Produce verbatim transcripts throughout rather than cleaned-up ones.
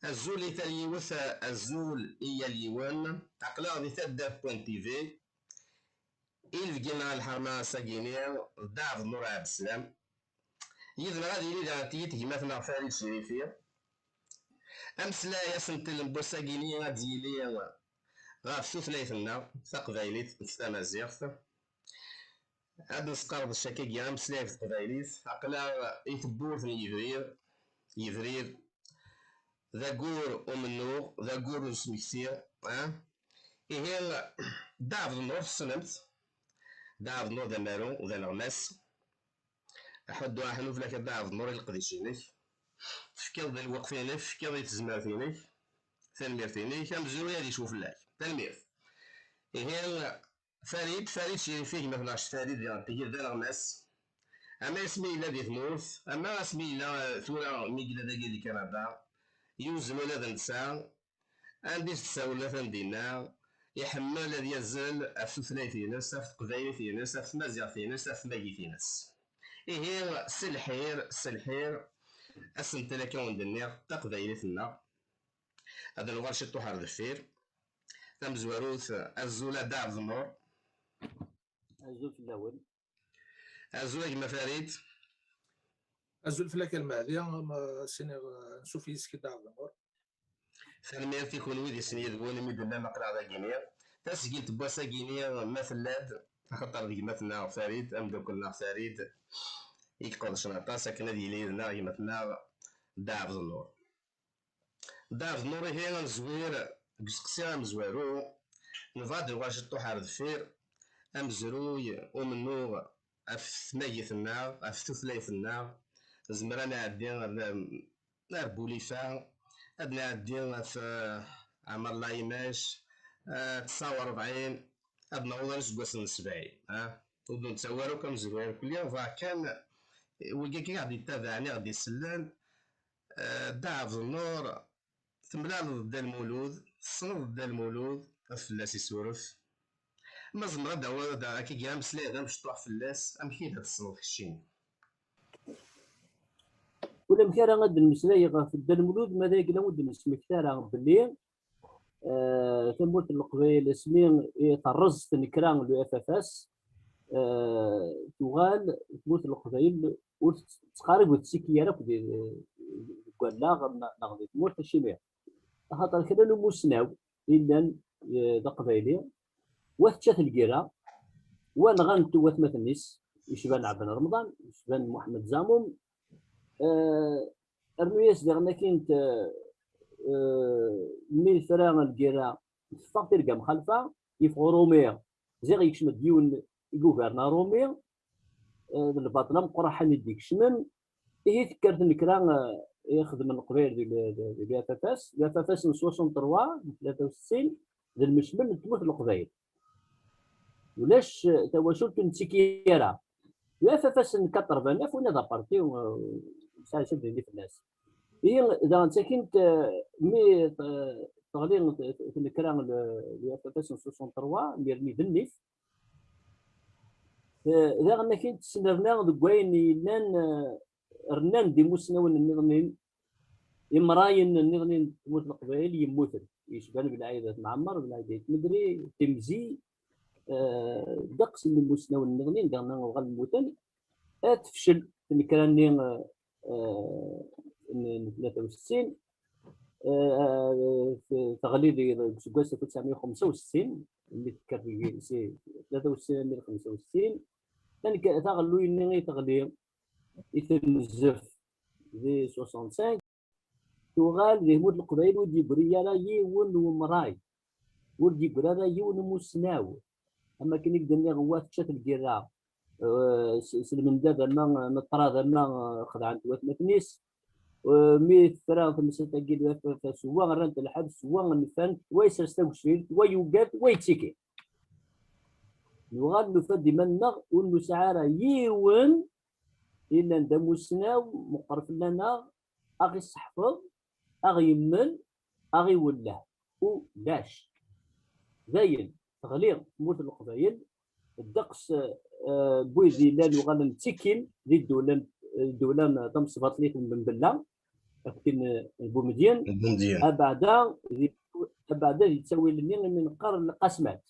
Azul i tal yiwet, azul i yal yiwen. Aql-aɣ di taddart point T V. Inebgi-nneɣ n lḥerma ass-agini d Dda Ɛebdennur Ɛebdeslam. Yid-neɣ ad yili daɣen tigi tegmat-nneɣ Farid Cirifi. Ameslay asentel n wass-agini ad d-yili ɣef tutlayt-nneɣ taqbaylit d tamaziɣt. Ad nesqerdec akkagi ameslay ɣef teqbaylit, aql-aɣ i tewwurt n yebrir, yebrir d aggur umennuɣ, d aggur n usmekti, ah? Ihi, Dda Ɛebdennur tessnem-t, Dda Ɛebdennur d amaru, d aneɣmas. Aḥuddu aḥnu fell-ak a Dda Ɛebdennur i leqdic-inek, tefkiḍ di lweqt-inek, tefkiḍ i tezmert-inek, tanemmirt-inek, amezruy ad yecbu fell-ak, tanemmirt. Ihi, Farid, Farid Cirifi, gma-tneɣ Farid, diɣen tigi d aneɣmas. Ama asmi yella di tmurt, ama asmi yella, eh, tura mi yella dagi di Kanada, yuzzel ula d netta, anda i s-d-sawlen atan dinna, iḥemmel ad yazzel ɣef tutlayt-ines, ɣef teqbaylit-ines, ɣef tmaziɣt-ines, ɣef tmagit-ines. Ihi, s lḥir, s lḥir, asentel akka wen-d-nniɣ, taqbaylit-nneɣ. Ad nuɣal ciṭuḥ ar deffir. Tamezwarut, azul a Dda Ɛebdennur. Azul fell-awen. Azul a gma Farid. Azul fell-ak a Lmehdi, ma siniɣ, eh, ansuf yis-k a Dda Ɛebdennur. Tanemmirt i kunwi di sin yid-wen imi d-tellam aql-aɣ dagini. Tasgilt n wass-agini ma tella-d, axaṭer d gma-tneɣ Farid, ameddakel-nneɣ Farid, i iqedcen aṭas akken ad yili yid-neɣ gma-tneɣ Dda Ɛebdennur. Dda Ɛebdennur, ihi ad nezwir deg useqsi amezwaru, nebɣa ad nuɣal ciṭuḥ ar deffir, amezruy umennuɣ ɣef tmagit-nneɣ, ɣef tutlayt-nneɣ, nezmer ad nɛeddi ar, ar Bulifa, ad nɛeddi ɣef, eh, Ɛmer Layimac, eh, tesɛa u rebɛin, ad naweḍ ar useggas n sebɛin, ah? Ur d-nettawi ara akk amezruy irkelli, bɣiɣ kan, eh, wigi akka i ɣ-d-yettabaɛen, i ɣ-d-isellen, eh, Dda Ɛebdennur, temlaleḍ Dda Lmulud, tessneḍ Dda Lmulud, ad fell-as isuref. Ma zemreɣ ad d-awiɣ da akkagi ameslay d amecṭuḥ fell-as, amek i d-tessneḍ keččini? Ulamek ara ad d-nmeslay ɣef Dda Lmulud, ma d ayen ur d-nesmekti ara belli, eh, tamurt n Leqbayel asmi i terreẓ tnekra n l'U F F S, eh, tuɣal tmurt n Leqbayel ur tettqarib, ur tettekki ara akk di, deg wallaɣ neɣ di tmurt, acimi? Axaṭer kra n umusnaw i yellan, eh, d aqbayli, wa tečča-t lgirra, wa nɣan-t watmaten-is, yecban Ɛebd Remḍan, yecban Muḥemmed Zamum, eh, rnu-yas diɣen akkin, eh, eh, mi tefra lgirra, teffeɣ tirga mxalfa, yeffeɣ Rumi, ziɣ yekcem-d yiwen i yugarna Rumi, eh, d lbaṭel ameqqran i d-ikecmen. Ihi tekker tnekra, eh, i xedmen Leqbayel di, di, di l'U F F S, l'U F F S n soixante-trois, n tlata u settin, d lmecmel n tmurt n Leqbayel. Ulac, eh, tawacult ur nettekki ara. L'U F F S n quatre-vingt-neuf, winna d aparti, eh, nesɛa ccab deg fell-as. Ihi, daɣen ttakint, eh, mi, eh, teɣli t-, t-, tnekra l-, l'U F F S n soixante-trois, imir-nni d nnif, Eh, daɣen akin tesnerna deg wayen yellan, eh, rnan-d imusnawen nniḍen, imrayen nniḍen n tmurt n Leqbayel yemmuten, yecban Belɛid At Mɛemmer, Belɛid Ayt Medri, Timzi, eh, ddeqs n imusnawen nniḍen, daɣen uɣalen mmuten. Eh, tefcel tnekra-nni, eh, eh, n, n tlata u settin, eh, eh, te-, teɣli di, deg useggas alef u tesɛemya u xemsa u settin, mi tekker deg si tlata u settin armi d xemsa u settin. Tank-, taɣelluy-nni i teɣli, i tenzef di soixante-cinq, tuɣal di tmurt n Leqbayel ur d-yeggri ara yiwen n umray, ur d-yeggri ara yiwen n umusnaw. Am akken i k-d-nniɣ, wa tečča-t lgirra, eh, s, s lmendad ama, eh, neṭṭrad ama, eh, xedɛen-t watmaten-is. Eh, mi tefra temsalt-agi, wa f-, f-, s wa rran-t lḥebs, wa nfan-t, wa yessers tageccilt, wa yugad, wa yettiki. Nuɣal nufa-d iman-nneɣ ur nesɛi ara yiwen yellan d amusnaw meqqer fell-aneɣ, a ɣ-isseḥfeḍ, a ɣ-yemmel, a ɣ-iwelleh. Ulac. Dayen, teɣli tmurt n Leqbayel, ddeqs, eh, n wid yellan uɣalen ttikkin di ddula, ddula tamesbaṭlit n Benbella, akken n Bumedyen, abeɛda di, abeɛda di ttawil-nni imi neqqar lqasmat.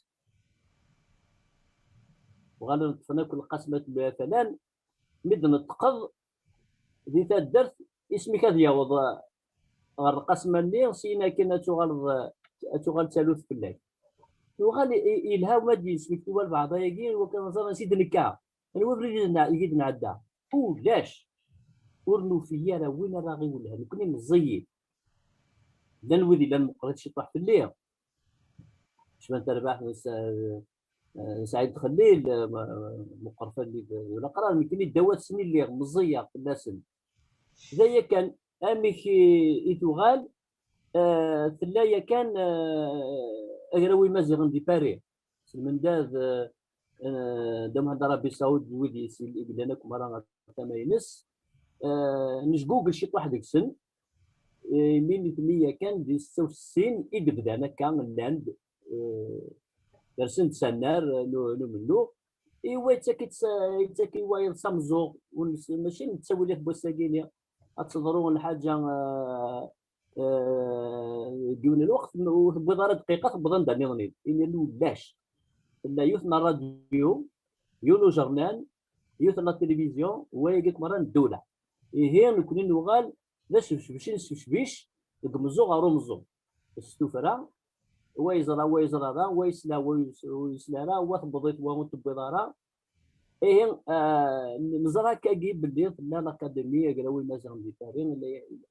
Uɣalen ṭṭfen akk lqasmat n At Alan, mi d-neṭqeḍ di taddart, isem-ik ad yaweḍ ɣer lqasma-nni, syin akin ad tuɣaleḍ, ad tuɣal talut fell-ak. Yuɣal yelha ma d-yesmekti walbeɛḍ ayagi, iwakken ad ẓren ansi d-nekka, anwa abrid i d-nɛedda. Ulac. Ur nufi ara win ara ɣ-iwellhen, nekkni meẓẓiyin. Llan wid yellan meqqrit ciṭuḥ fell-i. Cban tarbaḥt n Saɛid Xellil, meqqer fell-i d ulaqrar, nekkni ddaw-asen i lliɣ, meẓẓiyeɣ fell-asen. D aya kan, amek i tuɣal, tella yakan agraw imaziɣen di Paris, s lmendad Dda Muḥend Arabi Saud d wid yellan akk merra ɣer tama-ines. Nejgugel ciṭuḥ deg-sen, imi nitni yakan di setta u settin i d-bdan akka, llan-d, rsen-d s annar n umennuɣ. Iwa yettak i wayeḍ s ameẓẓuɣ, mačči n ttawilat n wass-agi-ni, ad teḍru lḥaǧa deg yiwen n lweqt ur tewwiḍ ara dqiqa, tewweḍ anda nniḍen. Imir-nni ulac. Tella yiwet n ṛṛadyu, yiwen ujernan, yiwet n la télévision, wayagi akk merra n ddewla. Ihi nekkni nuɣal d asbecbec i nesbecbic deg umeẓẓuɣ ɣer umeẓẓuɣ. S tuffra, wa yeẓra, wa yeẓra ara, wa yesla, wa yesla ara, wa tewweḍ-it, wa ur tewwiḍ ara. Ihi neẓra akkagi belli tella l'Académie, agraw imaziɣen di Paris,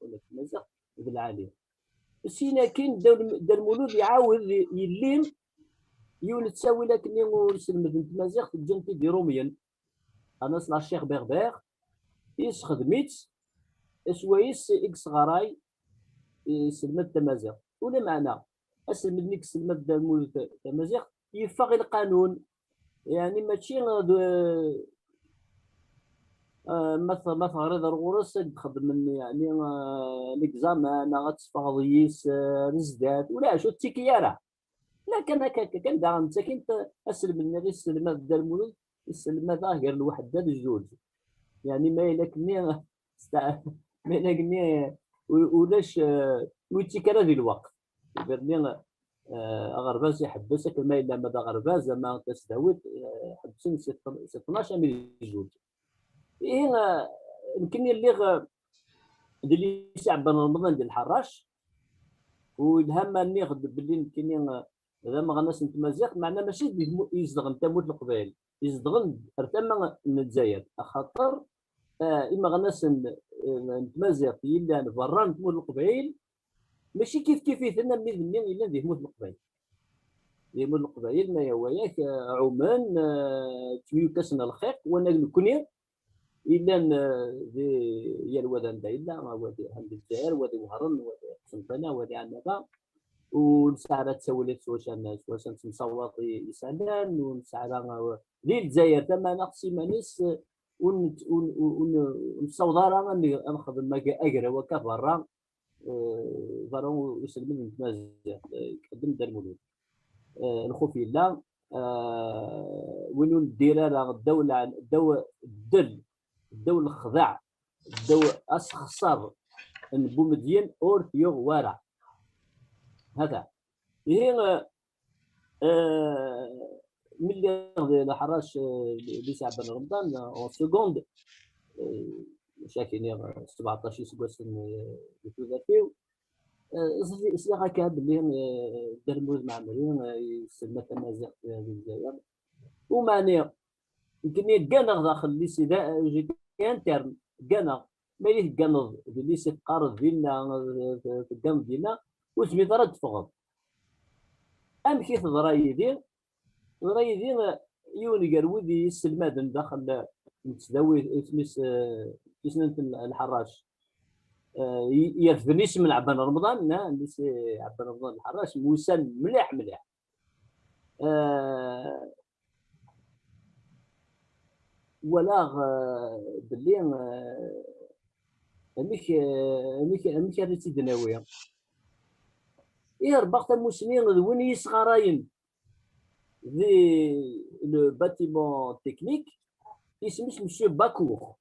ula d tmaziɣt d lɛali. Syin akkin Dda Lmulud iɛawed yelli yiwen n ttawil akkenni ur selmed n tmaziɣt, ǧǧan-t-id Irumyen, qqaren-as la chaire berbère, yessexdem-itt, swayes i yesɣaray, yesselmad tamaziɣt. Ulameɛna aselmed-nni i yesselmad Dda Lmulud tamaziɣt yeffeɣ i lqanun, yeɛni mačči d, ma teɣriḍ ar ɣur-s ad d-xedmen yeɛni l'examen neɣ ad teffɣeḍ yis ar zdat, ulac, ur ttiki ara. La kan akka, akka kan daɣen ttakint aselmed-nni i yesselmad Dda Lmulud, yesselmad-aɣ gar lweḥda d zuǧ. Yeɛni ma yella akkenni, ma yella akkenni ulac, ur yettik ara di lweqt. Imir-nni aɣerbaz iḥebbes akken ma yella, ma d aɣerbaz ama tasdawit, ḥebbsen si tnac armi d zuǧ. Ihi nekkini lliɣ d lycée Ɛebban Remḍan di Lḥerrac, u yelha ma nniɣ-d belli nekkini d ameɣnas n tmaziɣt, meɛna mačči d izedɣen tamurt n Leqbayel, izedɣen ar tama n Lezzayer, axaṭer imeɣnasen n tmaziɣt yellan berra n tmurt n Leqbayel mačči kifkif-iten am wid-nni yellan di tmurt n Leqbayel. Di tmurt n Leqbayel, ma yehwa-yak, ɛumen, ttemyukkasen lxiq, wanag nekkni yellan di yal wa d anda yella, wa di Lezzayer, wa di Wehran, wa di Qsenṭina, wa di Ɛennaba, ur nesɛi ara ttawil s wacu, s wacu nettemsawaḍ i isallan, ur nesɛi ara, di Lezzayer tamaneɣt s iman-is, ur nessaweḍ ara ad nexdem agraw akka berra, berra uselmed n tmaziɣt, iqeddem Dda Lmulud. Lxuf yella, win ur neddir ara ddaw, ddaw ddel, ddaw lexdeɛ, ddaw asexṣer n Bumedyen ur t-yuɣ wara. Hata. Ihi, mi lliɣ di Leḥrac, lycée Ɛebban Remḍan, en seconde, mačči akken, sebɛeṭṭac iseggasen di tudert-iw, sliɣ akka belli Dda Lmulud Mɛemmri yesselmad tamaziɣt di Lezzayer. Umeɛni nekkini gganeɣ daxel lycée, j'étais interne, gganeɣ. Ma yella tegganeḍ di lycée, teqqareḍ dinna, tegganeḍ dinna, ur tezmireḍ ara ad teffɣeḍ. Amek i teḍra yid-i? Teḍra yid-i, yiwen gar wid i yesselmaden daxel n tesdawit, isem-is, tisnant n Lḥerrac, yerfden isem n Ɛebban Remḍan, lycée Ɛebban Remḍan Lḥerrac, myussanen mliḥ mliḥ. Walaɣ belli, amek, amek, amek ara tt-id-nawi? Ih, rebbaɣ tamusni d win i yesɣarayen di le bâtiment technique, isem-is Monsieur Bacour.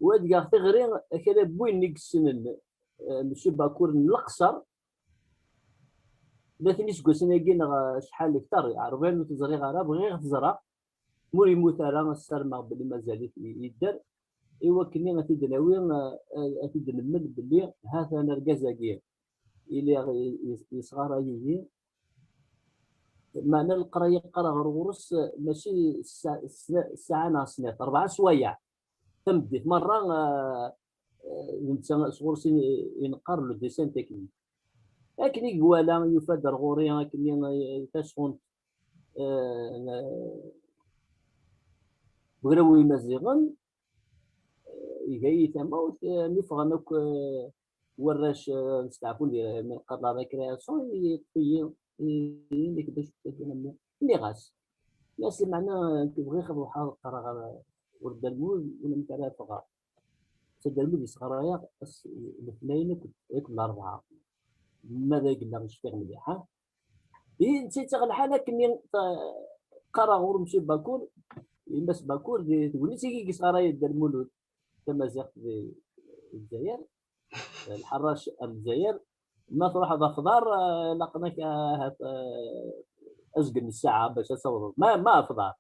U ad geɣ tiɣri akala n win i yessnen, eh, Monsieur Bakour n Leqṣer, tlata iseggasen-agi neɣ acḥal kter, ṛebɛin ur t-ẓriɣ ara, bɣiɣ ad t-ẓreɣ. Ma ur yemmut ara, ssarmeɣ belli mazal-it yedder. I wakken ad t-id-nawi, eh, ad t-id-nemmel belli ha-t-an argaz-agi i lliɣ i-, i-, yesɣaray-iyi. Meɛna leqraya qqareɣ ɣer ɣur-s, eh, mačči ssaɛa neɣ snat, rebɛa swayeɛ. Tameddit merra, eh, eh, d netta sɣur-s i, i neqqar le dessin technique. Akken i iwala, yufa-d ar ɣur-i akken i, eh, tasɣunt, eh, n-, n-, n Ugraw Imaziɣen, eh, iga-yi tamawt, eh, mi ffɣen akk, eh, warrac, eh, nesteɛfu di, mi neqqar la récréation, yeṭṭef-iyi, i-, i-, nekk d acu n mmi. Nniɣ-as, nniɣ-as, meɛna nekk bɣiɣ ad ruḥeɣ ad qqareɣ ɣer Wrida Lmulud, ulamek ara ffɣeɣ. Wrida Lmulud yesɣaray-aɣ ass letnayen akked, akked larebɛa. Ma d ay yella cfiɣ mliḥ, ha? Ihi, netta yettaɣ lḥal akken i, ta-, qqareɣ ɣur Msi Bakur, Mass Bakur, di tegnit-agi i yesɣaray Dda Lmulud tamaziɣt di Lezzayer, lḥerrac ar Lezzayer, ma truḥeḍ ɣef uḍar, eh, laqen-ak, eh, ahat, eh, azgen n ssaɛa bac ad tawḍeḍ. Ma, ma ɣef uḍar.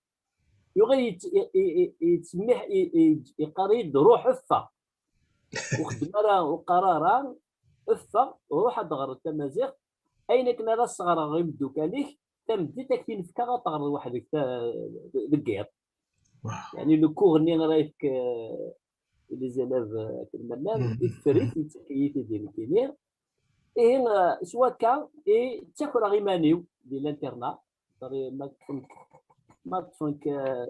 Yuɣal yett-, i-, i-, i-, yettsemmiḥ, i-, i-, yeqqar-iyi-d, "Ruḥ, ffeɣ. Ur xeddem ara, ur qqar ara, ffeɣ, ruḥ ad d-ɣreḍ tamaziɣt, ayen akken ara sɣareɣ imeddukal-ik, tameddit ad k-t-in-fkeɣ ad teɣreḍ weḥd-k ta-, deg yiḍ." Yeɛni, le cours-nni ara yefk, eh, i les élèves, eh, akken ma llan, i tefrit, yettak-iyi-t-id i nekkini. Ihi, eh, s wakka i ttakreɣ iman-iw di l'internat. Ṭṭef-, ma ṭṭfen-k, ma ṭṭfen-k, eh,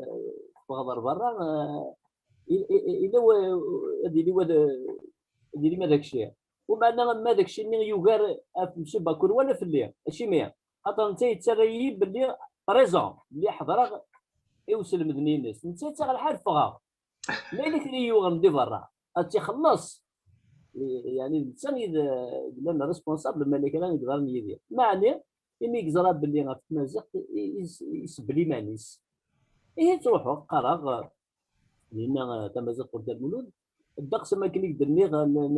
teffɣeḍ ar berra, eh, i-, i-, i-, yella wa-, ad yili wa-, ad yili ma d akci. Umeɛna ma d akci-nni yugar ɣef Msi Bakur wala fell-i. Acimi? Xaṭer netta yettarra-iyi belli raison, belli ḥeḍreɣ i uselmed-nni-ines. Netta yettaɣ lḥal ffɣeɣ. Ma yella kra i yuɣen di berra, ad tt-ixelleṣ. Yeɛni, d netta i d, i yellan responsable ma yella kra i yeḍran yid-i. Meɛni, imi i yeẓra belli ɣef tmaziɣt, i, i, isbel iman-is. Ihi ttruḥuɣ, qqareɣ, eh, dinna, eh, tamaziɣt ɣur Dda Lmulud. Ddeqs am akken i k-d-nniɣ, n, n,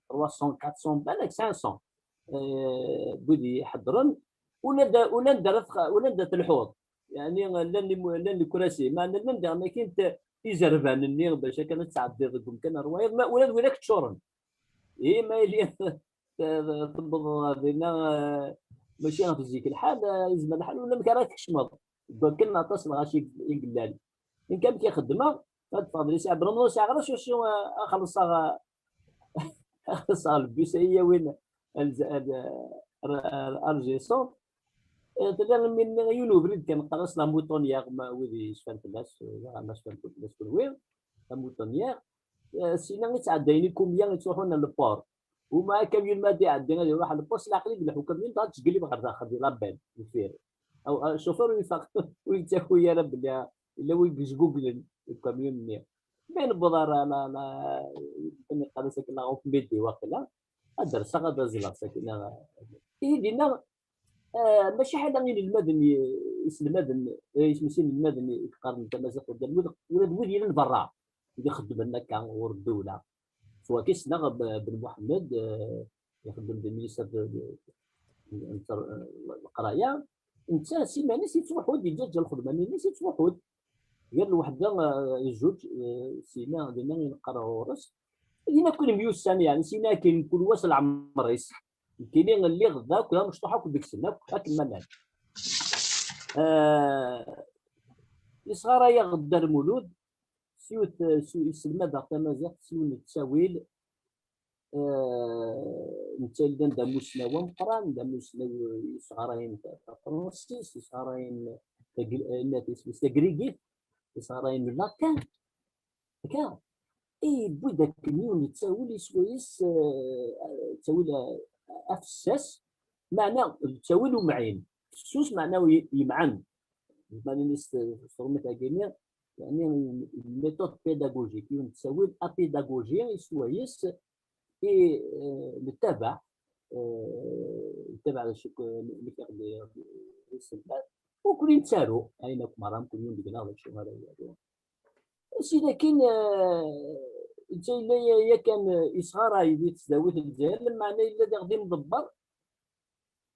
trois cents, quatre cents, balak cinq cents, eh, n wid i iḥeddren. Ula d, ula d ara tx-, ula d ara telḥuḍ. Yeɛni, llan imu-, llan lekrasi, meɛna llan diɣen akkin t-, izerban-nni bac akken ad tɛeddiḍ deg umkan ar wayeḍ, ma ula d widak ččuren. Ihi ma yili t-, t-, tewweḍ dinna, eh, mačči ɣef zik lḥal, eh, yezmer lḥal ulamek ara tkecmeḍ. Deg wakken aṭas n lɣaci i, i yellan. Nekk amek i xeddmeɣ, ad ffɣeɣ d lɛisa Ɛebd Remḍan, ur sɛiɣ ara s wacu, eh, ad xellṣeɣ, eh, ad xellṣeɣ lebus ay yawin ar, ar, ar, ar Argéson. Eh, tella imi-nni yiwen ubrid kan qqaren-as la Moutonnière, ma wid yecfan fell-as, eh, ma cfan fell-as kunwi, la Moutonnière. Eh, sina i ttɛeddayen ikumya i ttruḥun ar le port. Uma akamyun ma ad iɛeddi ad iruḥ ar le port, s leɛqel i yelḥu ukamyun, dɣa tjeglib ɣer daxel di la benne, deffir. Aw, a, chauffeur ur ifaq, ur yettaki ara belli yella win yejguglen deg ukamyun-nni. Mi newweḍ ar la, la, akken yeqqar-as akken, la rampe Médée waqila, ad d-rseɣ, ad azzleɣ sakin, a, ihi dinna, eh, maca ḥala inelmaden, i-, iselmaden, eh, isem-is inelmaden i yeqqaren tamaziɣt ɣer Dda Lmulud, ula d wid yellan berra, i ixeddmen akka ɣur ddewla. S wakka ssneɣ B-, Ben Muḥemmed, eh, ixeddem d ministre de, de, de, de leqraya. Netta s iman-is yettruḥu-d, yeǧǧa-ǧǧa lxedma-nni-ines, yettruḥu-d. Gar lweḥda, eh, zuǧ, eh, sina dinna i neqqar ɣur-s. Dinna akk myussan, yeɛni, sina akin kul wa s leɛmer-is. Nekkini lliɣ da akk d amecṭuḥ akk deg-sen akk, akken ma llan. Eh, yesɣaray-aɣ-d Dda Lmulud, s yiwet, s, yesselmad-aɣ tamaziɣt s yiwen n ttawil, eh, netta yellan d amussnaw ameqqran, d amussnaw yesɣarayen ta-, tafransist, yesɣarayen tagri-, eh, tagri-, isem-is tagrigit, yesɣarayen le latin. Akka, i yewwi-d akken yiwen n ttawil iswa-is, eh, ttawil, eh, afessas, meɛna d ttawil umɛin. Fessus meɛna y-, yemɛen. Meɛna s, s tṛumit-agi-nni, yeɛni, une méthode pédagogique, yiwen n ttawil apédagogie, iswa-is, i, eh, nettabaɛ, eh, nettabaɛ d acu k-, nekk d, d iselmad, ukni nettaru, ayen akk merra, mkul yiwen deg-neɣ d acu ara yaru. Syin akkin, eh, netta yella ya-, yakan, eh, yesɣaray di tesdawit n Lezzayer, lameɛna yella diɣ d imḍebber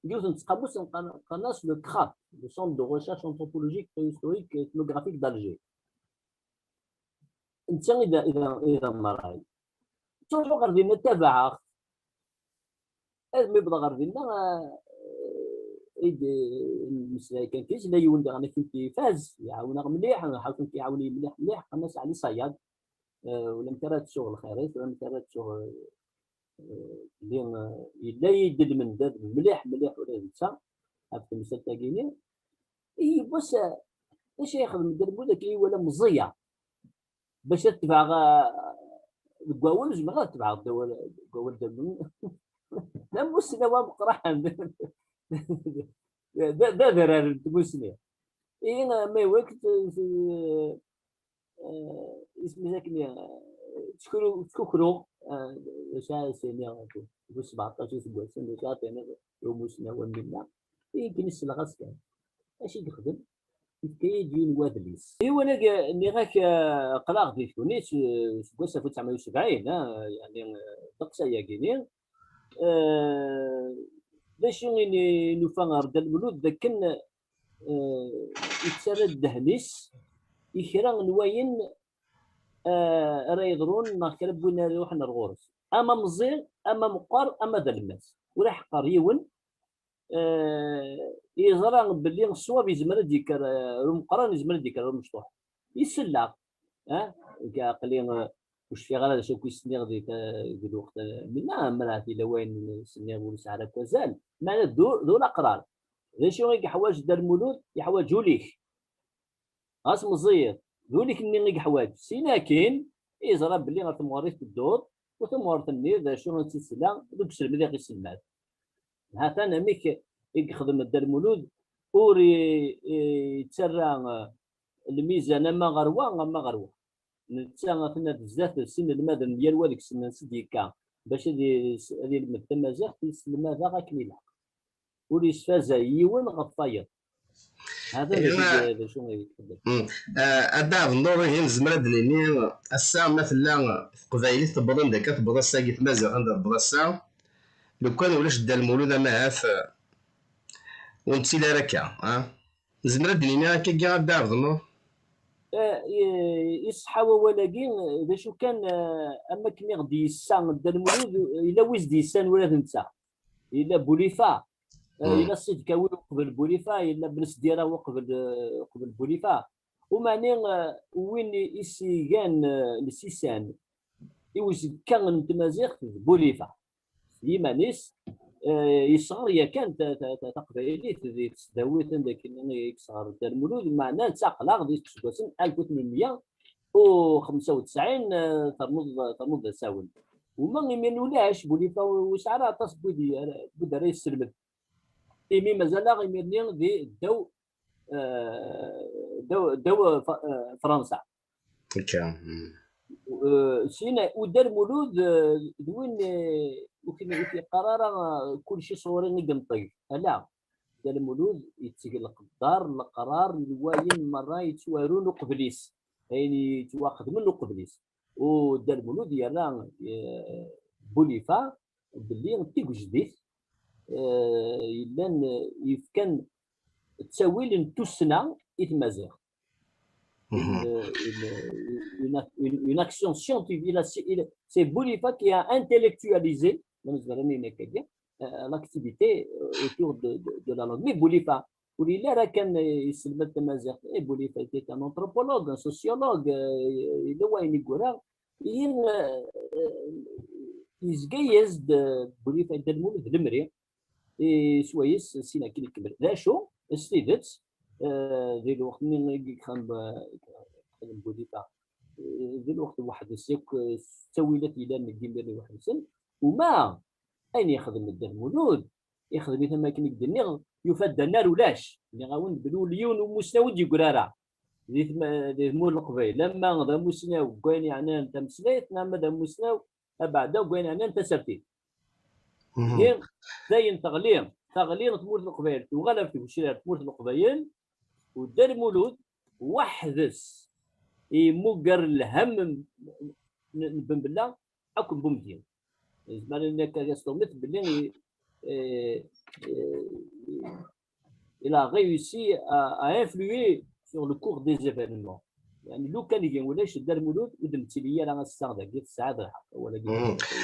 n yiwet n tqamust qqaren-as le crap, le Centre de Recherche Anthropologique, Préhistorique et Ethnographique d'Alger. Netta i d, i d, i d amray. Ttruḥuɣ ɣer dinna, tabaɛeɣ. Ad mi wwḍeɣ ɣer dinna, eh, i d-, eh, mmeslay kan kis, la yiwen diɣen akken ifaz, iɛawen-aɣ mliḥ, ḥaken k-iɛawen-iyi mliḥ mliḥ, qqaren-as Ɛli Ṣayaḍ, eh, ulamek ara ttuɣ lxir-is, ulamek ara ttuɣ, eh, eh, belli, eh, yella-yi-d lmendad mliḥ mliḥ ula d netta ɣef temsalt-agi-nni. I yiwwas, eh, d acu ay yexdem Dda Lmulud akken i iwala meẓẓiya? Bac ad tebɛeɣ, ah, deg wawal, zemreɣ ad tebɛeɣ deg wawal, deg wawal d amun. D amussnaw ameqqran. D, d, d adrar n tmussni. Ihi, ma iwak, t-, t-, eh, isem-is akken, eh, ttkru-, ttkukruɣ, eh, d acu ara s-iniɣ, bu sbeɛṭac iseggasen, d acu ara t-iniɣ i umussnaw am winna. Ihi, akken i selleɣ-as kan. Acu i yexdem? Yefka-yi-d yiwen wadlis. Yiwen agi, nniɣ-ak, eh, aql-aɣ di tegnit, eh, seg wass alef u tesɛemya u sebɛin, ah, yeɛni, eh, ddeqs ayagi-nni. Eh, d acu i n-, nufa ɣer Dda Lmulud? D akken, eh, yettarra ddehn-is i kra n wayen, eh, ara yeḍrun neɣ kra n win ara iruḥen ar ɣur-s. Ama meẓẓi, ama meqqer, ama d alemmas. Ur iḥeqqer yiwen, eh, yeẓra belli ṣṣwab yezmer ad d-yekker, eh, ar umeqqran, yezmer ad d-yekker ar umecṭuḥ. Yesell-aɣ, eh, nekk aql-i, eh, ur cfiɣ ara d acu akk i s-nniɣ di ta-, di lweqt, eh, minna, amer ahat yella wayen s-nniɣ ur yesɛi ara akk azal, meɛna d u-, d ulaqrar. D acu i yeḥwaǧ Dda Lmulud? Yeḥwaǧ ul-ik. Ɣas meẓẓiyeḍ, d ul-ik-nni i yeḥwaǧ. Syin akkin, yeẓra belli ɣer temɣer i tedduḍ, u tamɣert-nni d acu i tt-isla, d uselmed i ɣ-iselmad. Hatan amek i yexdem Dda Lmulud, ur i-, i-, yettarra, eh, lmizan ama ɣer wa, ama ɣer wa. Netta atan ar zdat, s inelmaden, yal wa deg-sen ansi d-yekka, bac ad is-, ad ilmed tamaziɣt, yesselmad-aɣ akken ilaq. Ur yesfazay yiwen ɣef wayeḍ. Hada d acu, d acu i txeddem. Mm. Ah, a Dda Ɛebdennur, ihi nezmer ad d-nini, ass-a ma tella teqbaylit tewweḍ anda akka tewweḍ ass-agi, tmaziɣt anda tewweḍ ass-a, lukan ulac Dda Lmulud, ama ahat, ah, ur nettili ara akka, ah? Nezmer ad d-nini akkagi, a Dda Ɛebdennur? Eh, i-, iṣeḥḥa wawal-agi, d acu kan, eh, am akken i ɣ-d-yessa Dda Lmulud, yella wi s-d-yessan ula d netta. Yella Bulifa, eh, yella Sidi Kawi uqbel Bulifa, yella Ben Sdira uqbel, eh, uqbel Bulifa. Umeɛni, eh, win i s-igan, eh, lsisan i uzekka n tmaziɣt d Bulifa. S yiman-is, eh, yesɣer yakan ta-, ta-, ta-, taqbaylit di tesdawit anda akken i yesɣer Dda Lmulud, meɛna nettaqel-aɣ di iseggasen alef u tmenmeyya u xemsa u tesɛin, eh, ternuḍ, ternuḍ d asawen. Uma imir-nni ulac, Bulifa ur yesɛi ara aṭas n wid i-, n wid ara yesselmed. Imi mazal-aɣ imir-nni di ddaw, eh, ddaw, ddaw, eh, Fa-, eh, Fransa. Akka. Mm. Eh, syin, u Dda Lmulud, eh, d win, eh, ur k-, ur k-yeqqar ara, eh, kulci sɣur-i i yenṭeg. Ala, Dda Lmulud yetteg leqder, leqrar, d wayen merra yettwarun uqbel-is, ayen yettwaxedmen uqbel-is. U Dda Lmulud yerra, eh, Bulifa belli d tigejdit, eh, yellan, eh, yefkan ttawil n tussna i tmaziɣt. Une, une, une, une action scientifique. Il a, il a, c'est Boulifa qui a intellectualisé, ma nezmer ad nini akkagi, euh, l'activité, euh, autour de, de, de la langue. Mais Boulifa, ur yelli ara kan, eh, yesselmad tamaziɣt. Eh, Boulifa était un anthropologue, un sociologue, eh, yella wayen i yura. Ihi, eh, eh, yezga-yas-d, eh, Boulifa i Dda Lmulud d lemri, i swayes sin akken ikemmel. D acu, s tidet, eh, di lweqt-nni i yexdem, eh, yexdem Boulifa, eh, di lweqt weḥd-s akk, eh, s ttawilat yellan deg yimir-nni weḥd-sen, uma ayen yexdem Dda Lmulud, ixdem-it am akken i k-d-nniɣ, yufa-d annar ulac. Nniɣ-awen-d belli ur yiwen umussnaw ur d-yeggra ara di tma-, di tmurt n Leqbayel, ama d amussnaw deg wayen yeɛnan tameslayt, ama d amussnaw abeɛda deg wayen yeɛnan tasertit. Mhm. Ihi, dayen teɣli, teɣli tmurt n Leqbayel, tuɣal ɣer tgecrar tmurt n Leqbayel, u Dda Lmulud weḥd-s yemmuger lhem n, n, n Bembella akk n Bumedyen. Nezmer ad nini akka, s tuɣmit belli, eh, eh, il a réussi à, à influer sur le cours des événements. Yani, lukan ihi ulac Dda Lmulud, ur d-nettili ara ass-a dagi, tesɛiḍ lḥeqq, awal-agi.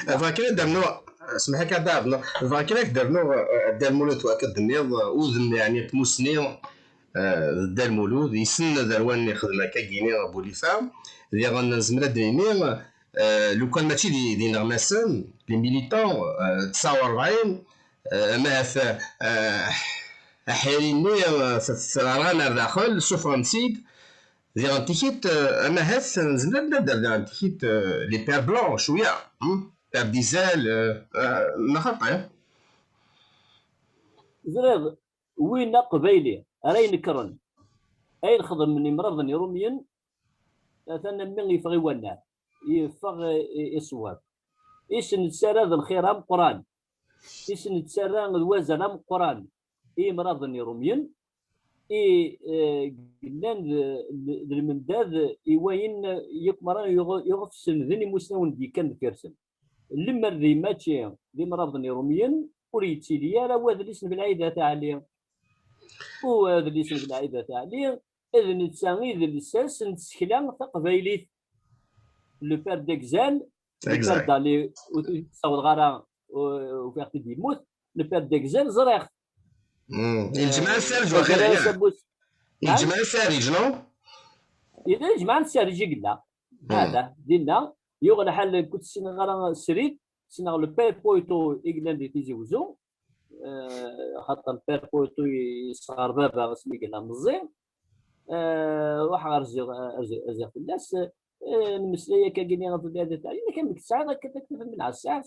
Bɣiɣ kan ad d-rnuɣ, smeḥ-ak ad d-rnuɣ, bɣiɣ kan ad d-rnuɣ, eh, Dda Lmulud, wakken tenniḍ, eh, udem, yani, n tmussni, eh, d Dda Lmulud, yessen ad arwan ixdem akka gini Bulifa, diɣen nezmer ad d-nini, eh, lukan mačči d, d ineɣmasen, les militants, eh, tesɛa u rebɛin, eh, ama ahat, eh, aḥiri-nni, eh, t-, t-, rɣan ar daxel, suffɣen-t-id, diɣen tikit, eh, ama ahat nezmer ad d-nerr diɣen tikit, eh, les pères blancs, cwiya, hmm? Père Dizel, eh, eh, neɣ xaṭi? Ẓriɣ, win aqbayli ara inekkren ayen xedmen imraḍen irumyen, atan am mi yeffeɣ i wannar, yeffeɣ i, i, i ṣṣwab. I s-nettarra d lxir ameqqran, i s-nettarra d wazal ameqqran i imraḍen irumyen, i, eh, yellan d, d, d lmendad i wayen yakk merra yuɣ-, yuɣef senden imusnawen d-yekkan deffir-sen. Lemmer d mačči d imraḍen irumyen, ur yettili ara wadlis n Belɛid At Ɛli. U adlis n Belɛid At Ɛli, d netta i d lsas n tsekla taqbaylit. Le père d'Exel, le père d'Ali, ur t-ssawḍeɣ ara, u-, ufiɣ-t-id yemmut. Le père d'Exel, ẓriɣ-t. Mm. Yeǧmeɛ asarij, waqila, ya? Yeǧmeɛ asarij, no? Yella yeǧmeɛ asarij i yella. Hada, dinna, yuɣ lḥal, ur ssineɣ ara srid, ssneɣ le père Poyto i yellan di Tizi Wezzu, eh, xaṭer le père Poyto yesɣer baba asmi yella meẓẓi. Eh, ruḥeɣ rziɣ, rziɣ, rziɣ fell-as, eh, nemmeslay akka gini ɣef Belɛid At Ɛli, amek tesɛiḍ akka taktabt n Belɛid Saɛid?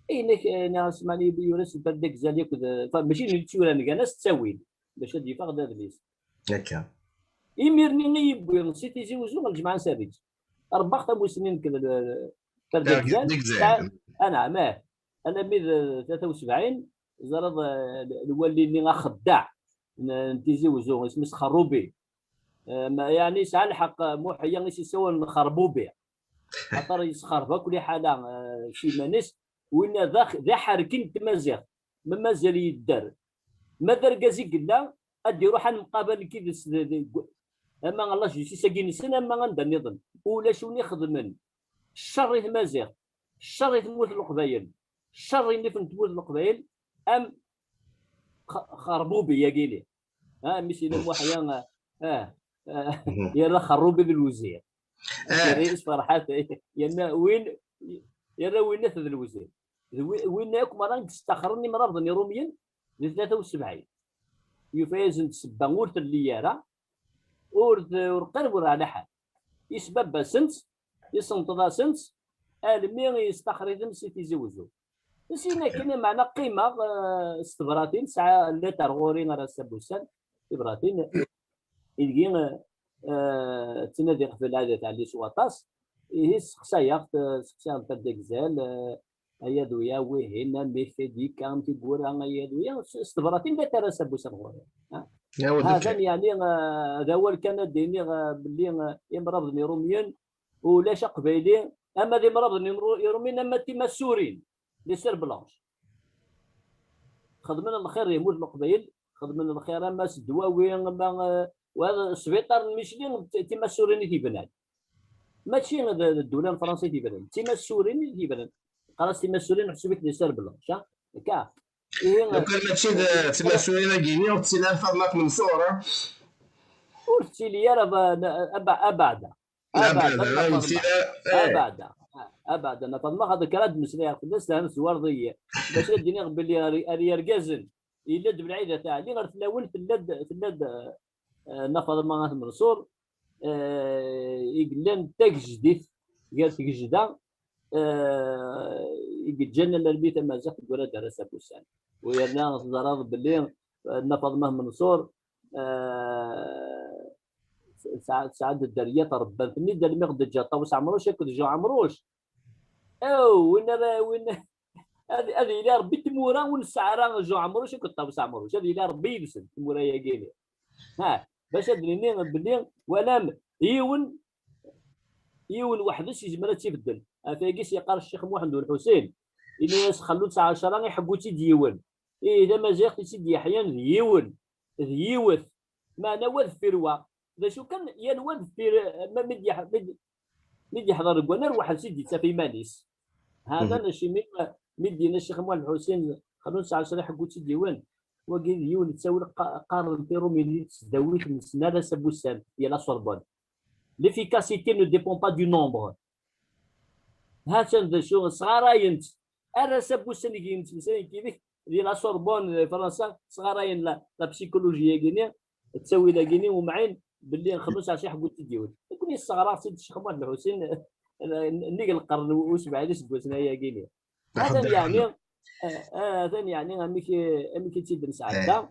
Inek, eh, niɣ-as, mani yura-s le père d'Exel akked, eh, enfin, mačči d netta i yuran, gan-as ttawil bac ad d-yeffeɣ d adlis. Akka. Imir-nni i yewwi si Tizi Wezzu ɣer Lǧemɛa n Sarriǧ. Rebbaɣ tamussni nekk d le père d'Exel. Anɛam, eh. Alammi d tlata u sebɛin, ẓriɣ, eh, lwali-nni axeddaɛ n, n Tizi Wezzu, isem-is Xerrubi. Eh, ma, yeɛni yesɛa lḥeqq, Muḥ-, aya i s-yessawalen Xerbubi. Axaṭer yesxerb akk liḥala, eh, s yiman-is. Winna d ax-, d aḥerki n tmaziɣt. Ma mazal yedder. Ma d argaz i yella, ad d-iruḥ ad nemqabal nekk yid-s d, d, deg, ama ɣer la justice-agi-nsen, ama anda nniḍen. Ulac win ixedmen ccer i tmaziɣt, ccer i tmurt n Leqbayel, ccer i nnif n tmurt n Leqbayel, am X-, Xerbubi-agi-ni. Ah, mmi-s yella Muḥya, ah, ah, yerra Xerrubi d lwezir. Yerra-yas Ferḥat, yerna win, yerra winna-t d lwezir. D wi-, winna akk merra i yestaxren imrabeḍen irumyen di tlata u sebɛin. Yufa-yasen-d ssebba ur telli ara, ur t-, ur qrib ur ɛla ḥal. Isbabba-sent, isenṭeḍ-asent, almi yestaxer-iten si Tizi Wezzu. Sin akken, meɛna qqimeɣ, eh, s tebratin, sɛiɣ lettre ɣur-i ar ass-a n wussan, tibratin, ideg, eh, eh, ttnadiɣ ɣef Lɛid At Ɛli s waṭas, ihi sseqsayeɣ-t, eh, sseqsayeɣ-t ar d-agzal, eh, ayad uya, wihin, amek d-yekka, amek i yura, ayad uya, s, s tebratin, lettre ar ass-a n wussan ɣur-i. Ha? Hatan, yeɛni, eh, d awal kan ad d-iniɣ, eh, belli, eh, imrabeḍen irumyen, ulac aqbayli, ama d imrabeḍen imru-, irumyen, ama d timasurin, les sœurs blanches. Xedmen lxir di tmurt n Leqbayel, xedmen lxir ama s ddwawi, ama, eh, wa d sbiṭar n Micli, d timasurin i t-yebnan. Mačči d, d ddula n Fransa i t-yebnan, d timasurin i t-yebnan. Qqar-as timasurin, ḥseb-it les sœurs blanches, ha? Akka. Ihi, lukan mačči d timasurin-agi-nni, ur tettili ara Faḍma At Menṣur, ha? Ur tettili ara ba-, aba-, abeɛda. Abeɛda, abeɛda, abeɛda, eh. Abeɛda. Abeɛda, Nna Faḍma, xaṭer kra ad d-meslayeɣ fell-as, lhan tezwareḍ-iyi. Bac ad d-iniɣ belli ar, ar yergazen, yella-d Belɛid At Ɛli, ɣer tlawin tella-d, tella-d, eh, Nna Faḍma At Menṣur, eh, i yellan d tagejdit gar tgejda, eh, i yeǧǧan alarmi tamaziɣt teggra-d ar ass-a n wussan. U yerna teẓraḍ belli, eh, Nna Faḍma At Menṣur, eh, tesɛa, tesɛa-d dderya tṛebban-ten-id almi ɣ-d-teǧǧa Ṭawes Ɛemruc akked Jean Ɛemruc. Aw, win ara, win, ad, ad yili Ṛebbi d tmura ur nesɛi ara Jean Ɛemruc akked Ṭawes Ɛemruc. Ad yili Ṛebbi yid-sen, tmura-agi-nni. Ha, bac ad d-nini belli walam yiwen yiwen weḥd-s yezmer ad tt-ibeddel. Ɣef wayagi s yeqqar Ccix Muḥend U Lḥusin, ini-as xellu tesɛa ɛecra iḥeggu-tt-id yiwen. Ihi tamaziɣt i tt-id-yeḥyan d yiwen, d yiwet. Meɛna wa deffir wa. D acu kan, yal wa deffir, ma mi d-yeḥ-, mi d-, mi d-yeḥḍer deg wannar, weḥd-s i d-yettaf iman-is. Hada acimi mi d-yenna Ccix Muḥend Lḥusin, xellu tesɛa ɛecra iḥeggu-tt-id yiwen. Wagi d yiwen n ttawil qa-, qqaren-t Iṛumyen di tesdawit n Sna Aras Abussan, di la Sorbonne. L'efficacité ne dépend pas du nombre. Ha-tt-an d acu, sɣarayen-tt. Aras Abussan i yettmeslayen yid-k, di la Sorbonne, di Fransa, sɣarayen la, la psychologie-agi-ni, ttawil-agi-ni, umɛin, belli xellu tesɛa ɛecra iḥeggu-tt-id yiwen. Nekkni sseɣraɣ-tt-id Ccix Muḥend Lḥusin, eh, nnig lqern u sebɛin iseggasen ayagi-ni. Atan yeɛni, eh, eh, atan yeɛni amek, amek i tt-id-nesɛedda.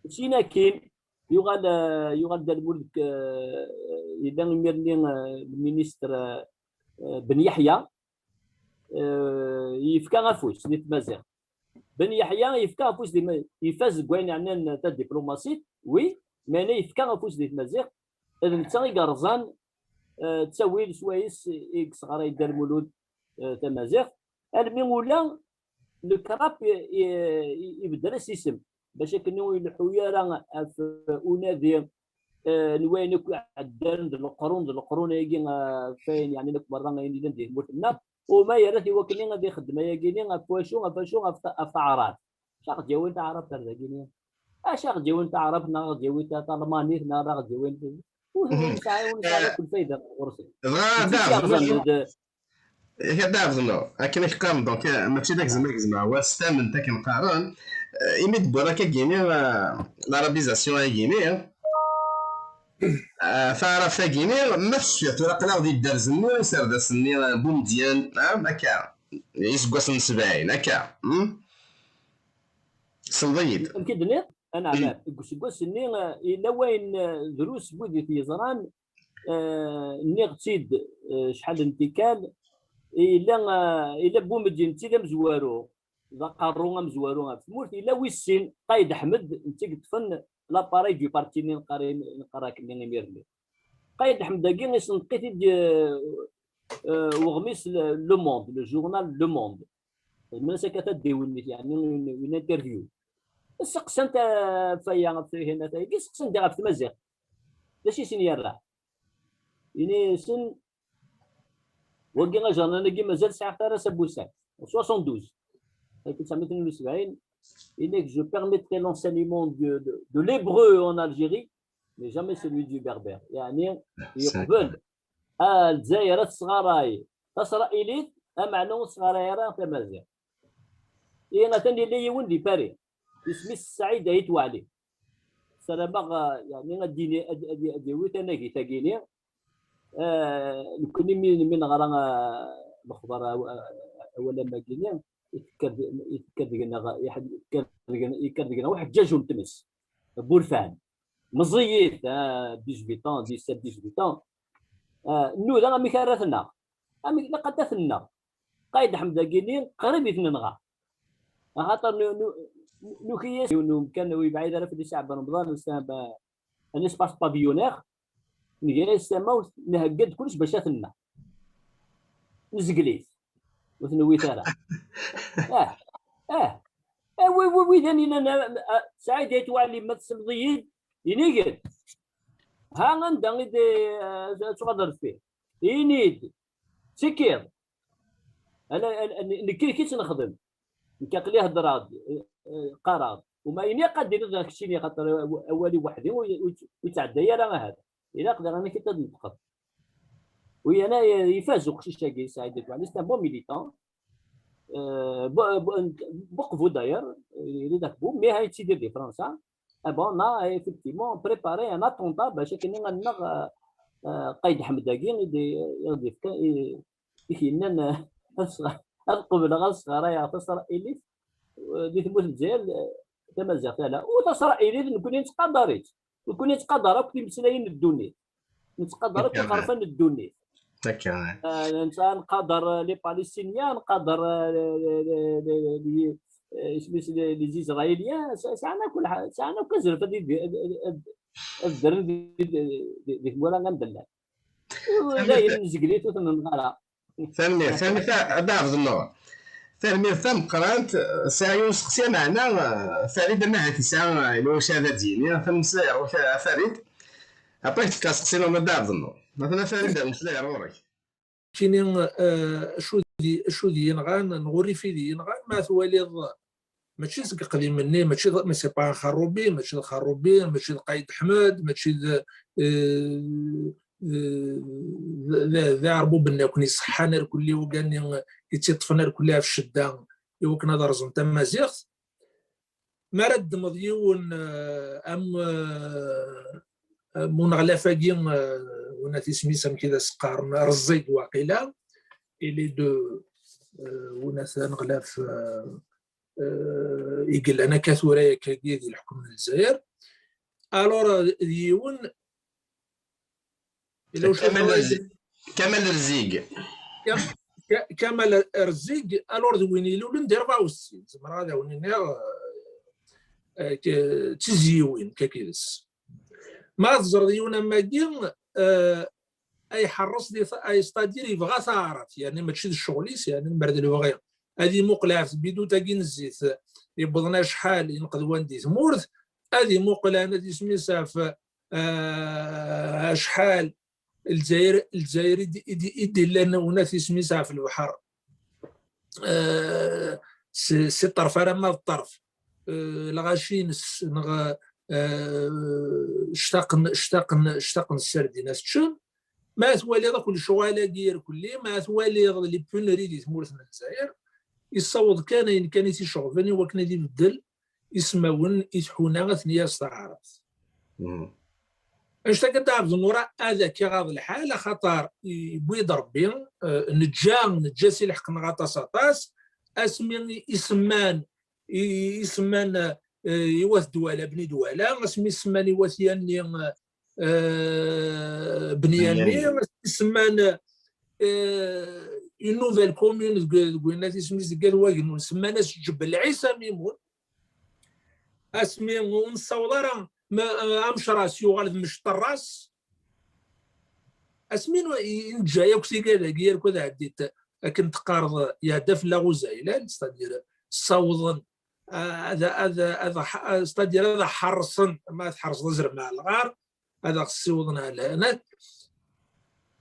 Sin akin, yuɣal, eh, yuɣal Dda Lmulud, eh, yella imir-nni, eh, lministr, eh, eh, Ben Yeḥya, eh, yefka afus di tmaziɣt. Ben Yeḥya yefka afus di ma-, ifaz deg wayen yeɛnan tadiplumasit, wi, meɛna yefka afus di tmaziɣt, d netta i yerẓan, eh, ttawil swayes i yesɣaray Dda Lmulud, eh, tamaziɣt, almi ula le CRAP i, i, i, ibeddel-as isem, bac akken ur ileḥḥu ara ɣef unadi, eh, n wayen akk iɛeddan d leqrun, d leqrun-agi, eh, ɣef wayen yeɛnan akk merra ayen yellan di tmurt-nneɣ, u ma yerra-t i wakken ad ixeddem ayagi-ni ɣef wacu, ɣef wacu, ɣef ta-, ɣef taɛrabt. Acu aɣ-d-yawin taɛrabt ar dagi-ni? Acu aɣ-d-yawin taɛrabt, neɣ aɣ-d-yawin ta-, talmanit, neɣ aɣ-d-yawin, ur, ur nesɛi, ur nesɛi akk lfayda ɣur-sen. Dɣa d aɣzen, d, Yak ad d-ɛebden, akken i k-qqaren, donc, eh, mačči d agzem, agzem, wa s tament akken qqaren, eh, imi d-wwiḍ akka gini, eh, l'arabisation-agi-ni, eh, taɛrabt-agi-ni, ma tecfiḍ tura aql-aɣ di dderz-nni, iserdasen-nni, eh, Bumedyen, eh, akka, iseggasen n sebɛin, akka, hmm? Tessneḍ-iyi-d. Amek i d-tenniḍ? Anɛam, deg useggas-nni, eh, yella wayen, eh, drus n wid i t-yeẓran, eh, nniɣ-tt-id, eh, acḥal n tikkal, yella, eh, yella Bumedyen d tid amezwaru, d aqerru amezwaru ɣef tmurt, yella wis sin, Qayd Ḥmed, netta i yeṭṭfen l'appareil du parti-nni neqqar, neqqar akken imir-nni. Qayd Ḥmed-agi isenṭeq-it-id, eh, eh, uɣmis Le, Le Monde, le journal Le Monde. Xedmen-as akka tadiwennit, yeɛni une, une interview. Seqsan-t, eh, ɣef waya, ɣef tihin, ɣef wayagi, seqsan-t ɣef tmaziɣt. D acu i sen-yerra? Ini-asen, wagi ajernan-agi mazal sɛiɣ-t ar ass-a n wussan, soixante-douze. Akken tesɛemya tnin u sebɛin, ini-ak, je permettrai l'enseignement de, de, de l'hébreu en Algérie, mais jamais celui du berbère. Yeɛni, yeqbel a Lezzayer ad tesɣaray tasra'ilit, ameɛna ur tesɣaray ara tamaziɣt. Ihi atan yella yiwen di Paris, isem-is Saɛid Ayt Weɛli. Ssarameɣ, eh, yeɛni ad d-yini, ad, ad, ad yawi tanagit-agi-ni. Eh, nekkni mi, mi neɣra, eh, lexbar, eh, awal am wagi-ni, yekker, yekker deg-neɣ, yekker deg-neɣ, yekker deg-neɣ uḥeǧǧaǧ n tmes, bu lfehm. Meẓẓiyit, ah, dix-huit ans, dix-sept, dix-huit ans. Ah, nnuda amek ara t-nnaɣ? Amek ilaq ad t-nnaɣ? Qayd Ḥmed-agi-ni qrib i t-nenɣa. Axaṭer nu-, nu-, nuki-as yiwen umkan ur yebɛid ara fell-i Si Ɛebd Remḍan, c'est un, un espace pavillonnaire. Nga-as tamawt, nhegga-d kullec bac ad t-nnaɣ. Nezgel-it. Ur t-newwit ara. Ah, ah. Ah, wi, wi, widan inan, ah, ah, Saɛid Ayt Weɛli, ma tesleḍ-iyi-d, ini-d. Ha anda i d, ah, ad tuɣaleḍ ar deffir. Ini-d. Ttekkiḍ. Ala, ala, nekk, nekk i tt-nexdem. Nekk aql-i heddreɣ-d, eh, eh, qqareɣ-d. Uma ini-, ilaq ad d-tiniḍ d keččini, xaṭer aw-, awal-iw weḥd-i ur, ur, ur yettɛedday ara ahat. Ilaq daɣen ad k-id-tneṭqeḍ. U yana, eh, ifaz uqcic-agi, Saɛid Ayt Weɛli, c'est un bon militant. Euh, bu-, bu-, buqbu d'ailleurs, il est d'Akbou, mais il est de Fransa. Ah bon, on a effectivement préparé un attentat, bac akken ad nnaɣ, euh, euh, Qayd Ḥmed-agi, i d-, i d-, i, i k-yennan, euh, ad s-, ad qebleɣ ad sɣarayeɣ tasra'ilit, euh, di tmurt n Lezzayer, euh, tamaziɣt ala. U tasra'ilit, nekkni nettqadar-itt. Nekkni nettqadar akk timeslayin n ddunit. Nettqadar akk iqerfan n ddunit. Akka. Ah, netta nqader, eh, les Palestiniens, nqader, eh, les, les, les, les, eh, isem-is, les, les Israéliens, s-, sɛan akk lḥ-, sɛan akk azref ad, ad, ad, ad ddren di, di, di, di tmura anda llan. Dayen nezgel-it ur t-nenɣ ara. Tanemmirt, tanemmirt a Dda Ɛebdennur. Tanemmirt tameqqrant. Sɛiɣ yiwen usteqsi, meɛna, eh, Farid, ama ahat yesɛa, eh, yella wacu ara d-yini. Atan meslay ɣur-k a Farid. Après, tefka asteqsi-nni a Dda Ɛebdennur. Atan a Farid, meslay ɣur-k. Kini, eh, acu d-, acu d-yenɣan, neɣ urrif i d-yenɣan, ma twaliḍ, mačči seg iqdimen-nni, mačči d, mais c'est pas un xerrubi, mačči d xerrubi, mačči d Qaïd Ḥmed, mačči d, eh, d, d, d, d aɛerbub-nni akk-nni iṣeḥḥan irkelli, wigad-nni i tt-iṭṭfen irkelli ɣef ccedda i wakken ad rẓen tamaziɣt. Mi ara ddmeḍ yiwen, eh, am, eh, am uneɣlaf-agi, eh, win at isem-is, amek i d as-qqaren, Rẓig waqila, il est de, eh, win at aneɣlaf, eh, eh, i yellan akka tura yakkagi di leḥkem n Lezzayer. Alors, eh, d yiwen, yella ucamar Kamal Rzi-, Kamal Rzig. Kam-, Ka-, Kamal Rzig, alors d win ilulen di rebɛa u settin, zemreɣ ad awen-iniɣ, eh, eh, k-, d tizzyiwin, akka yid-s. Ma teẓreḍ yiwen am wagi, eh, ay ḥerres di ta-, ay, c'est-à-dire, yebɣa taɛrabt, yani mačči d ccɣel-is, yani mer d lebɣi ad imuqel ɣef tbidut-agi n zzit, yewwḍen acḥal ineqdwan di tmurt, ad imuqel ɛni ad isem-is ɣef, eh, acḥal Lezzayer, Lezzayer i d, i d, i d-illan, win at isem-is, ɣef lebḥer, eh, si, si ṭṭerf alamma d ṭṭerf, eh, lɣaci-ines, neɣ, eh, ctaqen, ctaqen, ctaqen ssardin ad t-ččen. Ma twaliḍ akk lecɣal-agi irkelli, ma twaliḍ les pénuries di tmurt n Lezzayer, yessaweḍ kan ayen kan i t-iceɣben i wakken ad ibeddel ismawen i tḥuna ad ten-yas taɛrabt. Mhm. Anect-agi, a Dda Ɛebdennur, ad ak-iɣaḍ lḥal, axaṭer yewwi-d Rebbi, eh, neǧǧa, neǧǧa si lḥeqq-nneɣ aṭas, aṭas, asmi i semman, i, i semman, eh, i wat Dwala, Bni Dwala, asmi i semman i wat Yanni, eh, Bni Yanni, Yanni, asmi i semman, eh, une nouvelle commune deg, deg win at isem-is, deg At Wagennun, semman-as Ǧebel Ɛisa Mimun. Asmi ur nessaweḍ ara, ma, eh, Amecras yuɣal d Mecṭerras. Asmi nu-, i, i neǧǧa yakk tigad-agi, irkad ɛeddit, akken teqqareḍ, iɛedda fell-aɣ uzaylal, c'est-à-dire, ssawḍen, eh, ad, ad, ad, ad, c'est-à-dire, ad ḥerṣen, ma tḥerṣeḍ azrem ar lɣar, ad aɣ-ssiwḍen ar lehna.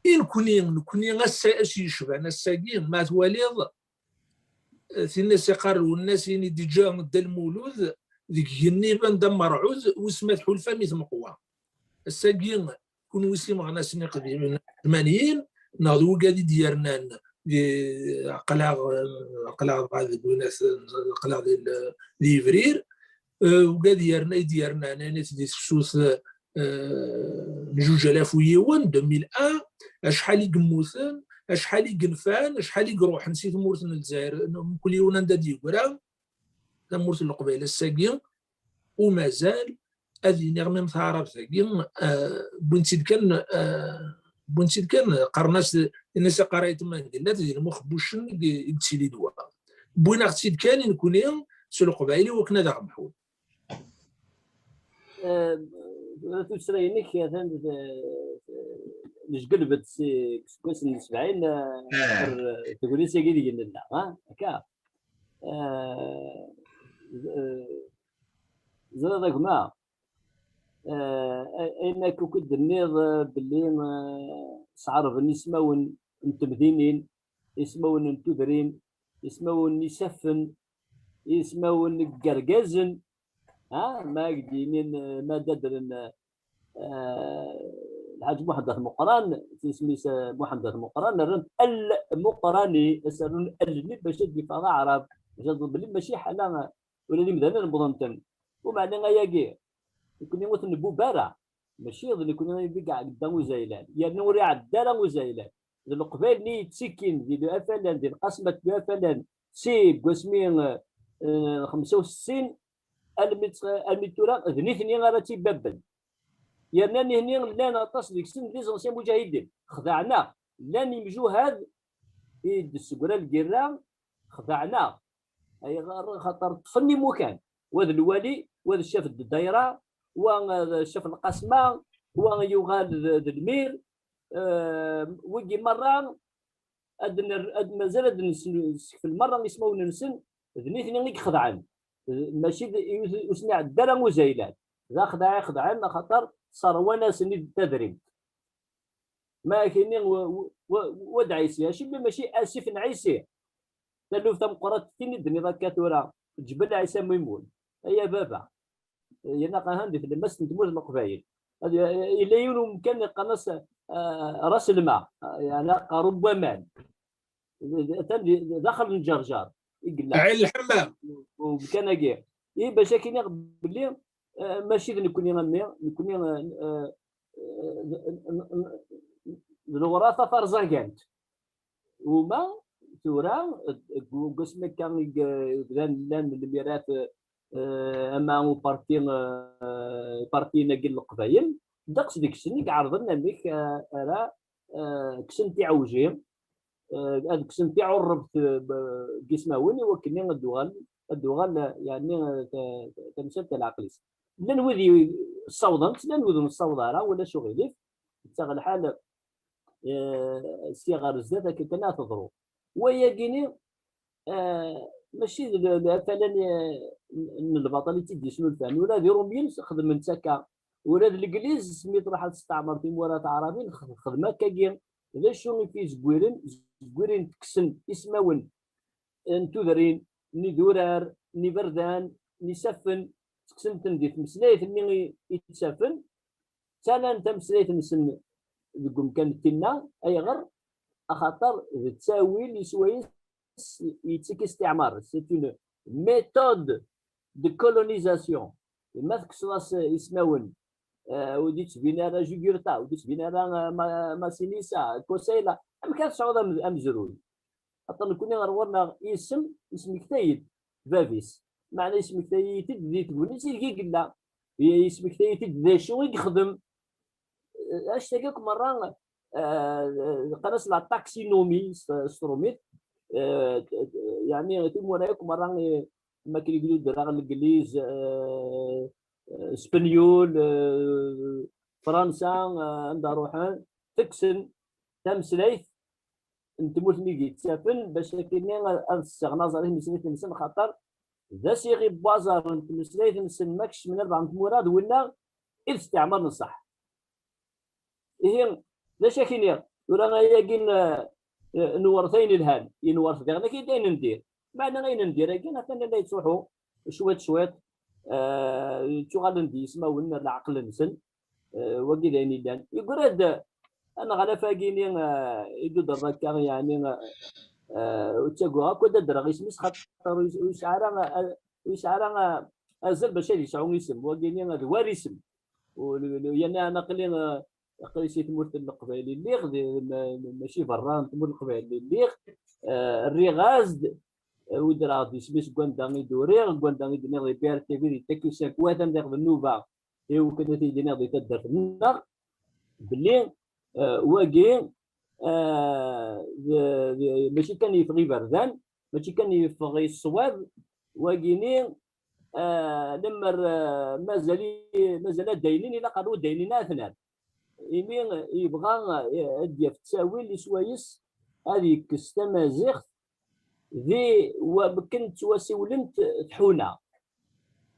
I nekni, nekni ass-a, ass yecban ass-agi, ma twaliḍ, tin i s-iqqar Lwennas, ini déjà Dda Lmulud, deg yigenni iban d amerɛud, wis ma tḥulfam i tmeqwa. Ass-agi, kunwi s imeɣnasen iqdimen tmanyin, neɣ d wigad i d-yernan, di, aql-aɣ, aql-aɣ dɣa deg winat, aql-aɣ di, di Yebrir, eh, wigad yerna, i d-yernan, anit di tefsut, eh, n juj alaf u yiwen, deux mille un, acḥal i yemmuten, acḥal i yenfan, acḥal i iruḥen si tmurt n Lezzayer, mkul yiwen anda d-yeggra, tamurt n Leqbayel ass-agi, u mazal, ad iniɣ, même taɛrabt-agi, eh, wwin-tt-id kan, eh, wwin-tt-id kan, qqaren-as, ini-as iqarayet Mangellat, di lmuxebbucen i, i yettili d wa. Wwin-aɣ-tt-id kan i nekni s Leqbayel i wakken ad aɣ-mḥun. Eh, tuttra-inek atan d-, d-, nejgelbet si, seg wass n sebɛin, eh, ɣer tegnit-agi deg nella, ha? Akka. Eh, eh, ẓriɣ a gma, eh, ayen akk i d-tenniḍ, eh, belli, eh, sɛerben ismawen n temdinin, ismawen n tudrin, ismawen n isaffen, ismawen n yergazen, ha, ma ak d-yinin, eh, ma d-adren, eh, Lḥaǧ Muḥend At Meqqran, isem-is, eh, Muḥend At Meqqran, rran-t Al Muqrani, as-rrun Al-nni bac ad d-yeffeɣ d aɛrab, bac ad belli mačči ḥala, eh, ula d imdanen wwḍen-ten. Umeɛna ayagi, nekni ur t-nbub ara, mačči d nekni i d iɛedda uzaylal, yerna ur iɛedda ara uzaylal. D Leqbayel-nni yettikin di Afalan, di lqasmat n Afalan, seg wasmi, eh, eh, xemsa u settin, almi tt-, almi tura, d nitni ara tt-ibabben. Yerna nihni llan aṭas deg-sen d les anciens mujahidin. Xdaɛen-aɣ. Llan imjuhad i d-tessegra lgirra, xdaɛen-aɣ. Ayɣer? Xaṭer ṭṭfen imukan. Wa d lwali, wa d ccaf n ddayra, wa d ccaf n lqasma, wa yuɣal d, d lmir, eh, wigi merra ad ner-, ad mazal ad nsekfel merra ismawen-nsen, d nitni i ixedɛen. Eh, mačči d, i, ur sen-iɛedda ara uzaylan. D axdeɛ i xedɛen, axaṭer sserwan-asen-id tadrimt. Ma ak-iniɣ wa, wa, wa, wa d Ɛisi, acimi mačči Asif n Ɛisi? Taluft tameqqrant tin i d-tenniḍ akka tura, Ǧbel Ɛisa Mimun. Ay a baba, yerna qerhan di tlemmast n tmurt n Leqbayel. Ad, yella yiwen umkan yeqqaren-as, ah, Ras Lma, ah, yeɛni aqerru n waman. Atan di, daxel n Ǧerǧer i yella. Ɛin Lḥemmam. Umkan-agi. I bac ad k-iniɣ belli, ah, mačči d nekkni a mmi, nekkni, ah, ah, d, d, d, d lewrafa tarzagant. Uma tura, deg wasmi akka i g-, bdan llan lmirat, eh, ama uparti, eh, ipartiyen-agi n Leqbayel, ddeqs deg-sen i iɛerḍen amek, eh, ara, eh, kksen tiɛewji, eh, ad kksen tiɛurrebt, eh, b-, deg ismawen, i wakken ad d-tuɣal, ad d-tuɣal, eh, yeɛni, eh, ta-, ta-, tamsalt n leɛqel-is. Llan wid i-, ssawḍen-tt, llan wid ur nessaweḍ ara, ulac uɣilif, yettaɣ lḥal, eh, sya ɣer zdat akka kan ad teḍru. Wayagini, eh, mačči d l-, d afalan, eh, n, n lbaṭel i tt-id-yesnulfan. Ula d Irumyen xedmen-tt akka. Ula d Legliz, mi truḥ ad testeɛmer timura taɛrabin, x-, xedmen akkagi. D acu i t-izegwiren? Zegwiren tekksen ismawen n tudrin, n idurar, n iberdan, n isaffen, ttekksen-ten di tmeslayt-nni i, i ttafen, ttalan tameslayt-nsen deg umkan n tinna. Ayɣer? Axaṭer d ttawil i swayes yettak istiɛmar. C'est une méthode de colonisation. Ma tekkseḍ-as ismawen, eh, ur d-yettbin ara Jugurtha, ur d-yettbin ara, eh, Ma-, Masinissa, Kosayla, amek ara tesɛuḍ am-, amezruy? Aṭṭan nekkni ɣer ɣur-neɣ isem, ismektay-d bab-is. Meɛna ismektay-it-id di tegnit ideg i yella. I-, ismektay-it-id d acu i yexdem. Eh, anect-agi akk merra, eh, qqaren-as la taxonomie s, s trumit. Eh, yeɛni timura akk merra, eh, ma akken i d-ddreɣ Legliz, eh, eh, Spenyul, eh, Fransa, eh, anda ruḥen, teksen tameslayt n tmurt-nni i d-yettafen, bac akkenni ad, ad sseɣen aẓar i tmeslayt-nsen, xaṭer d asiɣi n waẓar n tmeslayt-nsen ma kecmen albaɛḍ n tmura d winna i d-steɛmaren ṣṣeḥ. Ihi, d acu ak-iniɣ? Tura ayagi n, n, nwert ayen ilhan, i nwert diɣen akid ayen n dir. Meɛna ayen n dir-agi, atan la yettruḥu cwiṭ cwiṭ, eh, ttuɣalen d yismawen ar leɛqel-nsen, eh, wagi d ayen illan. Yeggra-d, aneɣlaf-agi-ni, eh, i d-udreḍ akka, yeɛni, eh, eh, ur ttaguɣ akk ad d-adreɣ isem-is, xaṭer ur yes-, ur yesɛi ara, eh, ur yesɛi ara, eh, azal bac ad yesɛu isem. Wagi-ni d war isem. U, u, u, yerna aql-i, eh, aql-i si tmurt n Leqbayel i lliɣ, di, ma-, ma-, mačči berra n tmurt n Leqbayel i lliɣ, eh, rriɣ-as-d, eh, udreɣ-d isem-is deg wanda i d-uriɣ, deg wanda i d-nniɣ di B R T V, di Takusa, deg wat anda i ɣ-d nnuba, i wakken ad t-id-iniɣ di taddart-nneɣ, belli, eh, wagi, eh, d, d, mačči kan yeffeɣ iberdan, mačči kan yeffeɣ i ṣṣwab, wagini, eh, lemmer, eh, mazal i-, mazal ad d-aynin, ilaq ar ur d-aynin ara tnar. Imi yebɣa, eh, ad d-yaf ttawil i swayes ad yekkes tamaziɣt di wakken ttwasiwlent tḥuna.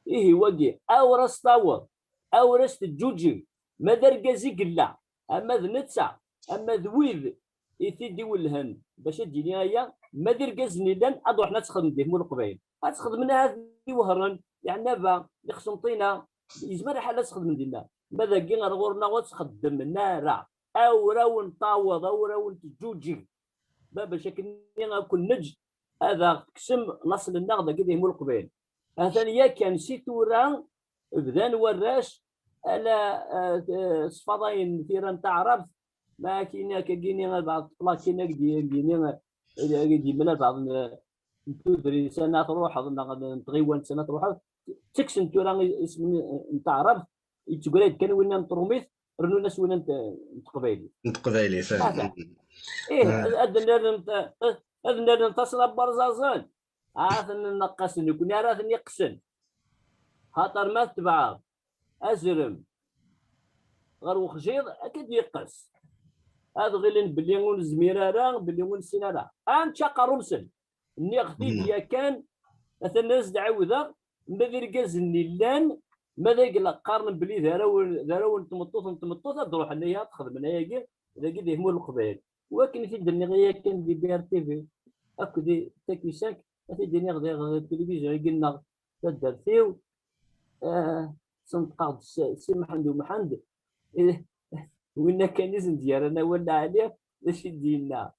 Ihi wagi, awer as-taweḍ, awer as-teǧǧuǧeg, ma d argaz i yella, ama d netta, ama d wid i t-id-iwellhen bac ad d-yini aya, ma d irgazen i llan, ad ruḥen ad txedmen di tmurt n Leqbayel. Ad txedmen ahat d iwehren, iɛennaba, iqsenṭina, yezmer lḥal ad txedmen dinna. Ma dagi ar ɣur-neɣ ur tt-xeddmen ara, awer awen-taweḍ, awer awen-teǧǧuǧeg. Babac akken-nni ad ken-neǧǧ ad aɣ-tekksem laṣel-nneɣ dagi di Hmu Leqbayel. Atan yakan si tura bdan warrac ala, eh, sfadayen tira n taɛrabt, ma akken akkagini albaɛḍ tplakin agdini, eh, agdini albaɛḍ n, n tudrin sana truḥeḍ, neɣ n tɣiwan sana truḥeḍ, ttekksen tura isem n taɛrabt, yettegray-d kan winna n trumit, rnun-as winna n t-, n teqbaylit. N teqbaylit, eh. Atan. Ih, eh, ad nnerren t-, ad nnerren taṣla n warẓaẓen. Ad ten-nneqqasen, nekkni ara ten-iqqsen. Xaṭer ma tebɛeḍ azrem ɣer uxjiḍ, ad k-id-yeqqes. ad ɣilen belli ur nezmir ara, belli ur nessin ara. Ad nečč aqerru-nsen. Nniɣ-t-id yakan, atan ad as-d-ɛawdeɣ, ma d irgazen-nni llan, ma d ay la qqaren belli d arraw, d arraw n tmeṭṭut, n tmeṭṭut, ad d-ruḥen aya, ad xedmen ayagi, dagi di Hmur Leqbayel. Wakken i t-id-nniɣ yakan di B R T V, akked di Takusank, ad t-id-iniɣ diɣ di tilivizyu-agi-nneɣ taddart-iw, ah, senṭqeɣ-d s-, Si Mḥend Umḥend, eh, winna kan i sen-d-yerran awal lɛali, d acu i d-yenna?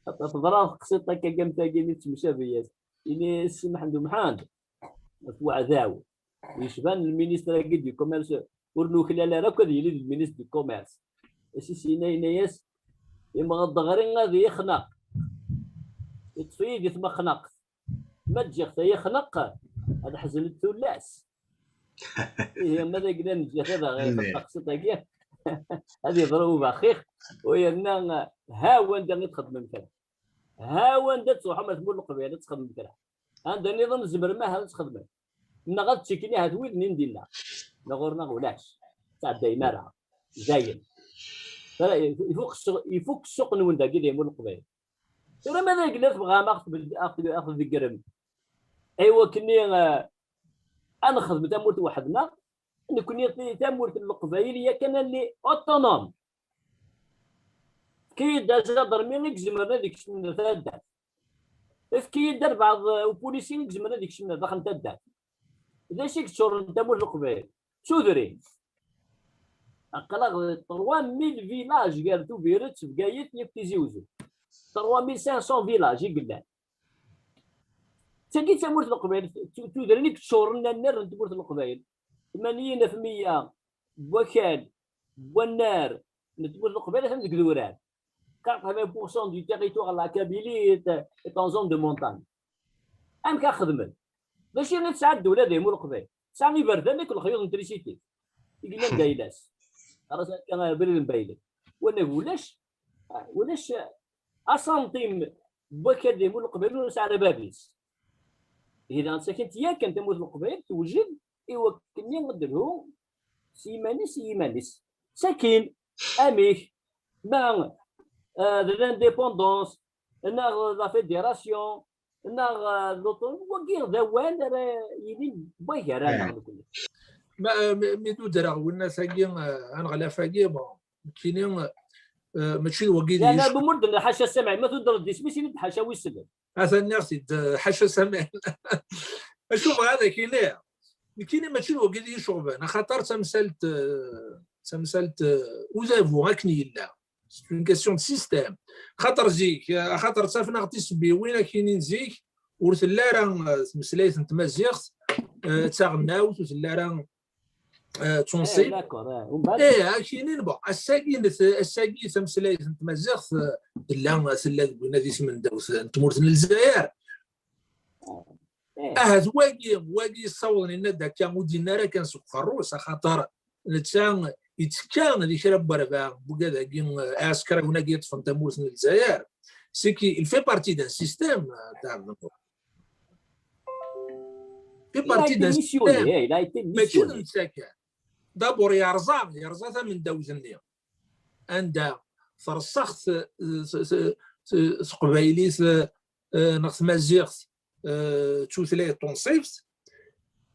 Teḍra teqsiṭ akka am tagi-nni d temcabi-yas. Ini-as Si Mḥend Umḥend, ɣef uɛdaw yecban lministre-agi du commerce, ur nuklal ara akk ad yili d lministre du commerce. Asis-ina yenna-yas, imɣeḍ ɣer-i ad yexneq, iṭṭef-iyi di tmexneqt. Ma ǧǧiɣ-t ad yexneq, ad ḥeznet tullas. Ihi, ma d agla n ǧǧiɣ-t ad aɣ-ixneq taqsiṭ-agi, ad yeḍru ubaxix, u yerna ha wanda i txedmem kra. Ha wanda ad tṛuḥem ar tmurt n Leqbayel ad txedmem kra. Anda nniḍen tzemrem aha ad txedmem. Neɣ ad ttekkin ahat wid-nni n dinna. Neɣ ɣur-neɣ ulac. Tɛeddayem ara. Dayen. Ifuk ssuq, ifuk ssuq-nwen dagi di Hmur n Leqbayel. Tura ma d agla tebɣam ad ɣ-tbed-, ad ɣ-t-, ad ɣ-tḍeggrem. Ay wakken-nni, eh, ad nexdem tamurt weḥd-neɣ, nekkni tamurt n Leqbayel yakan ad nili autonome. Efk-iyi-d ajadermi i izemren ad ikecmen ar taddart. Efk-iyi-d albeɛḍ, eh, upulisi i izemren ad ikecmen ar daxel n taddart. D acu i yeččuren tamurt n Leqbayel? D tudrin. Aql-aɣ trois mille villages gar Tubiret, Bgayet, yakk Tizi Uzzu. Trois mille cinq cents villages i yellan. D tagi i d tamurt n Leqbayel, tu-, tudrin i yeččuren annar n tmurt n Leqbayel. Tmanyin ɣef meyya n wakal, n wannar n tmurt n Leqbayel atan deg idurar. Quatre-vingts pour cent du territoire de la Kabylie est, est en zone de montagne. Amek ara xedmen? D acu i tesɛa ddula di Hmur n Leqbayel? Tesɛa iberdan akked lexyuḍ n trisiti i yellan d ayla-s. Ɣer-as akka abrid n Baylen. Wanag ulac, ulac asantim n wakal di Hmur n Leqbayel ur nesɛi ara bab-is. Ihi daɣen sakint yakan tamurt n Leqbayel tewjed i wakken ad telhu s yiman-is i yiman-is. Sakin, amek? Ma, euh, de l'indépendance, neɣ la fédération, neɣ, euh, l'autonomie, wagi d awal ara yilin n wagar-aneɣ nekkni. Ma, mi, mi d-udreɣ winnat-agi, euh, aneɣlaf-agi, bon, nekkini, euh, mačči d wagi d... Lana bu mudden ḥaca Samaɛ, ma tudreḍ d isem-is, ini-d ḥaca wissen. Atan nniɣ-t-id, euh, ḥaca Samaɛ. Acu bɣiɣ ad ak-iniɣ? Nekkini mačči d wagi d iyi-iceɣben, axaṭer d tamsalt, euh, d tamsalt, euh, udabu akken yella. C'est une question de système. Xaṭer zik, euh, axaṭer ttafnaɣ tisebbiwin akini n zik, ur telli ara, euh, tmeslayt n tmaziɣt, euh, d taɣelnawt, ur telli ara, euh, d tunṣibt. Eh, d'accord, eh, umbeɛd? Eh, akini, bon, ass-agi, ass-agi tameslayt n tmaziɣt, euh, tella, tella deg win ad isem n dawt n tmurt n Lezzayer. Eh. Ahat wagi, wagi yessawḍen yenna-d akka, ur d-yenni ara kan seg uqerru-s, axaṭer netta yettekka di kra n werbaɛ n wigad-agi, eh, aɛeskriwen-agi yeṭṭfen tamurt n Lezzayer. C'est qu'il fait partie d'un système, eh, Dda Ɛebdelnur. Il fait partie d'un système. Il a été missionné, eh, il a été missionné. Mačči d netta kan. D'abord, yerẓa, yerẓa tamendawt-nni. Anda terṣax t-, t-, t-, t-, teqbaylit, eh, neɣ tmaziɣt, eh, d tutlayt tunṣibt,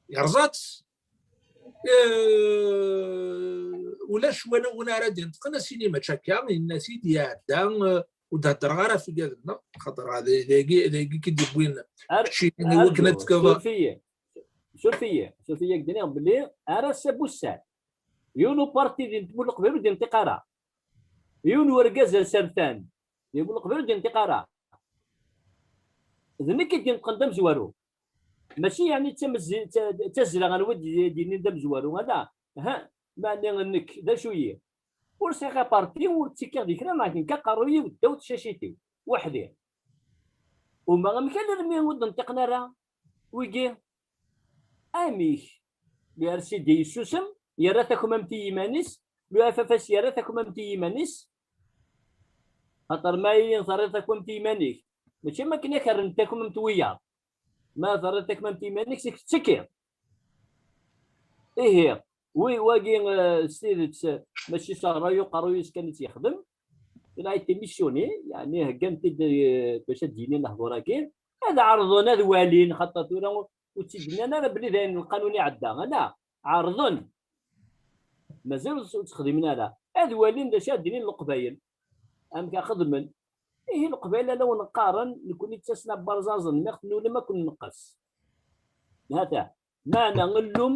yerẓa-tt. Eh, ulac win, win ara d-ineṭqen, a s-yini mačči akka, yenna-t-id, iɛedda, eh, ur d-heddreɣ ara ɣef igad-nneɣ, xaṭer d, d, dagi, dagi i k-id-yewwin keččini, iwakken ad tekkeḍ. Suref-iyi, suref-iyi, suref-iyi, ad k-d-iniɣ belli ar ass-a n wussan, yiwen uparti di tmurt n Leqbayel ur d-yenṭiq ara. Yiwen urgaz asertan di tmurt n Leqbayel ur d-yenṭiq ara. D nekk i d-ineṭqen d amezwaru. Mačči yeɛni d tamezzi-, d ta-, d tazzla n wid d-, d-yennin d amezwaru, ala. Ha, meɛni nekk, d acu-yi? Ur sɛiɣ aparti, ur ttekkiɣ di kra, neɣ nekk aqerruy-iw ddaw tcacit-iw, weḥd-i. Uma amek alarmi ur d-nṭiqen ara wigi? Amek? Le R C D yessusem, yerra takmamt i yiman-is, le F F S yerra takmamt i yiman-is. Xaṭer ma ihi terriḍ takmamt i yiman-ik, mačči am akken ad k-rren takmamt wiyaḍ. Ma terriḍ takmamt i yiman-ik, seg tettekkiḍ. Ihi, wi-, wagi, eh, s tidet, eh, mačči s ṛṛay uqerruy-is kan i tt-yexdem. Il a été missionné, yeɛni heggan-t-id, eh, bac ad d-yini lehdur-agi, ad ɛerḍen ad walin, xaṭer tura ur tt-id-nnan ara belli d ayen lqanun iɛedda, ala, ɛerḍen. Mazal ur tt-, ur tt-xdimen ara. Ad walin d acu ad d-inin Leqbayel. Amek a xedmen? Ihi Leqbayel ala wen-qqaren, nekni ttasen-aɣ-d iberẓaẓen, mi ɣ-tennulem ad ken-nqes. Hata, meɛna llum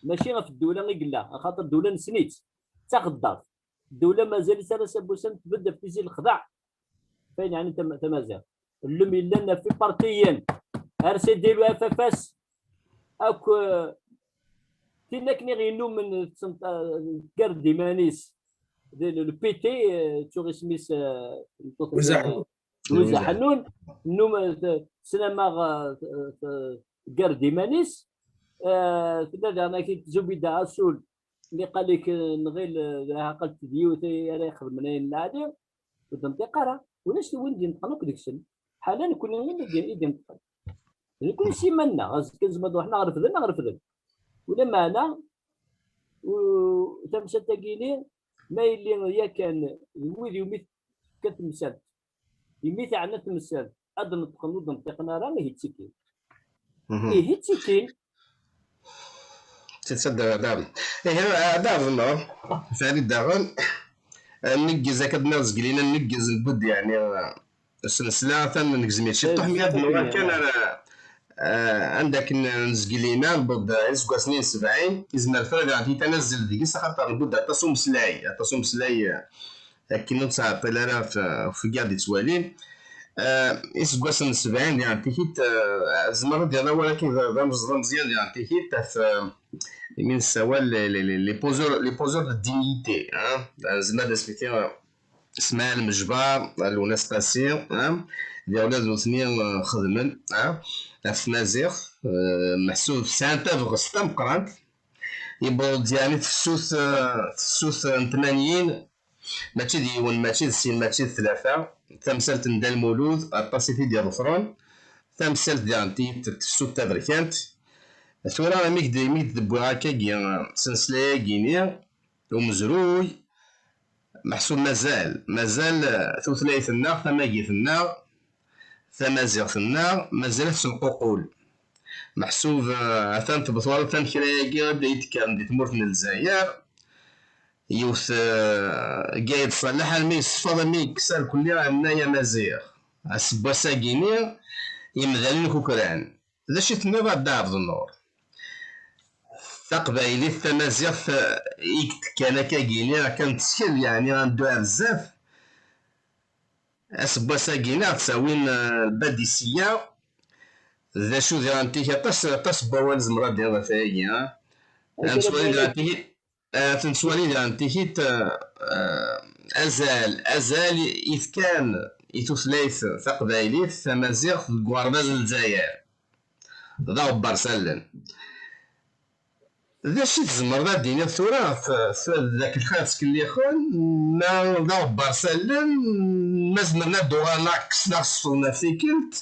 mačči ɣef ddula i yella, axaṭer ddula nessen-itt, d taxeddart. Ddula mazal-itt ar ass-a n wussan tbedd ɣef tizi lexdeɛ. Fayen yeɛni tam-, tamaziɣt. Llum yellan ɣef ipartiyen, R C D, le F F S, akk, eh, tin akken i ɣ-yennumen ttent-, eh, tgarrd iman-is, d le, le P T, eh, ttuɣ isem-is, eh, n tmeṭṭut-nni, Lwiza Ḥennun. Lwiza Ḥennun, nnum, eh, t-, tesnam-aɣ, eh, t-, t-, tgarrd iman-is. Eh, tella daɣen akit Zubida Asul, niqal-ik, eh, nɣil, eh, d aɛaqel d yiwet ara ixedmen ayen lɛali, ur d-tenṭiq ara. Ulac win d-yenṭqen akk deg-sen. Ḥala nekni i d-, i d-yenṭqen. Nekni s iman-nneɣ, azekka nezmer ad ruḥen ad ɣ-refden, ad ɣ-refden. Ulameɛna, u-, tamsalt-agi-ni, ma yelli yakan d wid iwumi tekka temsalt, imi teɛna temsalt, ad d-neṭqen ur d-neṭṭiqen ara, ihi ttikin. Mhm. Ihi ttikin. Tessa-d daɣen. Ihi, daɣen, Farid daɣen, nneggez akka d-nniɣ zgelina, nneggez newwi-d, yeɛni, s nesla, atan negzem-itt ciṭuḥ, mi ad nuɣal kan ar, eh, anda akken nezgelina, newweḍ iseggasen-nni n sebɛin, izmer Farid ad aɣ-d-yini azzel deg-s, axaṭer newwi-d aṭas umeslay, aṭas umeslay, eh, akken ur nettɛeṭṭil ara ɣef, ɣef wigad yettwalin. Eh, iseggasen n sebɛin diɣen tikit, eh, tzemreḍ ad d-tiniḍ awal akken d, d amez-, d ameẓyan diɣen tikit, ɣef, eh, imi nessawal les, les, les, les poseurs, les poseurs de dignité, hein. Eh, nezmer ad as-nini, eh, Smaɛil Mejbar, Lwennas Qasi, hein, d iɣlad nutni, eh, xedmen, hein, ɣef tmaziɣt, eh, meḥsub sɛan tabɣest tameqqrant, yewweḍ-d yeɛni tefsut, eh, tefsut n tmanyin, mačči d yiwen, mačči d sin, mačči d tlata, tamsalt n Dda Lmulud, aṭas i t-id-iḍefren, tamsalt diɣen n tefsut taberkant. Tura, imi k-d-, imi k-d-wwiɣ akkagi, eh, s nesla-agi-ni, umezruy, meḥsub mazal, mazal, eh, tutlayt-nneɣ, tamagit-nneɣ, tamaziɣt-nneɣ, mazal-itt tenququl. Meḥsub, eh, atan tebṭel atan kra-agi ad d-yekkren di tmurt n Lezzayer. Yiwet, eh, Gayd Ṣaleḥ, armi yessefeḍ, armi yekkes arkelli, yenna-yas Amaziɣ. Aseggas-agi-ni, imdanen akk ukran. D acu i tenniḍ a Dda Ɛebdennur? Taqbaylit, tamaziɣt, eh, i yettekkan akkagi-ni, kan tettkel, yeɛni, ad neddu ar zdat. Aseggas-agi-ni, ad ɣ-d-tawin, eh, lbadi sya. D acu diɣen tik aṭas, aṭas n wawal zemreɣ ad d-iniɣ ɣef wayagi, ha? Ad nettwali diɣen tikit, ad nettwali diɣen tikit, eh, eh, azal, azal i fkan i tutlayt taqbaylit, tamaziɣt deg uɣerbaz n Lezzayer. D aɣebbar s allen. D acu i tzemreḍ ad d-tiniḍ tura ɣef, ɣef, d akken lxir ttkellixen, ma d aɣebbar s allen, ma zemren ad d-uɣalen ad kksen, ad ɣ-sefḍen ɣef tikkelt,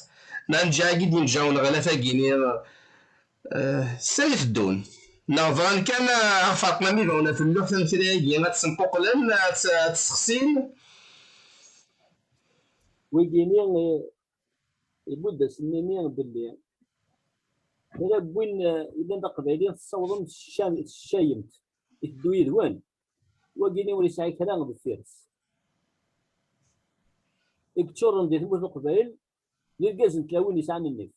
ma nǧaɛgi d-inǧawen ɣlaf-agi-ni, eh, s ay teddun? Neɣ bɣan kan ad ɣ-ferqen am ibawen ɣef lluḥ, am kra-agi, ad tt-ssenquqlen, ad tt-, ad tt-ssexsin? Wigi-ni, eh, ibudd ass-nni belli kra n win, eh, yellan d aqbayli tessawḍem tecca-, teccayemt, iteddu yid-wen. Wagi-ni ur yesɛi kra deffir-s. I yeččuren di tmurt n Leqbayel d irgazen n tlawin yesɛan nnif.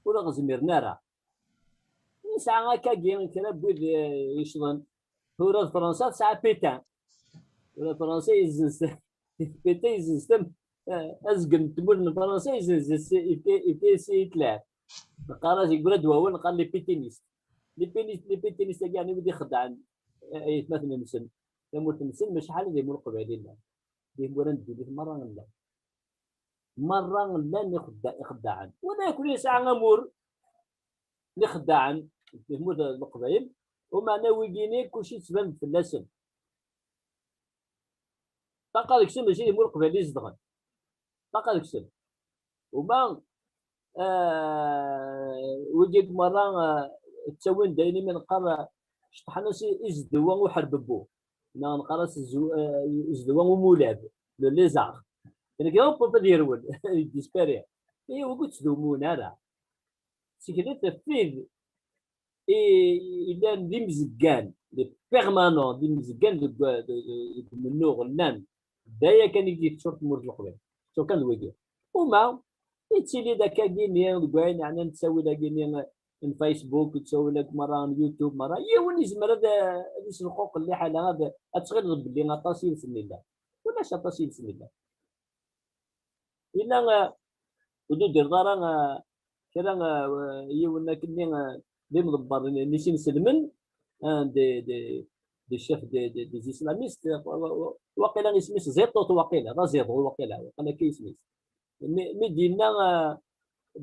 Ur ɣ-zmiren ara. Nesɛa akkagi kra n wid, eh, yecḍen. Tura d Fransa tesɛa Pétain. Tura d Fransa yezzenz, Pétain yezzenz tam-, eh, azgen n tmurt n Fransa yezzenz, yefka-, yefka-yas i Hitler. Neqqar-as, yeggra-d wawal, neqqar les pétainistes. Les péni-, les pétainistes-agi, yeɛni wid ixeddɛen, eh, aytmaten-nsen, tamurt-nsen, maca ḥala d imur Leqbayel i llan. D imura n ddunit merra llan. Merra llan ixedda-, ixeddaɛen. Wala yakk yesɛa amur n ixeddaɛen di tmurt n Leqbayel, umeɛna wigi-ni kulci yettban-d fell-asen. Ṭaqa deg-sen mačči d imur Leqbayel i zedɣen. Ṭaqa deg-sen. Uma, eh, wigi merra, eh, ttawin-d ayen imi neqqar, eh, ceṭṭḥen-as i, i zedwa uḥerbebbu. neɣ neqqar-as zedwa umulab, le lézard. Nekk hop, hop, ad yerwel, yeddispari. Ihi ur ttdumun ara. Seknet ɣef wid i yellan d imzeggan, les permanents, d imzeggan deg deg umennuɣ llan. D aya kan i d-yettur tmurt n Leqbayel. Ttur kan d wigi. Uma yettili-d akkagi-nni deg wayen yeɛnan ttawil-agi-nni n Facebook, ttawil akk merra n YouTube, merra yiwen yezmer ad ad iselquq liḥala, ad ad tɣileḍ belli aṭas yid-sen yella. Ulac aṭas yid-sen yella. Yella, eh, ur d-tudireḍ ara, eh, kra, eh, yiwen akkenni, eh, d imḍebber n, n isinselmen, eh, de, de, de chef de, de, des islamistes, eh, wa-, wa-, wa-, waqila isem-is Ziṭuṭ, waqila, d aziḍu, waqila, waqila akka isem-is. Mi, mi d-yenna, eh,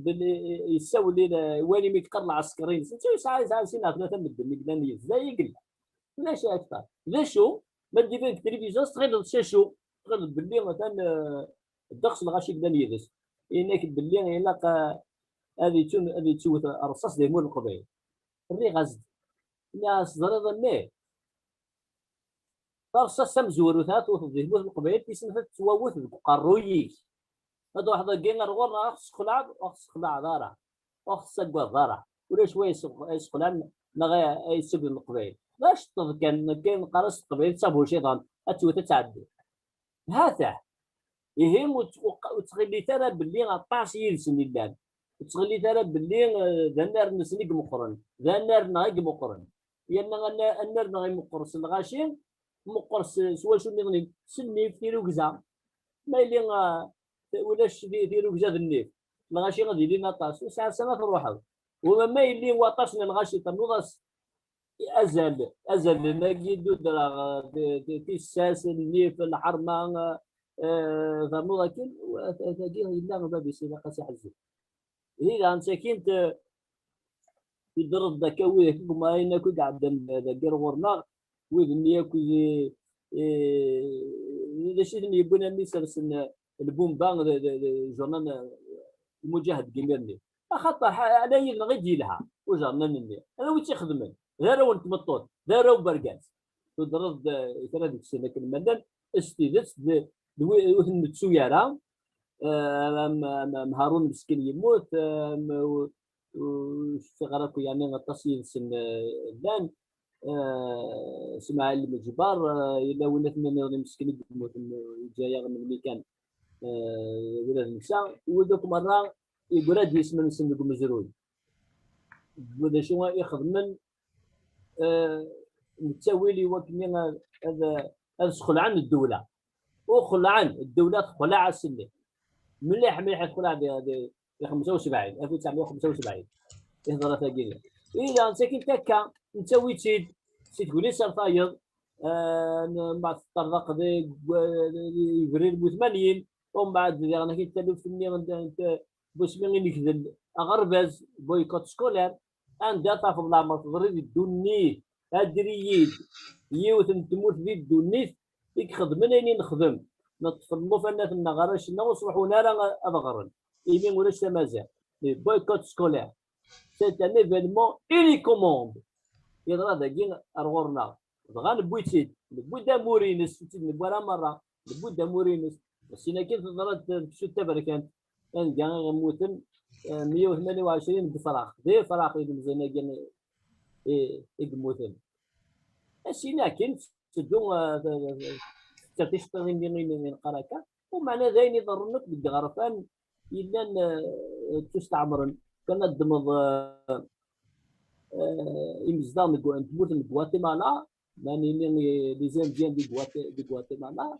belli yessawel i le-, i wayen imi yeqqar lɛesker-ines, netta yesɛa, yesɛa sin neɣ tlata medden i yellan yid-s, d aya i yella. Ulac akter. D acu? Ma d-iban deg tilivizyu, tɣileḍ d acu? Tɣileḍ belli atan, eh, ddeqs lɣaci i yellan yid-s. Yenna-k belli ilaq, eh, ad yettu-, ad yettwet rrṣaṣ di lmut n Leqbayel. Rriɣ-as-d. Nniɣ-as, teẓriḍ a mmi, tarṣaṣt tamezwarut ara tewteḍ di lmut n Leqbayel, tis snat ad tettwawet deg uqerruy-ik. Ma truḥeḍ dagi ar ɣur-neɣ, ad ɣ-tessexlaɛeḍ, ur ɣ-tessexlaɛeḍ ara, ur ɣ-tessaggadeḍ ara. Ulac wa yessex-, yessexlaɛen neɣ ay-, ay yessagden Leqbayel. D aceṭṭeḍ kan, nekkni neqqar-as Leqbayel d tabuciḍant, ad tewwet ad tɛeddi. Hatah. Ihi ur tt-, ur q-, ur ttɣillit ara belli aṭas yid-sen i llan. Ur ttɣillit ara belli, eh, d annar-nsen i imeqqren, d annar-nneɣ i imeqqren. Yerna anna-, annar-nneɣ imeqqer s lɣaci, meqqer s, s wacu nniḍen, s nnif, tirugza. Ma yili, ah, ulac ti-, tirugza d nnif, lɣaci ad ilin aṭas, ur sɛa sani ad truḥeḍ. Wama ma yili waṭas n lɣaci ternuḍ-as azal, azal-nni d udreɣ, d, d, tissas, nnif, lḥerma, eh, ternuḍ akken, wa-, tagi yella bab-is ilaq-as aḥezzeb. Ihi daɣen sakint, eh, tudreḍ-d akka widak i yemɣaren akk i iɛeddan dagi ar ɣur-neɣ, wid-nni akk i, i, d acu i ten-yewwin armi sersen lbumba d, d, d, journal, eh, Lmuǧahed deg imir-nni. Axaṭer ḥa-, ala yid-neɣ i d-yelha ujernan-nni. Ala wi tt-ixedmen. D arraw n tmeṭṭut, d arraw n wergaz. Tudreḍ-d, eh, kra deg-sen akken ma llan, s tidet, d, d wi ur ten-nettu ara, eh, am, am, am Harun meskin yemmut, eh, am, u-, ur cfiɣ ara akk, yeɛni aṭas yid-sen, eh, llan, eh, Smaɛil Meǧber, eh, yella win ad t-nniḍen meskin i yemmuten, eh, yeǧǧa-yaɣ melmi kan, eh, ula d netta, wid akk merra yeggra-d yisem-nsen deg umezruy. D acu i xedmen, eh, nettawil i wakken ad, ad, ad sxelɛen ddewla. U xelɛen, ddewla texleɛ ass-nni. Mliḥ, mliḥ i texleɛ di, di, di xemsa u sebɛin, alef u tesɛemya u xemsa u sebɛin. I teḍra tagi. I daɣen sakint akka, nettawi-tt-id si tguni s ar tayeḍ, eh, n-, mbeɛd teṭṭerḍeq deg, eh, yebrir bu tmanyin, umbeɛd diɣen akkin taluft-nni n, n, n, busmi i negdel aɣerbaz, boycott scolaire, anda tafeḍ leɛmer teḍri di ddunit, adri-yi-d, yiwet n tmurt di ddunit i ixedmen ayen i nexdem, neṭṭef llufan-nneɣ, arrac-nneɣ ur sruḥun ara ad ɣren, imi ulac tamaziɣt. Le boycott scolaire, c'est un événement unique au monde. Yeḍra dagi ar ɣur-neɣ. Dɣa newwi-tt-id, newwi-d amur-ines, ur tt-id-newwi ara merra, newwi-d amur-ines. Sin akin teḍra-d deg Sud Taberkant, anga i yemmuten, eh, meyya u tmanya u ɛecrin deg Ifrax. D Ifrax i d imẓin-agi i, i yemmuten. Asin akin tetteddu, eh, t-, t-, tetter ticeṭṭiḍin-nni i neqqar akka. Umeɛna d ayen iḍerrun akk deg iɣerfan yellan, eh, ttusteɛmren. Kan ad ddmeḍ, eh, eh, imezdaɣ n Gua-, n tmurt n Guatemala, ma nini, eh, les Indiens di Guate-, di Guatemala,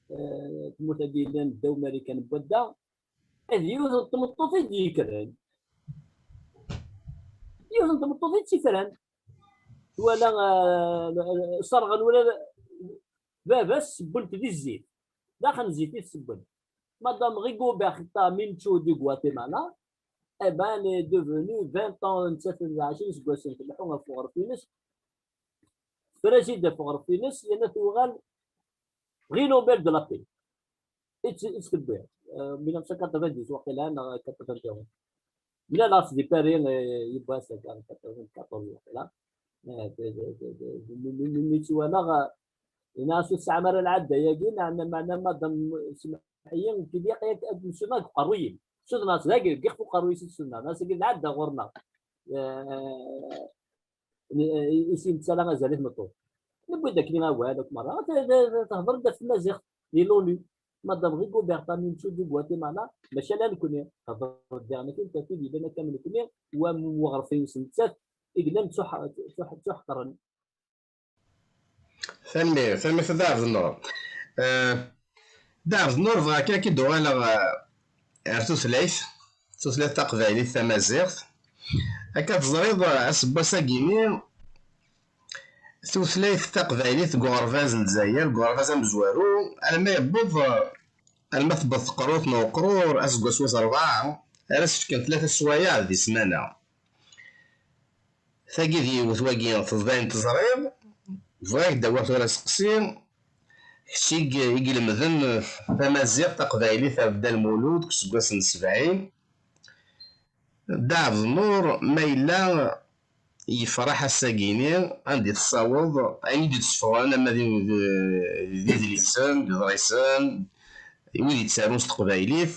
eh, tmurt-agi yellan ddaw Marikan n wadda, d yiwet n tmeṭṭut i d-yekkren. Yiwet n tmeṭṭut i tt-ifran. Twala, eh, serɣen ula d baba-s, sewwen-t di zzit. D axen zzit i t-sewwen. Madame Rigoberta Menchú de Guatemala, eh ben, elle est devenue vingt ans, nettat d ɛecrin iseggasen tleḥḥu ɣef uɣref-ines, tefra-tt-id ɣef uɣref-ines, yerna tuɣal prix Nobel de la paix. I tt-, i tt-tewwi, eh, mille neuf cent quatre-vingt-dix waqila, neɣ quatre-vingt-onze. Mlaleɣ-tt di Paris, eh, yiwwas, quatre-vingt-quatorze waqila. Eh, d, d, d, d, mi, mi, mi, mi tt-walaɣ, eh, Yenna-as ur tesɛam ara lɛadda-yagi, neɣ, meɛna madam, semmeḥ-iyi, nekk ilaq ad, ad nsuneɣ deg uqerruy-im. Sudneɣ-as dagi, deg ixef uqerruy-is i sudneɣ. Nniɣ-as agi d lɛadda ɣur-neɣ. Eh, i, i s-yettala azal i tmeṭṭut. Newwi-d akkenni awal akk merra. Te-, te-, te-, tehder-d ɣef tmaziɣt di l'ONU. Madam Rigoberta Menchú di Guatemala, maca ala nekni. Tehder-d diɣen akken tafid yellan akka am nekni, wa m-, weɣref-ines nettat, i yellan ttuḥ-, ttuḥ-, ttuḥeqren. Tanemmirt, tanemmirt a Dda Ɛebdennur. Eh, Dda Ɛebdennur, bɣiɣ kan ad k-id-uɣaleɣ, eh, ar tutlayt, tutlayt taqbaylit tamaziɣt. Akka teẓriḍ, eh, aseggas-agi-ni, tutlayt taqbaylit deg uɣerbaz n Lezzayer, deg uɣerbaz amezwaru, alma yewweḍ, eh, alma tewweḍ teqrurt n uqrur, aseggas wis ṛebɛa, ara s-fken tlata sswayeɛ di ssmana. Tagi d yiwet wagi, teẓdayen teẓriḍ, bɣiɣ ad k-d-awiɣ tura aseqsi, kečč i g-, i ilemden tamaziɣt taqbaylit ar Dda Lmulud deg useggas n sebɛin. Dda Ɛebdennur, ma yella yefreḥ ass-agi-ni, anda i tessaweḍ ayen i d-itteffɣen, ama d, d, d idlisen, d iḍrisen, i wid yettarun s teqbaylit,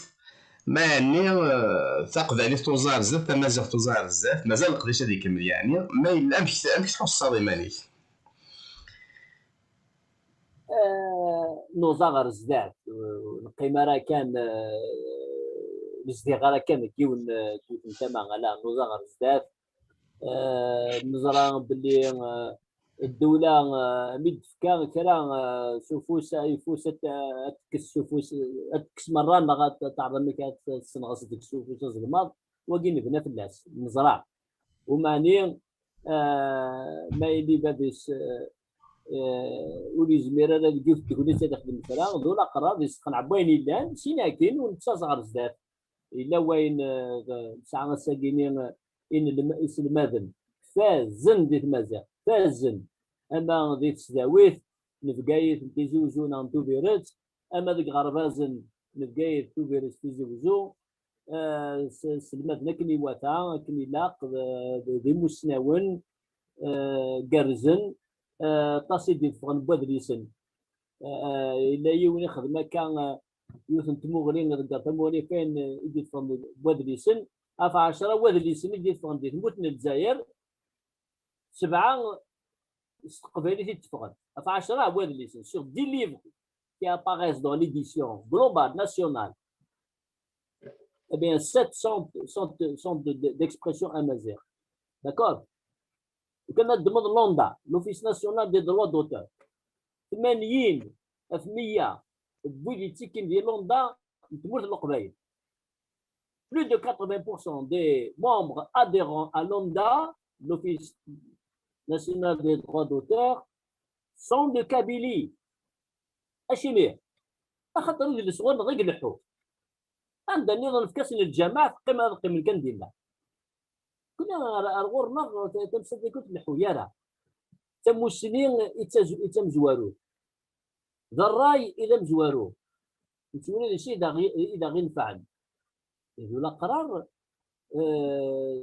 ma yeɛni, eh, taqbaylit tuẓa ar zdat, tamaziɣt tuẓa ar zdat, mazal leqdic ad ikemmel yeɛni, ma yella, amek, amek tḥusseḍ iman-ik? Eh, nuẓa ɣer zdat, eh, ur neqqim ara kan, eh, ur nezdiɣ ara kan deg yiwen, eh, deg yiwet n tama, ala, nuẓa ɣer zdat. Eh, neẓra belli, eh, ddewla, eh, mi d-tefka kra, eh, s ufus, ayeffus, ad, ad tekkes s ufus, ad tekkes merra, neɣ ad teɛreḍ amek ad tessenɣes deg-s ufus azelmaḍ, wagi nebna fell-as, neẓra. Umeɛni, eh, ma yili bab-is, eh, eh, ur yezmir ara deg yiwet n tegnit ad ixdem kra, d ulaqrar, yesteqneɛ n wayen yellan, sin akin ur nettaẓ ɣer zdat. Yella wayen, eh, nesɛa ass-agi-ni, eh, inelm-, iselmaden fazen di tmaziɣt, fazen, ama di tesdawit n Bgayet n Tizi Uzzu neɣ n Tubiret, ama deg iɣerbazen n Bgayet, Tubiret, Tizi Uzzu, eh, s-, selmaden akken iwata, akken ilaq, d, d, d imussnawen, eh, gerrzen, eh, aṭas i d-iteffɣen n wadlisen. Eh, yella yiwen ixdem akka, eh, yiwet n tmuɣli, iḍegger tamuɣli, ɣef wayen, eh, i d-iteffɣen n wadlisen. Ɣef ɛecra wadlisen i d-iteffɣen di tmurt n Lezzayer, sebɛa s teqbaylit i d-teffɣen. Ɣef ɛecra wadlisen, sur dix livres qui apparaissent dans l'édition globale nationale, eh bien, sept sont, sont, sont de, de, d'expression amazigh. D'accord? Kan ad d-tmeḍ l'ONDA, l'Office National des Droits d'Auteur. Tmanyin ɣef meyya n wid yettekkin di l'ONDA n tmurt n Leqbayel. Plus de quatre-vingts pour cent des membres adhérents à l'ONDA, l'Office National des Droits d'Auteur, sont de Kabylie. Acimi? Axaṭer idles ɣur-neɣ i ileḥḥu. Anda nniḍen nefka-sen lǧameɛ, teqqim, ad qqimen kan dinna. Kunna ar, ar ɣur-neɣ ta-, tamsalt-agi ur tleḥḥu ara. Tamussni i d taz-, i d tamezwarut. D ṛṛay i d amezwaru. Nettwali d acu i d aɣ-, i d aɣ-inefɛen. D ulaqrar, eh,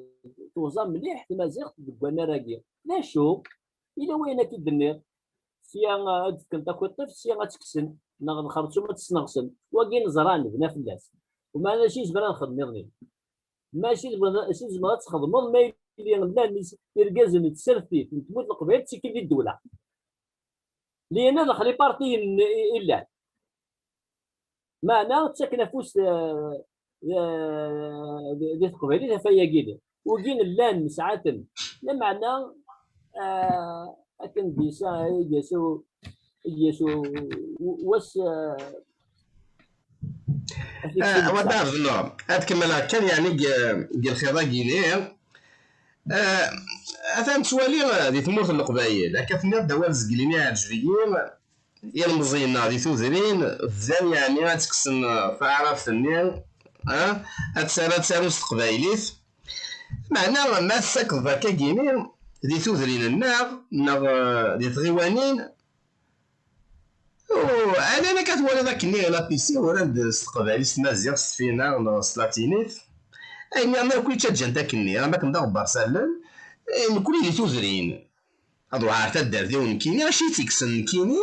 tuẓa mliḥ tmaziɣt deg wannar-agi. D acu? Yella wayen akka i d-tenniḍ. Sya, eh, ad d-fken takwiṭ, sya ad tt-kksen, neɣ d xerṣum ad tt-sneɣsen. Wagi neẓra, nebna fell-as. Umeɛna acu i nezmer ad nexdem iḍ-nni? Mačči tebɣiḍ, acu tzemreḍ ad txedmeḍ ma yili llan is-, irgazen n tsertit n tmurt n Leqbayel ttekkin di ddewla? Llan daxel ipartiyen i, i llan. Meɛna ttaken afus, eh, eh, di, di teqbaylit ɣef wayagi-nni. Wigin llan nesɛa-ten. Lameɛna, eh, akken d-yesa, i d-yesa u-, i d-yesa u-, u-, wass, eh, Ah, wa d Ɛebdennur. Ad kemmleɣ kan, yeɛni, deg, deg lxiḍ-agi-ni. Ah, atan ttwaliɣ, ah, di tmurt n Leqbayel, akka tenniḍ-d awal zgelli-nni iɛǧeb-iyi, ilmeẓyen-nneɣ di tudrin, bdan, yeɛni, ad tekksen, ah, taɛrabt-nni, ah, ad tt-, ad ttarun s teqbaylit. Meɛna, ma tessakkdeḍ akkagi-ni di tudrin-nneɣ, neɣ, ah, di tɣiwanin, Ala nekk ad twaliḍ akkenni la P C uran-d s teqbaylit, s tmaziɣt, s tfinaɣ neɣ s tlatinit. Ayen nniḍen akk i ttaǧǧan-t akkenni, am akken d aɣebbar s allen, eh, nekkni di tudrin. Ad ruḥeɣ ar taddart-iw nekkini, acu i tt-ikksen nekkini,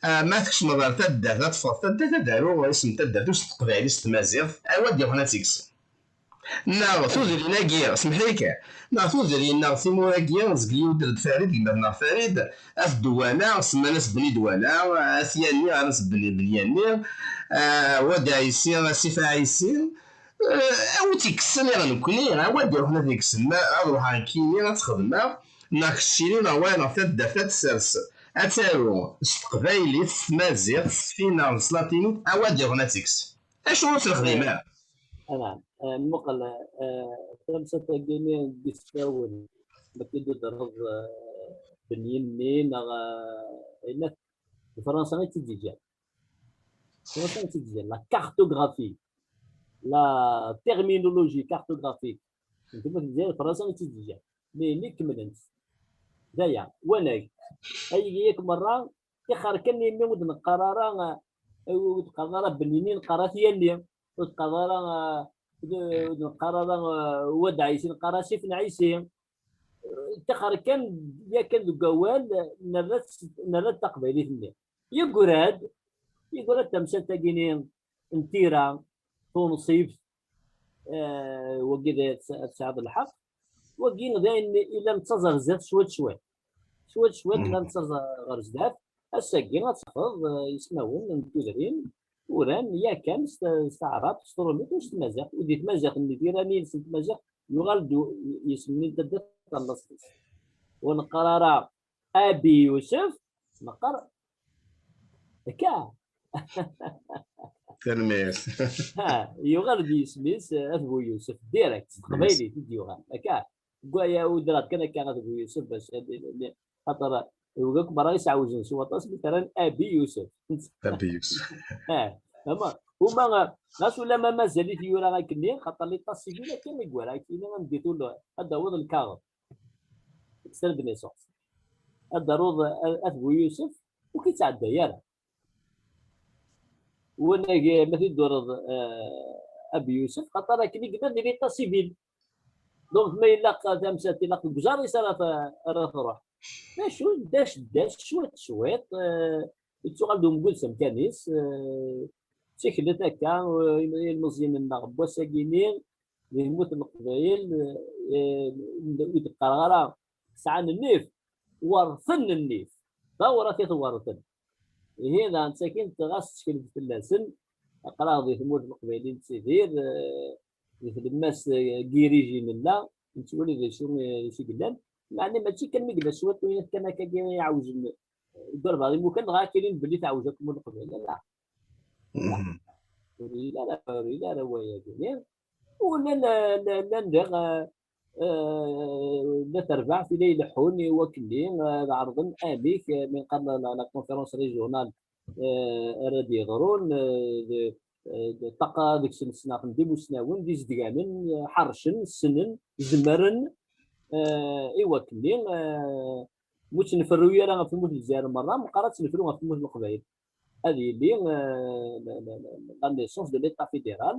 Ah, ma tkecmeḍ ɣer taddart, ad teffɣeḍ taddart, ad aruɣ isem n taddart-iw s teqbaylit, s tmaziɣt, awa d-yuɣen ad tt-ikkes. Neɣ tudrin-agi, semḥ-iyi kan, neɣ tudrin neɣ timura-agi, zgelli udr d Farid, gma-tneɣ Farid, At Dwala, semman-as Bni Dwala, At Yanni, ɣer-as Bni, Bni Yanni, ah, Wad Ɛisi, Asif Ɛisi, ah, awi-tt-ikkes nniɣ nekkni, awa d-iruḥen ad ikkes, ma ad ruḥeɣ nekkini ad t-xedmeɣ, neɣ keččini neɣ wayeḍ neɣ taddart ad tessers, ad taru s teqbaylit, s tmaziɣt, s tfinaɣ, s tlatinit, awa d-iruḥen ad tt-ikkes. Acu ur tt-nexdim ara? Anɛam. Eh, muqel, eh, tamsalt-agi-nni n yisfawen, ma k-id-udreḍ, eh, Benyemni neɣ, eh, aynak, d Fransa i tt-id-iǧǧan. D Fransa i tt-id-iǧǧan. La cartographie, la terminologie cartographique. N tmurt n Lezzayer, d Fransa i tt-id-iǧǧan. Nitni kemmlen-tt. D aya, wanag. Ayagi yakk merra, tixer kan imi ur d-neqqar ara, eh, ur d-neqqar ara Benyemni, neqqar At Yanni, ur d-neqqar ara, eh, ur d-neqqar ara, eh, Wad Ɛisi, neqqar Asif n Ɛisi. Eh, tixer kan, yakan deg wawal, eh, nerra-tt, nerra-d taqbaylit-nni. Yeggurad, yeggurad tamsalt-agi-nni n tira, tunṣibt, eh, wagi d, ad tesɛiḍ lḥeqq. Wagi d ayen i la nettaẓ ar zdat cwiṭ cwiṭ. Cwiṭ cwiṭ la nettaẓ ɣer zdat. Ass-agi ad tafeḍ, eh, ismawen n tudrin uran yakan s, s taɛrabt, s trumit u s tmaziɣt. U di tmaziɣt-nni, tira-nni-ines n tmaziɣt, yuɣal-d u-, yisem-nni n taddart ɣer laṣel-is. Ur neqqar ara Abi Yusef, neqqar akka. Tanemmirt. Ha, yuɣal-d yisem-is, eh, At Bu Yusef, direct, s teqbaylit i d-yuɣal. Akka, deg waya udreɣ-d kan akka At Bu Yusef, bac, eh, eh, eh, xaṭer, eh, akk merra i s-ɛewjen s waṭas, mi t-rran Abi Yusef. Abi Yusef. Ha, ama, uma, eh, ɣas ulamma mazal-it yura akkenni, xaṭer l'état civil akka i yura akkenni, anda i tul-, ad d-tawiḍ lkaɣeḍ. Extrait de naissance. Ad d-taruḍ, eh, At Bu Yusef, ur k-ittɛedday ara. Wanag, ma t-id-turiḍ, eh, Abi Yusef, xaṭer akken i yella di l'état civil. Donc, ma ilaq tamsalt, ilaq deg uẓar-is ara t-, ara truḥ. D acu, ddac, ddac, cwiṭ, cwiṭ, eh, yettuɣal-d umgud s amkan-is, eh, d tikelt akka, eh, ilmeẓyen-nneɣ n wass-agi-nni, di tmurt n Leqbayel, eh, ur d-qqareɣ ara sɛan nnif, werten nnif. D awrat i t-werten. Ihi, daɣen, d takin, ɣas ttkel fell-asen, aql-aɣ di tmurt n Leqbayel i nettidir, eh, di tlemmast, eh, n yiriji nella, nettwali d acu, eh, d acu i yellan. Meɛna mačči kan mi yella cwiṭ n wiyaḍ kan akka i iɛewjen, eh, deg walbeɛḍ imukan, dɣa akka ilin belli teɛwej akk tmurt n Leqbayel. Ala. Ur yelli ara, ur yelli ara waya-gini. U llan, llan, llan diɣ, eh, eh, la terbaɛt i la ileḥḥun i wakken-nni, eh, ad ɛerḍen amek, eh, mi nqar la, la, la conférence régionale, eh, ara d-yeḍrun, eh, d, eh, d ṭṭaqa deg-sen ssneɣ-ten d imusnawen, d izedganen, eh, ḥercen, ssnen, zemren, eh, i wakken-nni, eh, mi ur ttnefru ara ɣef tmurt n Lezzayer merra, meqqar ad ttnefru ɣef tmurt n Leqbayel. Ad yili, eh, la, la, la, la naissance de l'État fédéral,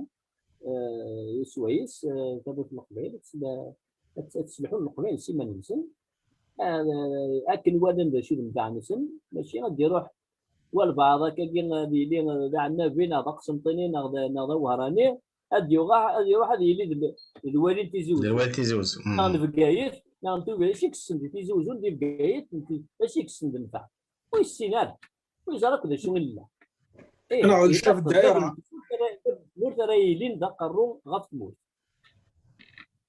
eh, swayes, eh, tamurt n Leqbayel ad tt-, ad tt-, ad tesselḥu Leqbayel s iman-nsen, eh, akken walan d acu i d nnfeɛ-nsen, mačči ad d-iruḥ walbeɛḍ akkagi ad yili d aɛennabi neɣ d aqsenṭini neɣ d, neɣ d awehṛani, ad d-yuɣ, ad iruḥ ad yili d, d lwali n Tizi Uzzu. D lwali n Tizi Uzzu. Neɣ n Bgayet, neɣ n Tubiret, acu i yekksen di Tizi Uzzu, di Bgayet, n Ti-, acu i yekksen d nnfeɛ? Ur yessin ara. Ur yeẓri akk d acu i nella. Ih, neɣ d ilaq ccaf ddayra. Tmurt ara, tmurt ara yilin d aqerru ɣef tmurt.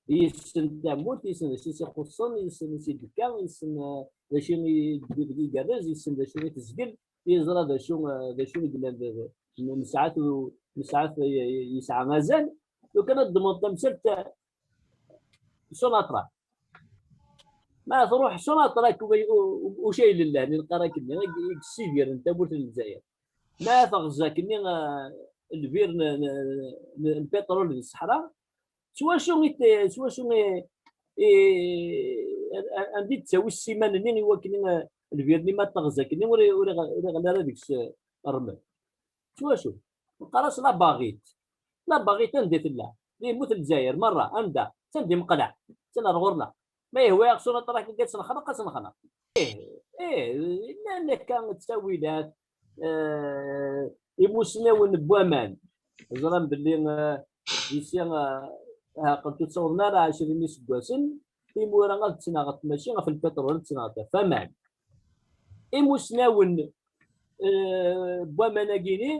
Yessen tamurt, yessen d acu i s-ixuṣṣen, yessen acu i d-tekka, yessen, eh, d acu i d-, i igerrez, yessen d acu i tezgel, yeẓra d acu, eh, d acu i yellan d, d, n-, nesɛa-t u-, nesɛa-t, eh, yesɛa azal. Lukan ad d-ddmeḍ tamsalt, eh, Sunatra. Ma truḥ Sunatra, u-, u-, ucayel n lehni, neqqar akken, i, i yessidiren tamurt n Lezzayer. Ma teɣza akkenni, eh, lbir n, n, n, n lpiṭrul di ṣṣeḥra, s wacu i t-, s wacu i, i, a-, a-, anda i d-ttawi ssiman-nni i wakken, eh, lbir-nni ma teɣza akkenni ur, ur, ur iɣelli ara deg-s, eh, rrmel? S wacu? Neqqar-as la baɣit. La baɣit anda i tella? Di tmurt n Lezzayer merra, anda? Attan di Meqleɛ, attan ar ɣur-neɣ. Ma yehwa-yaɣ Sunatra akka ad tt-nexneq, ad tt-nexneq. Ih, ih, llan akka d ttawilat, eh, imusnawen n waman. Ẓran belli, eh, disi, eh, ɛaqel ur ttawḍen ara ɛecrin iseggasen, timura ad ttnaɣent mačči ɣef lpiṭrul, ad ttnaɣent ɣef waman. Imusnawen, eh, n waman-agi-ni,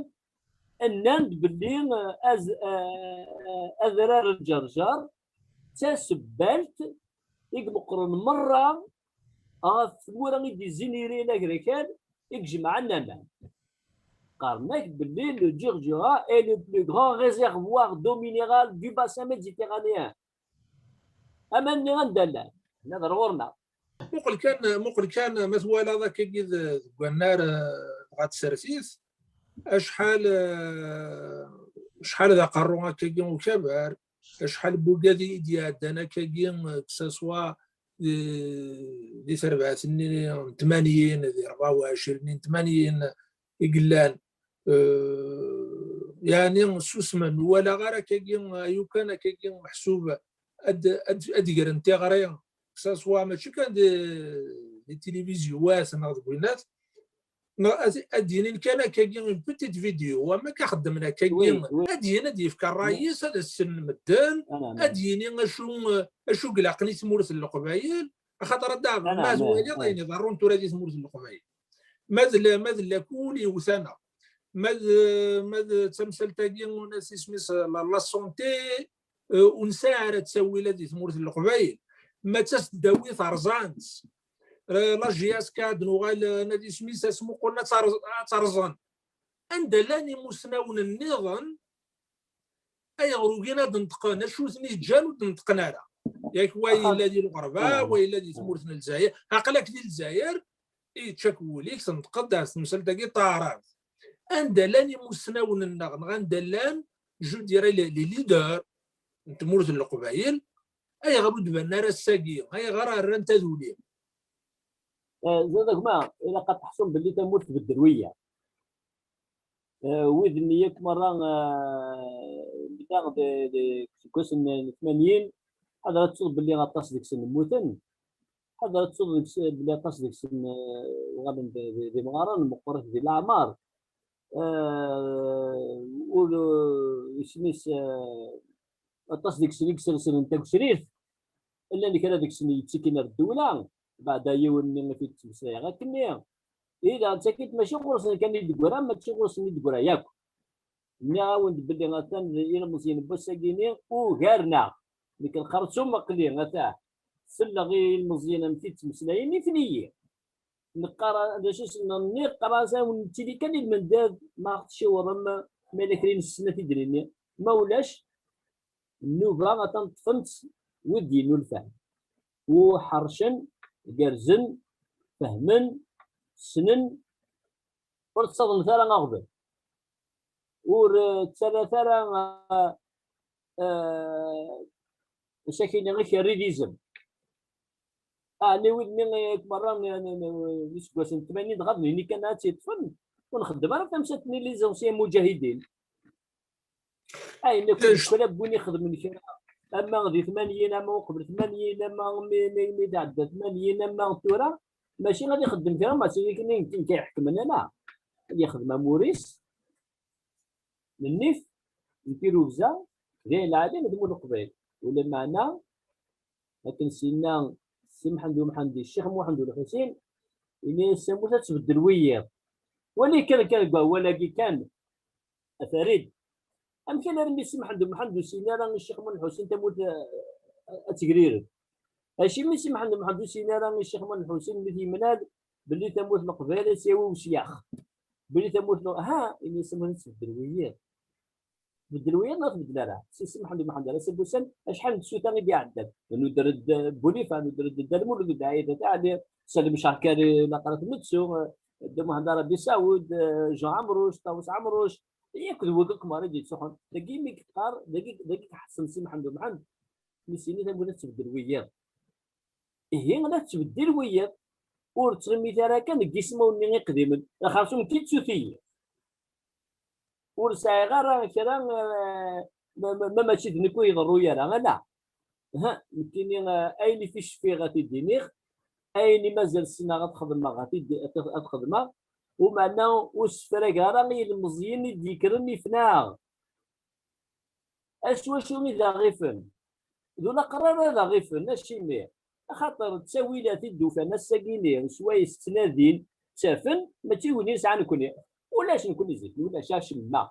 nnan-d belli, eh, az-, eh, adrar n Ǧerǧer d tasebbalt i imeqqren merra ɣef tmura i d-izzin irayen agrakal i ijemɛen aman. Qqaren-ak belli le Djurdjura est le plus grand réservoir d'eau minérale du bassin méditerranéen. Aman-nni anda llan? Nna ɣer ɣur-neɣ. Muqel kan, muqel kan ma twalaḍ akkagi d-, deg wannar, eh, dɣa tsertit, acḥal, eh, acḥal d aqerru akkagi ukabar, acḥal n wugad i d-iɛeddan akkagi, eh, que ça soit di, di terbaɛt-nni n tmanyin, di rebɛa u ɛecrin n tmanyin, i yellan, eh, yeɛni susmen, ur walaɣ ara akkagi, ayu kan akkagi meḥsub ad, ad, ad gren tiɣri, que ça soit mačči kan di, di tilivizyu-wat neɣ deg winat, neɣ ad, ad d-inin kan akkagi une petite vidéo, am akka xeddmen akkagi, oui, oui, ad d-yin, ad d-yefk ṛṛay-is, ad ssnen medden, ad d-yini acu, acu ilaqen i tmurt n Leqbayel, axaṭer ad d-aɣen ma twaliḍ ayen iḍerrun tura di tmurt n Leqbayel. Ma d la-, ma d lakul iwet-aneɣ, ma d, ma d tamsalt-agi, ur nesɛi isem-is, la, la santé, eh, ur nesɛi ara ttawil di tmurt n Leqbayel. Ma d tasdawit rẓan-tt. Eh, la J S K ad nuɣal, eh, nadi isem-is, asmuqel ad terẓ-, ad terẓen. Anda llan imusnawen nniḍen ayɣer ugin ad neṭqen, acu ten-iǧǧan ur d-neṭqen ara? Yak wa yella di lɣerba, wa yella di tmurt n Lezzayer. Aql-ak di Lezzayer, yečča-k wul-ik, tenṭqeḍ ar temsalt-agi n taɛrabt. Anda llan imusnawen-nneɣ, neɣ anda llan, je dirais, les, les leaders n tmurt n Leqbayel, ayɣer ur d-banen ara ass-agi? Ayɣer rran taduli? Eh, ẓriɣ gma, ilaq ad teḥṣum belli tamurt tbeddel wiyaḍ. Eh, wid-nni yakk merra, eh, bdiɣ di, di, seg wass n, n tmanyin, ḥader ad tettuḍ belli aṭas deg-sen mmuten, ḥader ad tettuḍ deg-s-, belli aṭas deg-sen, eh, uɣalen d, d, d imɣaren, meqqret di leɛmer. Eh, ur, eh, isem-is, eh, aṭas deg-sen i yessersen n tagecrit, llan kra deg-sen yettikin ar ddewla, beɛda yiwen-nni i t-id-ttmeslayeɣ akkenni. Ihi daɣen d takit mačči ɣur-sen kan i d-teggra, mačči ɣur-sen i d-teggra yakk. Nniɣ-awen-d belli atan ilmeẓyen n wass-agi-ni ugaren-aɣ. Nekk lxerṣum aql-i, atah, selleɣ i ilmeẓyen amek i ttmeslayen, ifen-iyi. Neqqar, d acu i s-, nniɣ, qqar-as, awen nettili kan i lmendad, ma ɣ-tciwṛem, ma yella kra i nessen ad t-id-nini. Ma ulac, nnuba atan ṭṭfen-tt wid d-yennulfan. U ḥercen, gerrzen, fehmen, ssnen, ur ttaḍnet ara aɣbel. Ur, eh, ttarrat ara, eh, eh, asakini ikerri d izem. Ɛni wid-nni, eh, merra n, n, n, n iseggasen n tmanyin dɣa d nini kan ad tt-yeṭṭfen, ur nxeddem ara tamsalt-nni les anciens mujahidin. Ayen akk kra n win ixedmen kra, ama di tmanyin, ama uqbel tmanyin, ama mi, mi, mi tɛedda tmanyin, ama tura, mačči ad ixeddem kra, mačči d akken i, i, i iḥekmen, ala. Ad yexdem amur-is, n nnif, n tirrugza, d ayen lɛali, d mul uqbayl. Ulameɛna, akken s-yenna Si Mḥend Umḥend i Ccix Muḥend Ulḥusin, yenna-yas tamurt ad tbeddel wiyiḍ. Wali kan, kan deg wawal-agi kan, a Farid. Amek alarmi Si Mḥend Umḥend ur s-yenni ara i Ccix Muḥend Ulḥusin tamurt, eh, ad tegrireb? Acimi Si Mḥend Umḥend ur s-yenni ara i Ccix Muḥend Ulḥusin mi t-yemlal belli tamurt n Leqbayel ad s-yawi usyax? Belli tamurt n, ha, ini-as tamurt ad tbeddel wiyiḍ. Tbeddel wiyiḍ neɣ tbeddel ara? Si, Si Mḥend Umḥend ara s-, ussan, acḥal n tsuta i d-iɛeddan. Nuder-d Bulifa, nuder-d Dda Lmulud, Dda Ɛida, Dda Ɛli, Salim Cakari, Laqrat Metsu, Dda Muḥend Arabi Saud, Jean Ɛemruc, Ṭawes Ɛemruc, yakk d wakk akk merra i d-yettruḥun. Dagi mi yeqqar, dagi, dagi iḥessen Si Mḥend Umḥend, mi s-yenna tamurt ad tbeddel wiyiḍ. Ihi, la tettbeddil wiyiḍ. Ur ttɣimit ara kan deg yismawen-nni iqdimen. Xersum d tittut-iyi. Ur sɛiɣ ara kra, eh, ma, ma, ma mačči d nekk ur iḍerru ara, ala. Ha, nekkini, eh, ayen i fi cfiɣ ad t-id-iniɣ, ayen i mazal ssneɣ ad xedmeɣ, ad t-id-, ad, ad xedmeɣ, Umeɛna ur ssefrageɣ ara i yilmeẓyen i d-yekkren ifen-aɣ. Acu acu i d aɣ-ifen? D ulaqrar ad aɣ-ifen, acimi? Axaṭer ttawilat i d-ufan ass-agi-nni, swayes ttnadin, ttafen, mačči d win i nesɛa nekni. Ulac nekni zik, ulac acemma.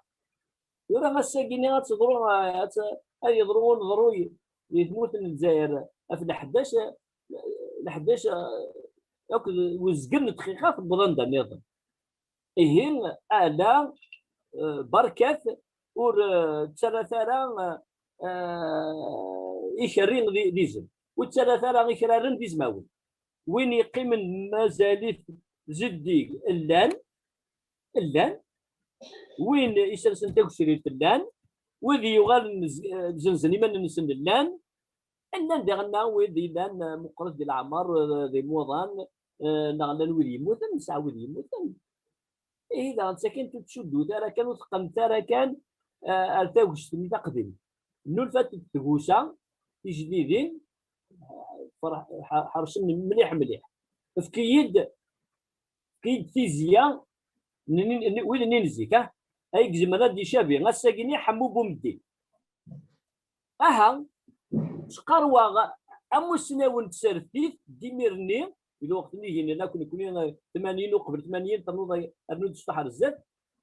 Tura ass-agi-nni ad teḍru, ad tt-, ad yeḍru uneḍruy di tmurt n Lezzayer ɣef leḥdac, leḥdac akked uzgen n ddqiqa tewweḍ anda nniḍen. Ihi, ala, eh, berkat, ur, eh, ttarrat ara, eh, ikerri d, d izem. Ur ttarrat ara ikraren d izmawen. Win yeqqimen mazal-it zeddig, llan, llan. Win isersen tagecrirt, llan. Wid yuɣalen z-, eh, zenzen iman-nsen, llan. Llan diɣenna wid yellan, eh, meqqret di leɛmer, eh, d imuḍan, eh, neɣ llan wid yemmuten, nesɛa wid yemmuten. Ihi daɣen, sakin ur tettcuddut ara kan, ur teqqnemt ara kan, eh, ar tagest-nni taqdimt. Nnulfant-d tgusa, tijdidin, eh, ferḥ-, ḥer-, ḥercen mliḥ, mliḥ. Efk-iyi-d, efk-iyi-d tizya n, n, n, wid-nni n zik, ah, ay izemren ad d-icabi ass-agi-nni Ḥemmu Bumeddin. Aha, ttqarwaɣ amussnaw n tsertit d imir-nni, di lweqt-nni, ihi nella akk nekni, eh, tmanyin uqbel tmanyin, ternuḍ ay-, rnu-d cṭuḥ ar zdat,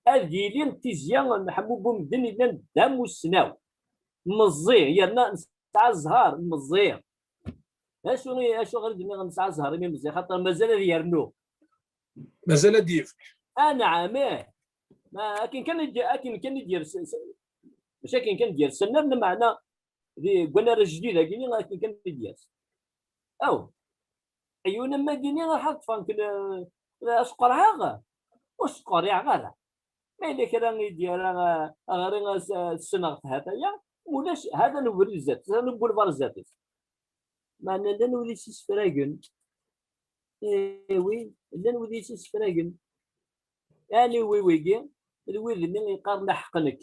ad yili d tizya n Ḥemmu Bumedden yellan d amussnaw. Meẓẓi, yerna nesɛa zzher, meẓẓi. D acu i, acuɣer i d-nniɣ nesɛa zzher imi meẓẓi? Xaṭer mazal ad yernu. Mazal ad d-yefk. Anɛam, ih. Ma akken kan i d-, akken kan i d-yers, s-, mačči akken kan i d-yers, nnan, meɛna di, deg wannar ajdid-agi-nni akken kan i d-yers. Aw, ɛyun am wagi-nni, ruḥ ad ṭṭfen-k, eh, ad s-qerɛeɣ? Ur s-qerriɛeɣ ara. Ma yella kra i d-yerra, eh, aɣri, eh, s-, eh, ssneɣ-t hataya, ulac, hada n ubrid zdat-s, hada n ubulvar zdat-s. Meɛna llan wid i s-isefragen. Eh, wi, llan wid i s-isefragen. Ani wi wigi? D wid-nni yeqqaren aḥeqq nekk.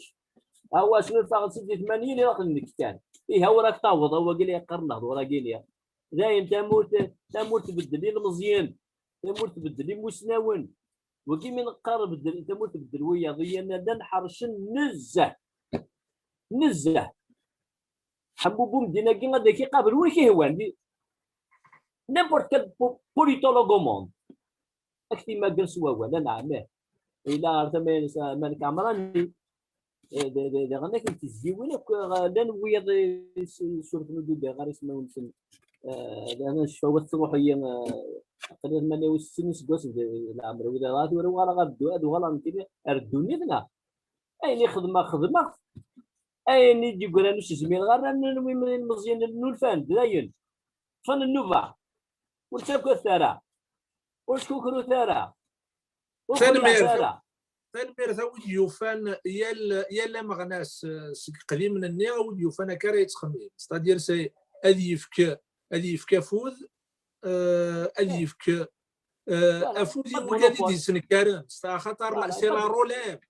Awa, snulfaɣ-d seg tmanyin ilaq d nekk kan. Ihi, ur ak-taweḍ, a wagi la yeqqaren lehdur-agi-nni. Dayen, tamurt, tamurt tbeddel ilmeẓyen. Tamurt tbeddel imusnawen. Wagi mi neqqar beddel, tamurt tbeddel wiyaḍ, i yerna llan ḥercen nezzeh. Nezzeh. Ḥemmu Bumedyen-agi ad ak-iqabel win k-ihwan. Di n'importe quel po-, politologue au monde. Ad k-t-imagger s wawal, anɛam, ih. Yella ɣer tama-ines, ah, Malik Ɛemrani, eh, d, d, diɣen akken tizyiwin akk, eh, llan wiyaḍ i s-, surfen ur d-udiɣ ara ismawen-nsen. Eh, llan ccfawat truḥ-iyi, eh, aql-i tmanya u settin iseggasen di, di leɛmer-iw, dɣa tura uɣaleɣ ad ddu-, ad uɣaleɣ nekkini ar ddunit, neɣ? Ayen i xedmeɣ, xedmeɣ. Ayen i d-yeggran ur s-zmireɣ ara, n, n, n, ilmeẓyen nnulfan-d, dayen. Ṭṭfen nnuba. Ur ttagadet ara. Ur skukrut ara. Ur xelɛet ara. Tanemmirt a wid yufan yal, yal ameɣnas, eh, seg iqdimen-nni, a wid yufan akka ara yettxemmim. C'est-à-dire, c'est, ad yefk, ad yefk afud, eh, ad yefk, eh, afud i wigad i d-yesnekkaren. C'est-à-dire, axaṭer c'est la relève.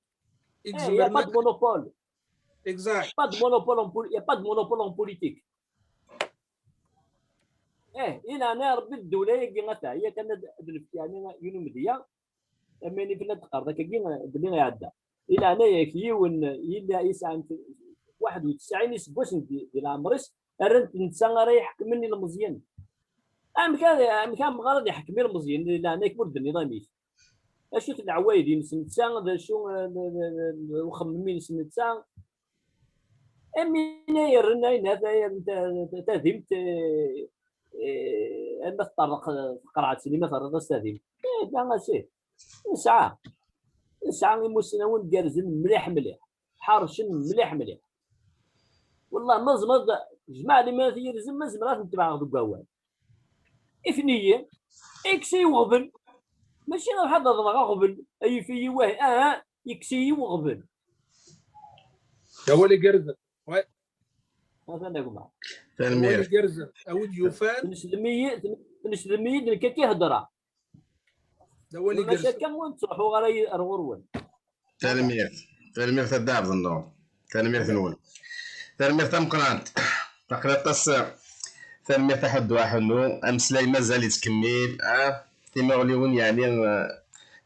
Eh, il y a pas de monopole. Exact. Pas de monopole en pol-, il y a pas de monopole en politique. Eh, i leɛnaya Rebbi, ddewla-agi ata, yak ad, ad nefk, yeɛni, yiwen umedya, am wayen i fell-as d-teqqareḍ akkagi, belli iɛedda. I leɛnaya-k, yiwen yella yesɛan t-, waḥed u tesɛin iseggasen di, di leɛmer-is, rran-t netta ara iḥekmen ilmeẓyen. Amek ara, amek amɣar ad iḥekkem ilmeẓyen? I leɛnaya-k, ur d-tenniḍ amek. Acu-t leɛwayed-ines netta, d acu, eh, d, d, d, d uxemmem-ines netta? Amin ay rren ayen, ta-, ta-, tadimt, eh, eh, ama teṭṭerḍeq, eh, tqerɛet-nni, ma terriḍ-as tadimt. Eh, da, a sidi. Nesɛa. Nesɛa imusnawen gerrzen mliḥ, mliḥ. Ḥercen mliḥ, mliḥ. Wallah, ma tzemreḍ, jmaɛ limanat yirzen, ma zemreɣ ad ten-tebɛeɣ deg wawal. Ifniyi, ikkes-iyi uɣbel. Mačči ruḥ ad aḍneɣ aɣbel, ay ifiyi wahi, aha, ikkes-iyi uɣbel. D awal igerrzen. Ouais. Atan a gma. Tanemmirt. Awal igerrzen. A wid yufan. Tnesdem-iyi, tnesdem-iyi-d nekk akka i heddreɣ. D awal igerrzen. Maca akka ur ttruḥuɣ ara ar ɣur-wen. Tanemmirt. Tanemmirt a Dda Ɛebdennur. Tanemmirt-nwen. Tanemmirt tameqqrant. Aql-i aṭas. Tanemmirt a Ḥuddu Aḥunnu. Ameslay mazal yettkemmil. Ah, timuɣliwin, yeɛni, eh,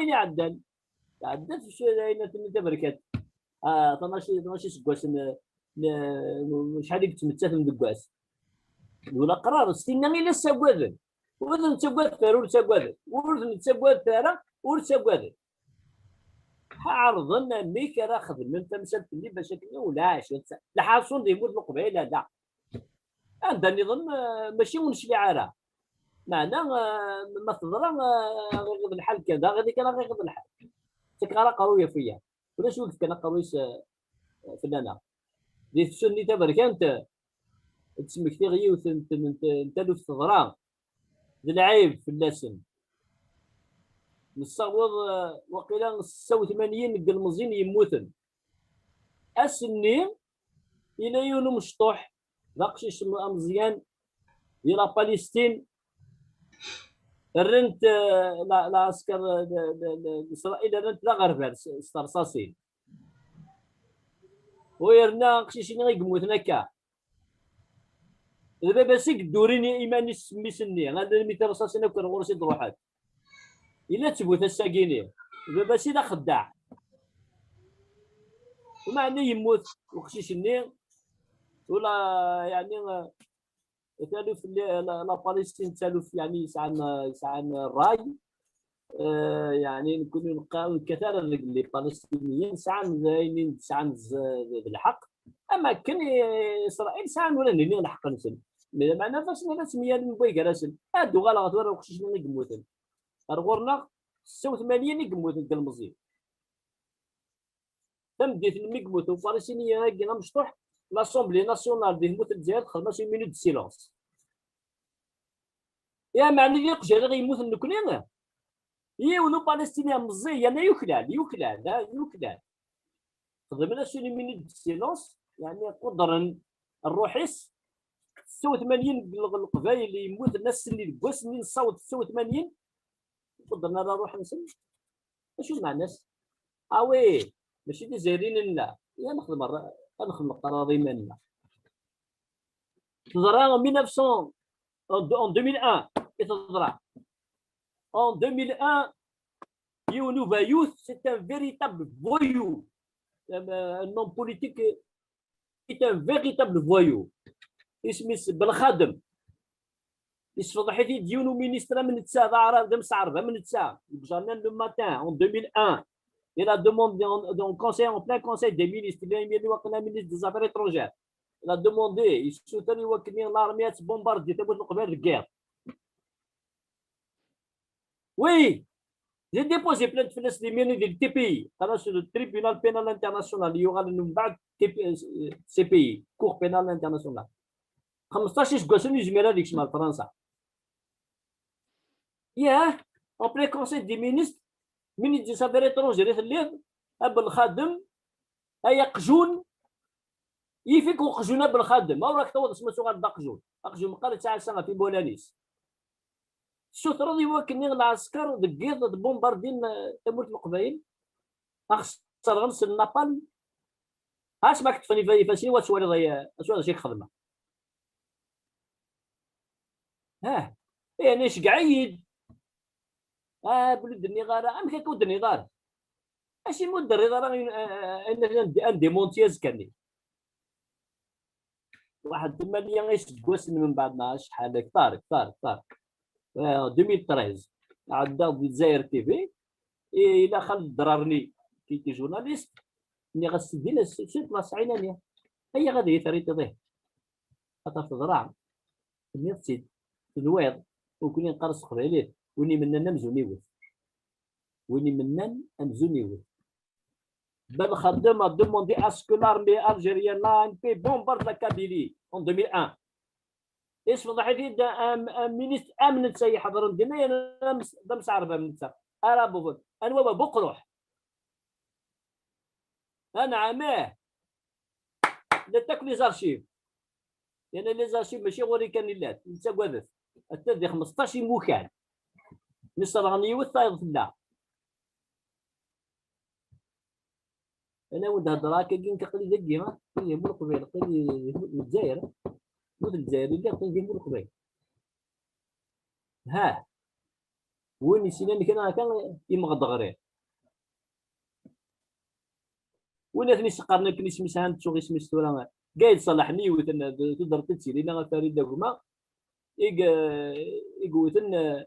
wayen iɛeddan. Tɛedda tfecca ayen akken taberkat. Ah, tnac tnac iseggasen, eh, n-, n-, acḥal i yettmettaten deg wass. Wala qrar, s tinna i la ssaggaden. Ur ten-ttaggadet ara, ur ttaggadet. Ur ten-ttaggadet ara, ur ttaggadet. Ɛerḍen amek ara xedmen tamsalt-nni bac akken ulac. Lḥaṣun di tmurt n Leqbayel ala. Anda nniḍen, eh, mačči ur necliɛ ara. Meɛna, eh, ma teḍra, eh, aɣ iɣiḍ lḥal kan, d aɣiḍ kan aɣ iɣiḍ lḥal. Ttak ara aqerruy ɣef wiyaḍ. Ulac wi yefkan aqerruy-is, eh, fell-aneɣ. Di tefsut-nni taberkant, eh, d-smektiɣ yiwet n, n, n, n taluft teḍra, d lɛib fell-asen. Nessaweḍ, eh, waqila setta u tmanyin n yilmeẓyen yemmuten. Ass-nni, yella yiwen umecṭuḥ, d aqcic am-, ameẓyan, di la Palestine, rrant, eh, la, lɛesker, eh, d, d, d, d Isṛayil, rrant d aɣerbal s, s terṣaṣin. U yerna aqcic-nni i yemmuten akka, d baba-s i yeddurin i iman-is s mmi-s-nni, almi tirṣaṣin akk ar ɣur-s i d-ruḥent. Yella ttbut ass-agi-ni. Baba-s i d axeddaɛ. Umeɛna yemmut uqcic-nni. Ula, yeɛni, eh, taluft, la, la, la Palestine d taluft, yeɛni, yesɛan, yesɛan ṛṛay. Eh, yeɛni, nekkni neqqa-, ur nekkat ara deg les Palestiniens, sɛan d ayen i sɛan z-, d, d lḥeqq. Am akken i, Isṛayil sɛan ula d nini lḥeqq-nsen. Meɛna ɣas ad ttemyalen wway gar-asen. Ad d-uɣaleɣ ɣer tura uqcic-nni i yemmuten. Ar ɣur-neɣ setta u tmanyin i yemmuten deg yilmeẓyen. Tameddit-nni mi yemmut Upalestini-agi amecṭuḥ, l'Assemblée nationale di tmurt n Lezzayer texdem-as une minute de silence. Ya meɛna d iqjan i yemmuten nekkni? Yiwen Upalestini meẓẓi, yerna yuklal, yuklal, ha, yuklal. Xedmen-as une minute de silence, yeɛni qudren rruḥ-is. Setta u tmanyin n Leqbayel yemmuten ass-nni deg wass-nni nessaweḍ setta u tmanyin, qudren ara rruḥ-nsen. Acu lmeɛna-s? Ah oui, mačči d Izzayriyen i nella. Ya nexdem rra-, ad nexdem leqrar i iman-nneɣ. Teḍra en mille neuf cents, en, en deux mille un i teḍra. En deux mille un, yiwen ubayut, c'est un véritable voyou. Un, un homme politique est un véritable voyou. Isem-is Belxadem. Yessefḍeḥ-it-id yiwen uministr am netta, d aɛrab, d amseɛreb am netta, deg le journal Le Matin en deux mille un. Il a demandé en, en conseil, en plein conseil des ministres, il a mis le ministre des Affaires étrangères. Il a demandé, yessuter i wakken l'armée ad tbombardi tawwurt n Leqbayel deg yiḍ. Oui, j'ai déposé plainte fell-as imir-nni di le T P I, qqaren-as le Tribunal Pénal International, yuɣalen mbeɛd T P, euh, C P I, Cour Pénale Internationale. Xemseṭṭac iseggasen ur yezmir ad yekcem ar Fransa. Yah, en plein conseil des ministres, ministre des affaires étrangères i telliḍ, a Belxadem, ay aqjun, yif-ik uqjun a Belxadem, ma ur ak-taweḍ asma tuɣal d aqjun. Aqjun meqqar yettɛassa ɣef imulan-is. Tessutreḍ i wakken lɛesker deg yiḍ ad bumbardin, eh, tamurt n Leqbayel, ad ɣ-sserɣen s napalm. Asma k-ṭṭfen ifa-, ifassen-iw ad twaliḍ ay-, acu d acu i k-xedmeɣ. Ah, yani iceggeɛ-iyi-d. Ah, belli ur d-nniɣ ara, amek akka ur d-tenniḍ ara? Acimi ur d-terriḍ ara ayen, eh, eh, ayen, ayen, ayen démenti واحد ثمانية يسقوسن من بعد، ما شحال، كثار، كثار، كثار. آه، deux mille treize. عدى دي دزاير تي في. إيه، إلا خالد الدرارني كي تي جورناليست، ني غا سيدي لا سيت لا سعينانية. هي غادي يثري تضيه. خاطر تضرع. ني تسيد. تنويض. وكوني نقرص قبيليت. ويني مننا مزوني وث. ويني مننا مزوني وث. Ben Khadem a demandé à ce que l'armée algérienne, l'A N P, bombarde la Kabylie en deux mille un. Isfeḍḥ-it-id am, am ministre am netta iḥeḍren dima, d amseɛreb am netta. Ara buɣen. Anwa wa Buqruḥ? Anɛam, ih. La takk les archives. Yerna les archives mačči ɣur-i kan i llant, nettagadet. Atta di xmesṭac imukan. Mi ṣerɣen yiwet tayeḍ fell-aɣ. Ana wen-d-heddreɣ akkagi, nekk aql-i dagi, aql-i di Leqbayel, aql-i di Lezzayer, ur d Lezzayer i lliɣ, aql-i di Leqbayel. Ha! Win yessinan kra akka, yemɣed ɣer-i. Win aten iseqqaren akken isem-is, ha, nettuɣ isem-is tura. Gayd Ṣalaḥ-nni yewten tudert i d-tili, neɣ Farid Agma, i y-, i yewten, eh,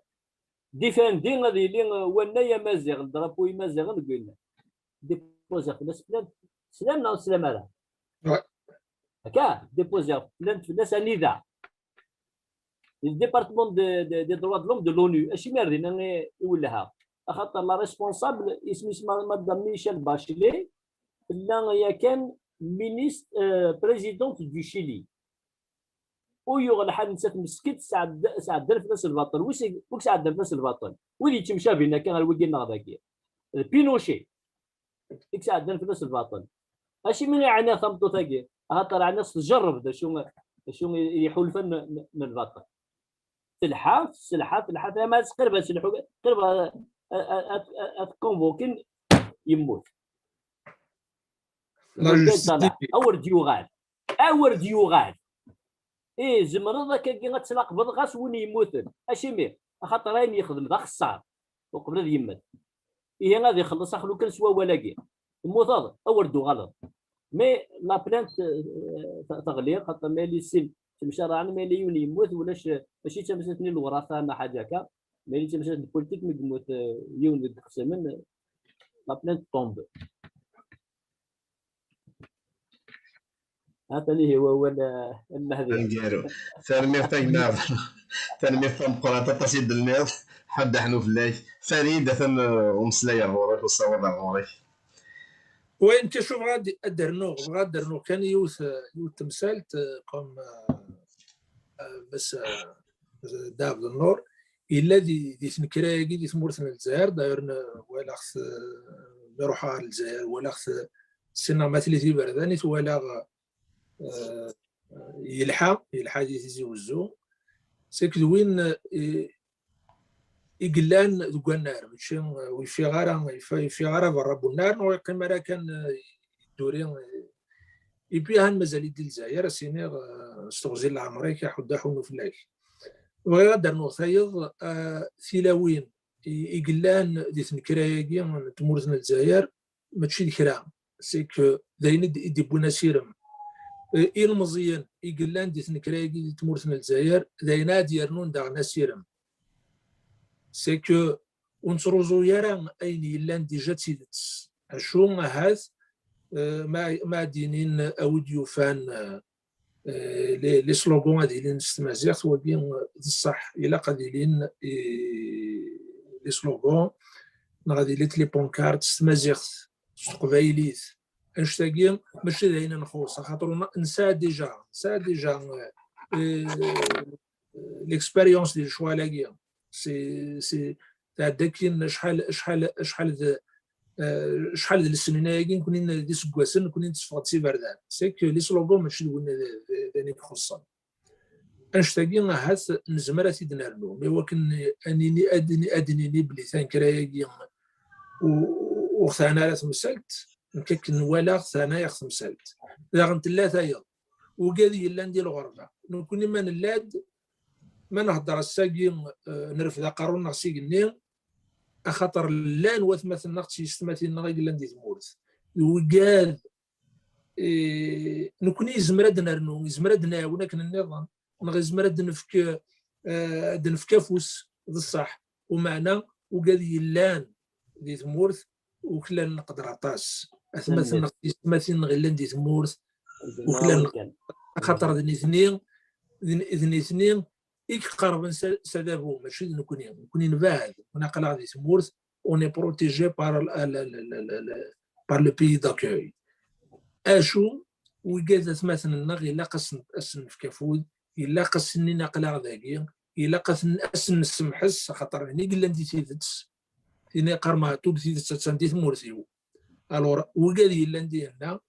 défendu ad yili, eh, wannay amaziɣ, le drapeau imaziɣen deg winna. Déposer fell-as plainte, teslam neɣ ur teslam ara? Ouais. Akka, déposer plainte fell-as anida? Le département de, de, des droits de l'homme de l'ONU, acimi ar dinna i, i wellheɣ? Axaṭer la responsable, isem-is ma-, Madame Michelle Bachelet, tella yakan ministre, euh, présidente du Chili. U yuɣ lḥal nettat meskint, sɛedda-, sɛeddan fell-as lbaṭel. Wi s-, wi sɛeddan fell-as lbaṭel? Wid yettemcabin akka ɣer wigi neɣ dagi. D Pinochet i yesɛeddan fell-as lbaṭel. Acimi i ɛniɣ tameṭṭut-agi? Axaṭer ɛniɣ s tjerreb d acu, d acu i, i iḥulfan n, n, n lbaṭel. Telḥa, tesselḥa, telḥa, tama qrib ad telḥu, qrib ad, ad, ad, ad, ad tkonvokin, yemmut. La justice. Awer d-yuɣal. Awer d-yuɣal. Ih, zemreḍ akkagi ad tlaqbeḍ ɣas win yemmuten. Acimi? Axaṭer ayen yexdem d axeṣṣar uqbel ad yemmet. Ihi ad ixelleṣ axlukan s wawal-agi. Temmuteḍ, awer d-tuɣaleḍ. Mais la plainte, euh, te-, teɣli, xaṭer ma yella sin ttemcaraɛen, ma yella yiwen yemmut, ulac, mačči d tamsalt-nni n lewrafa neɣ ḥaǧa akka, ma yella d tamsalt n politique, mi yemmut, euh, yiwen deg iqsimen, euh, la plainte tombe. Atan ihi wawal, eh, n Mehdi. Aneggaru. Tanemmirt a gma. Tanemmirt tameqqrant aṭas i d-tenniḍ. Ḥedd aḥnu fell-ak. Farid, atan, eh, umeslay ar ɣur-k, usawaḍ ar ɣur-k. Oui, nekk acu bɣiɣ ad, ad d-rnuɣ, bɣiɣ ad d-rnuɣ kan yiwet, yiwet temsalt, eh, comme, eh, eh, Mass, eh, Dda Ɛebdennur, yella di, di tnekra-agi di tmurt n Lezzayer, d'ailleurs, n-, walaɣ-t, eh, mi ruḥeɣ ɣer Lezzayer, walaɣ-t, ssineɣ ma tili d iberdan i t-walaɣ, eh, yelḥa, yelḥa di Tizi Wezzu. C'est que d win, eh, i yellan deg wannar, mačči, eh, ur yeffiɣ ara, yeffi-, yeffiɣ ara berra n unnar, neɣ ur yeqqim ara kan, eh, yedduri, eh, et puis han mazal-it di Lezzayer, ad s-iniɣ, eh, s teɣzi n leɛmer-ik, aḥuddu aḥunnu fell-ak. Bɣiɣ ad d-rnuɣ tayeḍ, eh, tilawin i, i yellan di tnekra-agi n tmurt n Lezzayer, mačči d kra, c'est que d ayen i d-, i d-iwwin asirem. Eh, ilmeẓyen i yellan di tnekra-agi di tmurt n Lezzayer, d ayen ad d-yernun daɣen asirem. C'est que ur nettruẓu ara ayen yellan déjà d tidet. Acu ahat, eh, ma, ma ad d-inin a wi d-yufan, eh, eh, les, les slogans ad ilin s tmaziɣt, wagi, eh, d ṣṣeḥ, ilaq ad ilin, eh, les slogans, neɣ ad ilint les pancartes s tmaziɣt, s teqbaylit. Annect-agi mačči d ayen nxuṣ, axaṭer nesɛa déjà, nesɛa déjà, eh, l'expérience di lecɣal-agi. C'est, c'est, tɛedda akkin acḥal, acḥal, acḥal d, eh, acḥal d lesnin-agi, nekni n-, d iseggasen, nekni netteffeɣ-d s iberdan. C'est que les slogans mačči d win d, d, d ayen i ixuṣṣen. Annect-agi ahat nezmer ad t-id-nernu, mais wakken ad nini, ad nini, ad nini belli tanekra-agi u-, ur ɣ-teɛni ara temsalt, nekk akken walaɣ teɛna-yaɣ temsalt. Daɣen tella tayeḍ, ugad yellan di lɣerba. Nekni ma nella-d, ma nhedder ass-agi, eh, nerfed aqerru-nneɣ s igenni, axaṭer llan watmaten-nneɣ d tyessetmatin-nneɣ i yellan di tmurt. Ugad Eh, nekkni yezmer ad nernu, yezmer ad nɛawen akken nniḍen, neɣ yezmer ad nefk, eh, ad nefk afus, d ṣṣeḥ. Umeɛna ugad yellan di tmurt, uklalen leqder aṭas. Atmaten-nneɣ, tiyessetmatin-nneɣ yellan di tmurt, uklalen leqder, axaṭer d nitni, d, d nitni i iqerben s, s adabu, mačči d nekkni. Nekkni nebɛed, nekkni aql-aɣ di tmurt, on est protégé par, la, la, la, la, la, par le pays d'accueil. Acu, wigad atmaten-nneɣ, ilaq ad sen, ad sen-nefk afud, ilaq ad sen-nini aql-aɣ dagi, ilaq ad sen, ad sen-nessemḥes, axaṭer d nitni i yellan di tidet, tin i yeqqar Meɛtub, tidet attan di tmurt-iw. Alors, wigad yellan dihinna,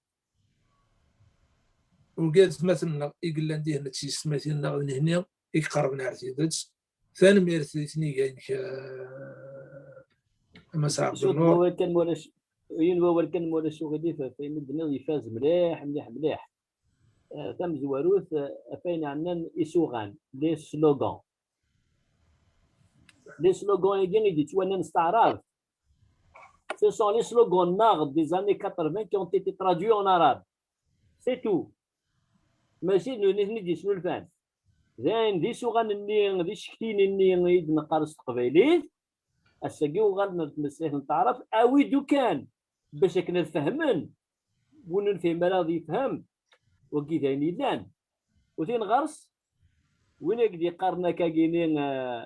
wigad atmaten-nneɣ i yellan dihinna d tiyessetmatin-nneɣ, d nitni i iqerben ar tidet. Tanemmirt di tniga-inek, eh, a Mass Ɛebdennur. Yiwen wawal kan, ma ulac, yiwen wawal kan, ma ulac uɣilif, ɣef ayen i d-tenniḍ, ifaz mliḥ, mliḥ, mliḥ. Eh, tamezwarut, eh, ɣef ayen ɛnan isuɣan, les slogans. Les slogans-agi i d-yettwanan s taɛrabt, ce sont les slogans-nneɣ des années quatre-vingts qui ont été traduits en arabe. C'est tout. Mačči d nutni i ten-id-yesnulfan. D ayen d isuɣan-nni, d icektiyen-nni i d-neqqar s teqbaylit, ass-agi uɣalen ar tmeslayt n taɛrabt, awi-d ukan bac akken ad fehmen win ur nefhim ara ad yefhem, wagi d ayen yellan. U tin ɣer-s, win i k-d-yeqqaren akkagini, eh,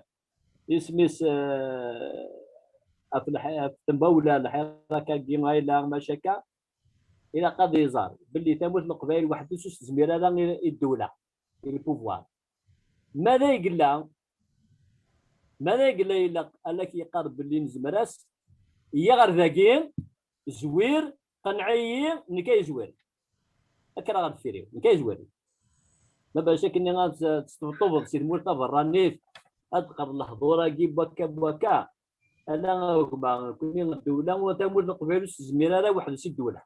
isem-is, eh, ɣef lḥ-, ɣef tembawla, lḥirak-agi, ayla, maca akka, ilaq ad iẓer belli tamurt n Leqbayel weḥd-s ur s-tezmir ara i, i ddewla, i le pouvoir. Mada i yella, mada i yella ilaq, ala k-yeqqar belli nezmer-as, iyya ɣer dagi, zwir, qenneɛ-iyi, nekk ay zwir. Kker ɣer deffir-iw, nekk ay zwir. Ma bac akken ad t-, tesṭebṭubeḍ si tmurt taberranit, ad d-teqqareḍ lehdur-agi n wakka n wakka. Ala a gma, nekkni ddewla, tamurt n Leqbayel ur s-tezmir ara weḥd-s i ddewla.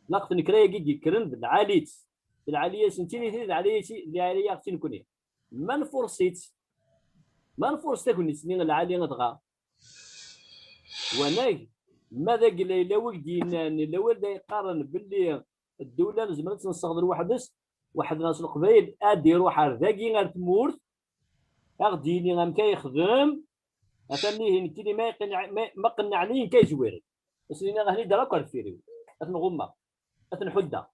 Laqt n kra-agi d-yekkren d lɛali-tt. D lɛali-as nekkini, d lɛali-as, d lɛali-aɣ-tt nekkni. Ma nfurṣ-itt, ma nfurṣ tagnit-nni lɛali dɣa. Wanag, ma d agla yella wi d-yennan, yella wi d-yeqqaren belli ddewla nezmer ad tt-nessaɣ d lweḥd-s, weḥd-neɣ s Leqbayel, ad iruḥ ar dagi ar tmurt, ad ɣ-d-yini amek ay yexdem, atan ihi nekkini ma iqen-, ma, ma qennɛen-iyi nekk ay zwiren. Ad sen-iniɣ ahni-d ara akk ar deffir-iw. Ad ten-ɣummeɣ. Ad ten-ḥuddeɣ.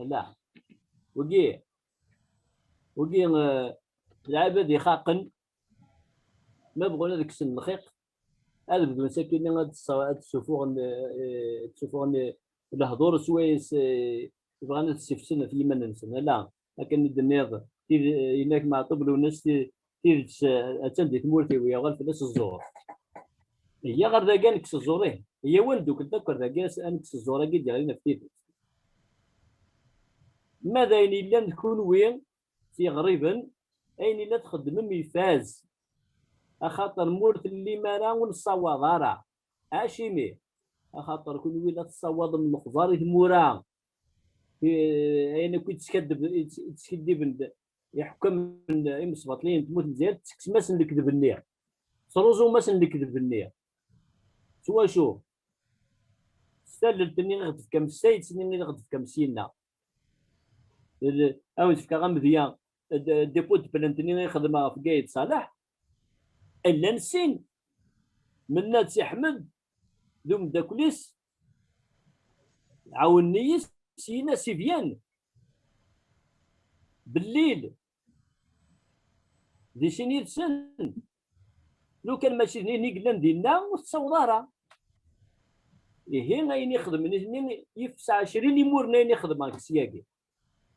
Ala. Wagi, wagi, eh, lɛibad ixaqen, ma bɣun ad kksen lxiq, ad bdun sakkin ad ssa-, ad ssufuɣen, eh, ad ssufuɣen, eh, lehdur swayes, eh, bɣan ad ssifsen ɣef yiman-nsen. Ala, akken i d-tenniḍ, tid-, yenna-k Meɛtub Lwennas, ti-, tidet, eh, attan di tmurt-iw, yuɣal fell-as ẓẓur. Iyya ɣer dagi ad nekkes ẓẓur, ih. Iyya wa neddukel-d akk ar dagi ad nekkes ẓẓur-agi d-yeɣlin ɣef tidet. Ma d ayen yellan d kunwi, tiɣriben, ayen i la txeddmem ifaz. Axaṭer ma ur tellim ara ur nessawaḍ ara. Acimi? Axaṭer kunwi la tessawaḍem lexbar i tmura. I, ayen akk i d-teskaddeb-, i d-, i d-skiddiben d-, iḥekkamen imesbaṭliyen n tmurt n Lezzayer, tettekksemt-asen lekdeb-nni. Tesruẓumt-asen lekdeb-nni. S wacu? S tallelt-nni i ɣ-d-tefkam, s tayet-nni i ɣ-d-tefkam syenna. Ad wen-fkeɣ amedya, d-, dépôt de plainte-nni i xedmeɣ ɣef Gaël Salah. Llan sin, Mennad Si Ḥmed d umeddakel-is, ɛawnen-iyi, syin-a si Vienne. Bellil, di sin yid-sen. Lukan mačči d nitni i yellan dinna, ur tettaweḍ ara. Ihi, ayen i xedmen nitni, yefsa ɛecrin imur n ayen i xedmeɣ deg syagi.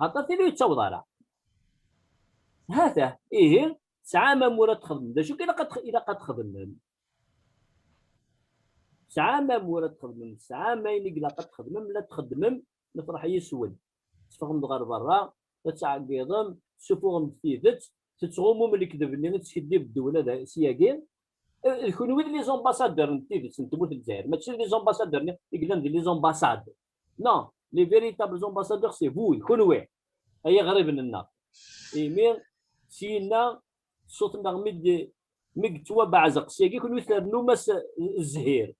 Aṭas tili ur yettaweḍ ara. Hatah, ihi, tesɛam amur ad txedmem. D acu i ilaq ad tx-, ilaq ad txedmem? Tesɛam amur ad txedmem, tesɛam ayen i ilaq ad txedmem, la txeddmem, nefreḥ yes-wen. Teffɣem-d ɣer berra, ad tɛeggiḍem, tessufuɣem-d tidet, tettɣumum lekdeb-nni i teskiddib ddewla da, syagi. Eh, d kunwi d les ambassadeurs n tidet n tmurt n Lezzayer, mačči d les ambassadeurs-nni i yellan di les ambassades. Non, les véritables ambassadeurs, c'est vous, d kunwi, ay iɣriben-nneɣ. Imi, syenna, ṣṣut-nneɣ mi d-, mi yettwabeɛzeq syagi, kunwi ternum-as zzhir.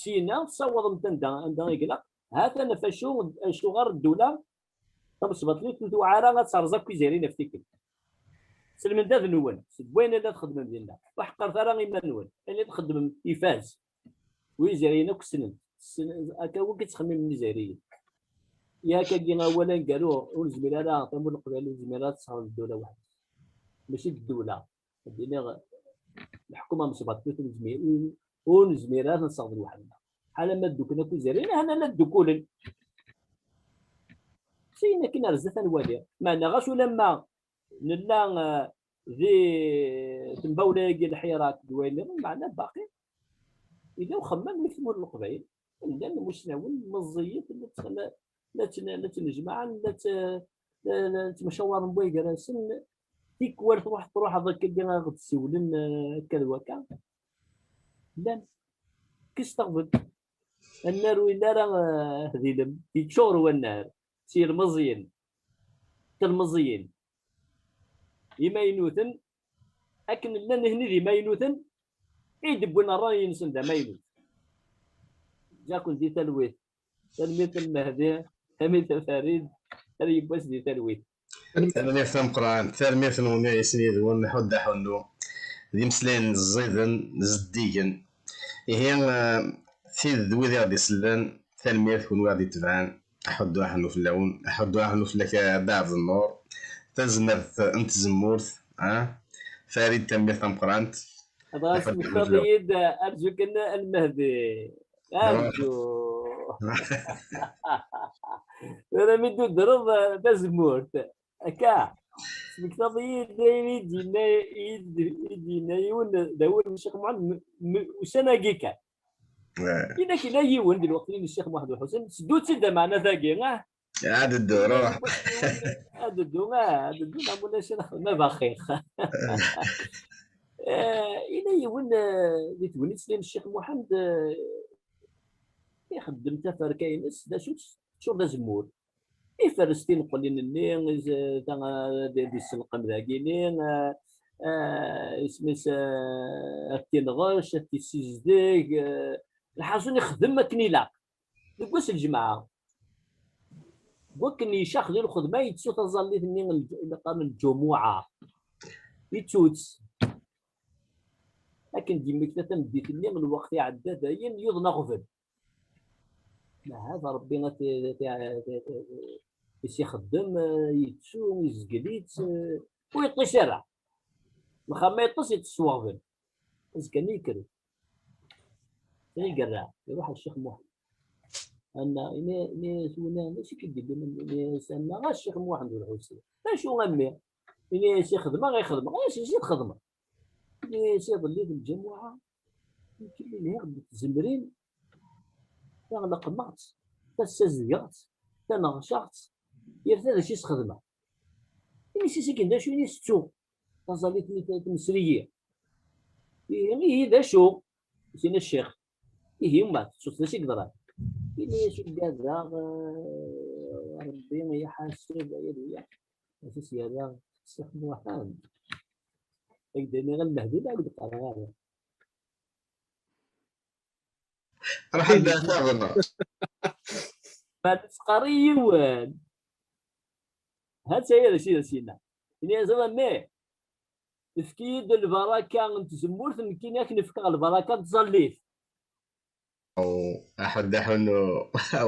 Syin-a tessawaḍem-t anda, anda i ilaq. Ha-t-an ɣef acu, acuɣer ddula tamesbaṭlit ur tewɛa ara ad terẓ akk izerrin ɣef tikkelt. S lmendad-nwen, seg wayen ay la txeddmem dinna. Ur ḥeqqret ara iman-nwen. Ayen ay txeddmem ifaz. Wi izerriyen akk ssnen. Ssnen, akka akk i ttxemmimen izerriyen. Yak-agi awal aneggaru, ur nezmir ara, tamurt n Leqbayel ur nezmir ara ad tesseɣ ddula weḥd-s. Mačči d ddula. Ad d-iniɣ, leḥkuma msebṭlit ur nezmir, ur nezmir ara ad nesseɣ d weḥd-neɣ. Ḥala ma dduklen akk izerriyen, ahan la ddukkulen. Syin akin ar zdat ad nwali. Meɛna ɣas ulamma nella, eh, di tembawla-agi lḥirak d wayen nniḍen, meɛna baqi yella uxemmem di tmurt n Leqbayel. Llan imusnawen meẓẓiyit, la tt-, la, la tt-, la ttnejmaɛen, la tt-, la, la ttemcawaren way gar-asen. Tikwal truḥ, truḥeḍ akka ad ɣ-d-siwlen, eh, akka d wakka. Llan. Kkes taɣbel. Annar ur yelli ara, eh, d ilem. Yeččur wannar s yilmeẓyen, telmeẓyin imaynuten, akken llan nitni d imaynuten i d-wwin ṛṛay-nsen d amaynut. Ǧǧiɣ-ken di talwit. Tanemmirt a Lmehdi, tanemmirt a Farid, ad yiwwas di talwit. Tanemmirt tameqqrant, tanemmirt-nwen i sin yid-wen, Ḥuddu Aḥunnu. D imeslayen ẓiden, zeddigen. Ihi, eh, tid d wid i ɣ-d-isellen, tanemmirt kunwi i ɣ-d-itebɛen. Aḥuddu Aḥunnu fell-awen, Aḥuddu Aḥunnu fell-ak a Dda Ɛebdennur. Tazmert n tzemmurt, ah? Farid, tanemmirt tameqqrant. Dɣa Aḥuddu Aḥunnu fell-awen. Smektaḍ-iyi-d, arju kan a Lmehdi. Arju. Tura mi d-tudreḍ, eh, tazemmurt. Akka. Smektaḍ-iyi-d ayen i d-yenna, i d-, i d-yenna yiwen d awal n Ccix Muḥend m-, m-, ussan-agi kan. Eh. Yella kra yiwen di lweqt-nni n Ccix Muḥend Uḥusen, seddu-tt-id ameɛna tagi, ah? Ad ddu, ruḥ. Ad ddu, ah, ad ddu, ma ulac ad nexdem abaxix. Eh, yella yiwen, eh, di tegnit-nni n Ccix Muḥend, eh, ixeddem taferka-ines, d acu-tt? Teččur d azemmur. Iferres tineqlin-nni, is-, ta-, ad, ad isselqem dagini, eh, eh, isem-is, eh, ad t-inɣec, ad t-issizdeg, eh, lḥaṣun ixdem akken ilaq. Deg wass n lǧemɛa, deg wakken icax di lxedma, yettu taẓallit-nni n lǧ-, i qqaren lǧumuɛa. Yettu-tt. Akken d-yemmekta tameddit-nni, lweqt iɛedda dayen, yuḍen aɣbel. Ahat Ṛebbi ad t-, t-, t-, t-, is-ixeddem, eh, yettu, izgel-itt, eh, ur yeṭṭis ara. Lxir ma yeṭṭes, yeṭṭes s weɣbel. Azekka-nni yekker-d. Sani yerra, iruḥ ɣer Ccix Muḥend. Anna, ini, ini-as winna, d acu i k-id-yewwin? Ini-as, anna, a Ccix Muḥend Ulḥusin. D acu a mmi? Ini-as, i xedmeɣ, i xedmeɣ. Ini-as, i txedmeḍ? Ini-as, iḍelli d lǧamuɛa, nekk lhiɣ-d tzemrin, taɣleqmeɣ-tt, tassazedgeɣ-tt, taneɣcaɣ-tt, yerta d acu i s-xedmeɣ. Ini-as, akken d acu? Ini-as, ttuɣ taẓallit-nni tmesri-yi. Ihi, ihi, d acu? Sin a ccix. Ihi, ma tettuḍ d acu i yeḍran? Ini-as, ugadeɣ, eh, Ṛebbi iḥaseb aya d wiyaḍ. Ad as-yerra Ccix Muḥend. Ak-d-iniɣ a Lmehdi, la ak-d-qqareɣ ara. Ruḥ ad d-taɣeḍ. Ma tettqari yiwen. Ha-tt-aya d acu i d as-yenna. Ini-as, a mmi, efk-iyi-d lbaraka n tzemmurt, nekkini ad k-n-fkeɣ lbaraka n tẓallit. Aḥuddu Aḥunnu.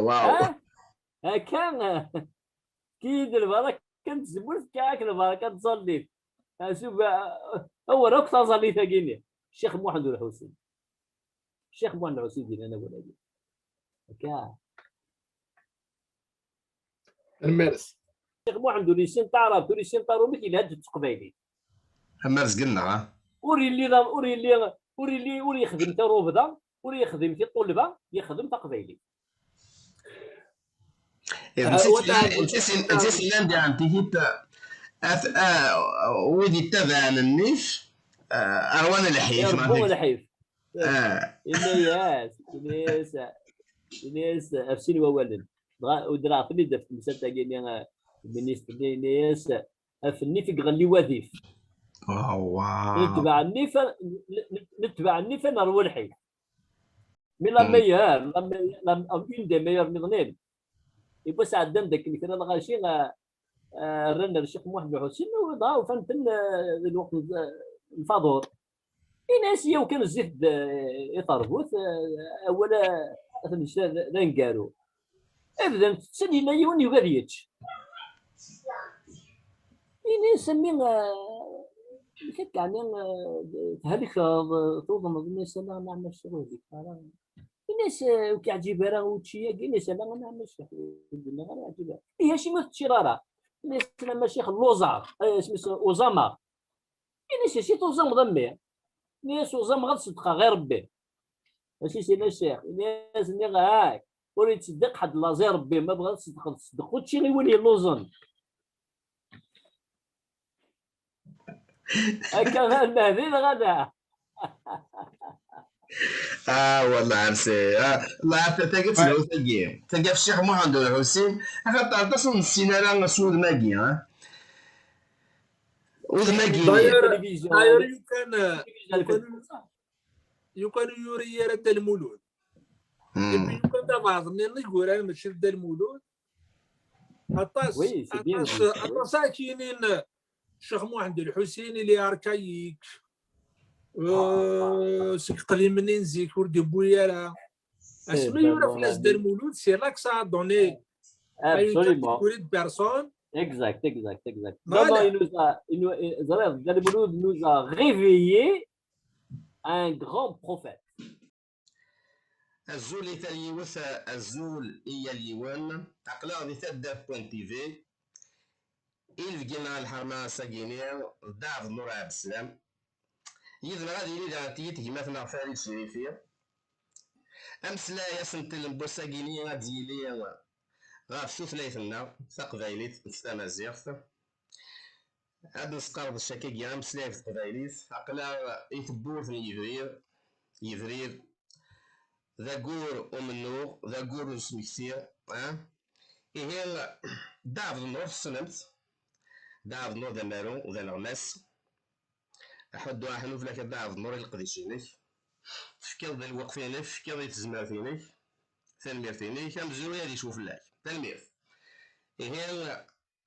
Waw. Ha? Akka, efk-iyi-d lbaraka n tzemmurt, fkiɣ-ak lbaraka n tẓallit. Asuf, a-, awer akk taẓallit-agi-nni. Ccix Muḥend Ulḥusin. Ccix Muḥend Ulḥusin i d-yennan awal-agi. Akka. Tanemmirt. Ccix Muḥend ur yessin taɛrabt, ur yessin tarumit, yelha-d s teqbaylit. Amerzeg-nneɣ, ah. Ur yelli d, ur yelli, ur yelli, ur yexdim tarubda, ur yexdim tiṭulba, yexdem taqbaylit. Eh, netta s-, netta s-, netta s-, nnan di ɛemti-, at-, ah, wid ittabaɛen nnif, ah, ṛwan lḥif, iṛebbu lḥif. Ah. Yenna-yas, yenna-yas, yenna-yas ɣef sin wawalen. Dɣa udreɣ-ten-id ɣef temsalt-agi-nni, ah, ministre-nni, yenna-yas, af nnif i iɣelli wadif. Awah. Netbeɛ nnif, n-, n-, netbeɛ nnif ad nerwu lḥif. Mais la meilleure, la meilleure, la, une des meilleures niḍnin. Yiwwas ɛeddan-d akken kra n lɣaci, ah, ah, rran ar Ccix Muḥend Lḥusin, u dɣa ufan-ten, ah, di lweqt n, ah, lfaḍur. Ini-as yaw kan zzit-d, ah, i terbut, ah, awal, ah, ad ten-nečč d, d aneggaru. Bdan tetten, yella yiwen yugi ad yečč. Ini-as a mmi, ah, amek akka, ɛni, ah, thelkeḍ, tuḍneḍ? Ini-as ala, nneɛma ccɣel ur helkeɣ ara. Ini-as, ah, ur k-yeɛǧib ara wučči-agi? Ini-as ala, nneɛma ccɣel ur d-nniɣ ara yeɛǧib ara. Ihi acimi ur teččiḍ ara? Ini-as ala, ma ccix lluẓeɣ, ah, isem-is uẓameɣ. Ini-as acu tuẓameḍ a mmi? Ini-as uẓameɣ ad ṣeddqeɣ ɣir Rebbi. Acu i s-yenna ccix? Ini-as nniɣ-ak ur yettṣeddiq ḥedd laẓ i Rebbi, ma bɣiḍ ad tṣeddqeḍ, ṣeddeq učči i win yelluẓen. Akka d Lmehdi neɣ ala? Ah, wallah ɛersi. Ah, Allah ɛersi, tagi d tlawt-agi. Tagi ɣef Ccix Muḥend Ulḥusin, axaṭer aṭas ur nessin ara s wudem-agi, ah. Udem-agi. D'ailleurs, d'ailleurs, yukan, yukan, yukan ur yuri ara Dda Lmulud. Et puis, yukan d abeɛḍ nniḍen i yuran, mačči d Dda Lmulud. Aṭas, aṭas, aṭas ara k-yinin Ccix Muḥend Lḥusin, il est archaïque. Euh, seg iqdimen-nni n zik ur d-yewwi ara. Asmi yura fell-as Dda Lmulud, c'est là que ça a donné à une catégorie de personnes. Exact, exact, exact. Non, non, il nous a, il nous, ẓriɣ, Dda Lmulud nous a réveillé un grand prophète. Azul i tal yiwet, azul i yal yiwen. Aql-aɣ di taddart point T V. Inebgi-nneɣ n lḥerma ass-agi-ni d Dda Ɛebdennur Ɛebdeslam. Yid-neɣ ad yili daɣen tigi tegmat-nneɣ Farid Cirifi. Ameslay asentel n wass-agi-ni ad d-yili ɣef tutlayt-nneɣ taqbaylit d tamaziɣt. Ad nesqerdec akkagi ameslay ɣef teqbaylit, aql-aɣ i tewwurt n yebrir, yebrir d aggur umennuɣ, d aggur n usmekti, ah? Ihi, Dda Ɛebdennur tessnem-t, Dda Ɛebdennur d amaru, d aneɣmas. Aḥuddu aḥnuf lak a Dda Ɛebdennur i leqdic-inek, tefkiḍ-d lweqt-inek, tefkiḍ i tezmert-inek, tanemmirt-inek, amezruy ad icfu fell-ak, tanemmirt. Ihi,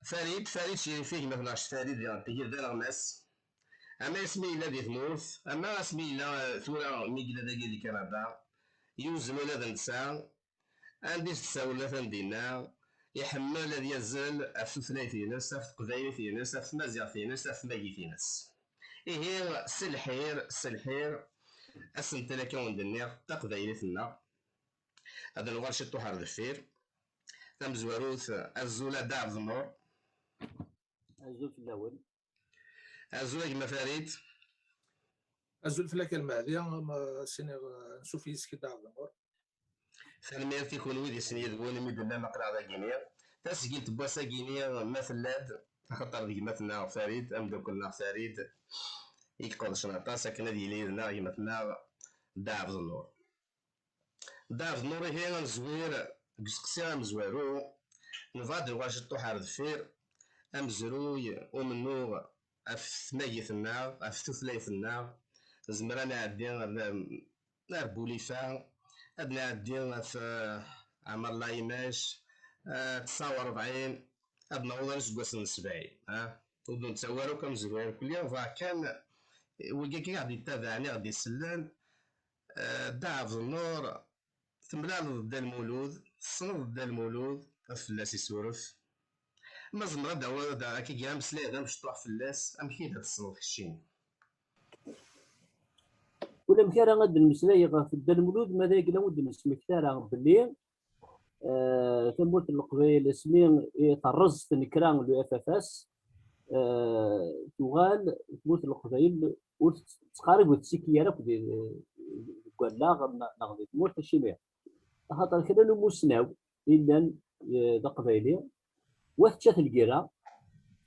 Farid, Farid Cirifi, gma-tneɣ Farid, diɣen tigi d aneɣmas. Ama asmi yella di tmurt, ama asmi yella, eh, tura mi yella dagi di Kanada, yuzzel ula d netta, anda i s-d-sawlen atan dinna, iḥemmel ad yazzel ɣef tutlayt-ines, ɣef teqbaylit-ines, ɣef tmaziɣt-ines, ɣef tmagit-ines. Ihi, s lḥir, s lḥir, asentel akka wen-d-nniɣ, taqbaylit-nneɣ. Ad nuɣal ciṭuḥ ar deffir. Tamezwarut, azul a Dda Ɛebdennur. Azul fell-awen. Azul a gma Farid. Azul fell-ak a Lmehdi, ma siniɣ ansuf yis-k a Dda Ɛebdennur. Tanemmirt i kunwi di sin yid-wen imi d-tellam aql-aɣ dagi-ni. Tasgilt n wass-agi-ni ma tella-d, axaṭer d gma-tneɣ Farid, ameddakel-nneɣ Farid, i iqedcen aṭas akken ad yili yid-neɣ gma-tneɣ Dda Ɛebdennur. Dda Ɛebdennur, ihi ad nezwir deg useqsi amezwaru, nebɣa ad nuɣal ciṭuḥ ar deffir, amezruy umennuɣ ɣef tmagit-nneɣ, ɣef tutlayt-nneɣ, nezmer ad nɛeddi ar, ar Bulifa, ad nɛeddi ɣef, eh, Ɛmer Layimac, eh, tesɛa u rebɛin, ad naweḍ ar iseggasen n sebɛin, ah, ur d-nettawi ara akk amezruy irkelli, bɣa kan, eh, wigi akka i ɣ-d-yettabaɛen, i ɣ-d-isellen, eh, Dda Ɛebdennur, temlaleḍ Dda Lmulud, tessneḍ Dda Lmulud, ad fell-as isuref. Ma tzemreḍ ad d-tawiḍ akkagi ameslay d amecṭuḥ fell-as, amek i d-tessneḍ keččini? Ulamek ara ad d-nemmeslay ɣef Dda Lmulud, ma d ayagi ur d-nesmekti ara belli, eh, tamurt n Leqbayel asmi i terreẓ tnekra n le F F S, eh, tuɣal tmurt n Leqbayel ur tettqarib, ur tettsiki ara akk di, deg wallaɣ neɣ di tmurt, acimi? Axaṭer kra n umusnaw i llan, eh, d aqbayli, wa tečča-t lgirra,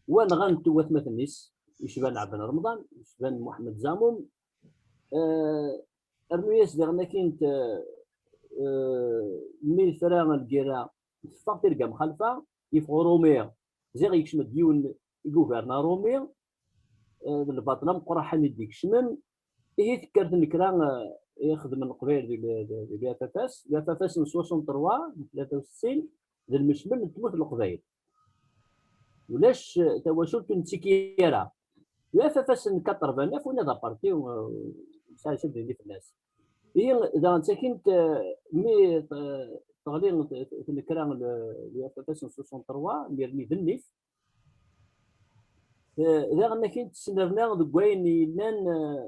wa nɣan-t watmaten-is, yecban Ɛebban Remḍan, yecban Muḥemmed Zamum, eh, rnu-yas diɣen akkin, eh, mi tra lgirra, teffeɣ tirga mxalfa, yeffeɣ urumi, ziɣ yekcem-d yiwen i yugarn arumi, eh, d lbaṭel ameqqran i d-ikecmen, ihi tekker tnekra, eh, i xedmen Leqbayel di, di, di l'U F F S, l'U F F S n soixante-trois, n tlata u settin, d lmecmel n tmurt n Leqbayel. Ulac, eh, tawacult ur nettiki ara. L'U F F S n quatre-vingt-neuf, winna d aparti, eh, ur nesɛi acu d-nini fell-as. Ihi, daɣen ttakint, eh, mi, eh, teɣli, eh, tnekra l-, l'U F F S n soixante-trois, imir-nni d nnif. Eh, daɣen akin tesnerna deg wayen yellan, eh,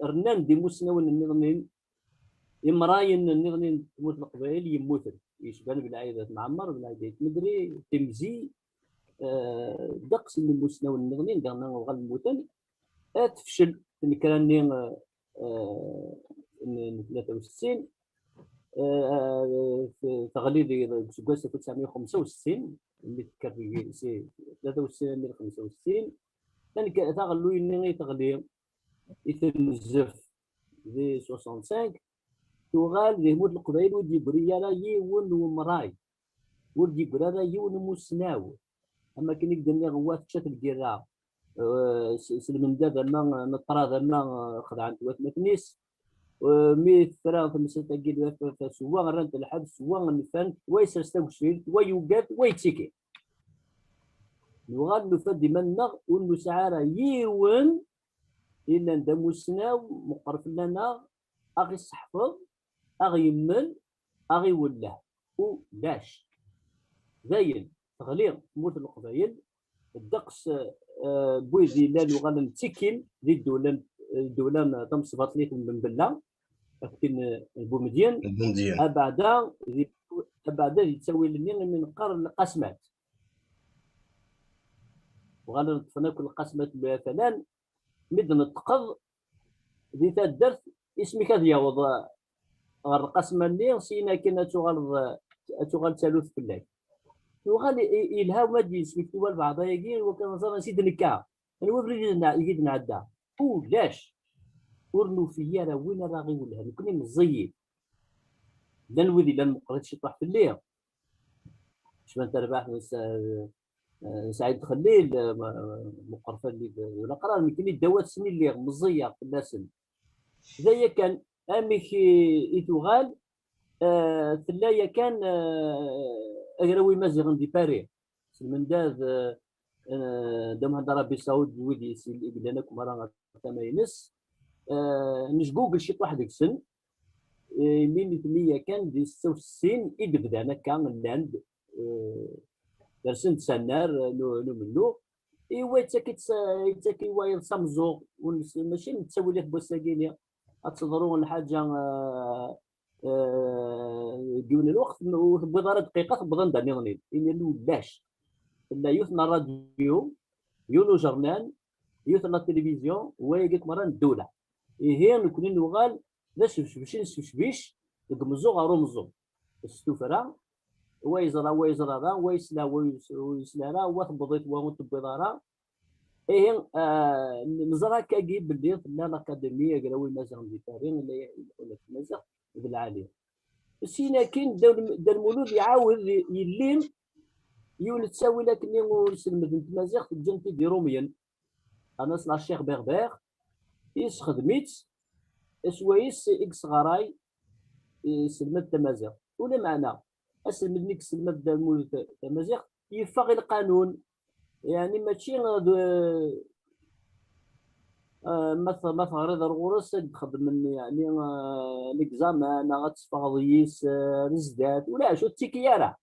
rnan-d imusnawen nniḍen, imrayen nniḍen n tmurt n Leqbayel yemmuten. Yecban Belɛid At Mɛemmer, Belɛid Ayt Medri, Timzi, eh, ddeqs n imusnawen nniḍen, daɣen uɣalen mmuten. Eh, tefcel tnekra-nni, eh, eh, n, n tlata u settin. Eh, eh, te-, teɣli di, deg useggas alef u tesɛemya u xemsa u settin, mi tekker deg si tlata u settin armi d xemsa u settin. Tanek-, taɣelluy-nni i teɣli, i tenzef di soixante-cinq, tuɣal di tmurt n Leqbayel ur d-yeggri ara yiwen n umray, ur d-yeggri ara yiwen n umusnaw. Am akken i k-d-nniɣ, wa tečča-t lgirra, eh, s-, s lmendad ama, eh, neṭṭrad ama, eh, xedɛent watmaten-is. Eh, mi tefra temsalt-agi, lwafat, s wa rrant lḥebs, s wa nfan, wa yessers tageccilt, wa yugad, wa yettiki. Nuɣal nufa-d iman-nneɣ ur nesɛi ara yiwen yellan d amusnaw meqqer fell-aneɣ, a ɣ-isseḥfeḍ, a ɣ-yemmel, a ɣ-iwelleh. Ulac. Dayen, teɣli tmurt n Leqbayel, ddeqs, eh, n wid yellan uɣalen ttikin di ddewla, ddewla tamesbaṭlit n Benbella, akken, eh, n Bumedyen, Bumedyen. Abeɛda di, abeɛda di ttawil-nni imi neqqar lqasmat. Uɣalen ṭṭfen akk lqasmat n At Alan, mi d-neṭqeḍ di taddart, isem-ik ad yaweḍ, eh, ɣer lqasma-nni, syin akin ad tuɣaleḍ, eh, ad tuɣal d talut fell-ak. Yuɣal i-, i-, yelha ma d-yesmekti walbeɛḍ ayagi, wakken ẓer ansi d-nekka, anwa abrid i d-nɛ-, i d-nɛedda? Ulac! Ur nufi ara win ara ɣ-iwellhen, nekkni meẓẓiyin. Llan wid yellan meqqrit ciṭuḥ fell-i. Cban tarbaḥt n Sa-, n Saɛid Xellil, eh, ma-, meqqer fell-i d, d ulaqrar, nekkni ddaw-atsen i lliɣ, meẓẓiyeɣ fell-asen. D aya kan, amek i, i tuɣal, eh, tella yakan, eh, agraw imaziɣen di Paris. S lmendad, eh, eh, Dda Muḥend Arabi Saud d wid i s-, i yellan akk merra ɣer tama-ines. Eh, nejgugel ciṭuḥ deg-sen. Eh, imi nitni yakan di setta u settin i d-bdan akka, llan-d, eh, rsen-d s annar, eh, n u-, n umennuɣ. Iwa yettak-it s-, yettak i wayeḍ s ameẓẓuɣ, ur nes-, mačči n ttawilat n wass-agi-ni. Ad teḍru lḥaǧa, eh, eh, deg yiwen n lweqt, ur tewwiḍ ara dqiqa, tewweḍ anda nniḍen. Imir-nni ulac. Tella yiwet n ṛṛadyu, yiwen ujernan, yiwet n la télévision, wayagi akk merra n ddewla. Ihi, nekkni nuɣal d asbecbec i nesbecbic deg umeẓẓuɣ ɣer umeẓẓuɣ. S tuffra, wa yeẓra, wa yeẓra ara, wa yesla, wa yes-, ur yesli ara, wa tewweḍ-it, wa ur tewwiḍ ara. Ihi, ah, neẓra akkagi belli tella l'Académie Agraw Imaziɣen di Paris, la, la, la tmaziɣt d lɛali. Syin akkin, Dda Lm-, Dda Lmulud iɛawed yelli yiwen n ttawil akkenni ur selmed n tmaziɣt, ǧǧan-t-id Irumyen. Qqaren-as l'archive berbère, yessexdem-itt, s wayes i yesɣaray, iselmed tamaziɣt. Ulameɛna, aselmed-nni i yesselmad Dda Lmulud ta-, tamaziɣt, yeffeɣ i lqanun. Yeɛni mačči d, eh, ma t-, ma teɣriḍ ar ɣur-s ad d-xedmen, yeɛni, eh, l'examen, neɣ ad teffɣeḍ yis, eh, ar zdat, ulac, ur ttiki ara.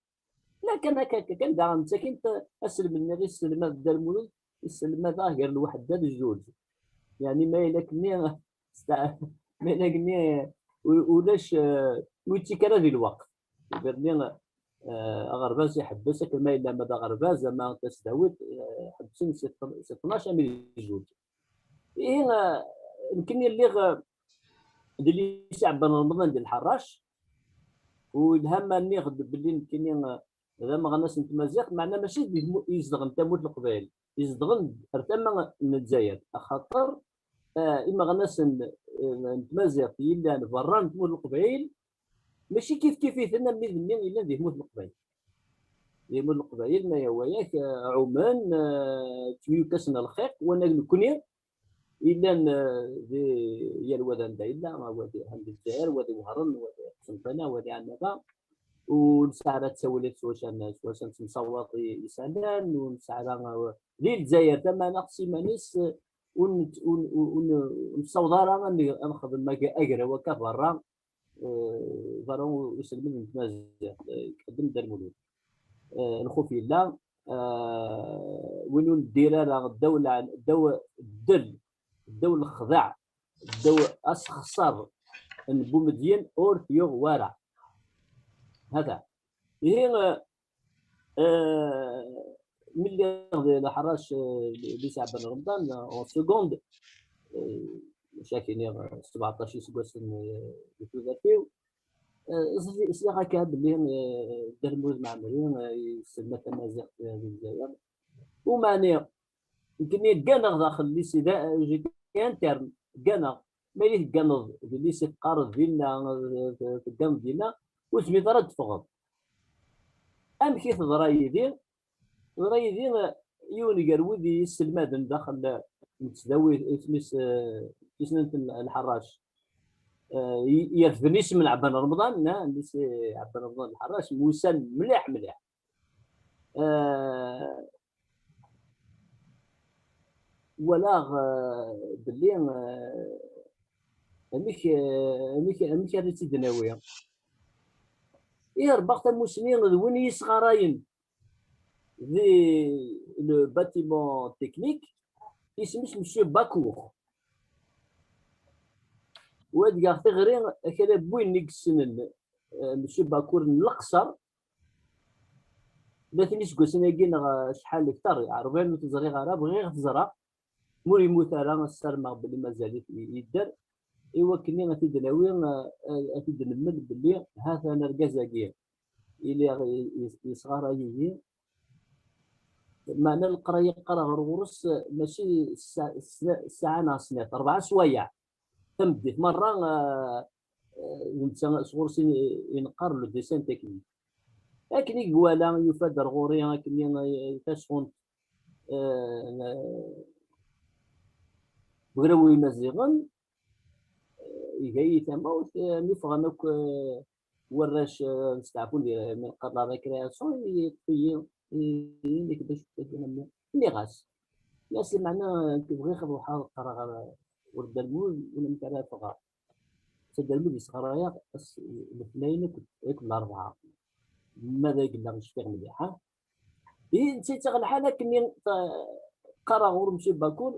La kan akka, akka kan, daɣen ttakint aselmed-nni i yesselmad Dda Lmulud, yesselmad-aɣ gar lweḥda d zzuǧ. Yeɛni ma yella akkenni, sta-, ma yella akkenni, u-, ulac, eh, ur yettik ara di lweqt. Berni, eh, aɣerbaz iḥebbes, akken ma yella ma d aɣerbaz, ama tasdawit, eh, ḥebbsen si tn-, si tnac armi d zzuǧ. Ihi, eh, nekkini lliɣ, eh, di lycée Ɛebban Remḍan di Lḥerrac, u yelha ma nniɣ-d belli nekkini, eh, d ameɣnas n tmaziɣt, meɛna mačči d izedɣen tamurt n Leqbayel, izedɣen ar tama n Lezzayer, axaṭer, eh, imeɣnasen, eh, n tmaziɣt yellan berra n tmurt n Leqbayel, mačči kif kif-iten am wid-nni yellan di tmurt n Leqbayel. Di tmurt n Leqbayel, ma yehwa-yak, eh, ɛumen, eh, ttemyukkasen lxiq, wanag nekkni, yellan, eh, di yal wa d anda yella, wa di, ha di Lezzayer, wa di Wehran, wa di Qsenṭina, wa di Ɛennaba. Ur nesɛi ara ttawil s wacu n, s wacu n temsawaḍ i, isalan, ur nesɛi ara, eh, di Lezzayer, tamaneɣt s iman-is, eh, ur n-, ur n-, ur n-, ur nessaweḍ ara ad n-, ad nexdem ag-, agraw akka berra, eh, berra u-, uselmed n tmaziɣt, eh, iqeddem Dda Lmulud. Eh, lxuf yella, eh, win ur neddir ara ddaw lɛen-, ddaw ddel, ddaw lexdeɛ, ddaw asexṣer n Bumedyen ur t-yuɣ wara. Hata. Ihi, eh, eh, mi lliɣ di leḥrac, eh, di Sɛban Remḍan, eh, en seconde, eh, maca kini, eh, sebɛeṭṭac iseggasen, eh, di tudert-iw, eh, sliɣ akka belli, eh, Dda Lmulud Mɛemmri, eh, yesselmad tamaziɣt, eh, di Lezzayer. Umeɛni, nekni gganeɣ daxel lycée, da, j'étais interne, gganeɣ. Ma yella tegganeḍ di lycée, teqqareḍ dinna, tegganeḍ dinna, ur tezmireḍ ara ad d-teffɣeḍ. Amek i teḍra yid-i? Teḍra yid-i, eh, yiwen gar wid i yesselmaden daxel, eh, n tesdawit, isem-is, eh, isem n Lḥerrac. Eh, y-, yerfed isem n Ɛebban Remḍan, na, lycée Ɛebban Remḍan Lḥerrac, myussanen mliḥ, mliḥ. Eh, walaɣ, eh, belli, eh, amek, eh, amek, amek ara tt-id-nawi? Ih, rebbaɣ tamusni d win i yisɣarayen di le bâtiment technique, isem-is Monsieur Bacour. Wa deg-, ɣer tiɣri, kra n win i yessnen, eh, Monsieur Bacour n Leqṣer, tlata n yiseggasen-agi neɣ acḥal kter, yeɛreḍ ur t-ẓriɣ ara, bɣiɣ ad t-ẓreɣ. Ma ur yemmut ara, ssarameɣ belli mazal-it i-, yedder, i wakken ad t-id-nawi, eh, ad t-id-nemmel belli ha-t-an argaz-agi, iliɣ i-, i-, yesɣaray-iyi. Meɛna leqraya i qqareɣ ɣer ɣur-s, eh, mačči ssaɛa, ssaɛa neɣ snat, rebɛa swayeɛ. Tameddit merra, eh, eh, d netta sɣur-s i, i neqqar le dessin technique. Akken i iwala, yufa-d ar ɣur-i akken i, i tasɣunt, eh, n-, n ugraw imaziɣen, eh, iga-yi tamawt, eh, mi ffɣen akk, eh, warrac, eh, nesteɛfu di, mi neqqar la récréation, yeṭṭef-iyi, i-, i-, nekk d acu n taggara-nni. Nniɣ-as, nniɣ-as, meɛna nekk bɣiɣ ad ruḥeɣ ad qqareɣ ɣer, ɣer Dda Lmulud, ulamek ara ffɣeɣ. Dda Lmulud yesɣaray-aɣ ass-, letnayen akked, akked larebɛa. Ma d ay yella cfiɣ mliḥ, ha? Ihi, netta yettaɣ lḥal akken i, ta-, qqareɣ ɣur Msi Bakur,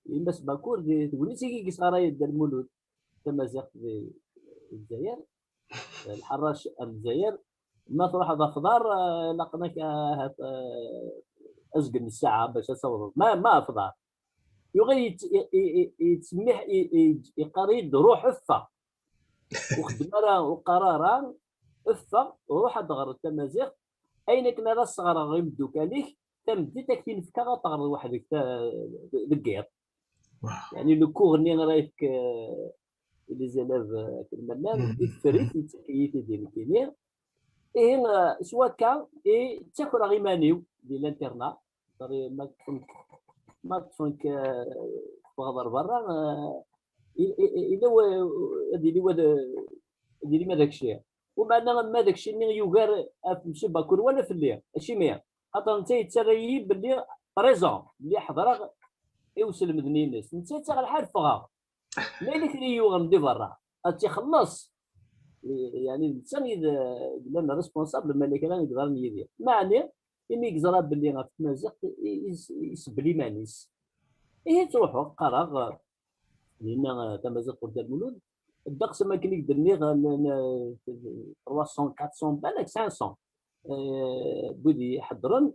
i Mass Bakur, di tegnit-agi i yesɣaray Dda Lmulud tamaziɣt di, di Lezzayer, Lḥerrac ar Lezzayer. Ma truḥeḍ Afḍar, eh, laqen-ak, eh, ahat, eh, azgen n ssaɛa bac ad tawḍeḍ. Ma, ma Afḍar. Yuɣal yett-, i-, i-, i-, yettsemmiḥ, i-, i-, yeqqar-iyi-d: "Ruḥ, ffeɣ. Ur xeddem ara, ur qqar ara, ffeɣ, ruḥ ad teɣreḍ tamaziɣt. Ayen akken ara sɣareɣ imeddukal-ik, tameddit ad k-t-in-fkeɣ, ad teɣreḍ weḥd-k ta-, deg yiḍ." Yeɛni, le cours-nni ara yefk, eh, i les élèves, eh, akken ma llan, i tefrit, yettak-iyi-t-id i nekkini. Ihi, eh, s wakka i ttakreɣ iman-iw di l'internat. Ma ṭṭfen-k, ma ṭṭfen-k, eh, teffɣeḍ ar berra, eh, i-, i-, i-, ila wa-, ad yili wa-, ad yili ma d akci. Umeɛna ma d akci-nni yugar ɣef Msi Bakur wala fell-i. Acimi? Xaṭer netta yettarra-yi belli présent, belli ḥeḍreɣ i uselmed-nni-ines. Netta yettaɣ lḥal ffɣeɣ. Ma yella kra i yuɣen di berra, ad tt-ixelleṣ. Yeɛni, d netta i d, i yellan responsable ma yella kra i yeḍran yid-i. Meɛni, imi yeẓra belli ɣef tmaziɣt i, i, isebbel iman-is. Ihi ttruḥuɣ, qqareɣ, eh, dinna, eh, tamaziɣt ɣur Dda Lmulud. Ddeqs am akken i k-d-nniɣ, eh, n, n, eh, trois cents, quatre cents, balak cinq cents, eh, n wid iḥeddren.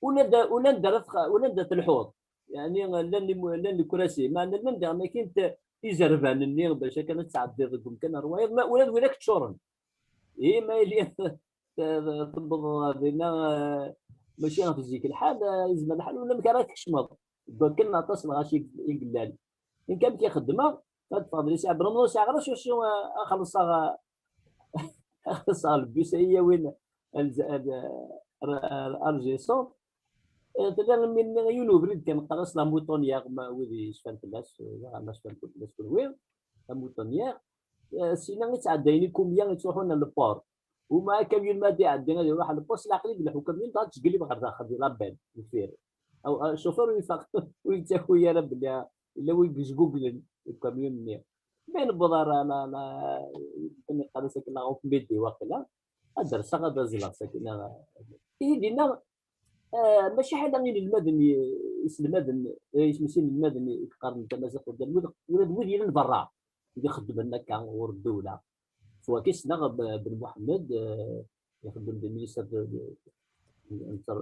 Ula d, ula anda ara tx-, ula anda telḥuḍ. Yeɛni, llan imu-, llan lekrasi, meɛna llan daɣen akkin t-, izerban-nni, bac akken ad tɛeddiḍ deg umkan ar wayeḍ, ma ula d widak ččuren. Ihi ma yili t-, t-, tewweḍ dinna, eh, mačči ɣef zik lḥal, eh, yezmer lḥal ulamek ara tkecmeḍ. Deg wakken aṭas n lɣaci i, i yellan. Nekk amek i xeddmeɣ, ad ffɣeɣ d lisi Ɛebd Remḍan, ur sɛiɣ ara s wacu, eh, ad xellṣeɣ, eh, ad xellṣeɣ lebus ay yawin ar, ar, ar, ar Alger Centre. Eh, tella mi nniɣ yiwen ubrid kan qqaren-as la Moutonnière, ma wid yecfan fell-as, eh, ma cfan fell-as kunwi, la Moutonnière. Eh, sina i ttɛeddayen ikumya i ttruḥun ar le port. Uma akamyun ma ad iɛeddi ad iruḥ ar le port, s leɛqel i ileḥḥu ukamyun, dɣa tjeglib ɣer daxel di la benne, deffir. Aw, ah, chauffeur ur ifaq, ur yettaki ara belli, ah, yella win yejguglen ukamyun-nni. Ma newweḍ ar la, la, la, akken iqqar-as akken, la Route Midi waqila, ad d-rseɣ, ad azzleɣ sakin, ah, ihi dinna, ah, mačči ḥala inelmaden, i-, iselmaden, eh, isem-is inelmaden i yeqqaren tamaziɣt ur d-, ula d wid yellan berra, i ixeddmen akka ɣur ddewla. Swaki ssneɣ B-, Ben Muḥemmed, eh, ixeddem di ministère de, de, de, de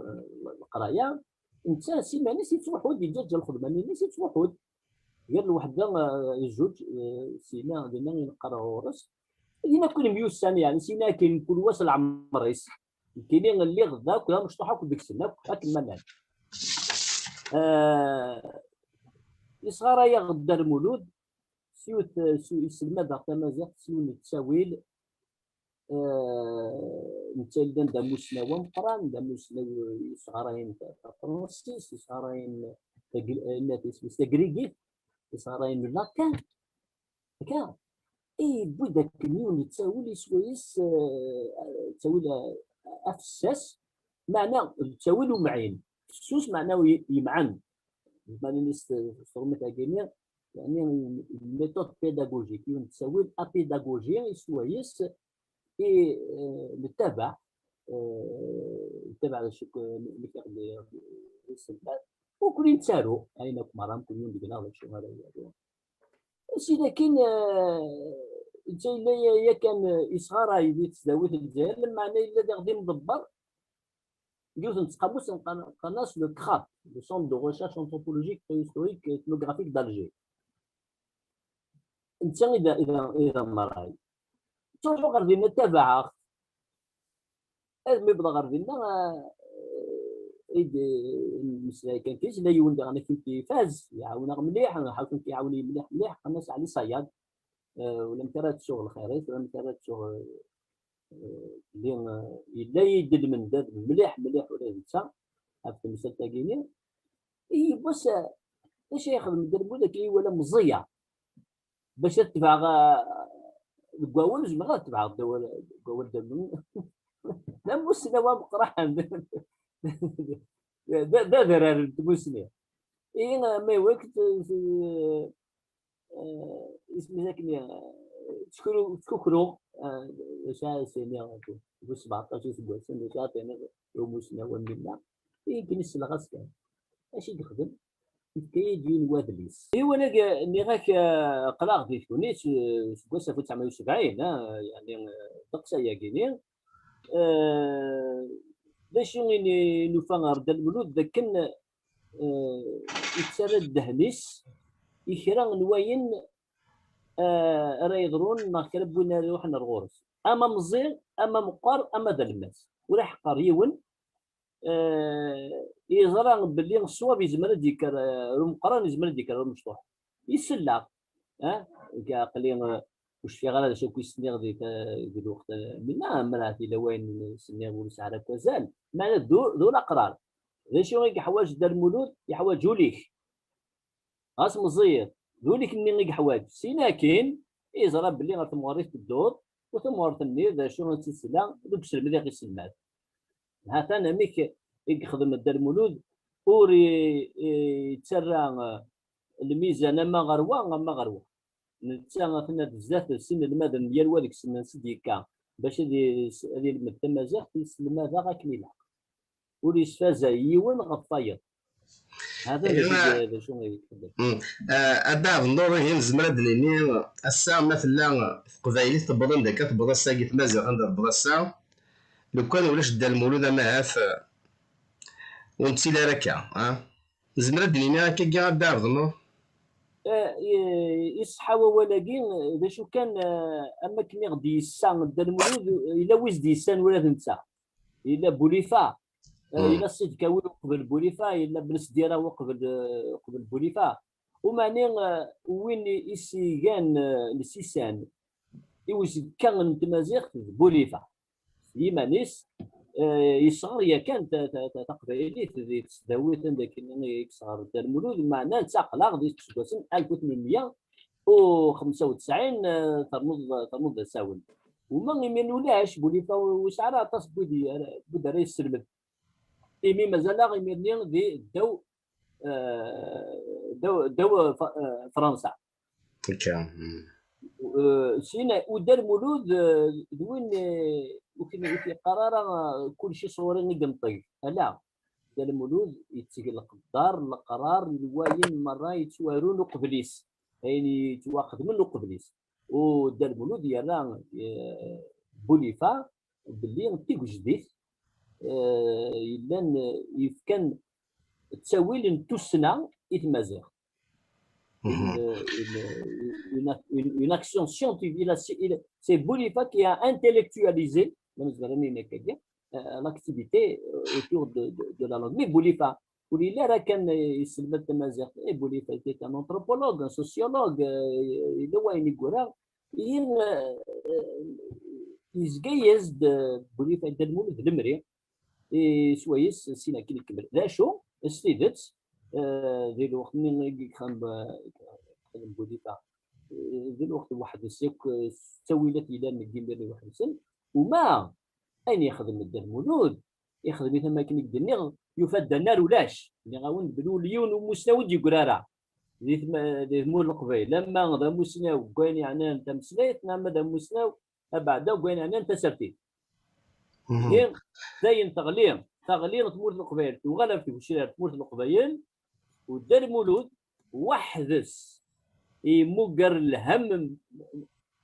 leqraya. Netta s iman-is yettruḥu-d, yeǧǧa-ǧǧa lxedma-nni-ines, yettruḥu-d. Gar lweḥda, eh, zuǧ, eh, sina dinna i neqqar ɣur-s. Dinna akk myussan, yeɛni sina akken kul wa s leɛmer-is. Nekkini lliɣ da akk d amecṭuḥ akk deg-sen akk, akken ma llan. Eh, yesɣaray-aɣ-d Dda Lmulud, s yiwet, s, yesselmad-aɣ tamaziɣt s yiwen n ttawil. Eh, netta yellan d amussnaw ameqqran, d amussnaw yesɣarayen ta-, tafransist, yesɣarayen tagri-, eh, isem-is tagrigit, yesɣarayen latin. Akka, i yewwi-d akken yiwen n ttawil iswa-is, eh, ttawil, eh, afessas, meɛna d ttawil umɛin, fessus, meɛna y-, yemɛen. Meɛna s, s tṛumit-agi-nni, yeɛni une méthode pédagogique, yiwen n ttawil apédagogie, iswa-is, i, eh, nettabaɛ, eh, nettabaɛ d acu k-, nekk d, d iselmaden, ukni nettaru, ayen akk merra, mkul yiwen deg-neɣ d acu ara yaru. Sida kan, eh, netta yella ya-, yakan, eh, yesɣaray di tesdawit n Lezzayer, lameɛna yella diɣ d imḍebber n yiwet n tqamust qqaren-as le CRAP, le Centre de Recherche Anthropologique, Préhistorique et Ethnographique d'Alger. Netta i d, i d, i d amray. Ttruḥuɣ ɣer dinna, tabaɛeɣ-t. Ad mi wwḍeɣ ɣer dinna, eh, i d-, eh, nemmeslay kan fis, yella yiwen daɣen akken ifaz, iɛawen-aɣ mliḥ, ḥaken k-iɛawen-iyi mliḥ, mliḥ, qqaren-as Ɛli Ṣayaḍ, eh, ulamek ara ttuɣ lxir-is, ulamek ara ttuɣ, eh, eh, belli, eh, yella-yi-d lmendad mliḥ, mliḥ ula d netta, ɣef temsalt-agi-nni. I yiwwas, eh, d acu ay yexdem Dda Lmulud akken i iwala meẓẓiyeɣ? Bac ad tebɛeɣ, ah, deg wawal, zemreɣ ad tebɛeɣ deg wawal, deg wawal d amun. D amussnaw ameqqran. D, d adrar n tmussni. Ihi, ma iwak, t-, t-, eh, isem-is akken, eh, ttkru-, ttkukruɣ, eh, d acu ara s-iniɣ, bu sbeɛṭac iseggasen, d acu ara tiniḍ i umussnaw am winna. Ihi, akken i sleɣ-as kan. Acu i yexdem? Yefka-yi-d yiwen wadlis. Yiwen ag-, nniɣ-ak, eh, aql-aɣ di tegnit, eh, seg wass alef u tesɛemya u sebɛin, ah, yeɛni, eh, ddeqs ayagi-ni. Eh, d acu i n-, nufa ɣer Dda Lmulud? D akken, eh, yettarra ddehn-is i kra n wayen, eh, ara yeḍrun neɣ kra n win ara iruḥen ar ɣur-s. Ama meẓẓi, ama meqqer, ama d alemmas. Ur iḥeqqer yiwen, eh, yeẓra belli ṣṣwab yezmer ad d-yekker, eh, ar umeqqran, yezmer ad d-yekker ar umecṭuḥ. Yesell-aɣ. Eh? Nekk aql-i, eh, ur cfiɣ ara d acu akk i s-nniɣ di ta-, di lweqt, eh, minna, amer ahat yella wayen s-nniɣ ur yesɛi ara akk azal. Meɛna d u-, d ulaqrar. D acu i yeḥwaǧ Dda Lmulud? Yeḥwaǧ ul-ik. Ɣas meẓẓiyeḍ, d ul-ik-nni i yeḥwaǧ. Sin akin, yeẓra belli ɣer temɣer i tedduḍ, u tamɣert-nni d acu i tt-isla deg uselmed i ɣ-iselmad. Ha-t-an amek i yexdem Dda Lmulud, ur i-, i-, yettarra, eh, lmizan ama ɣer wa, ama ɣer wa. Netta atan ar zdat, s inelmaden, yal wa deg-sen ansi d-yekka, bac ad is-, ad ilmed tamaziɣt, yesselmad-aɣ akken ilaq. Ur yesfazay yiwen ɣef wayeḍ. Hada d acu i, d acu i yexdem. Mm. Ah, a Dda Ɛebdennur, ihi nezmer ad d-nini, ass-a ma tella teqbaylit tewweḍ anda akka tewweḍ ass-agi, tmaziɣt anda tewweḍ ass-a, lukan ulac Dda Lmulud, ama ahat, ah, ur nettili ara akka, ah? Nezmer ad d-nini akkagi, a Dda Ɛebdennur? Eh, i-, iṣeḥḥa wawal-agi, d acu kan, eh, am wakken i ɣ-d-yessa Dda Lmulud, yella wi s-d-yessan ula d netta. Yella Bulifa, eh, hmm, yella Sidi Kawi uqbel Bulifa, yella Ben Sdira uqbel, eh, uqbel Bulifa. Umeɛni, eh, win i s-igan, eh, lsisan i uzekka n tmaziɣt d Bulifa. S yiman-is, eh, yesɣer yakan ta-, ta-, ta-, taqbaylit di tesdawit anda akken i yesɣer Dda Lmulud, meɛna ttaqlaɣ di tesgasen alef u tmenmeyya u xemsa u tesɛin, eh, ternuḍ, ternuḍ d asawen. Uma imir ulac, Bulifa ur yesɛi ara aṭas n wid i-, n wid ara yesselmed. Imi mazal-aɣ imirni di ddaw, eh, ddaw, ddaw, eh, Fa-, eh, Fransa. Akka. Mm. Eh, sin, u Dda Lmulud, eh, d win, eh, ur k-, ur k-yeqqar ara, eh, kulci sɣur-i i yenṭeg. Ala, Dda Lmulud yetteg leqder, leqrar, i wayen merra yettwarun uqbel-is, ayen yettwaxedmen uqbel-is. U Dda Lmulud yerra, eh, Bulifa belli d tigejdit, eh, yellan, eh, yefkan ttawil n tussna i tmaziɣt. Mhm. Une, une, une, une, une action scientifique. Il a, il a, c'est Boulifa qui a intellectualisé, ma nezmer ad nini akkagi, euh, l'activité, euh, autour de, de, de la langue. Mais Boulifa, ur yelli ara kan, euh, yesselmad tamaziɣt. Eh, Boulifa était un anthropologue, un sociologue, euh, yella wayen i yura. Ihi, euh, euh, yezga-yas-d, euh, Boulifa i Dda Lmulud d lemri, i swayes sin akin ikemmel. D acu, s tidet, eh, di lweqt-nni i yexdem, eh, yexdem Bulifa, eh, di lweqt weḥd-s akk, eh, s ttawilat yellan deg yimir weḥd-sen, uma ayen yexdem Dda Lmulud, yexdem-it am akken i k-d-nniɣ, yufa-d annar ulac. Nniɣ-awen-d belli ur yiwen umussnaw i d-yeggra ara di tma-, di tmurt n Leqbayel, ama d amussnaw deg wayen yeɛnan tameslayt, neɣ ma d amussnaw abeɛda deg wayen yeɛnan tasertit. Mhm. Ihi, dayen teɣli, teɣli tmurt n Leqbayel, tuɣal ɣef tgecrar tmurt n Leqbayel, u Dda Lmulud weḥd-s yemmuger lhem n,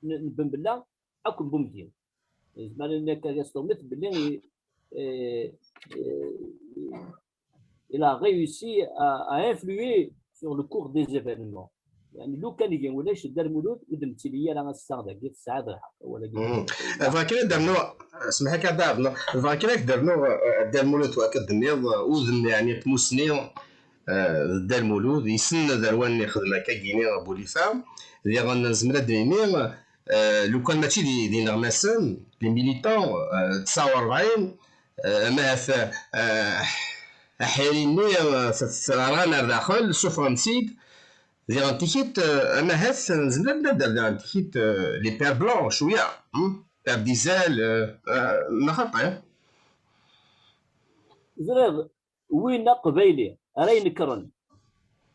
n, n Ben Bella akk n Bumedyen. Nezmer ad nini akka, s tuɣmit belli i, eh, eh, il a réussi à, à influer sur le cours des événements. Yani, lukan ihi ulac Dda Lmulud, ur d-nettili ara ass-a dagi, tesɛiḍ lḥeqq, awal-agi. Mhm. Bɣiɣ kan ad d-rnuɣ, smeḥ-ak ad d-rnuɣ, bɣiɣ kan ad d-rnuɣ, eh, Dda Lmulud, wakken d-tenniḍ, eh, udem, yani, tmussni, eh, Dda Lmulud, yessen ad arwan yexdem akka gini Bulifa, diɣen nezmer ad d-nini, eh, lukan mačči d, d ineɣmasen, les militants, eh, tesɛa u rebɛin, eh, ama ahat, eh, aḥiri-nni, eh, t-, t-, rɣan ar daxel, suffɣen-t-id, diɣen tikit, eh, ama ahat nezmer ad d-nerr diɣen tikit, eh, les pères blancs, cwiya, hmm? Père d'Isel, eh, eh, neɣ xaṭi? Ẓriɣ, win aqbayli ara inekkren,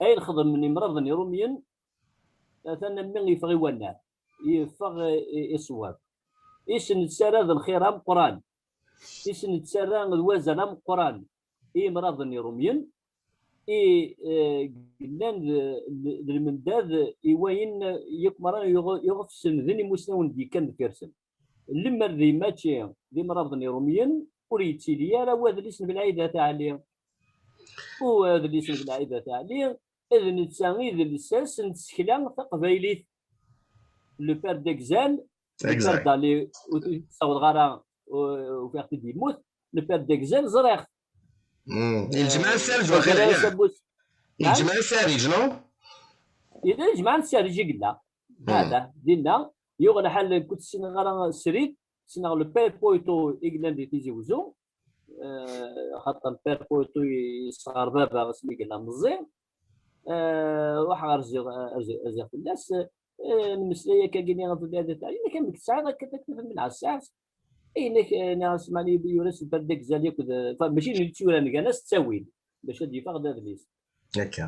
ayen xedmen imraḍen iṛumyen, atan am mi yeffeɣ i wannar, yeffeɣ i, i, i ṣṣwab. I s-nettarra d lxir ameqqran, i s-nettarra d wazal ameqqran i imraḍen iṛumyen, i, eh, yellan d, d, d lmendad i wayen yakk merra yuɣ-, yuɣef senden imusnawen d-yekkan deffir-sen. Lemmer d mačči d imraḍen iṛumyen, ur yettili ara wadlis n Belɛid At Ɛli. U wadlis n Belɛid At Ɛli, d netta i d lsas n tsekla taqbaylit. Le père d'Exel, le père d'Ali, ur, ur t-ssawḍeɣ ara, u-, ufiɣ-t-id yemmut. Le père d'Exel, ẓriɣ-t. Mm. Eh, Iljmaɛ Sarij, waqila, ara ya. Sabus. Iljmaɛ Sarij, non? Yella Iljmaɛ Sarij i yella. Mm. Hada, dinna, yuɣ lḥal, ur ssineɣ ara srid, ssneɣ le père Poyto i yellan di Tizi Wezzu, eh, xaṭer le père Poyto yesɣer baba asmi yella meẓẓi, eh, ruḥeɣ rziɣ, rziɣ, rziɣ fell-as, eh, nemmeslay akka gini ɣef Belɛid At Ɛli, amek tesɛiḍ akka taktabt n Belɛid At Ɛli? Ayen ak, eh, nniɣ-as, mani yura-s le père d'Exel akked, eh, enfin, mačči d netta i yuran, gan-as ttawil bac ad d-yeffeɣ d adlis. Akka.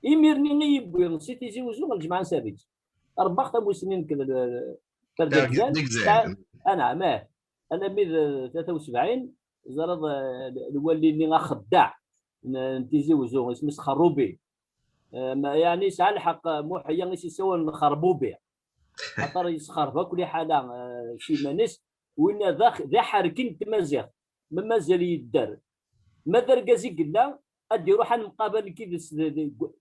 Imir-nni i yewwi si Tizi Wezzu ɣer Lǧemɛa n Sarij. Rebbaɣ tamussni nekk d, d, d, Target d'Exel. Anɛam, ah. Alammi d tlata u sebɛin, ẓriɣ, eh, lwali-nni axeddaɛ n, n Tizi Wezzu, isem-is Xerrubi. Eh, ma, yeɛni yesɛa lḥeqq, eh, Muḥya i s-yessawalen Xerbubi. Axaṭer yesxerb akk liḥala, eh, s yiman-is. Winna d ax-, d aḥerki n tmaziɣt. Ma mazal yedder. Ma d argaz i yella, ad d-iruḥ ad nemqabal nekk yid-s d, d, deg,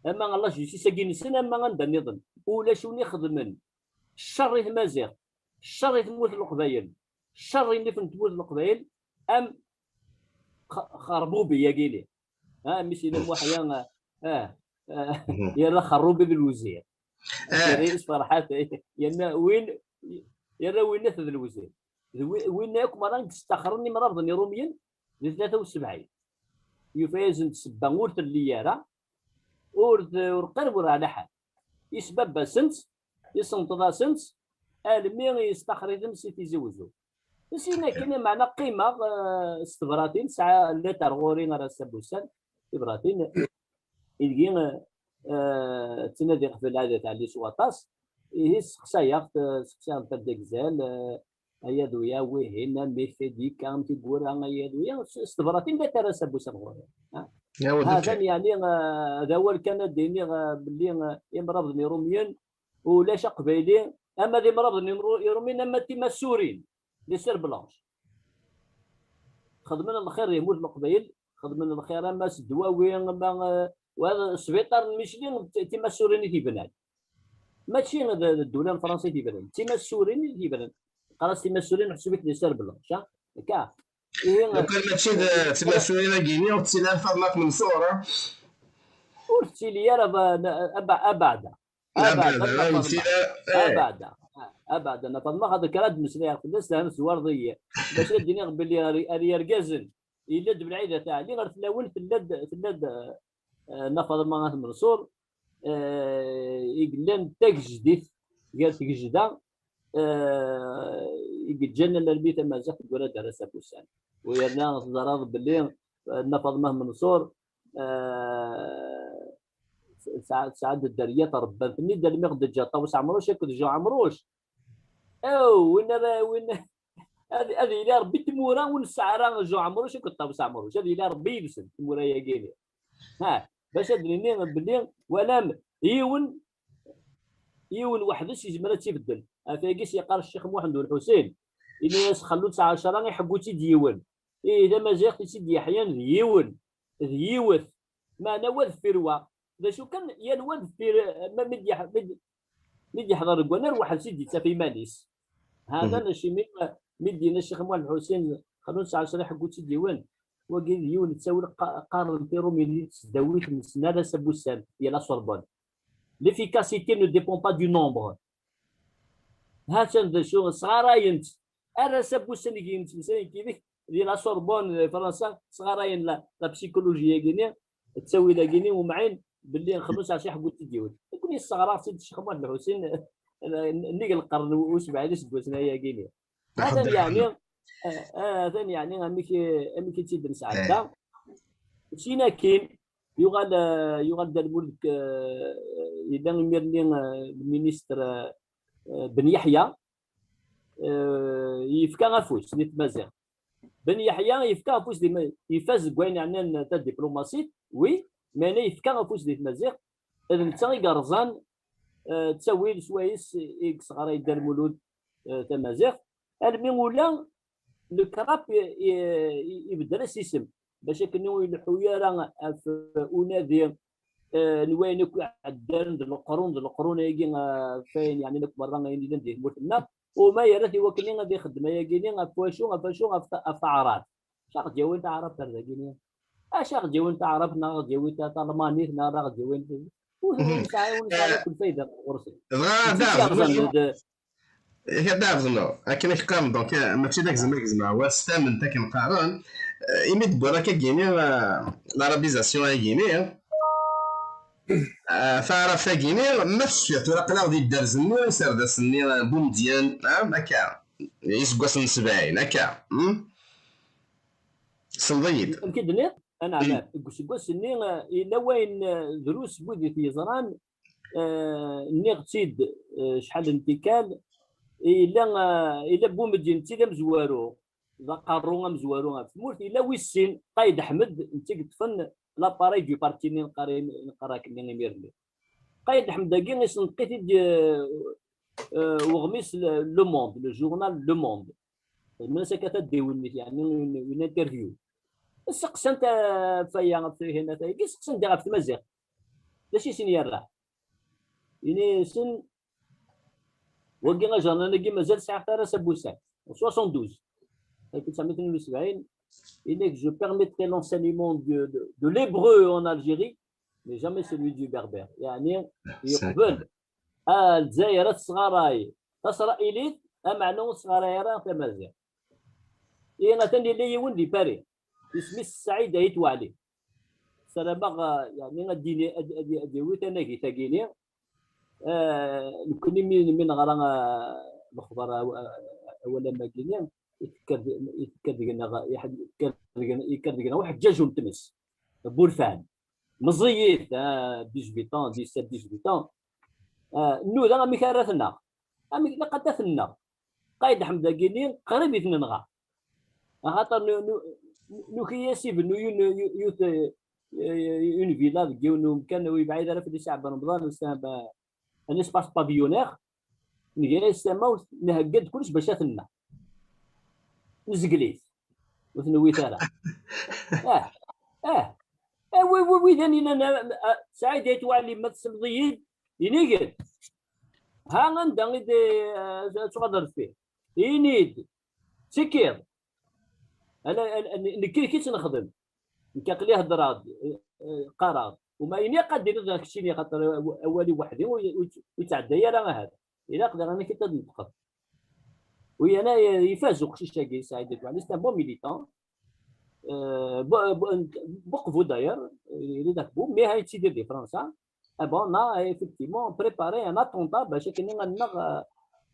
ama la justice-agi-nsen, ama anda nniḍen. Ulac win ixedmen ccer i tmaziɣt, ccer i tmurt n Leqbayel, ccer i nnif n tmurt n Leqbayel, am X-, Xerbubi-agi-ni. Ha, mmi-s yella Muḥya, ah, ah, mhm, yerra Xerrubi d lwezir. Ah. Yerra-yas Ferḥat, yerna win, yerra winna d lwezir. d wi-, winna akk merra i yestaxren imrabḍen irumyen di tlata u sebɛin. Yufa-yasen-d ssebba ur telli ara, ur, ur qrib ur ɛla ḥal. Isbabba-sent, isenṭeḍ-asent, almi yestaxer-iten si Tizi Wezzu. Sin akken, meɛna qqimeɣ, eh, s tebratin, sɛiɣ lettre ɣur-i ar ass-a n wussan, tibratin, ideg, eh, eh, ttnadiɣ ɣef Lɛid At Ɛli s waṭas, ihi sseqsayeɣ-t, eh, sseqsayeɣ-t ar d-agzal, eh, ay aduya, wihin, amek tedika, amek i yura, ay aduya, s, s tebratin, lettre ar ass-a n wussan ɣur-i. Ha? Hatan, yeɛni, eh, d awal kan ad d-iniɣ, eh, belli, eh, imrabḍen irumyen, ulac aqbayli, ama d imrabḍen imru-, irumyen, ama d timasurin, les sœurs blanches. Xedmen lxir di tmurt n Leqbayel, xedmen lxir ama s ddwawi, ama, eh, wa d sbiṭar n Micli, d t-, timasurin i t-yebnan. Mačči d, d ddula n Fransa i t-yebnan, d timasurin i t-yebnan. Qqar-as timasurin, ḥseb-it les sœurs blanches, ha? Akka. Ihi, lukan mačči d timasurin-agi-nni, ur tettili ara Faḍma At Menṣur, ha? Ur tettili ara ba-, ba-, abeɛda. Abeɛda, abeɛda, abeɛda, eh. Abeɛda. Abeɛda, Nna Faḍma, xaṭer kra ad d-meslayeɣ fell-as, tezwarḍ-iyi. Bac ad d-iniɣ belli ar, ar yergazen, yella-d Belɛid At Ɛli, ar tlawin tella-d, tella-d, eh, Nna Faḍma At Menṣur, eh, i yellan d tagejdit gar tgejda, eh, i yeǧǧan alarmi tamaziɣt deg urad ar ass-a n wussan. U yerna teẓraḍ belli, eh, Nna Faḍma At Menṣur, eh, tesɛa, tesɛa-d dderya tṛebban-ten-id, almi ɣ-d-teǧǧa Ṭawes Ɛemruc akked Jean Ɛemruc. Aw, win ara, win, ad, ad yili Ṛebbi tmura ur nesɛi ara Jean Ɛemruc akked Ṭawes Ɛemruc, ad yili Ṛebbi yid-sen tmura-yagi-nni. Ha, bac ad d-nini belli walam yiwen, yiwen weḥd-s yezmer ad tt-ibeddel. Ɣef wayagi s yeqqar Ccix Muḥend U Lḥusin, ini-as xellu tesɛa ɛecṛa iḥeggu-tt-id yiwen. Ih, tamaziɣt i tt-id-yeḥyan d yiwen, d yiwet. Meɛna wa deffir wa. D acu kan, yal wa deffir, ma mi d-yeḥ-, mi d-, mi d-yeḥḍer deg wannar, weḥd-s i d-yettaf iman-is. Hada acimi, mi d-yenna Ccix Muḥend Lḥusin, xellu tesɛa ɛecṛa iḥeggu-tt-id yiwen, wagi d yiwen n ttawil qa-, qqaren-t irumyen di tesdawit-nsen ar ass-a n wussan, di la Sorbonne. L'efficacité ne dépend pas du nombre. Ha-tt-an d acu, sɣarayen-tt. Ar ass-a n wussan i yettmeslayen yid-k, di la Sorbonne, di Fransa, sɣarayen la, la psychologie-agi-nni, ttawil-agi-nni, umɛin, belli xellu tesɛa ɛecṛa iḥeggu-tt-id yiwen. Nekkni sseɣraɣ-tt-id Ccix Muḥend Lḥusin, nnig lqern u sebɛin iseggasen ayagi-nni. Atan yeɛni, eh, eh, atan yeɛni amek, amek i tt-id-nesɛedda. Sin akin, yuɣal, eh, yuɣal Dda Lmulud, eh, yella imir-nni, eh, lministr, eh, eh, Ben Yeḥya, eh, yefka afus di tmaziɣt. Ben Yeḥya yefka afus di ma-, ifaz deg wayen yeɛnan tadiplumasit, wi, meɛna yefka afus di tmaziɣt, d netta i yerẓan, eh, ttawil swayes i yesɣaray Dda Lmulud, eh, tamaziɣt, almi ula le CRAP i, i, i, ibeddel-as isem, bac akken ur ileḥḥu ara ɣef unadi, eh, n wayen akk iɛeddan d leqrun, d leqrun-agi, eh, ɣef wayen yeɛnan akk merra ayen yellan di tmurt-nneɣ. Uma yerra-t i wakken ad ixeddem ayagi-nni ɣef wacu, ɣef wacu, ɣef ta-, ɣef taɛrabt. Acu aɣ-d-yawin taɛrabt ar dagi-nni? Acu aɣ-d-yawin taɛrabt, neɣ aɣ-d-yawin ta-, talmanit, neɣ aɣ-d-yawin, ur, ur nesɛi, ur nesɛi akk lfayda ɣur-sen. Dɣa d aɛebbuḍ, d, Yak ad aɣ-d-nnuɣ, akken i k-qqaren, donc, eh, mačči d agzem, agzem, ah, war s tament akken qqaren, eh, imi d-wwiɣ akka gini, eh, l'arabisation-agi-ni, eh, taɛrabt-agi-ni, ma tecfiḍ tura aql-aɣ di dderz-nni, iserdasen-nni, eh, Bumedyen, ah, akka, iseggasen n sebɛin, akka, hmm? Tessneḍ-iyi-d. Amek i d-tenniḍ? Anɛam, deg useggas-nni, eh, yella wayen, eh, drus n wid i t-yeẓran, eh, nniɣ-tt-id, eh, acḥal n tikkal, yella, eh, yella Bumedyen d tid amezwaru, d aqerru amezwaru ɣef tmurt, yella wis sin, Qayed Ḥmed, netta i yeṭṭfen l'appareil du parti-nni neqqar, neqqar akken imir-nni. Qayed Ḥmed-agi isenṭeq-it-id, eh, eh, uɣmis Le, Le Monde, le journal Le Monde. Xedmen-as akka tadiwennit, yeɛni une, une interview. Seqsan-t, eh, ɣef waya, ɣef tihin, ɣef wayagi, seqsan-t ɣef tmaziɣt. D acu i sen-yerra? Ini-asen, wagi ajernan-agi mazal sɛiɣ-t ar ass-a n wussan, soixante-douze. Alef u tesɛemya tnin u sebɛin, ini-ak, je permettrai l'enseignement de, de, de l'hébreu en Algérie, mais jamais celui du berbère. Yeɛni, yeqbel, ah, Lezzayer ad tesɣaray tasrayilit, ameɛna ur tesɣaray ara tamaziɣt. Ihi atan yella yiwen di Paris, isem-is Saɛid Ayt Waɛli. Ssarameɣ, eh, yeɛni ad d-yini, ad, ad, ad yawi tanagit-agi-ni. Eh, nekkni mi, mi neɣra, eh, lexbar, eh, awal am wagi-ni, yekker, yekker deg-neɣ, yekker deg-neɣ, yekker deg-neɣ uḥeǧǧaǧ n tmes, n wurfan. Meẓẓiyit, ah, dix-huit ans, dix-sept, dix-huit ans. Ah, nnuda amek ara t-nnaɣ? Amek ilaq ad t-nnaɣ? Qayd Ḥmed-agi-ni qrib i t-nenɣa. Axaṭer nu-, nu-, nuki-as ibennu yun-, yu-, yut-, eh, une villa deg yiwen n umkan ur yebɛid ara fell-i Si Ɛebban Remḍan, c'est un, un espace pavillonnaire. Nga-as tamawt, nhegga-d kullec bac ad t-nnaɣ. Nezgel-it. Ur t-newwit ara. Ah, ah. Ah, wi, wi, wi d anin, ah, ah, Saɛid Ayt Waɛli, ma tesleḍ-iyi-d, ini-d. Ha anda i d, ah, ad tuɣaleḍ ar deffir. Ini-d. Ttekkiḍ. Ala, ala, n-, nekk, nekk i tt-nexdem. Nekk aql-i heddreɣ-d, eh, eh, qqareɣ-d. Uma ini-, aqad d-iniḍ neɣ keččini, xaṭer aw-, awal-iw weḥd-i ur, ur, ur yettɛedday ara ahat. Ilaq daɣen ad k-id-tneṭqeḍ. Wi ana, eh, ifaz uqcic-agi, Saɛid Ayt Waɛli, c'est un bon militant. Euh, bo-, bo-, beaucoup d'ailleurs, il est d'accord, mais ha yettidir di Fransa. Ah bon, on a effectivement préparé un attentat, bac akken ad nnaɣ, euh,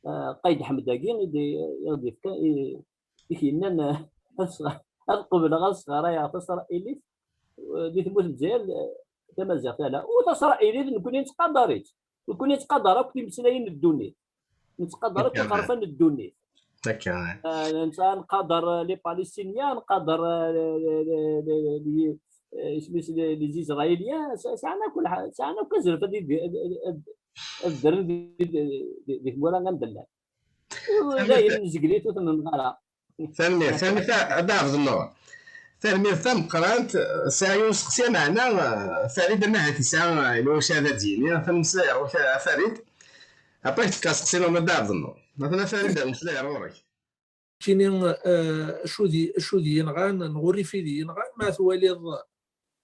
euh, Qayd Ḥmed-agi, i d-, i d-yefka, i, i k-yennan, euh, ad s-, ad qebleɣ ad sɣarayeɣ tasra'ilit, euh, di tmurt n Lezzayer, euh, tamaziɣt ala. U tasra'ilit, nekkni nettqadar-itt. Nekkni nettqadar akk timeslayin n ddunit. Nettqadar akk iqerfan n ddunit. Akka. Ah, netta nqader, ah, les Palestiniens, nqader, ah, les, les, les, les, les, eh, isem-is, les, les Israéliens, sa-, sɛan akk lḥa-, sɛan akk azref ad id-, ad, ad, ad, ad ddren di, di, di, di tmura anda llan. Dayen, nezgel-it ur ten-nenɣa ara. Tanemmirt, tanemmirt a Dda Ɛebdennur. Tanemmirt tameqqrant. Sɛiɣ yiwen usteqsi, meɛna, eh, Farid, ama ahat yesɛa, eh, yella wacu ara d-yini. Tanemmirt, eh, a Farid. Après, tefka asteqsi-nwen a Dda Ɛebdennur. Matan a Farid, ameslay ɣur-k. Kini, eh, acu d-, acu d-yenɣan, neɣ urrif i d-yenɣan, ma twaliḍ,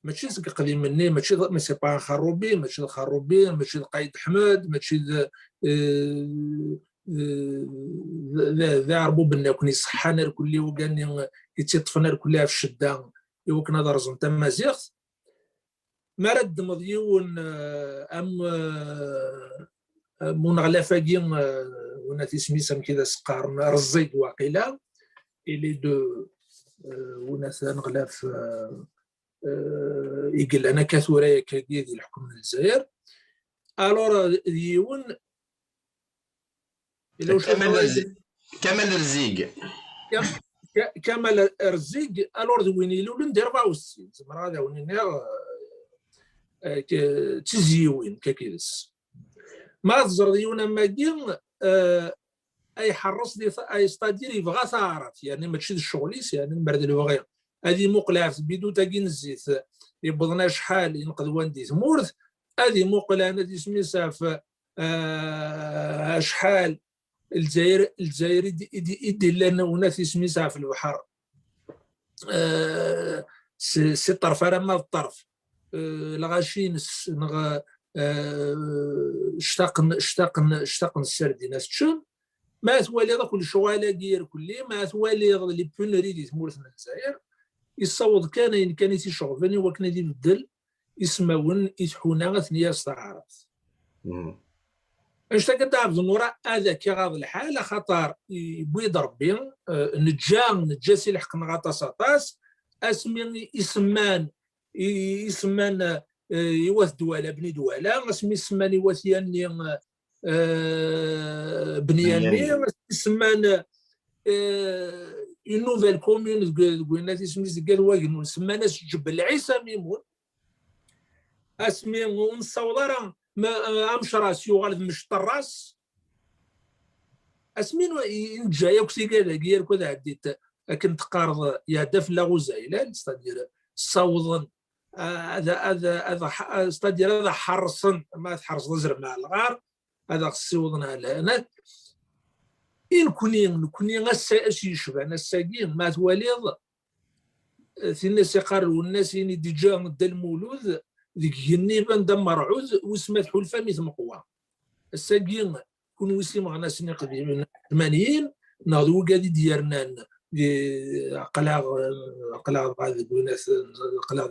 mačči seg iqdim-nni, mačči d, mais c'est pas un xerrubi, mačči d xerrubi, mačči d Qayd Ḥmed, mačči d, eh, d, d, d, d aɛerbub-nni akk-nni iṣeḥḥan ar kulli wagani, i tt-iṭṭfen ar kulli ɣef ccedda, i wakken ad rẓen tamaziɣt. Mi ara ddmeḍ yiwen, eh, am, eh, am uneɣlaf-agi, eh, win at isem-is amek i d as-qqaren, Rẓig waqila, il est de, eh, win at aneɣlaf, eh, eh, i yellan akka tura, akkagi di leḥkem n Lezzayer. Alors, eh, d yiwen, yella wacu Kamal yeḍran Rzi-, Kamal Rzig. Kam-, Ka-, Kamal Rzig, alors d win ilulen di rebɛa u settin, zemreɣ ad awen-iniɣ, eh, eh, k-, d tizzyiwin, akka yid-s. Ma teẓreḍ yiwen am wagi, eh, ay ḥerres di ta-, ay, c'est-à-dire yebɣa taɛrabt, yani mačči d ccɣel-is, yani lemmer d lebɣi ad imuqel ɣef tbidut-agi n zzit, yewwḍen acḥal yenqedwan di tmurt, ad imuqel ɛni ad isem-is ɣef, eh, acḥal Lezzayer, Lezzayer i d, i d, i d-illan unat isem-is ɣef lebḥer. Eh, si, si ṭṭerf alamma d ṭṭerf. Eh, lɣaci-ines, neɣ, eh, ctaqen, ctaqen, ctaqen sserdin ad t-ččen. Ma twaliḍ akk lecɣal-agi irkelli, ma twaliḍ les pénuries di tmurt n Lezzayer, yessaweḍ kan ayen kan i t-iceɣben i wakken ad ibeddel ismawen i tḥuna ad ten-yas taɛrabt. Mhm. Anect-agi a Dda Ɛebdennur ad ak-iɣaḍ lḥal, axaṭer yewwi-d Rebbi, eh, neǧǧa, neǧǧa si lḥeqq-nneɣ aṭas, aṭas, asmi i semman, i, i semman, eh, i wat Dwala, Bni Dwala, asmi semman i wat Yanni, eh, Bni Yanni, Bni Yanni. Asmi semman, eh, une nouvelle commune deg, deg winna tisem-is deg At Wagennun, semman-as Ǧebel Ɛisa Mimun. Asmi ur nessaweḍ ara, ma, eh, amecras yuɣal d mecṭerras. Asmi n-, i-, neǧǧa yakk tigad-agi, irkad ɛeddit, akken teqqareḍ, iɛedda fell-aɣ uzaylal, c'est-à-dire, ssawḍen, eh, ad, ad, ad, ad, c'est-à-dire, ad ḥerṣen, ma tḥerṣeḍ azrem ar lɣar, ad aɣ-ssiwḍen ar lehna. I nekni, nekni ass-a, ass yecban ass-agi, ma twaliḍ, eh, tin as iqqar Lwennas, ini d-iǧǧa Dda Lmulud deg igenni iban d amerɛud, wis ma tḥulfam i tmeqwa. Ass-agi, kunwi s imeɣnasen iqdimen tmanyin, neɣ d wigad i d-yernan aql-aɣ aql-aɣ dɣa deg winat, aql-aɣ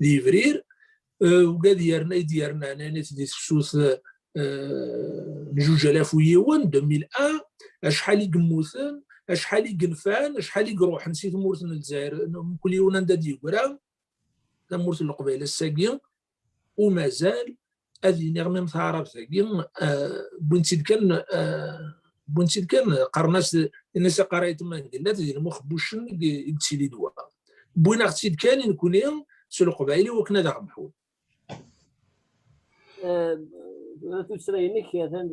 di yebrir. Ugad yerna i d-yernan anit di tefsut n juj alaf u yiwen, deux mille un, acḥal i yemmuten, acḥal i yenfan, acḥal i iruḥen si tmurt n Lezzayer, mkul yiwen anda d-yeggra, tamurt n Leqbayel ass-agi, u mazal, ad iniɣ, même taɛrabt-agi, wwin-tt-id kan, wwin-tt-id kan, qqaren-as, ini-as aqarayet n Mangellat, di lmuxebbucen i yettili d wa. Wwin-aɣ-tt-id kan i nekni s Leqbayel i wakken ad aɣ-mḥun. Tura tuttra-inek atan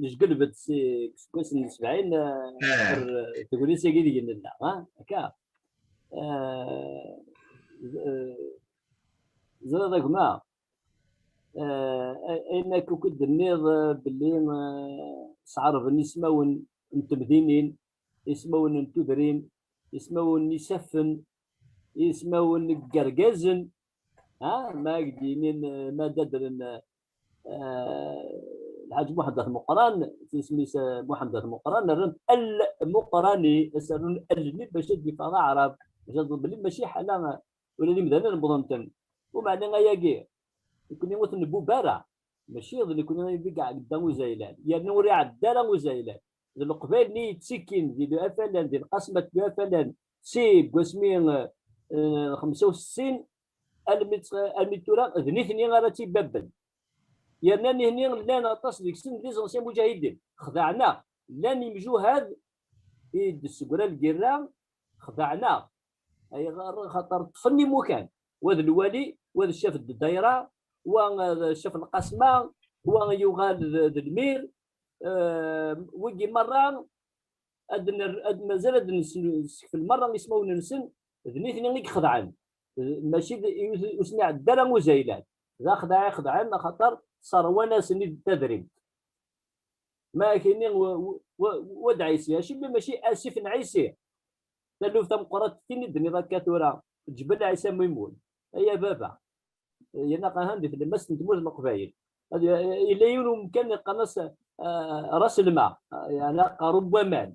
nejgelbed seg useggas n sebɛin ɣer tegnit-agi deg nella, ha? Akka. Ẓriɣ a gma, ayen akk i d-tenniḍ belli sɛerben ismawen n temdinin, ismawen n tudrin, ismawen n isaffen, ismawen n yergazen, ha, ma ak-d-yinin, ma d-adren Lḥaǧ Muḥend At Meqqran, isem-is Muḥend At Meqqran, rran-t Al Muqrani, as-rrun Al-nni bac ad d-yeffeɣ d aɛrab, bac ad belli mačči ḥala ula d imdanen wwḍen-ten. Umeɛna ayagi, nekni ur t-nbub ara, mačči d nekni i iɛedda uzaylan, yerna ur iɛedda ara uzaylan. D Leqbayel-nni yettikkin di Afalan, di lqasmat n Afalan, si wasmi xemsa u settin almi d tura, d nitni ara tt-ibabben. Yerna nihni llan aṭas deg-sen d iẓensi muǧahidin. Xdaɛen-aɣ. Llan imjuhad i d-tessegra lgirra, xdaɛen-aɣ. Ayɣer? Xaṭer ṭṭfen imukan. Wa d lwali, wa d ccaf n ddayra, wa d ccaf n lqasma, wa yuɣal d, d lmir. Wigi merra ad, ad mazal ad nsekfel merra ismawen-nsen, d nitni i ixedɛen, mačči d, ur sen-iɛedda ara uzaylan. D axdeɛ i xedɛen, axaṭer ṣerwan-asen-id tadrimt. Ma ak-ini wa d Ɛisi, acimi mačči asif n Ɛisi? Taluft tameqqrant tin i d-tenniḍ akka tura, Ǧbel Ɛisa Mimun. Ay a baba, yerna ahan di tlemmast n tmurt n Leqbayel. Yella yiwen umkan yeqqaren-as Ras Lma, yeɛni aqerru n waman.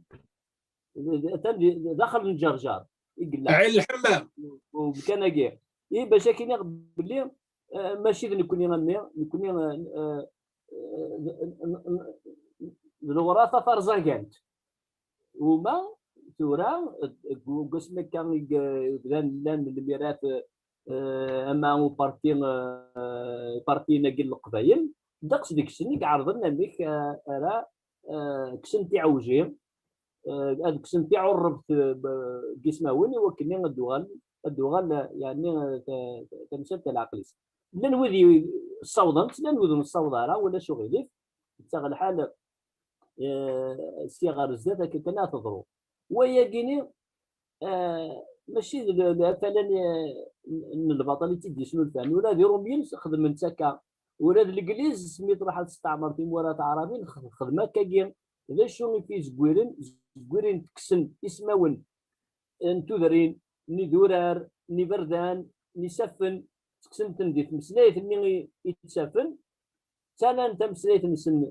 Atan daxel n Ǧerǧer i yella. Ɛin Lḥemmam. Umkan-agi. I bac ad k-iniɣ belli mačči d nekni a mmi, nekni d lewrafa tarzagant. Uma tura, deg wasmi akka i bdan llan lmirat, ama uparti, upartiyen-agi n Leqbayel, ddeqs deg-sen i iɛerḍen amek ara kksen tiɛewji, ad kksen tiɛurrebt deg ismawen i wakken ad d-tuɣal, ad d-tuɣal, yeɛni, tamsalt ar leɛqel-is. Llan wid ssawḍen-tt, llan wid ur nessaweḍ ara, ulac uɣilif, yettaɣ lḥal. Si ɣer zdat akka kan ad teḍru. Wayagini mačči d afalan n lbaṭel i tt-id-yesnulfan. Ula d Irumyen xedmen-tt akka. Ula d Legliz, mi truḥ ad testeɛmer timura taɛrabin, xedmen akkagi. D acu i t-yezgwiren? Zgwiren kksen ismawen n tudrin, n idurar, n iberdan, n isaffen, ttekksen-ten di tmeslayt-nni i, i ttafen, ttalan tameslayt-nsen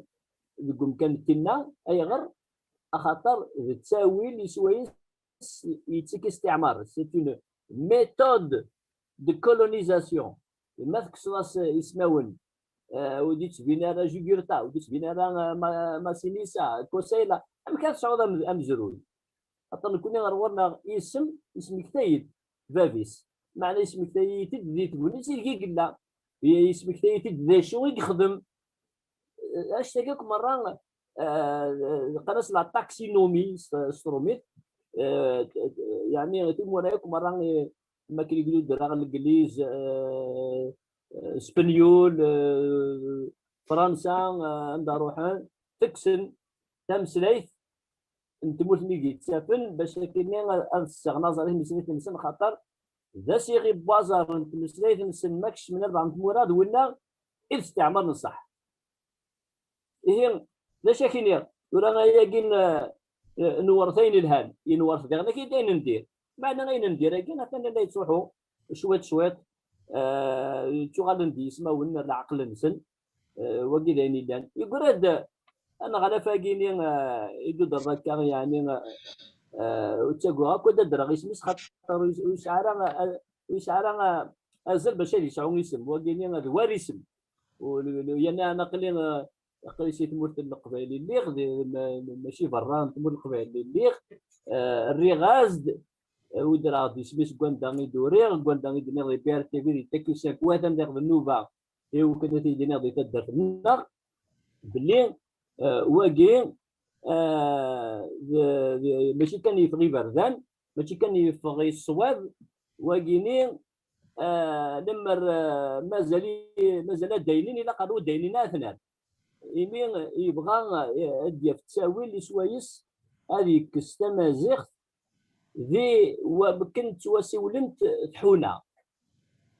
deg umkan n tinna. Ayɣer? Axaṭer d ttawil i swayes yettekk istiɛmar. C'est une méthode de colonisation. Ma tekkseḍ-as ismawen, ur d-yettbin ara Jugurtha, ur d-yettbin ara Masinissa, Kosayla, amek ad tesɛuḍ amezruy? Xaṭer nekni ɣer ɣur-neɣ isem, ismektay-d bab-is. Meɛna ismektay-it-id di tegnit ideg i yella. Ismektay-it-id d acu i yexdem. Anect-agi akk merra, qqaren-as la taxinomie s trumit. Yeɛni timura akk merra, ma akken i d-udreɣ Legliz, Spenyul, Fransa, anda ruḥen, tekksen tameslayt n tmurt-nni i d-yettafen, bac akkenni ad sseɣen aẓar i tmeslayt-nsen, xaṭer d asiɣi n waẓar n tmeslayt-nsen ma kecmen albaɛḍ n tmura d winna i d istiɛmaren ṣṣeḥ. Ihi, d acu ak-iniɣ, tura ayagi n, n werret ayen ilhan, i nwerret diɣen akid ayen n dir. Meɛna ayen n dir-agi, atan la yettruḥu cwiṭ cwiṭ, ttuɣalen-d yismawen ar leɛqel-nsen. Wagi d ayen illan. Yeggra-d Aneɣlaf-agi-ni, eh, i d-udreɣ akka, yeɛni, eh, eh, ur ttagiɣ akk ad d-adreɣ isem-is, xaṭer ur yes-, ur yesɛi ara, eh, ur yesɛi ara, eh, azal bac ad yesɛu isem. Wagi-ni d war isem. U, u, u, yerna aql-i, eh, aql-i si tmurt n Leqbayel i lliɣ, di, ma-, ma-, mačči berra n tmurt n Leqbayel i lliɣ, eh, rriɣ-as-d, eh, udreɣ-d isem-is seg wanda i d-uriɣ, seg wanda i d-nniɣ di B R T V, di Takusa, atan diɣ d nnuba, i wakken ad t-id-iniɣ di taddart-nneɣ, belli, eh, wagi, eh, d, d, mačči kan yeffeɣ iberdan, mačči kan yeffeɣ i ṣṣwab, wagi-ni, eh, lemmer, eh, mazal i-, mazal ad d-aynin, ilaq ar ur d-aynin ara tnar. Imi yebɣa, eh, ad d-yaf ttawil i swayes ad yekkes tamaziɣt di wakken ttwasiwlent tḥuna.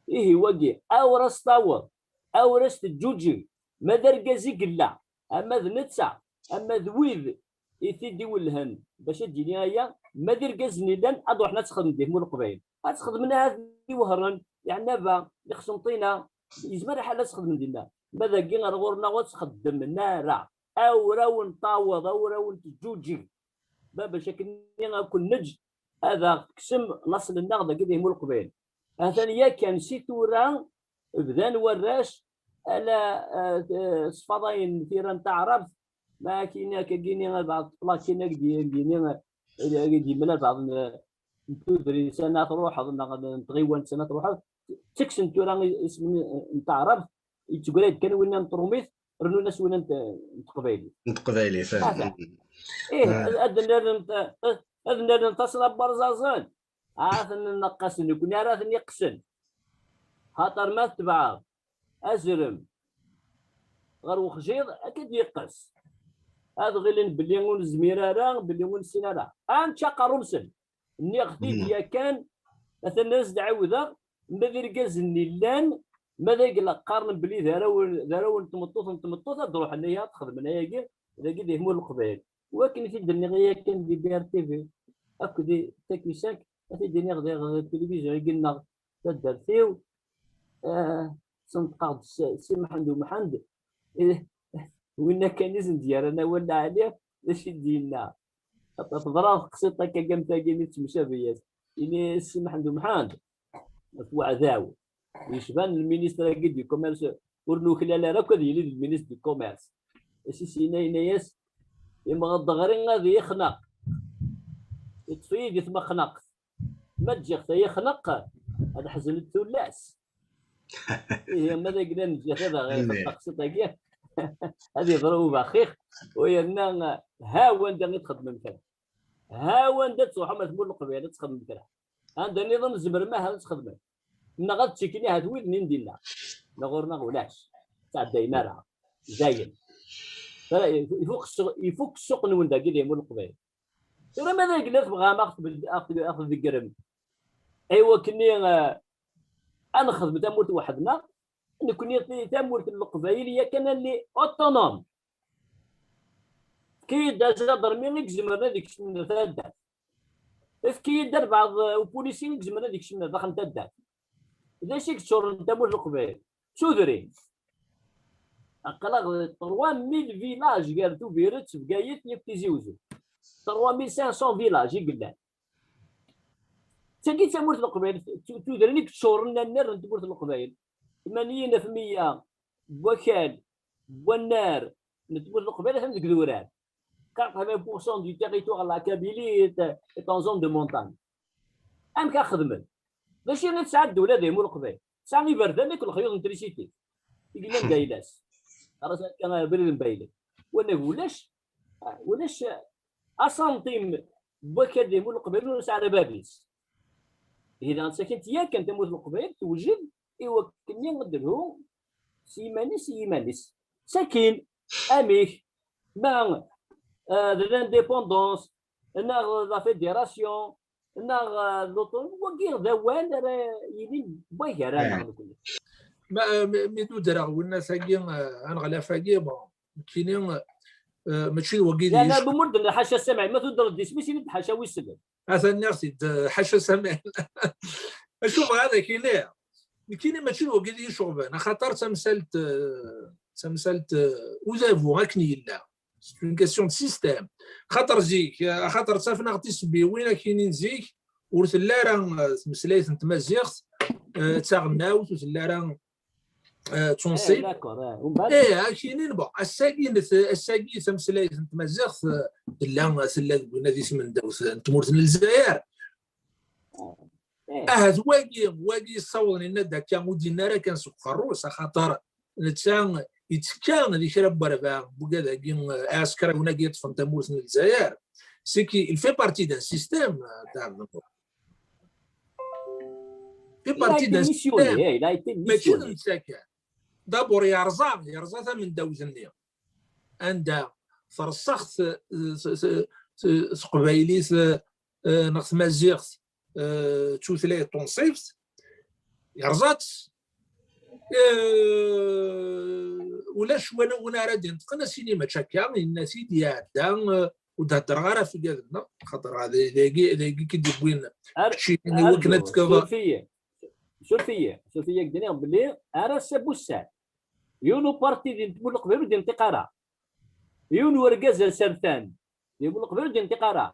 Ihi wagi, awer as-taweḍ, awer as-teǧǧuǧeg, ma d argaz i yella, ama d netta, ama d wid i t-id-iwellhen bac ad d-yini aya, ma d irgazen yellan, ad ruḥen ad txedmen di Tmurt n Leqbayel. Ad txedmen ahat d iwehren, yeɛnaba, d ixsemṭina, yezmer lḥal ad txedmen dinna. Ma dagi ar ɣur-neɣ ur txeddmen ara, awer awen-taweḍ, awer awen-teǧǧuǧeg. Babac akken-nni ad ken-neǧǧ ad aɣ-tekksem laṣel-nneɣ dagi di Tmurt n Leqbayel. Atan yakan si tura bdan warrac ala, eh, sfaḍayen tira n taɛrabt, ma akin akkagini bɛḍ tplakin akkagini, eh, akkagi d-yemla bɛḍ n, n tudrin sana truḥeḍ, neɣ n tɣiwant sana truḥeḍ, ttekksen tura isem n taɛrabt, yettegray-d kan winna n trumit, rnun-as winna n t-, n teqbaylit. N teqbaylit, eh. Ih, ad, ad nnerren, ad nnerren taṣla n warẓaẓen. Ad ten-nneqqasen, nekkni ara ten-iqqsen. Xaṭer ma tebɛeḍ azrem ɣer uxjiḍ, ad k-id-yeqqes. Ad ɣilen belli ur nezmir ara, belli ur nessin ara. Ad nečč aqerru-nsen. Nniɣ-t-id yakan, atan ad as-d-ɛiwdeɣ, ma d irgazen-nni llan, ma d ay la qqaren belli d arraw, d arraw n tmeṭṭut, n tmeṭṭut, ad d-ruḥen ihi ad xedmen ayagi, dagi di Tmurt n Leqbayel. Wakken i t-id-nniɣ yakan di B R T V, akked di Takusak, ad t-id-iniɣ diɣ di tilivizyu-agi-nneɣ taddart-iw, eh, senṭqeɣ-d s-, Si Mḥend Umḥend, eh, winna kan i sen-d-yerran awal lɛali, d acu i d-yenna? Teḍra teqsiṭ akka am tagi-nni d temcabi-yas. Ini Si Mḥend Umḥend, ɣef uɛdaw. Yecban lministre-agi du commerce, ur nuklal ara akk ad yili d lministre du commerce. Asis yenna, yenna-yas, imɣeḍ ɣer-i ad iyi-xneq. Yeṭṭef-iyi di tmexneqt. Ma ǧǧiɣ-t ad iyi-xneq, ad ḥeznen tullas. Ihi, ma d aglan ǧǧiɣ-t ad aɣ-ixneq taqsiṭ-agi, ad yeḍru ubaxix, u yerna ha wanda i txedmem kra. Ha wanda ad truḥem ar tmurt n Leqbayel ad txedmem kra. Anda nniḍen tzemrem aha ad txedmem. Neɣ ad ttekkin ahat wid-nni n dinna. Neɣ ɣur-neɣ ulac. Ttɛeddayen ara. Dayen. Ifuk ssuq, ifuk ssuq-nwen dagi di Tmurt n Leqbayel. Tura ma d agla tebɣam ad ɣ-t-, ad ɣ-t-, ad ɣ-tḍeggrem. Aywa, akkenni, eh, ad nexdem tamurt weḥd-neɣ, nekkni tamurt n Leqbayel yakan alli autonome. Efk-iyi-d ajadermi i izemren ad ikecmen taddart. Efk-iyi-d albeɛḍ, eh, upulisi i izemren ad ikecmen daxel n taddart. D acu i yeččuren tamurt n Leqbayel? D tudrin. Aql-aɣ trois mille villages gar Tubiret, Bgayet, yakk Tizi Uzzu. Trois mille cinq cents villages i yellan. D tagi d tamurt n Leqbayel, d tu-, tudrin i yeččuren annar n tmurt n Leqbayel. Tmanyin af meyya n wakal, n wannar n tmurt n Leqbayel atan deg idurar. Quatre-vingts pour cent du territoire de la Kabylie est, est en zone de montagne. Amek ara xedmen? D acu i tesɛa ddula di Tmurt n Leqbayel? Tesɛa iberdan akked lexyuḍ n trisiti i yellan d ayla-s. Ɣer-as akka abrid n Baylen. Wanag ulac, ulac asantim n wakal di Tmurt n Leqbayel ur nesɛi ara bab-is. Ihi daɣen sakint yakan tamurt n Leqbayel tewjed i wakken ad telhu s yiman-is i yiman-is. Sakin, amek? Ma, eh, d l'indépendance, neɣ d la fédération, neɣ, eh, d l'autonomie, wagi d awal ara yilin n wagar-aneɣ nekkni. Ma, eh, mi, mi d-udreɣ winnat-agi, eh, aneɣlaf-agi, bon, nekkini, eh, mačči d wagi d... Yeɛni, bu mudden ḥaca Samaɛ, ma tudreḍ-d isem-is, ini-d ḥaca wissen. Atan nniɣ-t-id, eh, ḥaca Samaɛ. Acu bɣiɣ ad ak-iniɣ? Nekkini mačči d wagi d iyi-iceɣben, axaṭer d tamsalt, eh, d tamsalt, eh, udabu akken yella. C'est une question de système. Xaṭer zik, eh, xaṭer ttafnaɣ tisebbiwin akinin zik, ur telli ara, eh, tmeslayt n tmaziɣt, eh, d taɣennawt, ur telli ara, eh, d tunṣibt. Eh, d'accord, eh. Umbeɛd? Eh, akinin, bon, ass-agi n t-, ass-agi tameslayt n tmaziɣt, eh, tella, tella deg winna di tmendawt n tmurt n Lezzayer. Eh. Ahat wagi, wagi yessawḍen, yenna-d akka, ur d-yenni ara kan seg uqerru-s, axaṭer netta yettekka di kra n werbaɛ n wigad-agi, eh, iɛsekriwen-agi yeṭṭfen tamurt n Lezzayer. C'est qu'il fait partie d'un système, eh, Dda Ɛebdennur. Il fait partie d'un système. Il a été missionné, eh, il a été missionné. Mačči d netta kan. D'abord, yerẓa, yerẓa tamendawt-nni. Anda terṣax t-, t-, t-, t-, teqbaylit, eh, neɣ tmaziɣt, eh, d tutlayt tunṣibt, yerẓa-tt. Eh, ulac win, win ara d-ineṭqen, a sidi, mačči akka, yenna-t-id, iɛedda, eh, ur d-heddreɣ ara ɣef wigad-nneɣ, xaṭer d, d, dagi, dagi i k-id-yewwin keččini i wakken ad tekkeḍ. Suref-iyi, suref-iyi, suref-iyi, ad k-d-iniɣ belli ar ass-a n wussan, yiwen uparti di tmurt n Leqbayel ur d-yenṭiq ara. Yiwen urgaz asertan di tmurt n Leqbayel ur d-yenṭiq ara.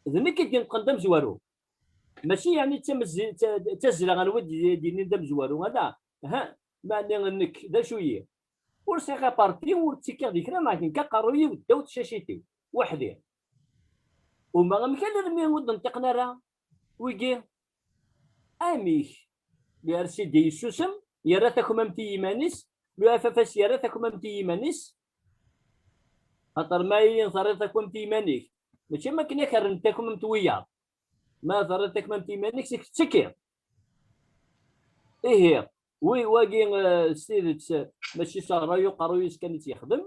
D nekk i d-yenṭqen d amezwaru. Mačči yeɛni d tamezzi-, d ta-, d tazzla anwa d-, d-yennin d amezwaru, ala. Ha, meɛni nekk, d acu-yi? Ur sɛiɣ aparti, ur ttikkiɣ di kra, neɣ nekk aqerruy-iw ddaw tcacit-iw, weḥd-i. Uma amek alarmi ur d-nṭiqen ara wigi? Amek? Le R C D yessusem, yerra takmamt i yiman-is, le F F S yerra takmamt i yiman-is. Xaṭer ma ihi terriḍ takmamt i yiman-ik, mačči am akken ad k-rren takmamt wiyaḍ. Ma terriḍ takmamt i yiman-ik, seg tettekkiḍ. Ihi, wi-, wagi, eh, s tidet, eh, mačči s ṛṛay uqerruy-is kan i tt-yexdem.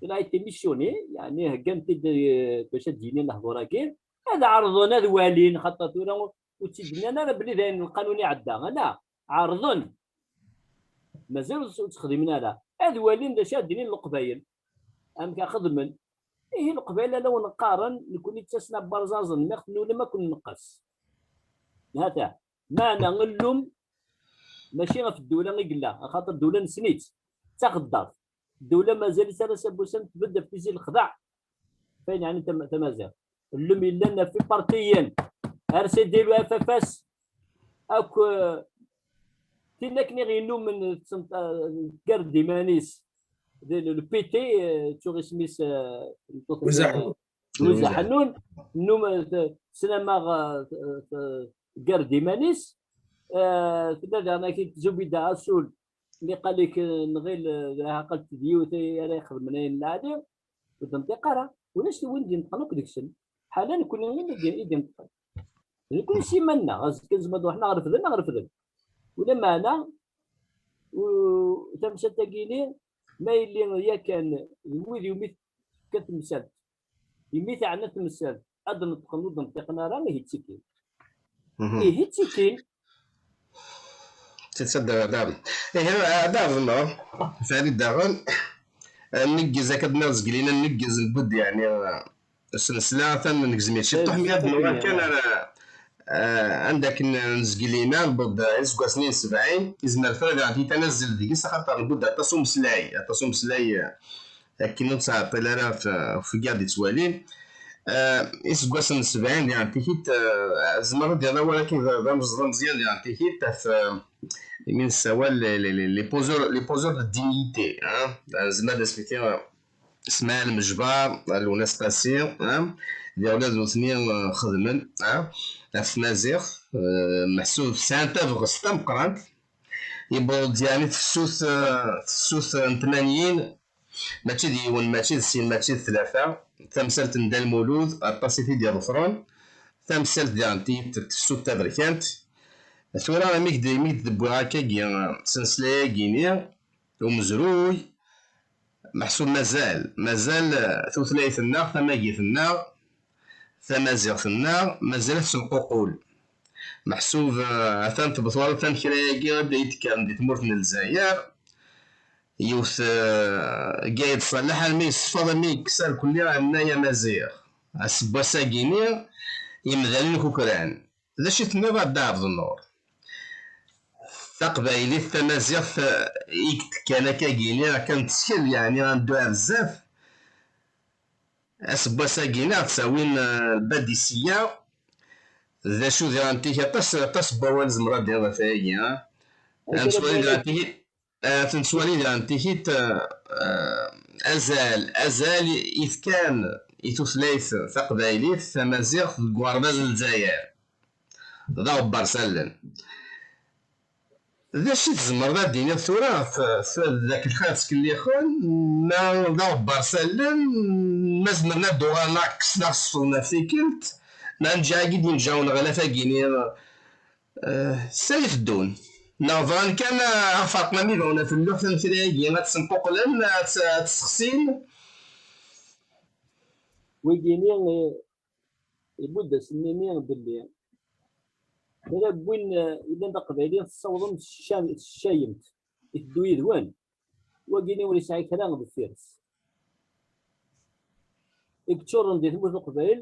Il a été missionné, yeɛni heggan-t-id, eh, bac ad d-yini lehdur-agi. Ad ɛerḍen, ad walin, xaṭer tura ur tt-id-nnan ara belli d ayen lqanun iɛedda, ala, ɛerḍen. Mazal ur tt-, ur tt-xdimen ara. Ad walin d acu ara d-inin Leqbayel. Amek ara xedmen? Ihi Leqbayel ala wen-qqaren, nekkni ttasna n Barẓaẓen, mi ɣ-tennulem ad ken-nqes. Hata, meɛna llum mačči ɣef ddula i yella, axaṭer ddula nessen-itt, d taxeddart. Ddula mazal-itt ar ass-a n wussan tbedd ɣef tizi lexdeɛ. Fayen yeɛni tam-, tamaziɣt. Llum yellan ɣef ipartiyen, R C D, le F F S, akk, eh, tin akken i ɣ-yennumen ttent-, eh, tgerrd iman-is, d le, le P T, eh, tuɣ isem-is, eh, Wizza Ḥennun. Wizza Ḥennun, nnum, eh, t-, tesnam-aɣ, eh, t-, t-, tgerrd iman-is, eh, tella daɣen akkin Zubida Asul, niqal-ik, eh, nɣil, eh, d lɛaqelt d yiwet ay ara ixedmen ayen lɛali, ur d-nṭiq ara. Ulac win d-ineṭqen akk deg-sen. Ḥala nekkni i d-, i d-ineṭqen. Nekkni s iman-nneɣ, azekka nezmer ad ruḥen ad ɣ-refden, ad ɣ-refden. Ulameɛna, u-, tamsalt-agi-ni, ma yelli yakan d wid umi tekka temsalt, imi teɛna temsalt, ad d-neṭqen ur d-nṭiqen ara, ihi ttikin. Mhm. Ihi ttikin. Tidet ad d-, ad d-, ihi ad d-, Farid daɣen, nneggez akka d-nniɣ zgelina, nneggez n buddi, yeɛni, s nesla, atan negzem-itt ciṭṭuḥ, mi ad nuɣal kan ar, eh, anda akken nezgel-ina, newweḍ iseggasen-nni n sebɛin, izmer tura ad iɛeddi tanazzel deg-s, axaṭer newweḍ aṭas umeslay, aṭas umeslay, eh, akken ur nettɛeṭṭil ara ɣef, ɣef wigad yettwalin. Eh, iseggasen n sebɛin diɣen tikit, eh, tzemreḍ ad d-tawiḍ awal akken d, d amezḍ ameẓyan diɣen tikit, ɣef, eh, imi nessawal les, les, les, les poseurs, les poseurs de dignité, hein. Eh, nezmer ad as-nini, eh, Smaɛil Mejbar, Lwennas Qasi, ah, d iɣlad nutni, eh, xedmen, ah, ɣef tmaziɣt, eh, meḥsub sɛan tabɣest tameqqrant. Yewweḍ-d yeɛni tefsut, eh, tefsut n tmanyin, mačči d yiwen, mačči d sin, mačči d tlata. Tamsalt n Dda Lmulud, aṭas i t-id-iḍefren. Tamsalt diɣen n tefsut taberkant. Tura, imi k-d-, imi k-d-wwiɣ akkagi, eh, s nesla-agi-ni, umezruy, meḥsub mazal, mazal, eh, tutlayt-nneɣ, tamagit-nneɣ, tamaziɣt-nneɣ, mazal-itt s lququl. Meḥsub, eh, atan tebṭel tanekra-agi i d-, i d-tekkren di tmurt n Lezzayer. Yiwet, eh, Gayd Ṣaleḥ, almi yessefeḍ, almi yekkes irkelli, yenna-yas Amaziɣ. Aseggas-agi-ni, imdanen kukran. D acu i tenniḍ a Dda Ɛebdennur? taqbaylit, tamaziɣt, eh, i yettekkan akkagini, akken tettkel, yeɛni, ad neddu ar zdat. Aseggas-agi ad ttawin, eh, lbadi sya. D acu diɣen tigi, aṭas, aṭas n wawal zemreɣ ad d-iniɣ ɣef wayagi, ha? Ad nettwali diɣen tigi, eh, ad nettwali diɣen tigi, eh, eh, azal, azal i fkan i tutlayt taqbaylit, tamaziɣt deg uɣerbaz n Lezzayer. D aɣebbar s allen. D acu i tzemreḍ ad d-tiniḍ tura ɣef, ɣef, d akken lxir ttkellixen, ma d aɣebbar s allen, ma zemren ad d-uɣalen ad kksen, ad sefḍen ɣef tikkelt, ma nǧa-agi d-inǧa uneɣlaf-agi-ni, eh, s ay teddun? Neɣ bɣan kan, eh, ad ferqen am ibawen ɣef lluḥ, am kra-agi, ad tt-ssenquqlen, ad tt-, ad tt-ssexsin? Wigini, eh, ibudd ass-nni belli kra n win, eh, yellan d aqbayli tessawḍem tecca-, teccayemt, iteddu yid-wen. Wagini ur yesɛi kra deffir-s. I yeččuren di tmurt n Leqbayel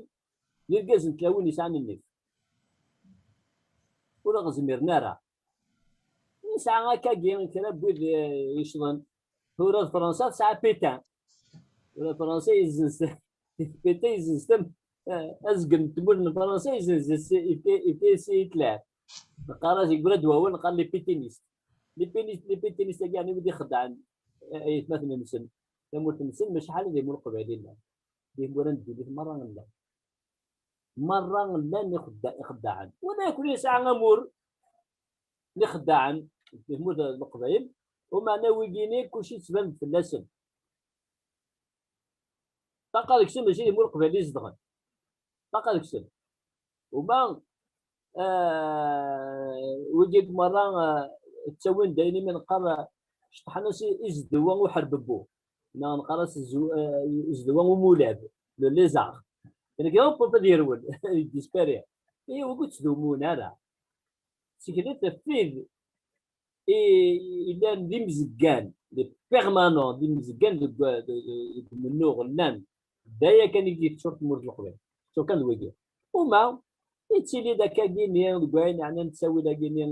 d irgazen n tlawin yesɛan nnif. Ur ɣ-zmiren ara. Yesɛa akkagi kra n wid, eh, yecḍen. Tura d Fransa tesɛa Pétain. Tura d Fransa yezzenz, Pétain yezzenz tam-, eh, azgen n tmurt n Fransa yezzenz, yefka-, yefka-yas i Hitler. Neqqar-as, yeggra-d wawal, neqqar les pétainistes. Les péni-, les pétainistes-agi, yeɛni wid ixeddɛen, eh, aytmaten-nsen, tamurt-nsen, maca acḥal d imur Leqbayel i llan. D imura n ddunit merra llan. Merra llan ixedda-, ixeddaɛen. Wala yakk yesɛa amur n ixeddaɛen di tmurt n Leqbayel, umeɛna wigini kulci yettban-d fell-asen. Ṭaqa deg-sen mačči d imur Leqbayel i zedɣen. Ṭaqa deg-sen. Uma, eh, wigi akk merra, eh, ttawin-d ayen imi neqqar, eh, ceṭṭḥen-as i, i zedwa uḥerbebbu. Neɣ neqqar-as zedwa, eh, zedwa umulab, le lézard. Nekk hop, hop, ad yerwel, ad yeddispari. Ihi, wigi ur ttdumun ara. Sseknet ɣef wid i, i llan d imzeggan, des permanents, d imzeggan deg, deg, deg umennuɣ, llan. D aya kan i d-yeččur tmurt n Leqbayel. Teččur kan d wigi. Uma, yettili-d akkagi-nni deg wayen yeɛnan ttawil-agi-nni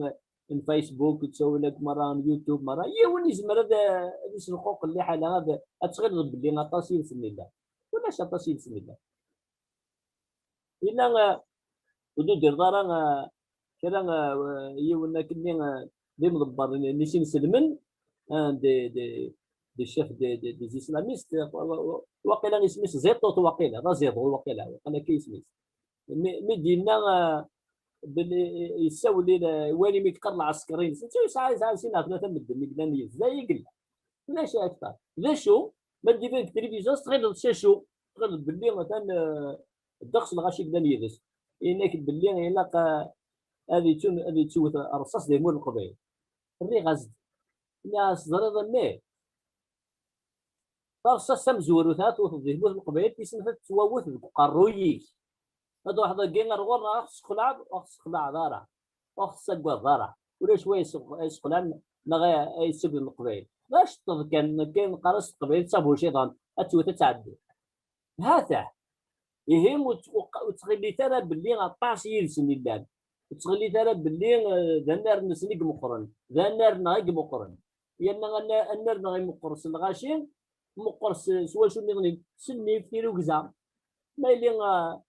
n Facebook, ttawil akk merra n YouTube, merra. Yiwen yezmer ad, ad iselquq liḥala, ad, ad tɣileḍ belli aṭas yid-sen yella. Ulac aṭas yid-sen yella. Yella, eh, ur d-tudireḍ ara, eh, kra, eh, yiwen akkenni, eh, d imḍebber n, n isinselmen, eh, de, de, de chef de, de, des islamistes, wa-, wa-, wa-, waqila isem-is Ziṭut, waqila, d aziḍu, waqila, waqila akka isem-is. Mi, mi d-yenna, eh, belli yessawel i, wali mi yeqqar lɛesker-ines. Netta yesɛa, yesɛa sin neɣ tlata medden i yellan yid-s. D aya i yella. Ulac akter. D acu? Ma d-iban deg tilivizyu, tɣileḍ d cacu. Tɣileḍ belli atan, eh, ddeqs n lɣaci i yellan yid-s. Yenna-k belli ilaq, eh, ad yettu-, ad yettwet rrṣaṣ di tmurt n Leqbayel. Rriɣ-as-d. Nniɣ-as, teẓriḍ a mmi, tarṣaṣt tamezwarut ara tewteḍ di tmurt n Leqbayel, tis snat ad tettwawet deg uqerruy-ik. Ma truḥeḍ dagi ar ɣur-neɣ, ad ɣ-tessexlaɛeḍ, ur ɣ-tessexlaɛeḍ ara, ur ɣ-tessaggadeḍ ara. Ulac wa yessex-, yessexlaɛen neɣ ay-, ay yessagden Leqbayel. D aceṭṭeḍ kan, nekkni neqqar-as s teqbaylit d tabuciḍant, ad tewwet ad tɛeddi. Hatah. Ihi ur tt-, ur q-, ur ttɣillit ara belli aṭas yid-sen i llan. Ur ttɣillit ara belli, eh, d annar-nsen i imeqqren, d annar-nneɣ i imeqqren. Yerna anna-, annar-nneɣ imeqqer s lɣaci, meqqer s, s wacu nniḍen, s nnif, tirugza. Ma yili, ah,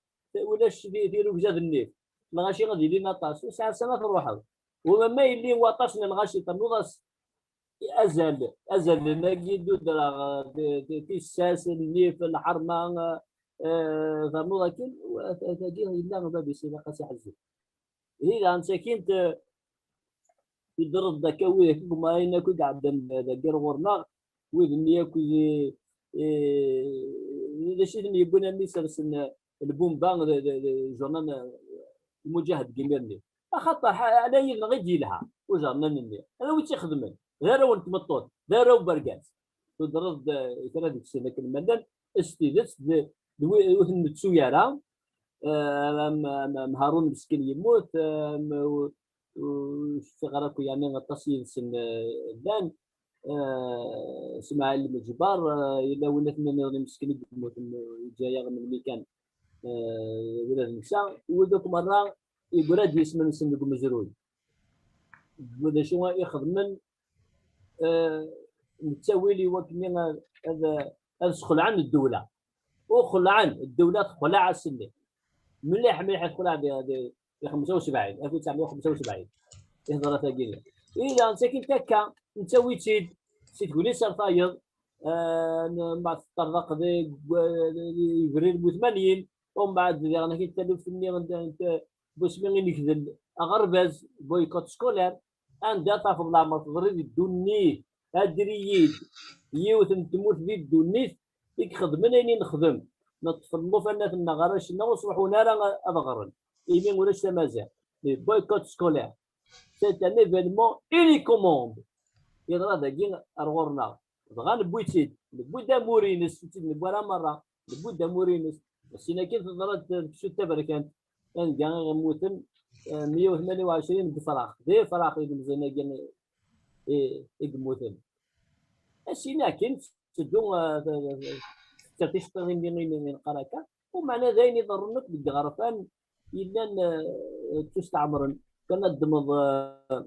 ulac ti-, tirugza d nnif, lɣaci ad ilin aṭas, ur sɛiɣ sani ad truḥeḍ. Wama ma yili waṭas n lɣaci, ternuḍ-as azal, azal-nni i d-udreɣ, ah, ti-, ti-, tissas, nnif, lḥerma, ah, ternuḍ akken, wa-, ta-, tagi yella bab-is, ilaq-as iḥezzeb. Ihi daɣen sakint, eh, tudreḍ-d akka wid akk i yemɣaren akk i iɛeddan d-, dagi ar ɣur-neɣ, wid-nni akk i, i, d acu i ten-yewwin armi sersen, eh, lbumba d, d, d, journal, eh, Lmuǧahed deg imir-nni. Axaṭer ḥa-, ala yid-neɣ i d-yelha ujernan-nni. Ala wi tt-ixedmen. D arraw n tmeṭṭut, d arraw n wergaz. Tudreḍ-d, eh, kra deg-sen akken ma llan, s tidet, d, d wi ur ten-nettu ara, eh, am, am, am Harun meskin yemmut, am, u-, u-, ur cfiɣ ara akk, yeɛni aṭas yid-sen, eh, llan, eh, Smaɛil Lmeǧber, eh, yella win aten nniḍen meskin i yemmuten, eh, yeǧǧa-yaɣ melmi kan, eh, ula d netta, wid akk merra yeggra-d yisem-nsen deg umezruy. d acu i xedmen, eh, nettawil i wakken ad, ad, ad sxelɛen ddewla. Ur xelɛen, ddewla texleɛ ass-nni. Mliḥ, mliḥ i texleɛ di, di, di xemsa u sebɛin, alef u tesɛemya u xemsa u sebɛin. I teḍra tagi. Ila, nettakin-t akka, nettawi-tt-id, si tegnit ar tayeḍ, eh, n-, ma teṭṭerḍeq deg, eh, yebrir bu tmanyin, umbeɛd diɣen akkin taluft-nni n, n, n wasmi i negdel aɣerbaz, boycott scolaire, anda tafeḍ leɛmer teḍri di ddunit, adri-yi-d, yiwet n tmurt di ddunit i ixedmen ayen i nexdem, neṭṭef llufan-nneɣ arrac-nneɣ ur sruḥun ara ad ɣren, imi ulac tamaziɣt, les boycotts scolaires, c'est un événement unique au monde, yeḍra dagi ar ɣur-neɣ, dɣa newwi-tt-id, newwi-d amur-ines, ur tt-id-newwi ara merra, newwi-d amur-ines, sin akin teḍra-d deg Sud Taberkant, anga i mmuten, eh, meyya u tmanya u ɛecrin deg ifrax. D ifrax i d-mẓin-agi i, i yemmuten. Asin akin tetteddu, eh, tetter ticeṭṭiḍin-nni i neqqar akka. Umeɛna d ayen iḍerrun akk deg iɣerfan yellan, eh, ttusteɛmren. Kan ad ddmeḍ, eh,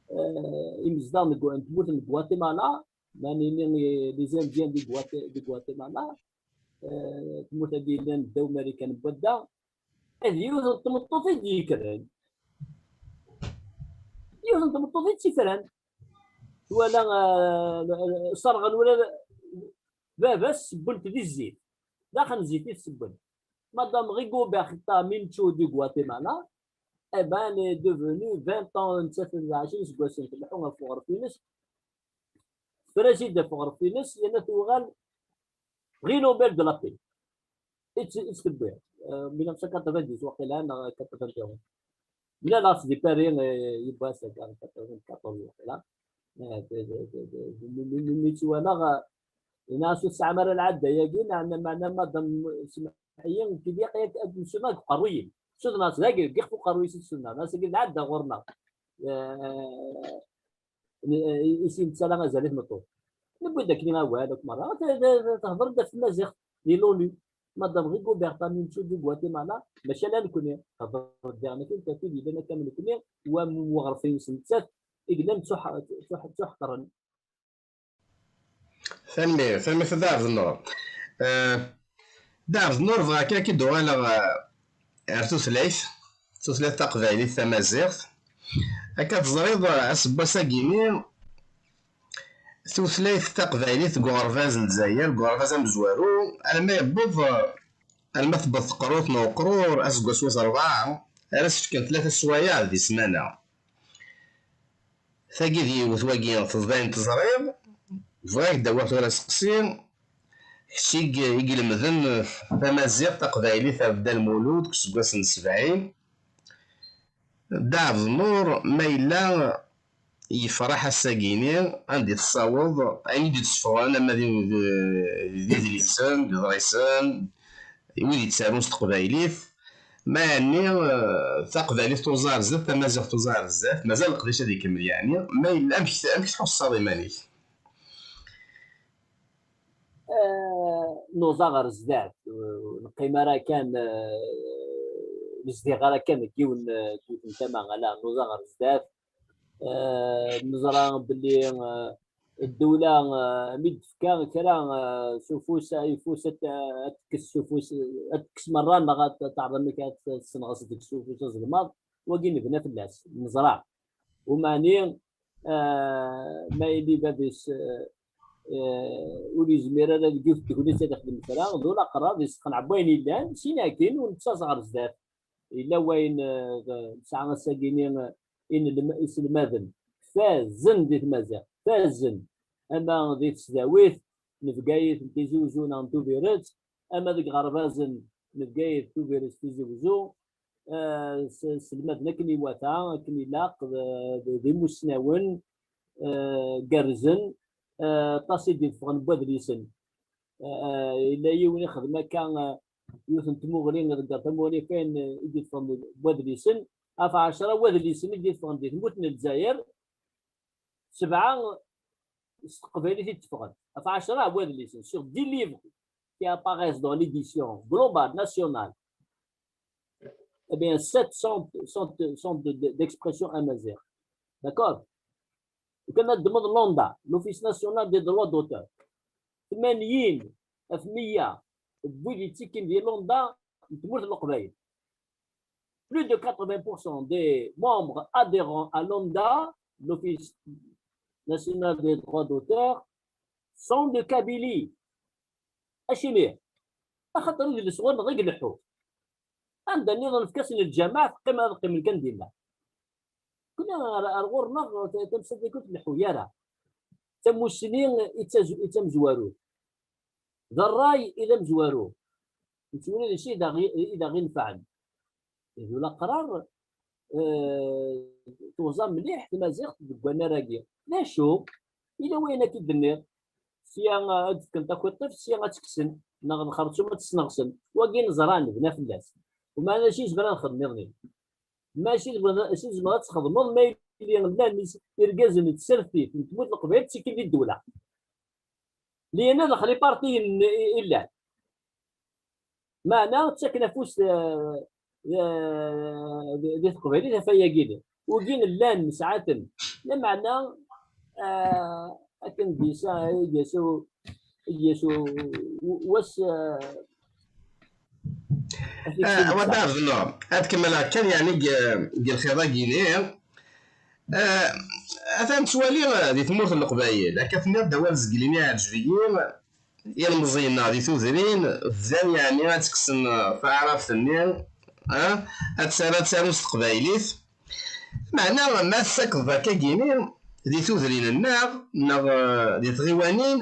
eh, imezdaɣ n Gu-, n tmurt n Guatemala, ma nini, eh, les Indiens di Guate-, di Guatemala, eh, tmurt-agi yellan ddaw Marikan n wadda, ad yiwet n tmeṭṭut i d-yekkren. Yiwet n tmeṭṭut i tt-ifran. Twala, eh, serɣen ula d baba-s, ssewwen-t di zzit. D axen zzit i t-ssewwen. Madame Rigoberta Menchú du Guatemala, eh ben, elle est devenue vingt ans, nettat d ɛecrin iseggasen, tleḥḥu ɣef uɣref-ines, tefra-tt-id ɣef uɣref-ines, yerna tuɣal prix Nobel de la paix. I tt-, i tt-tewwi, eh, mille neuf cent quatre-vingt-dix waqila, neɣ quatre-vingt-onze. Mlaleɣ-tt di Paris, eh, yiwwas, eh, quatre-vingt-quatorze waqila. Eh, d, d, d, d, d, mi, mi, mi, mi tt-walaɣ, eh, yenna-as ur tesɛam ara lɛadda-agi, neɣ, neɣ, meɛna madam, semmeḥ-iyi, nekk ilaq yak ad nessudneɣ deg uqerruy-im. Sudneɣ-tt dagi, deg ixef uqerruy-is i tt-sudneɣ. Nniɣ-as agi d lɛadda ɣur-neɣ. Eh, i, i sin ttsala azal i tmeṭṭut. Newwi-d akken awal akk merra. Te-, te-, te-, tehder-d ɣef tmaziɣt di l'ONU. Madame Rigoberta Menchú du Guatemala, mačči ala nekni. Tehder-d diɣen akken ɣef wid yellan akka am nekni, wa m-, uɣref-ines nettat, i yellan ttuḥ-, ttuḥ-, ttuḥeqren. Tanemmirt, tanemmirt a Dda Ɛebdennur. Eh, Dda Ɛebdennur, bɣiɣ kan ad k-id-uɣaleɣ, eh, ar tutlayt, tutlayt taqbaylit tamaziɣt. Akka teẓriḍ, eh, aseggas-agi-ni, tutlayt taqbaylit deg uɣerbaz n Lezzayer, deg uɣerbaz amezwaru, alma yewweḍ, eh, alma tewweḍ teqrurt n uqrur, aseggas wis rebɛa, ara s-fken tlata swayeɛ di ssmana. Tagi d yiwet, wagi teẓḍa n teẓriḍ. Bɣiɣ ad k-d-awiɣ tura aseqsi, kečč i i ilemden tamaziɣt taqbaylit ar Dda Lmulud deg useggas n sebɛin. Dda Ɛebdennur, ma yella yefreḥ ass-agi-ni, anda i tessaweḍ ayen i d-isseffɣen, ama d, d, d idlisen, d iḍrisen, i wid yettarun s teqbaylit, ma ɛni, eh, taqbaylit tuẓa ar zdat, tamaziɣt tuẓa ar zdat, mazal leqdic ad ikemmel yeɛni, ma yella, amek, amek tḥusseḍ iman-ik? Eh, nuẓa ɣer zdat, eh, ur neqqim ara kan, eh, ur nezdiɣ ara kan deg yiwen, eh, deg yiwet n tama, ala, nuẓa ɣer zdat. Eh, neẓra belli, eh, ddewla, eh, mi d-tefka kra, eh, s ufus, ayeffus, ad t-, ad tekkes s ufus, ad tekkes merra, neɣ ad teɛreḍ amek ad tessenɣes deg-s ufus azelmaḍ, wagi nebna fell-as, neẓra. Umeɛni, eh, ma yili bab-is, eh, eh, ur yezmir ara deg yiwet n tegnit ad ixdem kra, d ulaqraḍ, yesseqneɛ n wayen yellan, sin akin ur nettaẓ ɣer zdat. Yella wayen, eh, nesɛa ass-agi-ni, eh, inelm-, iselmaden fazen di tmaziɣt, fazen, ama di tesdawit n Bgayet n Tizi Uzzu neɣ n Tubiret, ama deg iɣerbazen n Bgayet, Tubiret, Tizi Uzzu, eh, s-, selmaden akken iwata, akken ilaq, d, d, d imussnawen, eh, gerrzen, eh, aṭas i d-iteffɣen n wadlisen. Eh, yella yiwen ixdem akka, eh, yiwet n tmuɣli deg At Tamuɣli kan, eh, i d-iteffɣen n wadlisen, ɣef ɛecra wadlisen i d-iteffɣen di tmurt n Lezzayer, sebɛa s teqbaylit i d-teffɣen. Ɣef ɛecra wadlisen, sur dix livres qui apparaissent dans l'édition globale nationale, eh bien, sept sont, sont, sont de, de, d'expression amaziɣ. D'accord? Kan ad ddmeḍ l'ONDA, l'Office National des Droits d'Auteur. Tmanyin ɣef meyya n wid yettekkin di l'ONDA n tmurt n Leqbayel. Plus de quatre-vingts pour cent des membres adhérents à l'ONDA, l'Office National des Droits d'Auteur, sont de Kabylie. Acimi? Axaṭer idles ɣur-neɣ i ileḥḥu. Anda nniḍen efk-asen lǧameɛ, teqqim ad qqimen kan dinna. Kul ar, ar ɣur-neɣ ta-, tamsalt-agi ur tleḥḥu ara. D tamussni i d tazu-, i d tamezwarut. D ṛṛay i d amezwaru. Nettwali d acu i d aɣ-, i d aɣ-inefɛen. Ihi ula aqrar, eh, tuẓa mliḥ tmaziɣt deg wannar-agi. D acu? Yella wayen akka i d-tenniḍ. Sya, eh, ad d-fken takuṭṭift, sya ad tt-kksen, neɣ d xerṣum ad tt-sneɣsen. Wagi neẓra, nebna fell-as. Umeɛna acu i nezmer ad nexdem iḍ-nni? Mačči d win, acu tzemreḍ ad txedmeḍ ma yili llan is-, irgazen n tsertit n tmurt n Leqbayel ttikin di ddewla. Llan daxel ipartiyen i, i llan. Meɛna ttaken afus, eh, eh, di, di teqbaylit ɣef wayagi. Wigi llan nesɛa-ten. Lameɛna, eh, akken d-yesa, i d-yesa u-, i d-yesa u-, u-, wass, eh, Ah, wa d-ɛerḍen, ad kemmleɣ kan, yeɛni, deg, deg lxiḍ-agi-ni. Ah, atan nettwali, ah, di tmurt n Leqbayel, akka tenniḍ-d awal zgelli-nni iɛǧeb-iyi, ilmeẓyen-nneɣ di tudrin, bdan, yeɛni, ad tekksen, ah, taɛrabt-nni, ah, ad tt-, ad tt-arun s teqbaylit. Meɛna ma tessakeḍ akkagi-ni di tudrin-nneɣ, neɣ, ah, di tɣiwanin,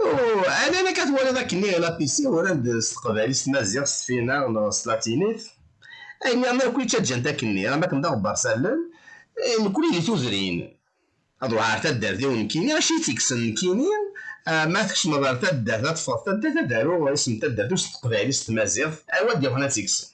Oh, ala nekk ad twaliḍ akkenni la P C uran-d s teqbaylit, s tmaziɣt, s tfinaɣ neɣ s tlatinit. Ayen nniḍen akk i ttaǧǧan-t akkenni, am akken d aɣebbar s allen, eh, nekkni di tudrin. Ad ruḥeɣ ar taddart-iw nekkini, acu i tt-ikksen nekkini? Ah, ma tkecmeḍ ar taddart, ad teffɣeḍ taddart, ad aruɣ isem n taddart-iw s teqbaylit, s tmaziɣt, awa d-yuɣen ad tt-ikksen.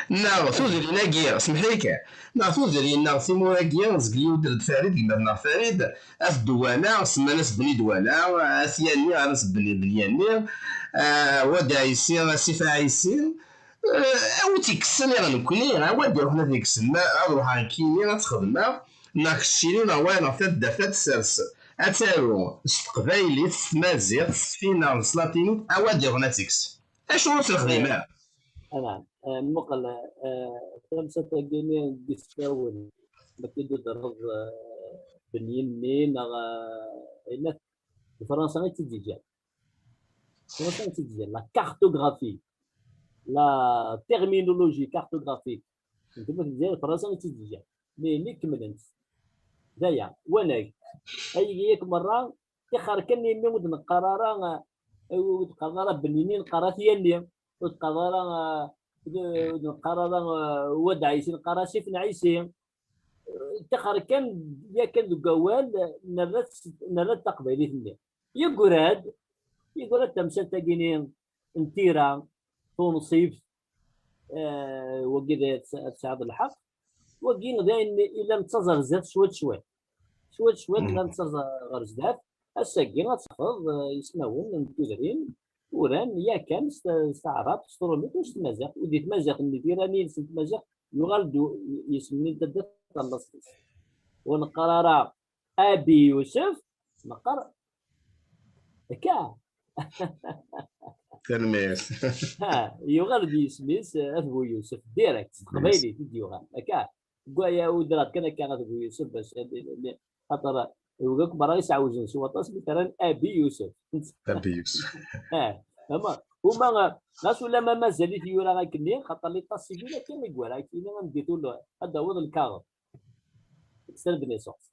Neɣ tudrin-agi, semmeḥ-iyi kan, neɣ tudrin neɣ timura-agi, zgelli udr d Farid, gma-tneɣ Farid, at Dwala, semman-as Bni Dwala, at Yanni, ɣer-as Bni, Bni Yanni, ah, Wad Ɛisi, Asif Ɛisi, ah, awi tt-ikksen iɣ nekkni, awa d-iruḥen ad ikksen, ma ad ruḥeɣ nekkini ad t-xedmeɣ, neɣ keččini, neɣ wayeḍ, neɣ taddart ad tessers, ad taru s teqbaylit, s tmaziɣt, s tfinaɣ, s tlatinit, awa d-iruḥen ad tt-ikkes. Acu ur tt-nexdim ara? Anɛam. Eh, muqel, eh, tamsalt-agi-nni n yisfawen, ma k-id-udreḍ, eh, Benyinni neɣ, eh, aynak, d Fransa i tt-id-iǧǧan. Fransa i tt-id-iǧǧan. La cartographie, la terminologie cartographique. N tmurt n Lezzayer, d Fransa i tt-id-iǧǧan. Mi, mi kemmlent. D aya, wanag. Ayagi yakk merra, tixer kan imi ur d-neqqar ara, ur d-qqaren ara Benyinni, neqqar At Yanni, ur d-qqaren ara, ur d-neqqar ara Wad Ɛisi, neqqar Asif n Ɛisi. Tixer kan yakan deg wawal, nerra-tt, nerra-d taqbaylit-nni. Yeggra-d, yeggra-d tamsalt-agi-nni n tira, tunṣibt, eh, wagi d, tesɛiḍ lḥeqq. Wagi d ayen i la nettaẓ ar zdat cwiṭ cwiṭ. Cwiṭ cwiṭ la nettaẓ ɣer zdat. Ass-agi ad tafeḍ, eh, ismawen n tudrin uran yakan s ta-, s taɛrabt, s trumit, u s tmaziɣt. U di tmaziɣt-nni, tira-nni-ines n tmaziɣt, yuɣal-d u-, yisem-nni n taddart ɣer laṣel-is. Ur neqqar ara Abi Yusef, neqqar akka. Tanemmirt. Ha, yuɣal-d yisem-is, eh, At Bu Yusef, direct, s teqbaylit i d-yuɣal. Akka, deg waya udreɣ kan akka At Bu Yusef, bac, eh, eh, eh, xaṭer, eh, akk merra i sɛewjen s waṭas, mi t-rran Abi Yusef. Abi Yusef. Eh, ama, uma, eh, ɣas ulamma mazal-it yura akkenni, xaṭer l'état civil akka i yura akkenni, anda i tul, ad d-tawiḍ lkaɣeḍ. Extrait de naissance.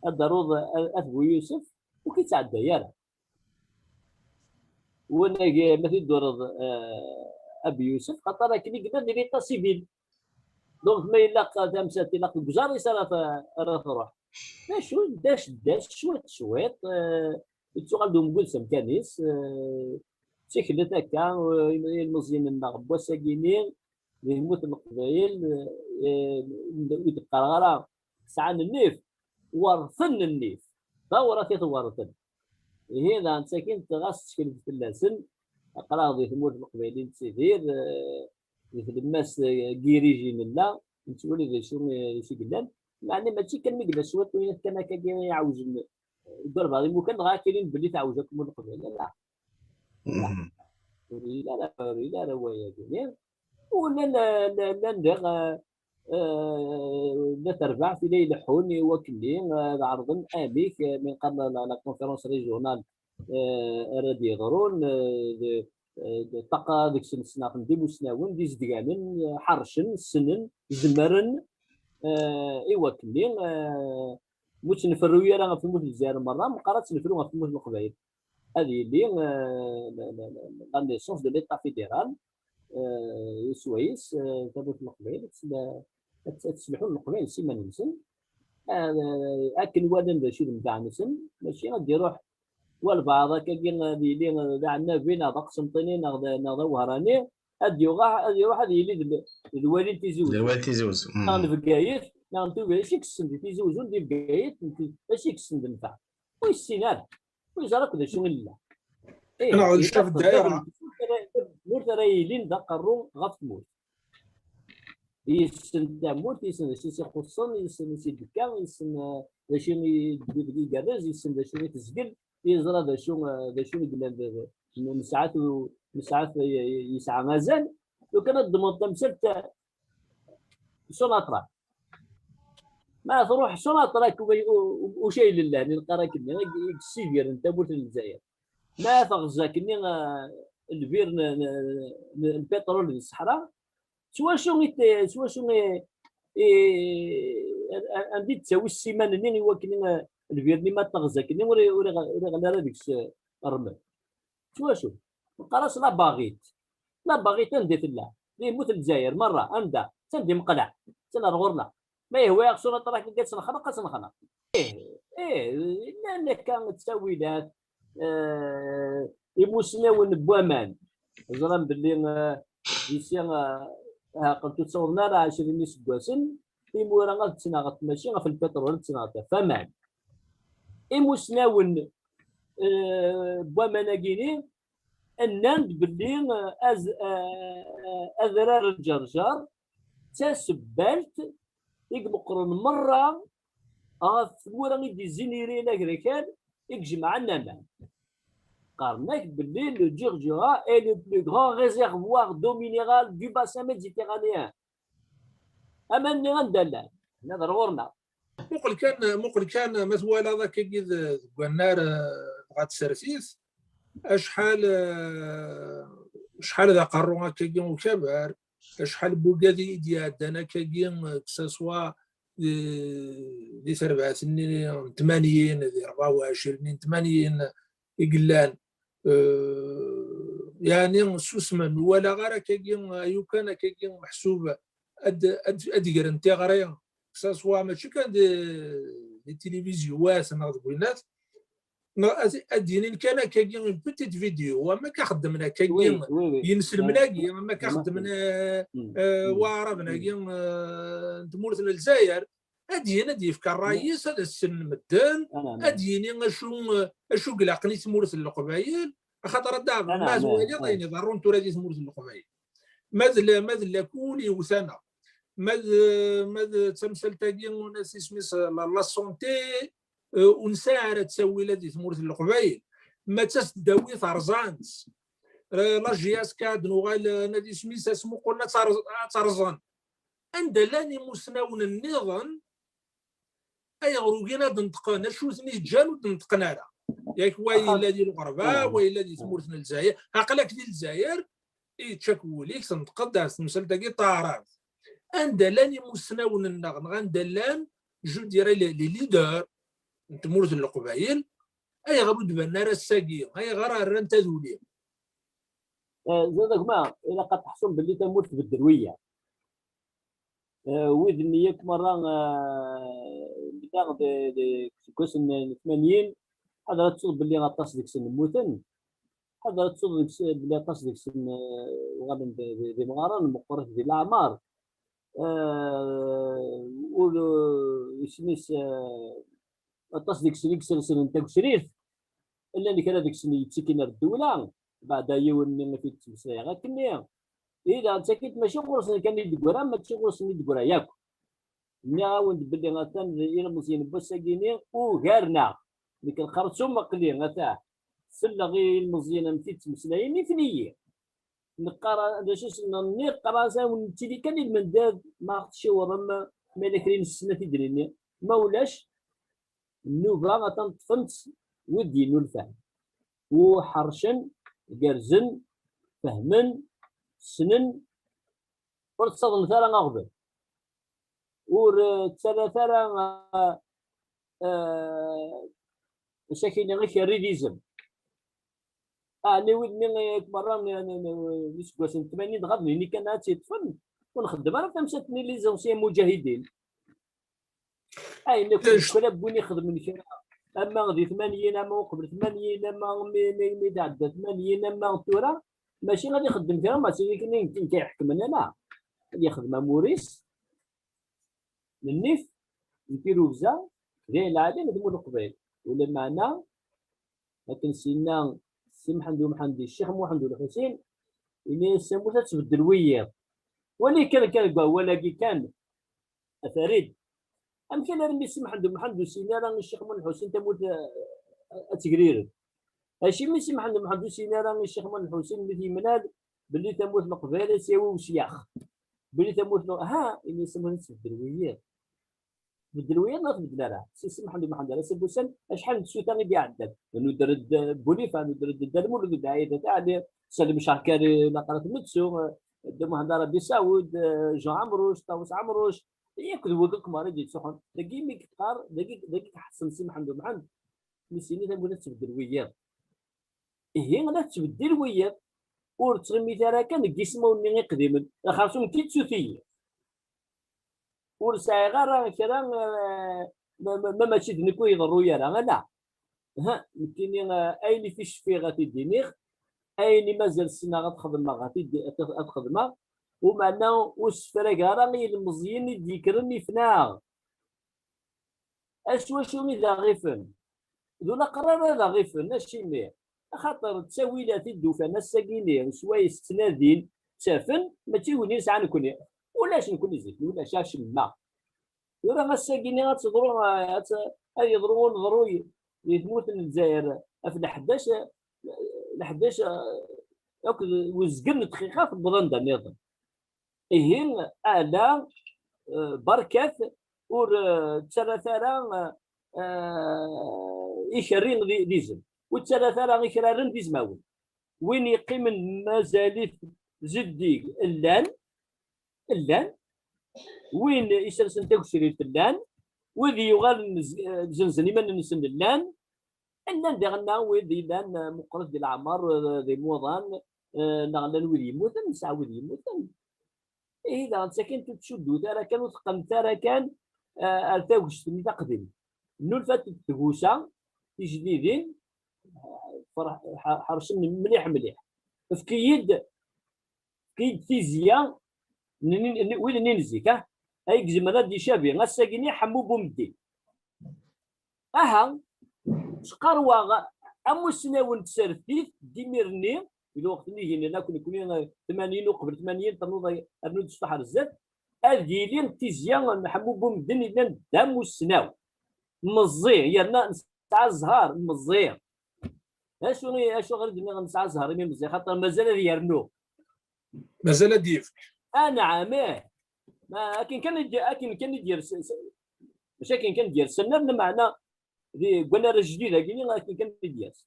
Ad d-taruḍ, eh, At Bu Yusef, ur k-yettɛedday ara. Wanag, ma t-id-tureḍ, eh, Abi Yusef, xaṭer akken i yella di l'état civil. Donc, ma ilaq tamsalt, ilaq deg uẓar-is ara t-, ara truḥ. D acu, ddac, ddac, cwiṭ, cwiṭ, eh, yettuɣal-d umgud s amkan-is, eh, ttiklet akka, eh, ilmeẓyen-nneɣ n wass-agi-ni, di tmurt n Leqbayel, eh, ur d-qqareɣ ara sɛan nnif, werten nnif, d awrat i t-werten. Ihi daɣen ttakint ɣas tteklet fell-asen, aql-aɣ di tmurt n Leqbayel i nettidir, eh, di tlemmast, eh, n yiriji nella, nettwali d acu, eh, d acu i yellan. Meɛna mačči kan mi yella cwiṭ wiyaḍ kan akka i iɛewjen, eh, deg walbeɛḍ imukan, dɣa ad k-inin belli teɛwej akk tmurt n Leqbayel. Ala. Ur yelli ara, ur yelli ara waya-gini. U llan, llan, llan diɣ, eh, eh, la terbaɛt i la ileḥḥun i wakken-nni, eh, ad ɛerḍen amek, eh, mi nqal la, la, la conférence régionale, eh, ara d-yeḍrun, eh, d, eh, d ṭṭaqa deg-sen ssneɣ-ten d imusnawen, d izedganen, eh, ḥercen, ssnen, zemren, eh, i wakken-nni, eh, mi ur ttnefru ara ɣef tmurt n Lezzayer merra, meqqar ad ttnefru ɣef tmurt n Leqbayel. Ad yili, eh, la, la, la, la naissance de l'État fédéral, eh, swayes, eh, tamurt n Leqbayel, ad tt-, ad tt-, ad tesselḥu Leqbayel s iman-nsen, eh, akken walan d acu i d nnfeɛ-nsen, mačči ad d-iruḥ walbeɛḍ akkagi ad yili d aɛennabi neɣ d aqsenṭini neɣ d, neɣ d awehṛani, ad d-yuɣ, ad iruḥ ad yili d, d lwali n Tizi Uzzu. D lwali n Tizi Uzzu. Neɣ n Bgayet, neɣ n Tubiret, acu i yessen di Tizi Uzzu, di Bgayet, n Ti-, acu i yessen d nnfeɛ? Ur yessin ara. Ur yeẓri akk d acu i nella. Ih, neɣ d yella ccaf ddayra. Tmurt ara, tmurt ara yilin d aqerru ɣef tmurt. Yessen tamurt, yessen d acu i s-ixuṣṣen, yessen acu i d-tekka, yessen, eh, d acu i d-, d-, igerrez, yessen d acu i tezgel, yeẓra d acu, eh, d acu i yellan d, d, n-, nesɛa-t u-, nesɛa-t, eh, yesɛa azal. Lukan ad d-ddmeḍ tamsalt, eh, Sunatra. Ma truḥ Sunatra, u-, u-, ucayel n lehni lqarak-nni i, i yessidiren tamurt n Lezzayer. Ma teɣza akkenni, eh, lbir n, n, n, n lpiṭrul di ṣṣeḥra, s wacu i t-, s wacu i, i, a-, a-, anda i d-ttawi ssiman-nni i wakken, eh, lbir-nni ma teɣza akkenni ur, ur, ur iɣelli ara deg-s, eh, rrmel? S wacu? Neqqar-as la baɣit. La baɣit anda i tella? Di tmurt n Lezzayer merra, anda? Attan di Meqleɛ, attan ar ɣur-neɣ. Ma yehwa-yaɣ Sunatra akka ad tt-nexneq, ad tt-nexneq. Ih, ih, llan akka ttawilat, eh, imusnawen n waman. Ẓran belli, eh, disi, eh, ha, qent ur ttawḍen ara ɛecrin iseggasen, imura ad ttnaɣent mačči ɣef lpiṭrul, ad ttnaɣent ɣef waman. Imusnawen, eh, n waman-agi-ni, nnan-d belli, eh, az-, eh, adrar n Ǧerǧer d tasebbalt i imeqqren merra ɣef tmura i d-izzin iriyen agrakal i ijemɛen aman. Qqaren-ak belli le Djurdjura est le plus grand réservoir d'eau minérale du bassin méditerranéen. Aman-nni anda llan? Hna d ɣur-neɣ. Muqel kan, muqel kan ma twalaḍ akkagi d-, deg wannar, eh, dɣa tsertit, acḥal, eh, acḥal d aqerru akkagi ukabar, acḥal n wugad i d-iɛeddan akkagi, eh, que ça soit di, di terbaɛt-nni n tmanyin, di rebɛa u ɛecrin n tmanyin i yellan. Eh, yeɛni susmen, ur walaɣ ara akkagi, ayu kan akkagi meḥsub ad, ad, ad gren tiɣri, que ça soit mačči kan di, di tilivizyu-wat neɣ deg winat, neɣ ad, ad d-inin kan akkagi une petite vidéo, am akka xeddmen akkagi, oui, oui, oui, yinselmen-agi, am akka xeddmen, eh, eh, waɛraben-agi, eh, n tmurt n Lezzayer, ad d-yini, ad d-yefk ṛṛay-is, ad as-ssnen medden, ad d-yini acu, acu i ilaqen i tmurt n Leqbayel, axaṭer ad d-aɣen ma twaliḍ ayen iḍerrun tura di tmurt n Leqbayel. Ma d la, ma d lakul iwet-aneɣ. Ma d, ma d tamsalt-agi, ur nesɛi isem-is, la, la santé, eh, ur nesɛi ara ttawil di tmurt n Leqbayel. Ma d tasdawit rẓan-tt. Eh, la J S K ad nuɣal, eh, nadi isem-is, asmuqel ad tt-rẓ-, ad tt-rẓen. Anda llan imusnawen nniḍen ayɣer ugin ad d-neṭqen? Acu ten-iǧǧan ur d-neṭqen ara? Yak wa yella di lɣerba, wa yella di tmurt n Lezzayer. Aql-ak di Lezzayer, yečča-k wul-ik, tenṭqeḍ-d ɣef temsalt-agi n taɛrabt. Anda llan imusnawen-nneɣ, neɣ anda llan, je dirais, les, les leaders n tmurt n Leqbayel, ayɣer ur d-banen ara ass-agi? Ayɣer rran taduli? Eh, zad a gma, ilaq ad teḥṣum belli tamurt tbeddel wiyaḍ. Eh, wid-nni yakk merra, eh, bdan di, di, seg wass n tmanyin, ḥader ad tettuḍ belli aṭas deg-sen mmuten, ḥader ad tettuḍ deg-s-, belli aṭas deg-sen, eh, uɣalen d, d, d imɣaren, meqqret di leɛmer. Eh, ur, eh, isem-is, eh, aṭas deg-sen i isersen n tagecrit, llan kra deg-sen yettikin ar ddewla, beɛda yiwen-nni i t-id-ttmeslayeɣ akkenni. Ihi daɣen d takit mačči ɣur-sen kan i d-teggra, mačči ɣur-sen i d-teggra yakk. Nniɣ-awen-d belli atan d ilmeẓyen n wass-agi-ni ugaren-aɣ. Nekk lxerṣum aql-i, atah, selleɣ i ilmeẓyen amek i ttmeslayen, ifen-iyi. Neqqar, d acu s-, nniɣ, qqar-as-awen nettili kan i lmendad, ma ɣ-tciwṛem, ma yella kra i nessen ad t-id-nini. Ma ulac, nnuba atan ṭṭfen-tt wid d-yennulfan. U ḥercen, gerrzen, fehmen, ssnen, ur ttaḍnet ara aɣbel. Ur, eh, ttarrat ara, eh, eh, acu ak-iniɣ, ikerri d izem. Ɛni wid-nni, eh, merra n, n, n, n iseggasen n tmanyin dɣa d nini kan ad tt-yeṭṭfen, ur nxeddem ara tamsalt-nni les anciens mujahidin. Ayen akk d kra n win ixedmen kra, ama di tmanyin, ama uqbel tmanyin, ama mi, mi, mi d-ɛedda tmanyin, ama tura, mačči ad ixeddem kra, mačči d akken i nekk, nekk iḥekmen, ala. Ad yexdem amur-is, n nnif, n tirugza, d ayen lɛali, d mul uqbayl. Ulameɛna, akken s-yenna Si Mḥend Umḥend i Ccix Muḥend Ulḥusin, ini-as tamurt ad tbeddel wiyiḍ. Wali kan, kan deg wawal-agi kan, a Farid. Amek alarmi Si Mḥend Umḥend ur s-yenni ara i Ccix Muḥend Ulḥusin tamurt, eh, ad tegrireb? Acimi Si Mḥend Umḥend ur s-yenni ara i Ccix Muḥend Ulḥusin mi t-yemlal belli tamurt n Leqbayel ad s-yawi usyax? Belli tamurt n, ha, ini-as tamurt ad tbeddel wiyiḍ. Tbeddel wiyaḍ neɣ tbeddel ara? Si Si Mḥend Umḥend ar ass n wussan, acḥal n tsuta i d-iɛeddan? Nudr-d Bulifa, nudr-d Dda Lmulud, Dda Ɛida Taɛli, Salim Cerkari, Laqrat Metsu, Dda Muḥend Arabi Saɛud, Jean Ɛemruc, Ṭawes Ɛemruc, yakk d wigi akk merra i d-yettruḥun. Dagi mi yeqqar, dagi, dagi iḥessen Si Mḥend Umḥend, mi s-yenna tamurt ad tbeddel wiyaḍ. Ihi, la tettbeddil wiyaḍ, ur ttɣimit ara kan deg yismawen-nni iqdimen, xersum d tissutiyin. Ur sɛiɣ ara kra, eh, ma, ma, ma mačči d nekk ur iḍerru ara, ala. Ha, nekkini, eh, ayen i fi cfiɣ ad t-id-iniɣ, ayen i mazal ssneɣ ad xedmeɣ, ad t-id-, ad, ad xedmeɣ, umeɛna ur ssefrageɣ ara i yilmeẓyen i d-yekkren ifen-aɣ. Acu, acu i d aɣ-ifen? D ulaqrar ara d aɣ-ifen, acimi? Axaṭer ttawilat i d-ufan ass-agi-ni, swayes ttnadin, ttafen, mačči d win i nesɛa nekkni. Ulac nekkni zik, ulac acemma. Tura ass-agi-ni ad teḍru, ad t-, ad yeḍru uneḍruy di tmurt n Lezzayer ɣef leḥdac, leḥdac akked uzgen n ddqiqa tewweḍ anda nniḍen. Ihi, ala, eh, berkat, ur, eh, ttarrat ara, eh, ikerri d, d izem. Ur ttarrat ara ikraren d izmawen. Win yeqqimen mazal-it zeddig llan, llan. Win isersen tagecrirt llan. Wid yuɣalen z-, eh, zenzen iman-nsen llan. Llan diɣen wid yellan, eh, meqqret di leɛmer, eh, d imuḍan, eh, neɣ llan wid yemmuten, nesɛa wid yemmuten. Ihi daɣen d takin ur tettcuddut ara kan, ur teqqnet ara kan, eh, ar tagest-nni taqdimt. Nnulfant-d tgusa, tijdidin, eh, ferḥ-, ḥer-, ḥercen mliḥ, mliḥ. Efk-iyi-d, efk-iyi-d tizya n, n, n, wid-nni n zik, ah, ay izemren ad d-icabi ass-agi-nni Ḥemmu Bumeddin. Aha, ttqarwaɣ amussnaw n tsertit d imir-nni, di lweqt-nni ihin, akk nekkni, eh, tmanyin uqbel tmanyin, ternuḍ ay-, rnu-d sṭaḥ ar zdat, ad yili tizya n Ḥemmu Bumedden yellan d amussnaw. Meẓẓi, yerna nesɛa zzher, meẓẓi. Acu i, acuɣer i d-nniɣ nesɛa zzher imi meẓẓi? Xaṭer mazal ad yernu. Mazal ad d-yefk. Anɛam, ih. Ma akken kan i d-, akken kan i d-yers, s-, mačči akken kan i d-yers, senner, lameɛna di, deg wannar ajdid-agi-nni, akken kan i d-yers.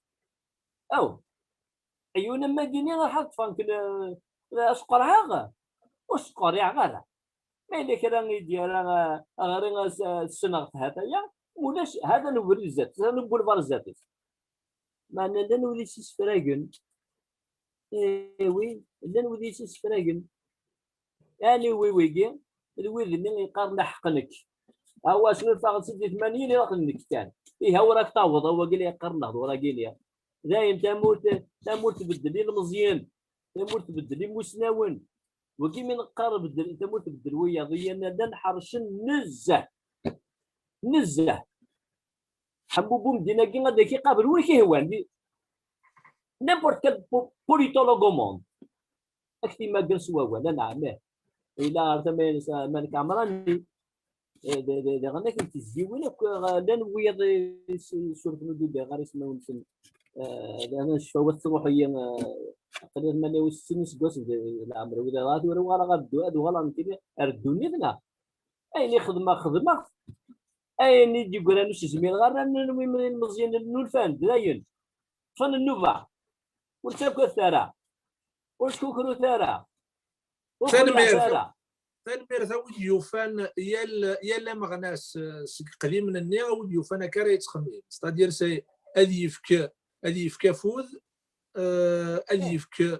Aw, ɛyun am wagi-nni, ruḥ ad ṭṭfen-k, eh, ad sqerɛeɣ? Ur sqerriɛeɣ ara. Ma yella kra i d-yerra, eh, aɣri, eh, ssneɣ-t hataya, ma ulac, hada n ubrid zdat, hada n ubulvar zdat-s. Meɛna llan wid i s-isefragen. Eh, wi, llan wid i s-isefragen. Ani wi wigi? D wid-nni yeqqaren aḥeqq nekk. Awa, snulfaɣ-d seg tmanyin ilaq d nekk kan. Ihi, ur ak-taweḍ, a wagi la yeqqaren lehdur-agi li. Dayen, tamurt, tamurt tbeddel ilmeẓyen. Tamurt tbeddel imusnawen. Wagi mi neqqar beddel, tamurt tbeddel wiyaḍ, i yerna llan ḥercen nezzeh. Nezzeh. Ḥemmu Bumedin-agi ad ak-iqabel win k-ihwan. Di n'importe quel po-, politologue au monde. Ad k-t-imagger s wawal, anɛam, ih. Yella ɣer tama-ines, ah, Malik Ɛemrani, eh, d, d, diɣen akken tizyiwin akk, eh, llan wiyaḍ i s-, surfen ur d-udiɣ ara ismawen-nsen. Eh, d, d, ccfawat truḥ-iyi, eh, aql-i tmanya u settin iseggasen di, di leɛmer-iw, dɣa tura uɣaleɣ ad ddu-, ad uɣaleɣ nekkini ar ddunit, neɣ? Ayen i xedmeɣ, xedmeɣ. Ayen i d-yeggran ur s-zmireɣ ara, n, n, n, ilmeẓyen nnulfan-d, dayen. Ṭṭfen nnuba. Ur ttagadet ara. Ur skukrut ara. Ur xelleɛet Tanemmirt. Ara. Tanemmirt a wid yufan yal, yal ameɣnas, eh, seg iqdimen-nni, a wid yufan akka ara yettxemmim. C'est-à-dire, c'est ad yefk, ad yefk afud, eh, ad yefk, eh,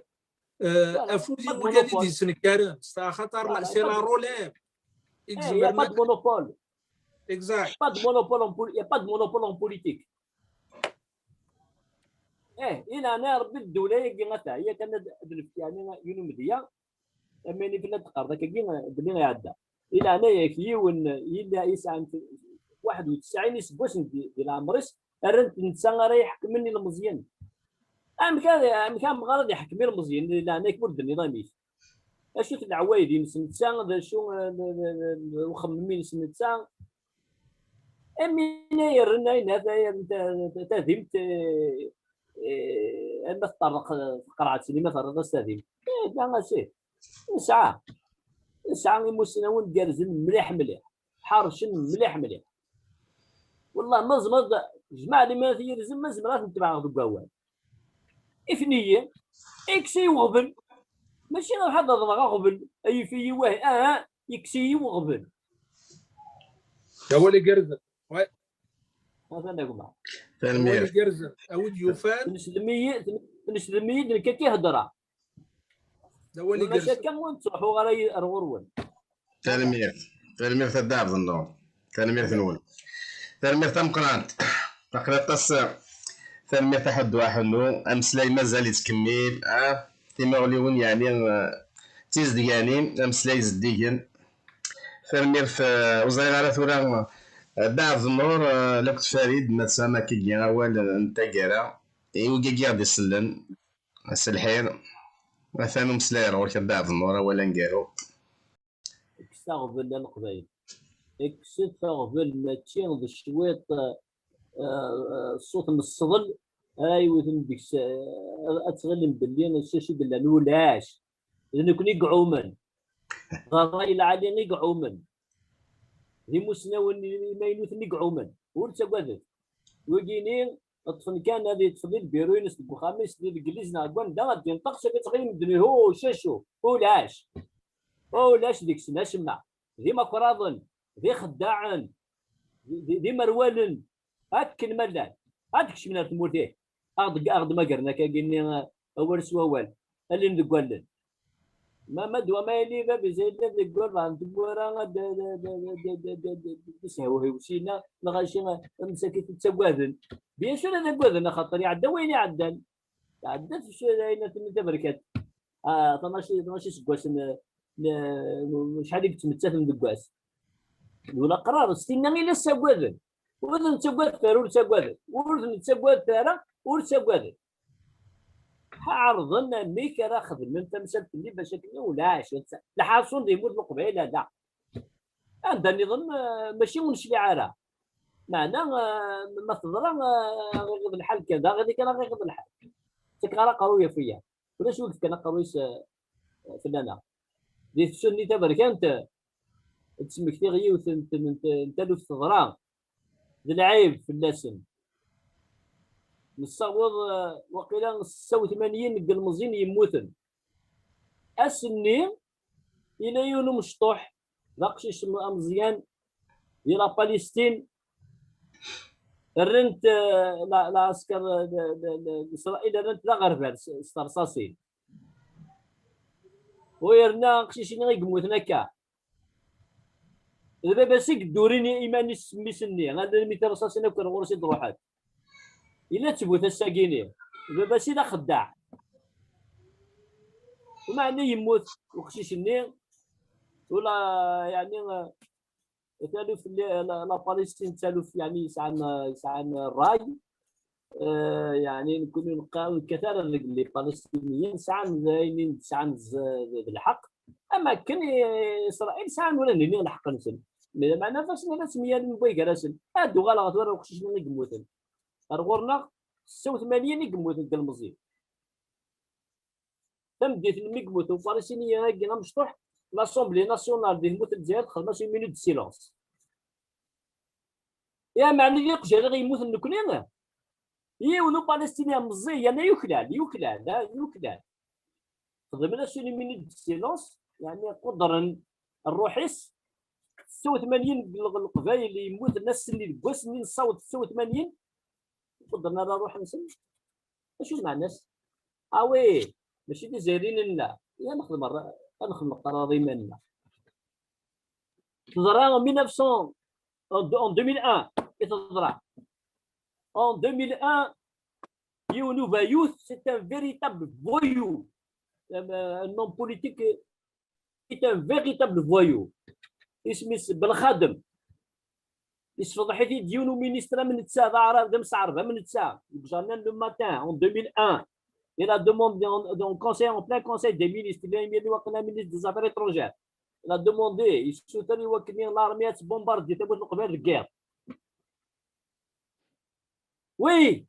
Voilà, afud i pas de wigad i monopole. D-yesnekkaren. C'est-à-dire, axaṭer Voilà, c'est pas la de- relève. Eh, il n'y a pas de monopole. Exact. Pas de monopole en pol-, il n'y a pas de monopole en politique. Eh, i leɛnaya Rebbi, ddula-agi ata, yak kan ad, ad nefk, yeɛni, yiwen umedya, am wayen i fell-as d-teqqareḍ akkagi, belli iɛedda. I leɛnaya-k, yiwen yella yesɛan waḥed u tesɛin iseggasen di, di leɛmer-is, rran-t netta ara iḥekmen ilmeẓyen. Amek ara, amek amɣar ad iḥekkem ilmeẓyen? I leɛnaya-k, ur d-tenniḍ amek. Acu-t leɛwayed-ines netta, d acu, eh, d, d, d, d, uxemmem-ines netta? Am win ay yerren ayen, ta-, ta-, ta-, tadimt, eh, eh, ama teṭṭerḍeq, eh, tqerɛet-nni, ma terriḍ-as tadimt. Eh, da, a sidi. Nesɛa. Nesɛa imusnawen gerrzen mliḥ, mliḥ. Ḥercen mliḥ, mliḥ. Wallah, ma tzemreḍ, jmaɛ limanat yid-sen, ma zemreɣ ad ten-tebɛeɣ deg wawal. Ifniyi, ikkes-iyi uɣbel. Mačči ad ḥadreɣ aɣbel, ay ifi-yi wahi, ah, ah, ikkes-iyi uɣbel. D awal igerrzen. Atan a gma. Tanemmirt. Awal igerrzen. A wid yufan. Tnesdem-iyi, tnesdem-iyi-d nekk akka i heddreɣ. D awal igerrzen. Maca akka ur ttruḥuɣ ara ar ɣur-wen. Tanemmirt. Tanemmirt a Dda Ɛebdennur. Tanemmirt-nwen. Tanemmirt tameqqrant. Aql-i aṭas. Tanemmirt a Ḥuddu Aḥunnu. Ameslay mazal yettkemmil. Ah, timuɣliwin, yeɛni, eh, d tizedganin, ameslay zeddigen. Tanemmirt, eh, ur ẓriɣ ara tura, eh, Dda Ɛebdennur, eh, akked Farid, ma tesɛam akkagi awal n taggara, i wigagi i ɣ-d-isellen, s lḥir. Atan umeslay ar ɣur-k a Dda Ɛebdennur, awal aneggaru. Kkset aɣbel a Leqbayel. Kkset aɣbel, mačči d cwiṭ, eh, eh, ṣṣut n ṣṣḍel ara yewten deg-s, eh, ad tɣilem belli s acu i d-llan. Ulac. D nekkni i iɛumen. D ṛṛay lɛali i iɛumen. D imusnawen imaynuten i iɛumen. Ur ttagadet. Wigini ṭṭfen kan ad yeṭṭef di lbiru-ines deg uxxam-is, di legliz neɣ deg wanda, ad d-yenṭeq, s akka ttɣilim medden ihi, hu, cacu, ulac. Ulac deg-sen acemma. D imakṛaḍen, d ixeddaɛen, d, d, d imerwalen, akken ma llan. Ad d-kecmen ar tmurt, ih. Ad ɣ-d-, ad ɣ-d-magren akkagi-nni, eh, awal s wawal. Allen deg wallen. Ma, ma ddwa ma yili bab-is yella deg walbeɛḍ n tmura, ad d-, d-, d-, d-, d-, d-, d-, d-, sihewhiw sina, neɣ aci, eh, msakit ttagaden. Bien sûr ad agaden, axaṭer iɛedda wayen iɛeddan. Tɛedda tefsut ayen aten taberkat. Ah, tnac, tnac iseggasen, eh, n, n, n, acḥal i yettmettaten deg wass. D ulaqrar, s tinna i la ssagaden. Ur ten-ttagadet ara, ur ttagadet. Ur ten-ttagadet ara, ur ttagadet. Ɛerḍen amek ara xedmen tamsalt-nni bac akken ulac. Lḥaṣun di tmurt n Leqbayel, ala. Anda nniḍen, eh, mačči ur necliɛ ara. Meɛna, eh, ma teḍra, eh, ɣiɣ d lḥal kan, d aɣiḍi kan ɣiɣ d lḥal. Ttak ara aqerruy ɣef wiyaḍ. Ulac wi yefkan aqerruy-is, eh, fell-aneɣ. Di tefsut-nni taberkant, eh, d-smektiɣ yiwet n, n, n, n taluft teḍra. D lɛib fell-asen. Nessaweḍ, eh, waqila setta u tmanyin n yilmeẓyen yemmuten. Ass-nni, yella yiwen umecṭuḥ, d aqcic am-, ameẓyan, di la Palestine, rrant, eh, la, lɛesker, eh, de, de, de, n Isṛayil, rrant d aɣerbal s, s terṣaṣin. U yerna aqcic-nni i yemmuten akka, d baba-s i yeddurin i, iman-is s mmi-s-nni, almi tirṣaṣin akk ar ɣur-s i d-ruḥent. Yella ttbut ass-agi-ni. Baba-s i d axeddaɛ. Umeɛna yemmut uqcic-nni, ula, yeɛni, eh, taluft n la, la, la Palestine d taluft, yeɛni, yesɛan, yesɛan ṛṛay. Eh, yeɛni, nekkni neqqa-, ur nekkat ara deg les Palestiniens, sɛan d ayen i sɛan z-, d lḥeqq. Am akken i-, Isṛayil sɛan ula d nini lḥeqq-nsen. Mais lameɛna fasen ad ttemyalen wway gar-asen. Ad d-uɣaleɣ ɣer tura uqcic-nni i yemmuten. Ar ɣur-neɣ setta u tmanyin i yemmuten deg ilemẓi. Tameddit-nni mi yemmut Ufarisini-agi amecṭuḥ, l'Assemblée nationale di tmurt n Lezzayer texdem-as une minute de silence. Ya meɛna d iqjan i yemmuten nekkni? Yiwen Upalestini meẓẓi, yerna yuklal, yuklal, ha, yuklal. Xedmen-as une minute de silence, yeɛni qudren rruḥ-is. Setta u tmanyin n Leqbayel yemmuten ass-nni, deg wass-nni nessaweḍ setta u tmanyin, qudren ara rruḥ-nsen. Acu lmeɛna-s? Ah oui, mačči d Izzayriyen i nella. Ya nexdem, nexdem leqrar i iman-nneɣ. Teḍra en mille neuf cents, en, en deux mille un i teḍra. En deux mille un, yiwen ubayut, c'est un véritable voyou. Un, un homme politique, c'est un véritable voyou. Isem-is Belxadem. Yessefḍeḥ-it-id yiwen uministr am netta, d aɛrab, d amseɛreb am netta, deg ujernan Le Matin en deux mille un. Il a demandé en, en conseil, en plein conseil des ministres, il a mis le ministre des Affaires étrangères. Il a demandé, yessuter i wakken l'armée ad tbombardi tamurt n Leqbayel deg yiḍ. Oui,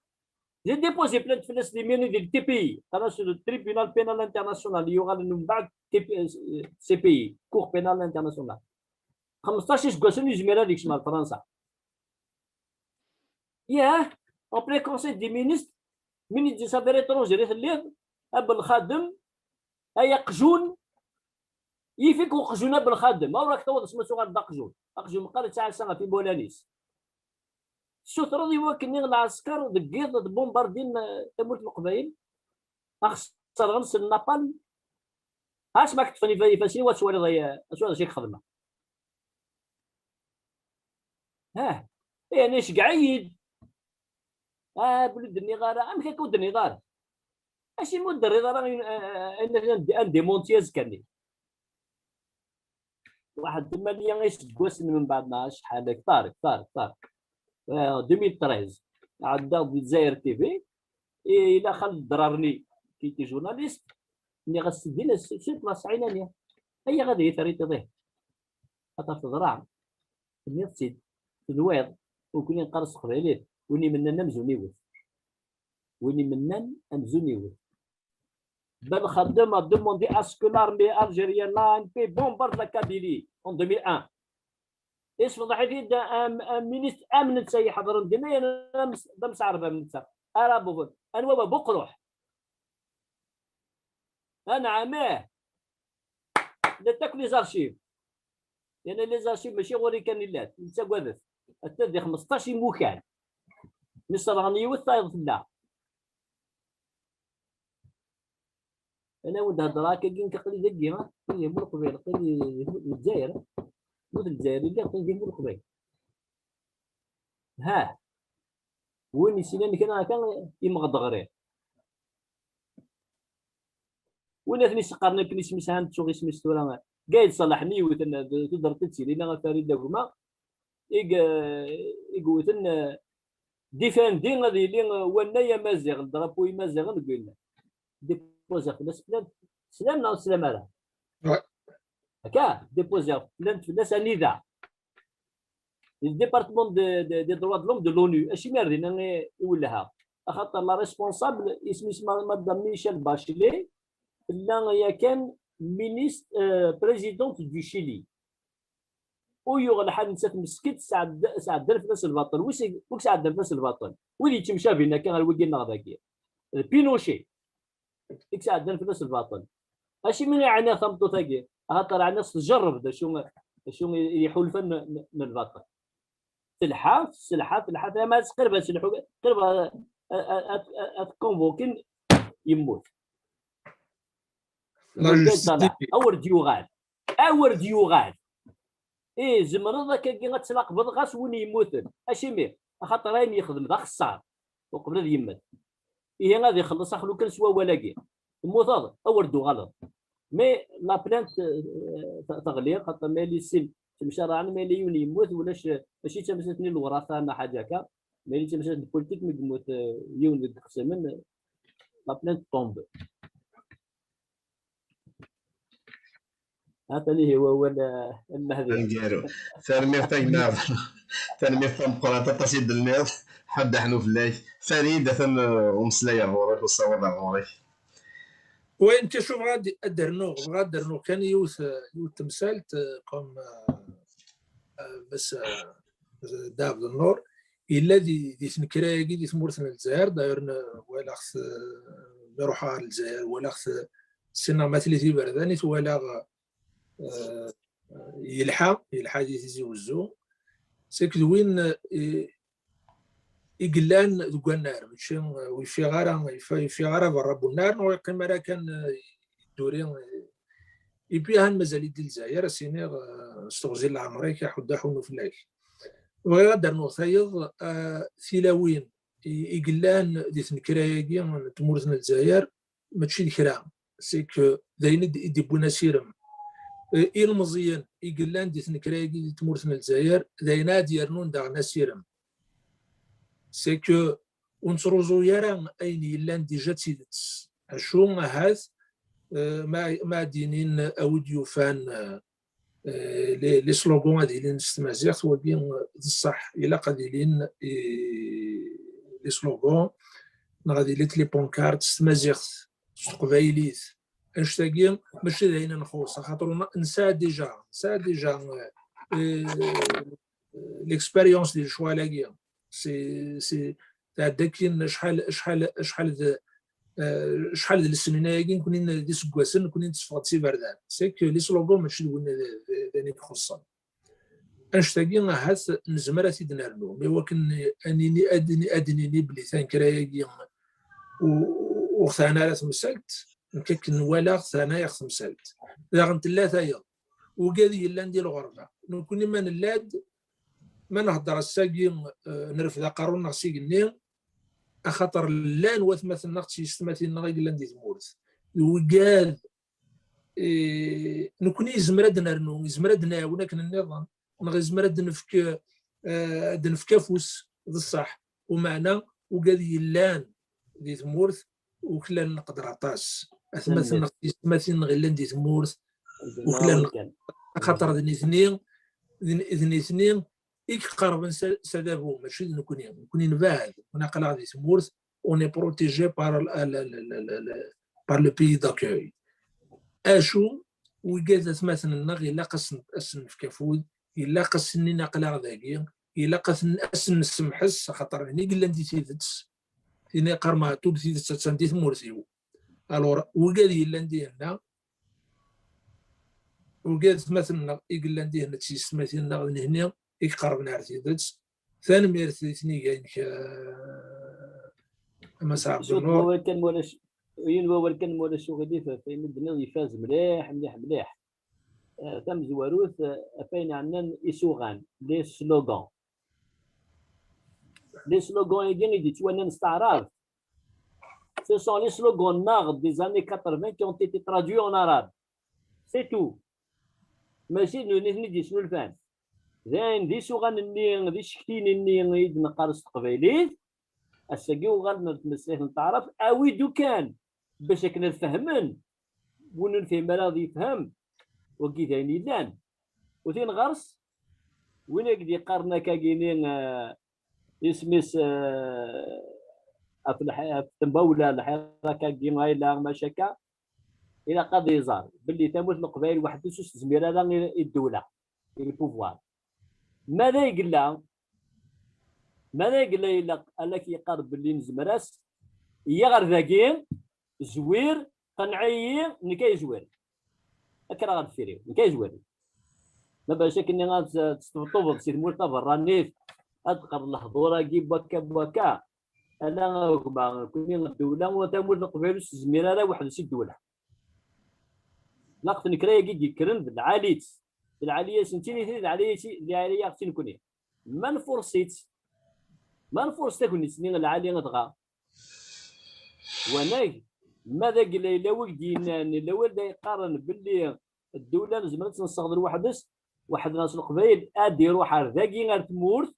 j'ai déposé plainte fell-as imir-nni di le T P I, qqaren-as le Tribunal Pénal International, yuɣalen mbeɛd T P I, euh, C P I, Cour Pénale Internationale. Xmesṭac iseggasen ur yezmir ad yekcem ar Fransa. Yah, en plein conseil des ministres, ministre des affaires étrangères i telliḍ, a Belxadem, ay aqjun, yif-ik uqjun a Belxadem, ma ur ak-taweḍ asma tuɣal d aqjun. Aqjun meqqar yettɛassa ɣef imulan-is. Tessutreḍ i wakken lɛesker deg yiḍ ad bombardin, eh, tamurt n Leqbayel, ad ɣ-sserɣen s napalm. Asma k-ṭṭfen ifa-, ifassen-iw ad twaliḍ ay-, acu d acu i k-xedmeɣ. Ah, yani iceggeɛ-iyi-d. Ah, belli ur d-nniɣ ara. Amek akka ur d-nniɣ ara? Acimi ur d-terriḍ ara ayen, eh, eh, ayen, ayen, ayen démenti azekka-nni? Waḥed tmanya iseggasen min baɛd, neɣ acḥal, ktar, ktar, ktar. Eh, deux mille treize, ɛeddaɣ di Lezzayer T V, i, ila Xaled Drarni, qui était journaliste, nniɣ-as, "Sidi, la, c'est, c'est la sɛinani. Ayya ad iyi-terriḍ iḍ-ihi." Xaṭer teḍra, tenniḍ-tt-id, tenwiḍ, ur ken-neqqar s teqbaylit, win imennan amzun iwet. Win imennan amzun iwet. Belxadem a demandé à ce que l'armée algérienne, l'A N P, bombarde la Kabylie en deux mille un. Isfeḍḥ-it-id am, am ministre am netta iḥeḍren dinna, yerna am s-, d amseɛreb am netta. Ara buɣen. Anwa wa? Buqruḥ. Anɛam, ih. Llant akk les archives. Yerna les archives mačči ɣur-i kan i llant, ttagadet. Atta di xmesṭac imukan. Mi sserɣen yiwet, tayeḍ tella. Ana wen-d heddreɣ akka, aql-i dagi, ha? Aql-i di Mulqbel, aql-i di Lezzayer, ha? Mut Lezzayer i lliɣ, aql-i di Mulqbel. Ha. Win yessinan kra akka, imɣed ɣriɣ. Win aten iseqqaren akken isem-is, ha, nettuɣ isem-is tura. Gayd Ṣalaḥ-nni iwten, d tudert i d-tilin, a Farid Aguma, i g-, i iwten, eh, difandi ad yili, eh, wannay amaziɣ, drapeau imaziɣen deg winna. Déposer fell-as plainte. Teslam neɣ ur teslam ara? Ouais. Akka, déposer plainte fell-as anida? Le département de, de, des droits de l'homme de l'ONU, acimi ar dinna i, i wellheɣ? Axaṭer la responsable, isem-is ma-, Madame Michelle Bachelet, tella yakan ministre, euh, présidente du Chili. Ur yuɣ lḥal nettat meskint, sɛedda-, sɛeddan fell-as lbaṭel. Wi s-, wi sɛeddan fell-as lbaṭel? Wid yettemcabin akka ɣer wigi-nneɣ dagi. D Pinochet i yesɛeddan fell-as lbaṭel. Acimi i ɛniɣ tameṭṭut-agi? Axaṭer ɛniɣ s tjerreb d acu, d acu i, i iḥulfan n, n, n lbaṭel. Telḥa, tesselḥa, telḥa, tama qrib ad telḥu, qrib ad, ad, ad, ad, ad convoquer, yemmut. La justice. Awer d-yuɣal. Awer d-yuɣal. Ih, zemreḍ akkagi ad tlaqbeḍ ɣas win yemmuten. Acimi? Axaṭer ayen yexdem d axeṣṣar uqbel ad yemmet. Ihi ad ixelleṣ axlukan s wawal-agi. Temmuteḍ, awer d-tuɣaleḍ. Mais la plainte, euh, te-, teɣli, xaṭer ma yella sin ttemcaraɛen, ma yella yiwen yemmut, ulac, mačči d tamsalt-nni n lewrafa neɣ ḥaǧa akka. Mais les tamassalt n politique, mi yemmut yiwen deg yixemsamen, la plainte tombe. Atan ihi wawal, eh, Mehdi. Aneggaru. Tanemmirt a gma. Tanemmirt tameqqrant aṭas i d-tenniḍ. Ḥedd aḥnu fell-ak. Farid, atan, eh, umeslay ar ɣur-k, usawaḍ ar ɣur-k. Wayen kacu bɣa ad, ad d-rnuɣ, bɣa ad d-rnuɣ kan yiwet, yiwet temsalt, eh, comme, eh, eh, bas, eh, Dda Ɛebdennur, yella di, di tnekra-agi di tmurt n Lezzayer, d'ailleurs, n-, walaɣ-t, eh, mi ruḥeɣ ɣer Lezzayer, walaɣ-t, eh, ssineɣ ma tili d iberdan i t-walaɣ, eh, yelḥa, yelḥa di Tizi Wezzu. C'est que d win, eh, i yellan deg wannar, mačči, eh, ur yeffiɣ ara, yeffi-, yeffiɣ ara berra n wannar, neɣ yeqqim ara kan, eh, yedduri, eh, et puis han mazal-it di Lezzayer, a s-iniɣ, eh, s teɣzi n leɛmer-ik, aḥuddu aḥunnu fell-ak. Bɣiɣ ad d-rnuɣ tayeḍ, eh, tilawin i, i yellan di tnekra-agi n tmurt n Lezzayer, mačči d kra, c'est que d ayen i d-, i d-iwwin asirem. Eh, ilmeẓyen i yellan di tnekra-agi di tmurt n Lezzayer, d ayen ad d-yernun daɣen asirem. C'est que ur nettruẓu ara ayen yellan déjà d tidet. Acu ahat, eh, ma, ma ad d-inin a wi d-yufan, eh, eh, les, les slogans ad ilin s tmaziɣt, wagi, eh, d ṣṣeḥ, ilaq ad ilin, eh, les slogans, neɣ ad ilint les pancartes s tmaziɣt, s teqbaylit. Annect-agi mačči d ayen nxuṣṣ, axaṭer una-, nesɛa déjà, nesɛa déjà, eh, l'expérience di lecɣal-agi. C'est, c'est, tɛedda akkin acḥal, acḥal, acḥal d, eh, acḥal d lesnin-agi, nekni n-, d iseggasen, nekni netteffeɣ-d s iberdan. C'est que les slogans mačči d win d, d, d ayen i ixuṣṣen. Annect-agi ahat nezmer ad t-id-nernu, mais wakken ad nini, ad nini, ad nini belli tanekra-agi ur, ur ɣ-teɛni ara temsalt, nekk akken walaɣ teɛna-yaɣ temsalt. Daɣen tella tayeḍ, ugad yellan di lɣerba. Nekni ma nella-d, ma nhedder ass-agi, eh, nrefd aqerru-nneɣ s igenni, axaṭer llan watmaten-nneɣ d tyessetmatin-nneɣ i yellan di tmurt. D ugad, eh, nekni yezmer ad d-nernu, yezmer ad d-nɛawen akken nniḍen, neɣ yezmer ad d-nefk, eh, ad d-nefk afus, d ṣṣeḥ. Umeɛna, ugad yellan di tmurt, uklan nqedder aṭas. Atmaten-nneɣ, tyessetmatin-nneɣ yellan di tmurt, uklan, axaṭer d nitni, d n-, d nitni i iqerben s, s adabu, mačči d nekni. Nekni nbeɛd, nekni aql-aɣ di tmurt, on est protégé par la, la, la, la, la, la, par le pays d'accueil. Acu, wigad atmaten-nneɣ, ilaq ad sen-, ad sen-nefk afud, ilaq ad sen-nini aql-aɣ dagi, ilaq ad sen-, ad sen-nessemḥes, axaṭer d nitni i yellan di tidet, tin i yeqqar Meɛtub, tidet attan di tmurt-iw. Alors, wigad yellan dihinna, wigad atmaten-nneɣ i yellan dihinna d tyessetmatin-nneɣ d nitni i iqerben ar tidet. Tanemmirt i tniga-inek, eh, a Mass Ɛebdennur. Yiwen wawal kan, ma ulac, yiwen wawal kan, ma ulac uɣilif, ɣef ayen i d-tenniḍ, ifaz mliḥ, mliḥ, mliḥ. Eh, tamezwarut, eh, ɣef ayen ɛnan isuɣan, les slogans. Les slogans-agi i d-yettwanan s taɛrabt, ce sont les slogans-nneɣ des années quatre-vingts qui ont été traduits en arabe. C'est tout. Mačči d nitni i d-yesnulfan. D ayen d isuɣan-nni, d icektiyen-nni i d-neqqar s teqbaylit. Ass-agi uɣalen ar tmeslayt n taɛrabt, awi-d ukan bac akken ad fehmen. Win ur nefhim ara ad yefhem. Wagi d ayen yellan. U tin ɣer-s, win i d-yeqqaren akkagini, eh, isem-is, eh, ɣef lḥ-, ɣef tembawla, lḥirak-agi, ayla, maca akka, ilaq ad iẓer belli tamurt n Leqbayel weḥd-s ur s-tezmir ara i, i ddewla, i le pouvoir. Mada i yella, mada i yella ilaq, ala k-yeqqar belli nezmer-as, iyya ɣer dagi, zwir, qenneɛ-iyi, nekk ay zwir. Kker ɣer deffir-iw, nekk ay zwir. Ma bac akken ad tesṭebṭubeḍ si tmurt taberranit, ad teqqareḍ lehdur-agi n wakka n wakka, ala a gma, nekni ddewla, u tamurt n Leqbayel ur s-tezmir ara weḥd-s i ddewla. Laqt n kra-agi d-yekkren d lɛali-tt. D lɛali-as nettin i d lɛali-as, d lɛali-aɣ-tt i nekni. Ma nfurṣ-itt, ma nfurṣ tagnit-nni lɛali dɣa. Wanag, ma d agla yella wi d-yennan, yella wi d-yeqqaren belli ddewla nezmer ad tt-nessaɣ d lweḥd-s, weḥd-neɣ s Leqbayel, ad iruḥ ar dagi ar tmurt,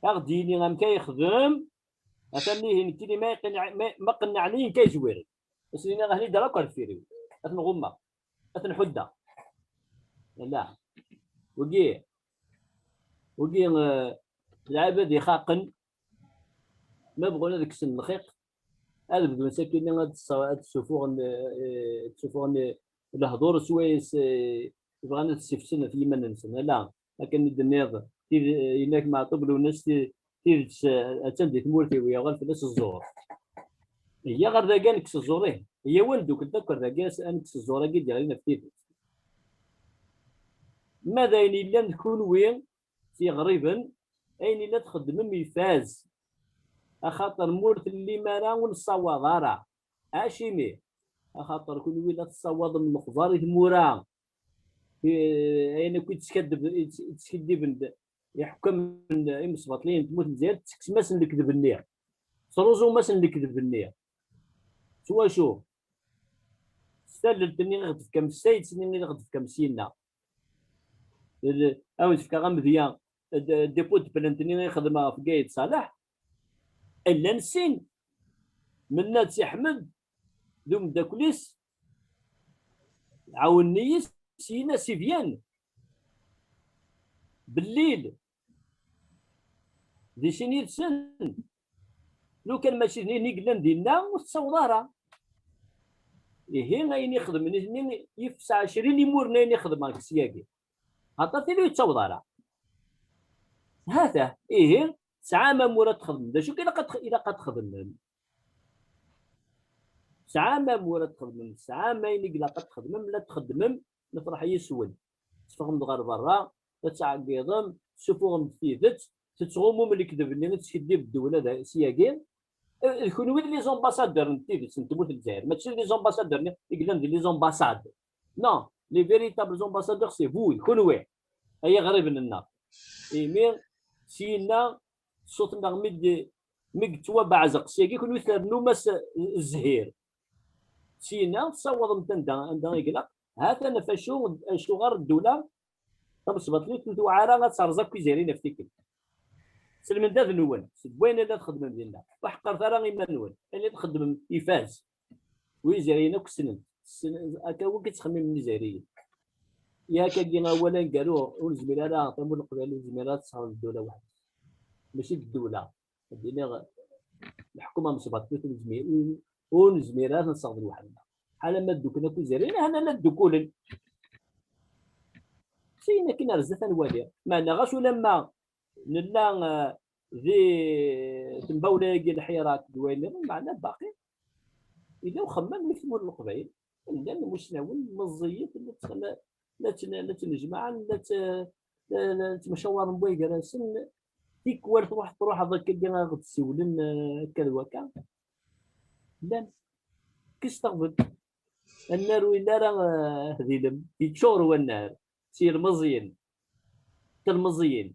Ad ɣ-d-yini amek ay yexdem. Atan ihi nekkini ma iqen-, ma, ma qennɛen-iyi nekk ay zwiren. Ad s-iniɣ ahli-d ara akk ar deffir-iw. Ad ten-ɣummeɣ. Ad ten-ḥuddeɣ. Ala. Wigi, wigi, eh, lɛibad ixaqen, ma bɣun ad kksen lxiq, ad bdun sakkin ad ttṣ-, ad ttsufuɣen, eh, ttsufuɣen, eh, lehdur swayes, eh, bɣan ad ssifsen ɣef yiman-nsen. Ala, akken i d-tenniḍ, tid-, yenna-k Meɛṭub Lwennas, ti-, tidet, eh, attan di tmurt-iw, yuɣal fell-as ẓẓur. Iyya ɣer dagi ad nekkes ẓẓur-ihin. Iyya-wen ddukel akk ar dagi ad nekkes ẓẓur-agi d-yeɣlin ɣef tidet. Ma d ayen yellan d kunwi, tiɣriben, ayen yella txeddmem ifaz. Axaṭer ma ur tellim ara ur nessawaḍ ara. Acimi? Axaṭer kunwi la tessawaḍem lexbar i tmura. Eh, ayen akk i d-teskadeb-, i d-, i d-skiddiben d-, iḥekkamen imesbaṭliyen n tmurt n Lezzayer, tetteksem-asen lekdeb-nni. Tesruẓum-asen lekdeb-nni. S wacu? S tallelt-nni i ɣ-d-tefkam, s tayet-nni i ɣ-d-tefkam syenna. Ad wen-fkeɣ amedya, d-, dépôt de plainte-nni i xedmeɣ ɣef Gaël Salah. Llan sin. Mennad Si Ḥmed d umeddakel-is, ɛawnen-iyi, syin-a Si Vienne. Bellil. Di sin yid-sen. Lukan mačči d nitni i yellan dinna, ur tettaweḍ ara. Ihi, ayen i xedmen nitni yefsa ɛecrin imur n ayen i xedmeɣ deg syagi. Aṭer tili ur yettaweḍ ara. Hata, ihi, tesɛam amur ad txedmem. D acu i ilaq ad tx-, ilaq ad txedmem? Tesɛam amur ad txedmem, tesɛam ayen i ilaq ad txedmem, la txeddmem, nefreḥ yes-wen. Teffɣem-d ɣer berra, la tettɛeggiḍem, tessufuɣem-d tidet, tettɣumum lekdeb-nni i teskiddib ddewla da, syagi. Eh, d kunwi d les ambassadeurs n tidet n tmurt n Lezzayer, mačči d les ambassadeurs-nni i yellan di les ambassades. Non, les véritables ambassadeurs, c'est vous, d kunwi, ay iɣriben-nneɣ. Imi, syenna, ṣṣut-nneɣ mi d-, mi yettwabeɛzeq syagi, kunwi ternum-as zzhir. Syenna, tessawaḍem-t anda, anda i ilaq. Ha-t-an ɣef acu, acuɣer ddula tamesbaṭlit ur tewɛa ara ad terẓ akk Izzayriyen ɣef tikkelt. S lmendad-nwen, seg wayen ay la txeddmem dinna, ur ḥeqqret ara iman-nwen. Ayen ay txeddmem ifaz. Wi Izzayriyen akk ssnen. Ssnen, akka akk i ttxemmimen Izzayriyen. Yak-agi awal aneggaru, ur nezmir ara, tamurt n Leqbayel ur nezmir ara ad tesseɣ ddula weḥd-s. Mačči d ddula. Ad d-iniɣ, leḥkuma n Sbeṭ ur nezmir, ur nezmir ara ad nesseɣ d lweḥd-nneɣ. Ḥala ma dduklen akk Izzayriyen, ahan ad ddukulen. Syin akin ar zdat ad nwali. Meɛna ɣas ulamma nella, eh, di tembawla-agi lḥirak d wayen nniḍen, meɛna baqi yella uxemmem i tmurt n Leqbayel. Llan imusnawen meẓẓiyen, la tt-, la, la tt-, la ttnejmaɛen, la tt-, la, la ttmecawaren wway gar-asen. Tikwal truḥ, truḥeḍ akka ad ɣ-d-siwlen, eh, akka d wakka. Llan. Kkes taɣbent. Annar ur yelli ara, eh, d ilem. Yeččur wannar s yilmeẓyen, telmeẓyin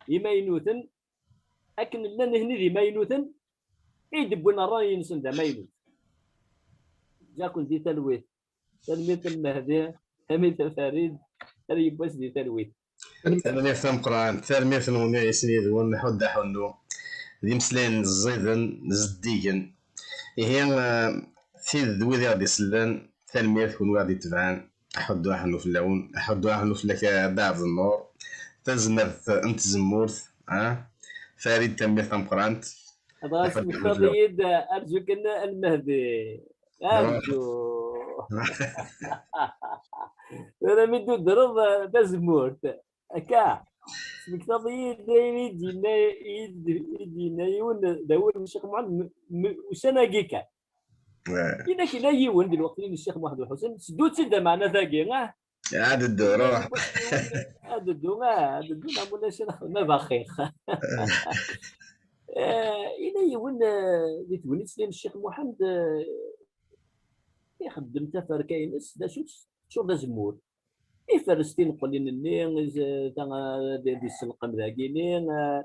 imaynuten, akken llan nitni d imaynuten i d-wwin ṛṛay-nsen d amaynut. Ǧǧiɣ-ken di talwit. Tanemmirt a Lmehdi, tanemmirt a Farid, ar yiwwas di talwit. Tanemmirt tameqqrant, tanemmirt-nwen i sin yid-wen, ḥudd aḥunnu. D imeslayen ẓiden, zeddigen. Ihi, eh, tid d wid i ɣ-d-isellen, tanemmirt kunwi i ɣ-d-itebɛen. Aḥuddu aḥennu fell-awen, aḥuddu aḥennu fell-ak a Dda Ɛebdennur, tazmert n tzemmurt, ah? Farid, tanemmirt tameqqrant. Dɣa smektaḍ-iyi-d, arju kan a Lmehdi. Arju. Tura mi d-tudreḍ, eh, tazemmurt. Akka. Smektaḍ-iyi-d ayen i d-yenna, i d-, i d-yenna yiwen, d awal n Ccix Muḥend, m-, m-, ussan-agi kan. Wah. Yella kra yiwen di lweqt-nni n Ccix Muḥend Uḥusen, seddu-tt-id ameɛna tagi, ah? Ad ddu, ruḥ. Ad ddu, ah, ad ddu, neɣ ulac, ma baxix. Eh, yella yiwen, eh, di tegnit-nni n Ccix Muḥend, eh, ixeddem taferka-ines, d acu-tt? Teččur d azemmur. Iferres tineqlin-nni, iz-, ta-, ad, ad isselqem dagini, eh,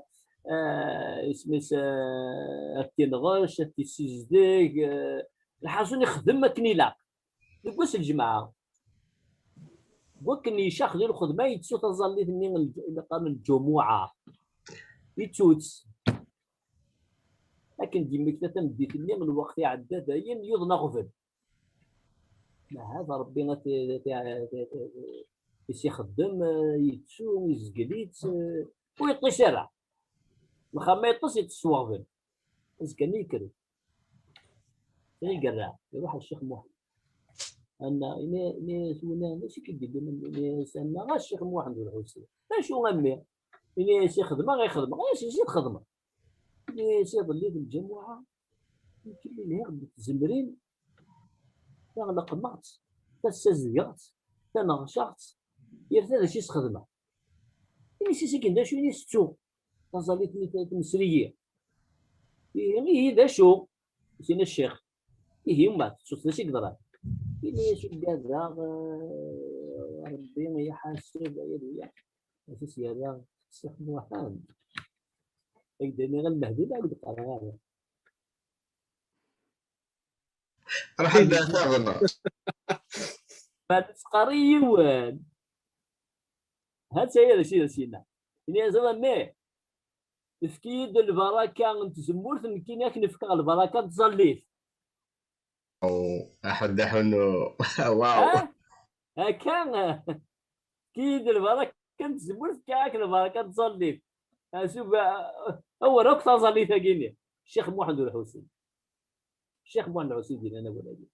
eh, isem-is, eh, ad t-inɣec, ad t-issizdeg, eh, lḥaṣun ixdem akken ilaq. Deg wass n lǧemɛa, deg wakken icax di lxedma, yettu taẓallit-nni n lǧ-, i qqaren lǧumuɛa. Yettu-tt. Akken d-yemmekta tameddit-nni, lweqt iɛedda dayen, yuḍen aɣbel. Ahat Ṛebbi ad t-, t-, t-, t-, is-ixeddem, eh, yettu, izgel-itt, eh, ur yeṭṭis ara. Lxir ma yeṭṭes, yeṭṭes s weɣbel. Azekka-nni yekker-d. Igerra, iruḥ ɣer Ccix Muḥend. Anna, ini, ini-as winna, d acu i k-id-yewwin? Ini-as, anna, a Ccix Muḥend Ulḥusin. D acu a mmi? Ini-as, ixedmeɣ, ixedmeɣ. Ini-as, acu txedmeḍ? Ini-as, iḍelli d lǧamuɛa, nekk lhiɣ-d tzemrin, ta leqqmeɣ-tt, ta ssazedgeɣ-tt, ta neɣceɣ-tt, yal ta d acu i s-xedmeɣ. Ini-as, akken d acu? Ini-as, ttuɣ taẓallit-nni ta-, tmesri-yi. Ihi, ihi d acu? Isin a ccix. Ihi, ma tettuḍ d acu i yeḍran? Ini-as, ugadeɣ, eh, Ṛebbi iḥaseb, aya d wiyaḍ. Acu s-yerra Ccix Muḥend? Ak-d-iniɣ a Lmehdi, la ur d-qqareɣ ara. Ruḥ ad taɣeḍ. Ma tettqari yiwen. Ha-tt-aya d acu i d as-yenna. Ini-as, a mmi, efk-iyi-d lbaraka n tzemmurt, nekkini ad k-n-fkeɣ lbaraka n tẓallit. Aḥud aḥunu. Waw. Ha? Akka, efk-iyi-d lbaraka n tzemmurt, fkiɣ-ak lbaraka n tẓallit. Asub, a-, awer akk taẓallit-agi-nni. Ccix Muḥend Ulḥusin. Ccix Muḥend Ulḥusin i d-yennan awal-agi.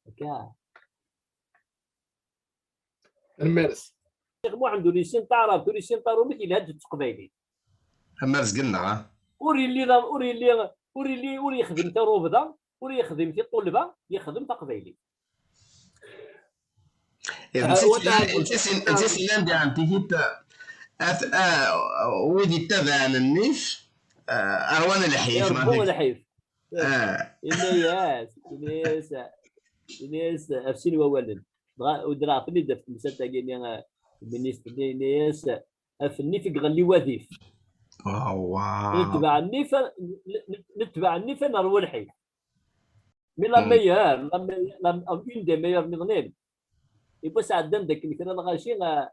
Akka. Tanemmirt. Ccix Muḥend ur yessin taɛrabt, ur yessin taṛumit, yelha-d s teqbaylit. Am rrezg-nneɣ, ah. Ur yelli la, ur yelli, ur yelli, ur yexdim tarubda, ur yexdim tiṭṭulba, yexdem taqbaylit. Eh, netta, netta, netta, netta yellan diɣen tigit, at-, ah, wid yettabaɛen nnif, ah, ṛwan lḥif, iṛebbu lḥif. Ah. Yenna-yas, yenna-yas, yenna-yas ɣef sin wawalen. Dɣa, udreɣ-ten-id ɣef temsalt-agi-nni, ah, ministre-nni, yenna-yas, af nnif i iɣelli wadif. Awah. Netbeɛ nnif, n-, n-, netbeɛ nnif ad nerwu lḥif. Mais la meilleure, la me-, la, une des meilleures niḍnin. Yiwwas ɛeddan-d akken kra lɣaci, ah,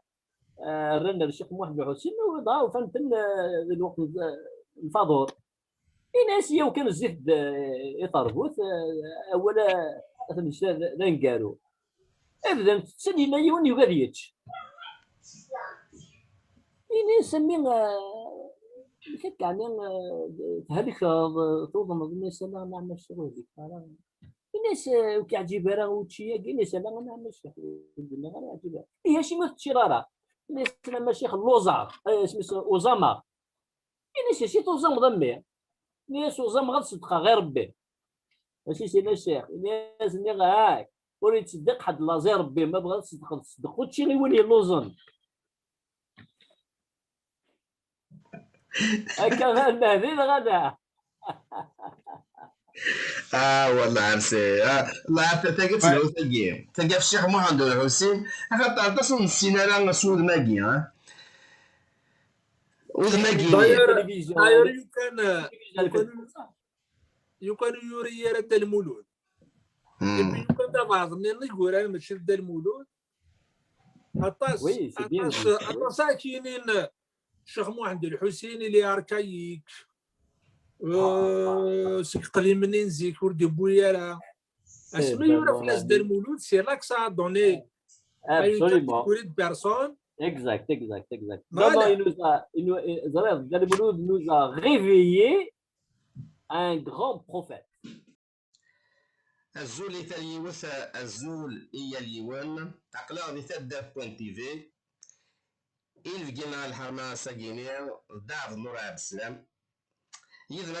ah, rran ar Ccix Muḥend Uḥusin, u dɣa ufan-ten, ah, di lweqt n, ah, lfaḍur. Ini-as, yaw kan zzit-d, eh, i terbut, eh, awal, eh, ad t-nečč d, d aneggaru. Bdan tetten, yella yiwen yugi ad yečč. Ini-as, a mmi, eh, amek akka, ɛni, eh, thelkeḍ, eh, tuḍneḍ? Ini-as, ala, neɛma ccɣel ur helkeɣ ara. Ini-as, eh, ur k-yeɛǧib ara wučči-agi? Ini-as, ala, neɛma ccɣel ur d-nniɣ ara yeɛǧib ara. Ihi, acimi ur teččiḍ ara? Ini-as, ala, mačči lluẓeɣ, eh, isem-is uẓameɣ. Ini-as, acu tuẓameḍ a mmi? Ini-as, uẓameɣ ad ṣeddqeɣ i Ṛebbi. Acu s-yenna ccix? Ini-as, nniɣ-ak, ur yettṣeddiq ḥedd laẓ i Ṛebbi, ma bɣiḍ ad tṣeddqeḍ, ṣeddeq učči i win yelluẓen. Akka d Lmehdi neɣ ala? Ah, wallah, ɛersi. Ah, la, ta-, tagi d tagi. Tagi ɣef Ccix Muḥend Ulḥusin, axaṭer aṭas ur nessin ara s wudem-agi, ah. Udem-agi. D'ailleurs, d'ailleurs, yukan, yukan, yukan ur yuri ara Dda Lmulud. Hmm. Et puis, yukan d abeɛḍ-nni n idurar, mačči d Dda Lmulud. Aṭas, oui, c'est bien aṭas, dit, oui. Aṭas ara k-yinin Ccix Muḥend Ulḥusin, il est archaïque. Ah, euh, ah, seg iqdimen-nni n zik ur d-yewwi ara. Asmi yura fell-as Dda Lmulud, c'est là que ça a donné à une catégorie de personnes. Absolument. Exact, exact, exact. Non, non, il nous a, il nous, il, ẓriɣ, Dda Lmulud nous a réveillé un grand prophète. Azul i tal yiwet, azul i yal yiwen. Aql-aɣ di taddart point T V. Inebgi-nneɣ lḥerma ass-agi-ni, d Dda Ɛebd Nnur Ɛebd Slam. Yid-neɣ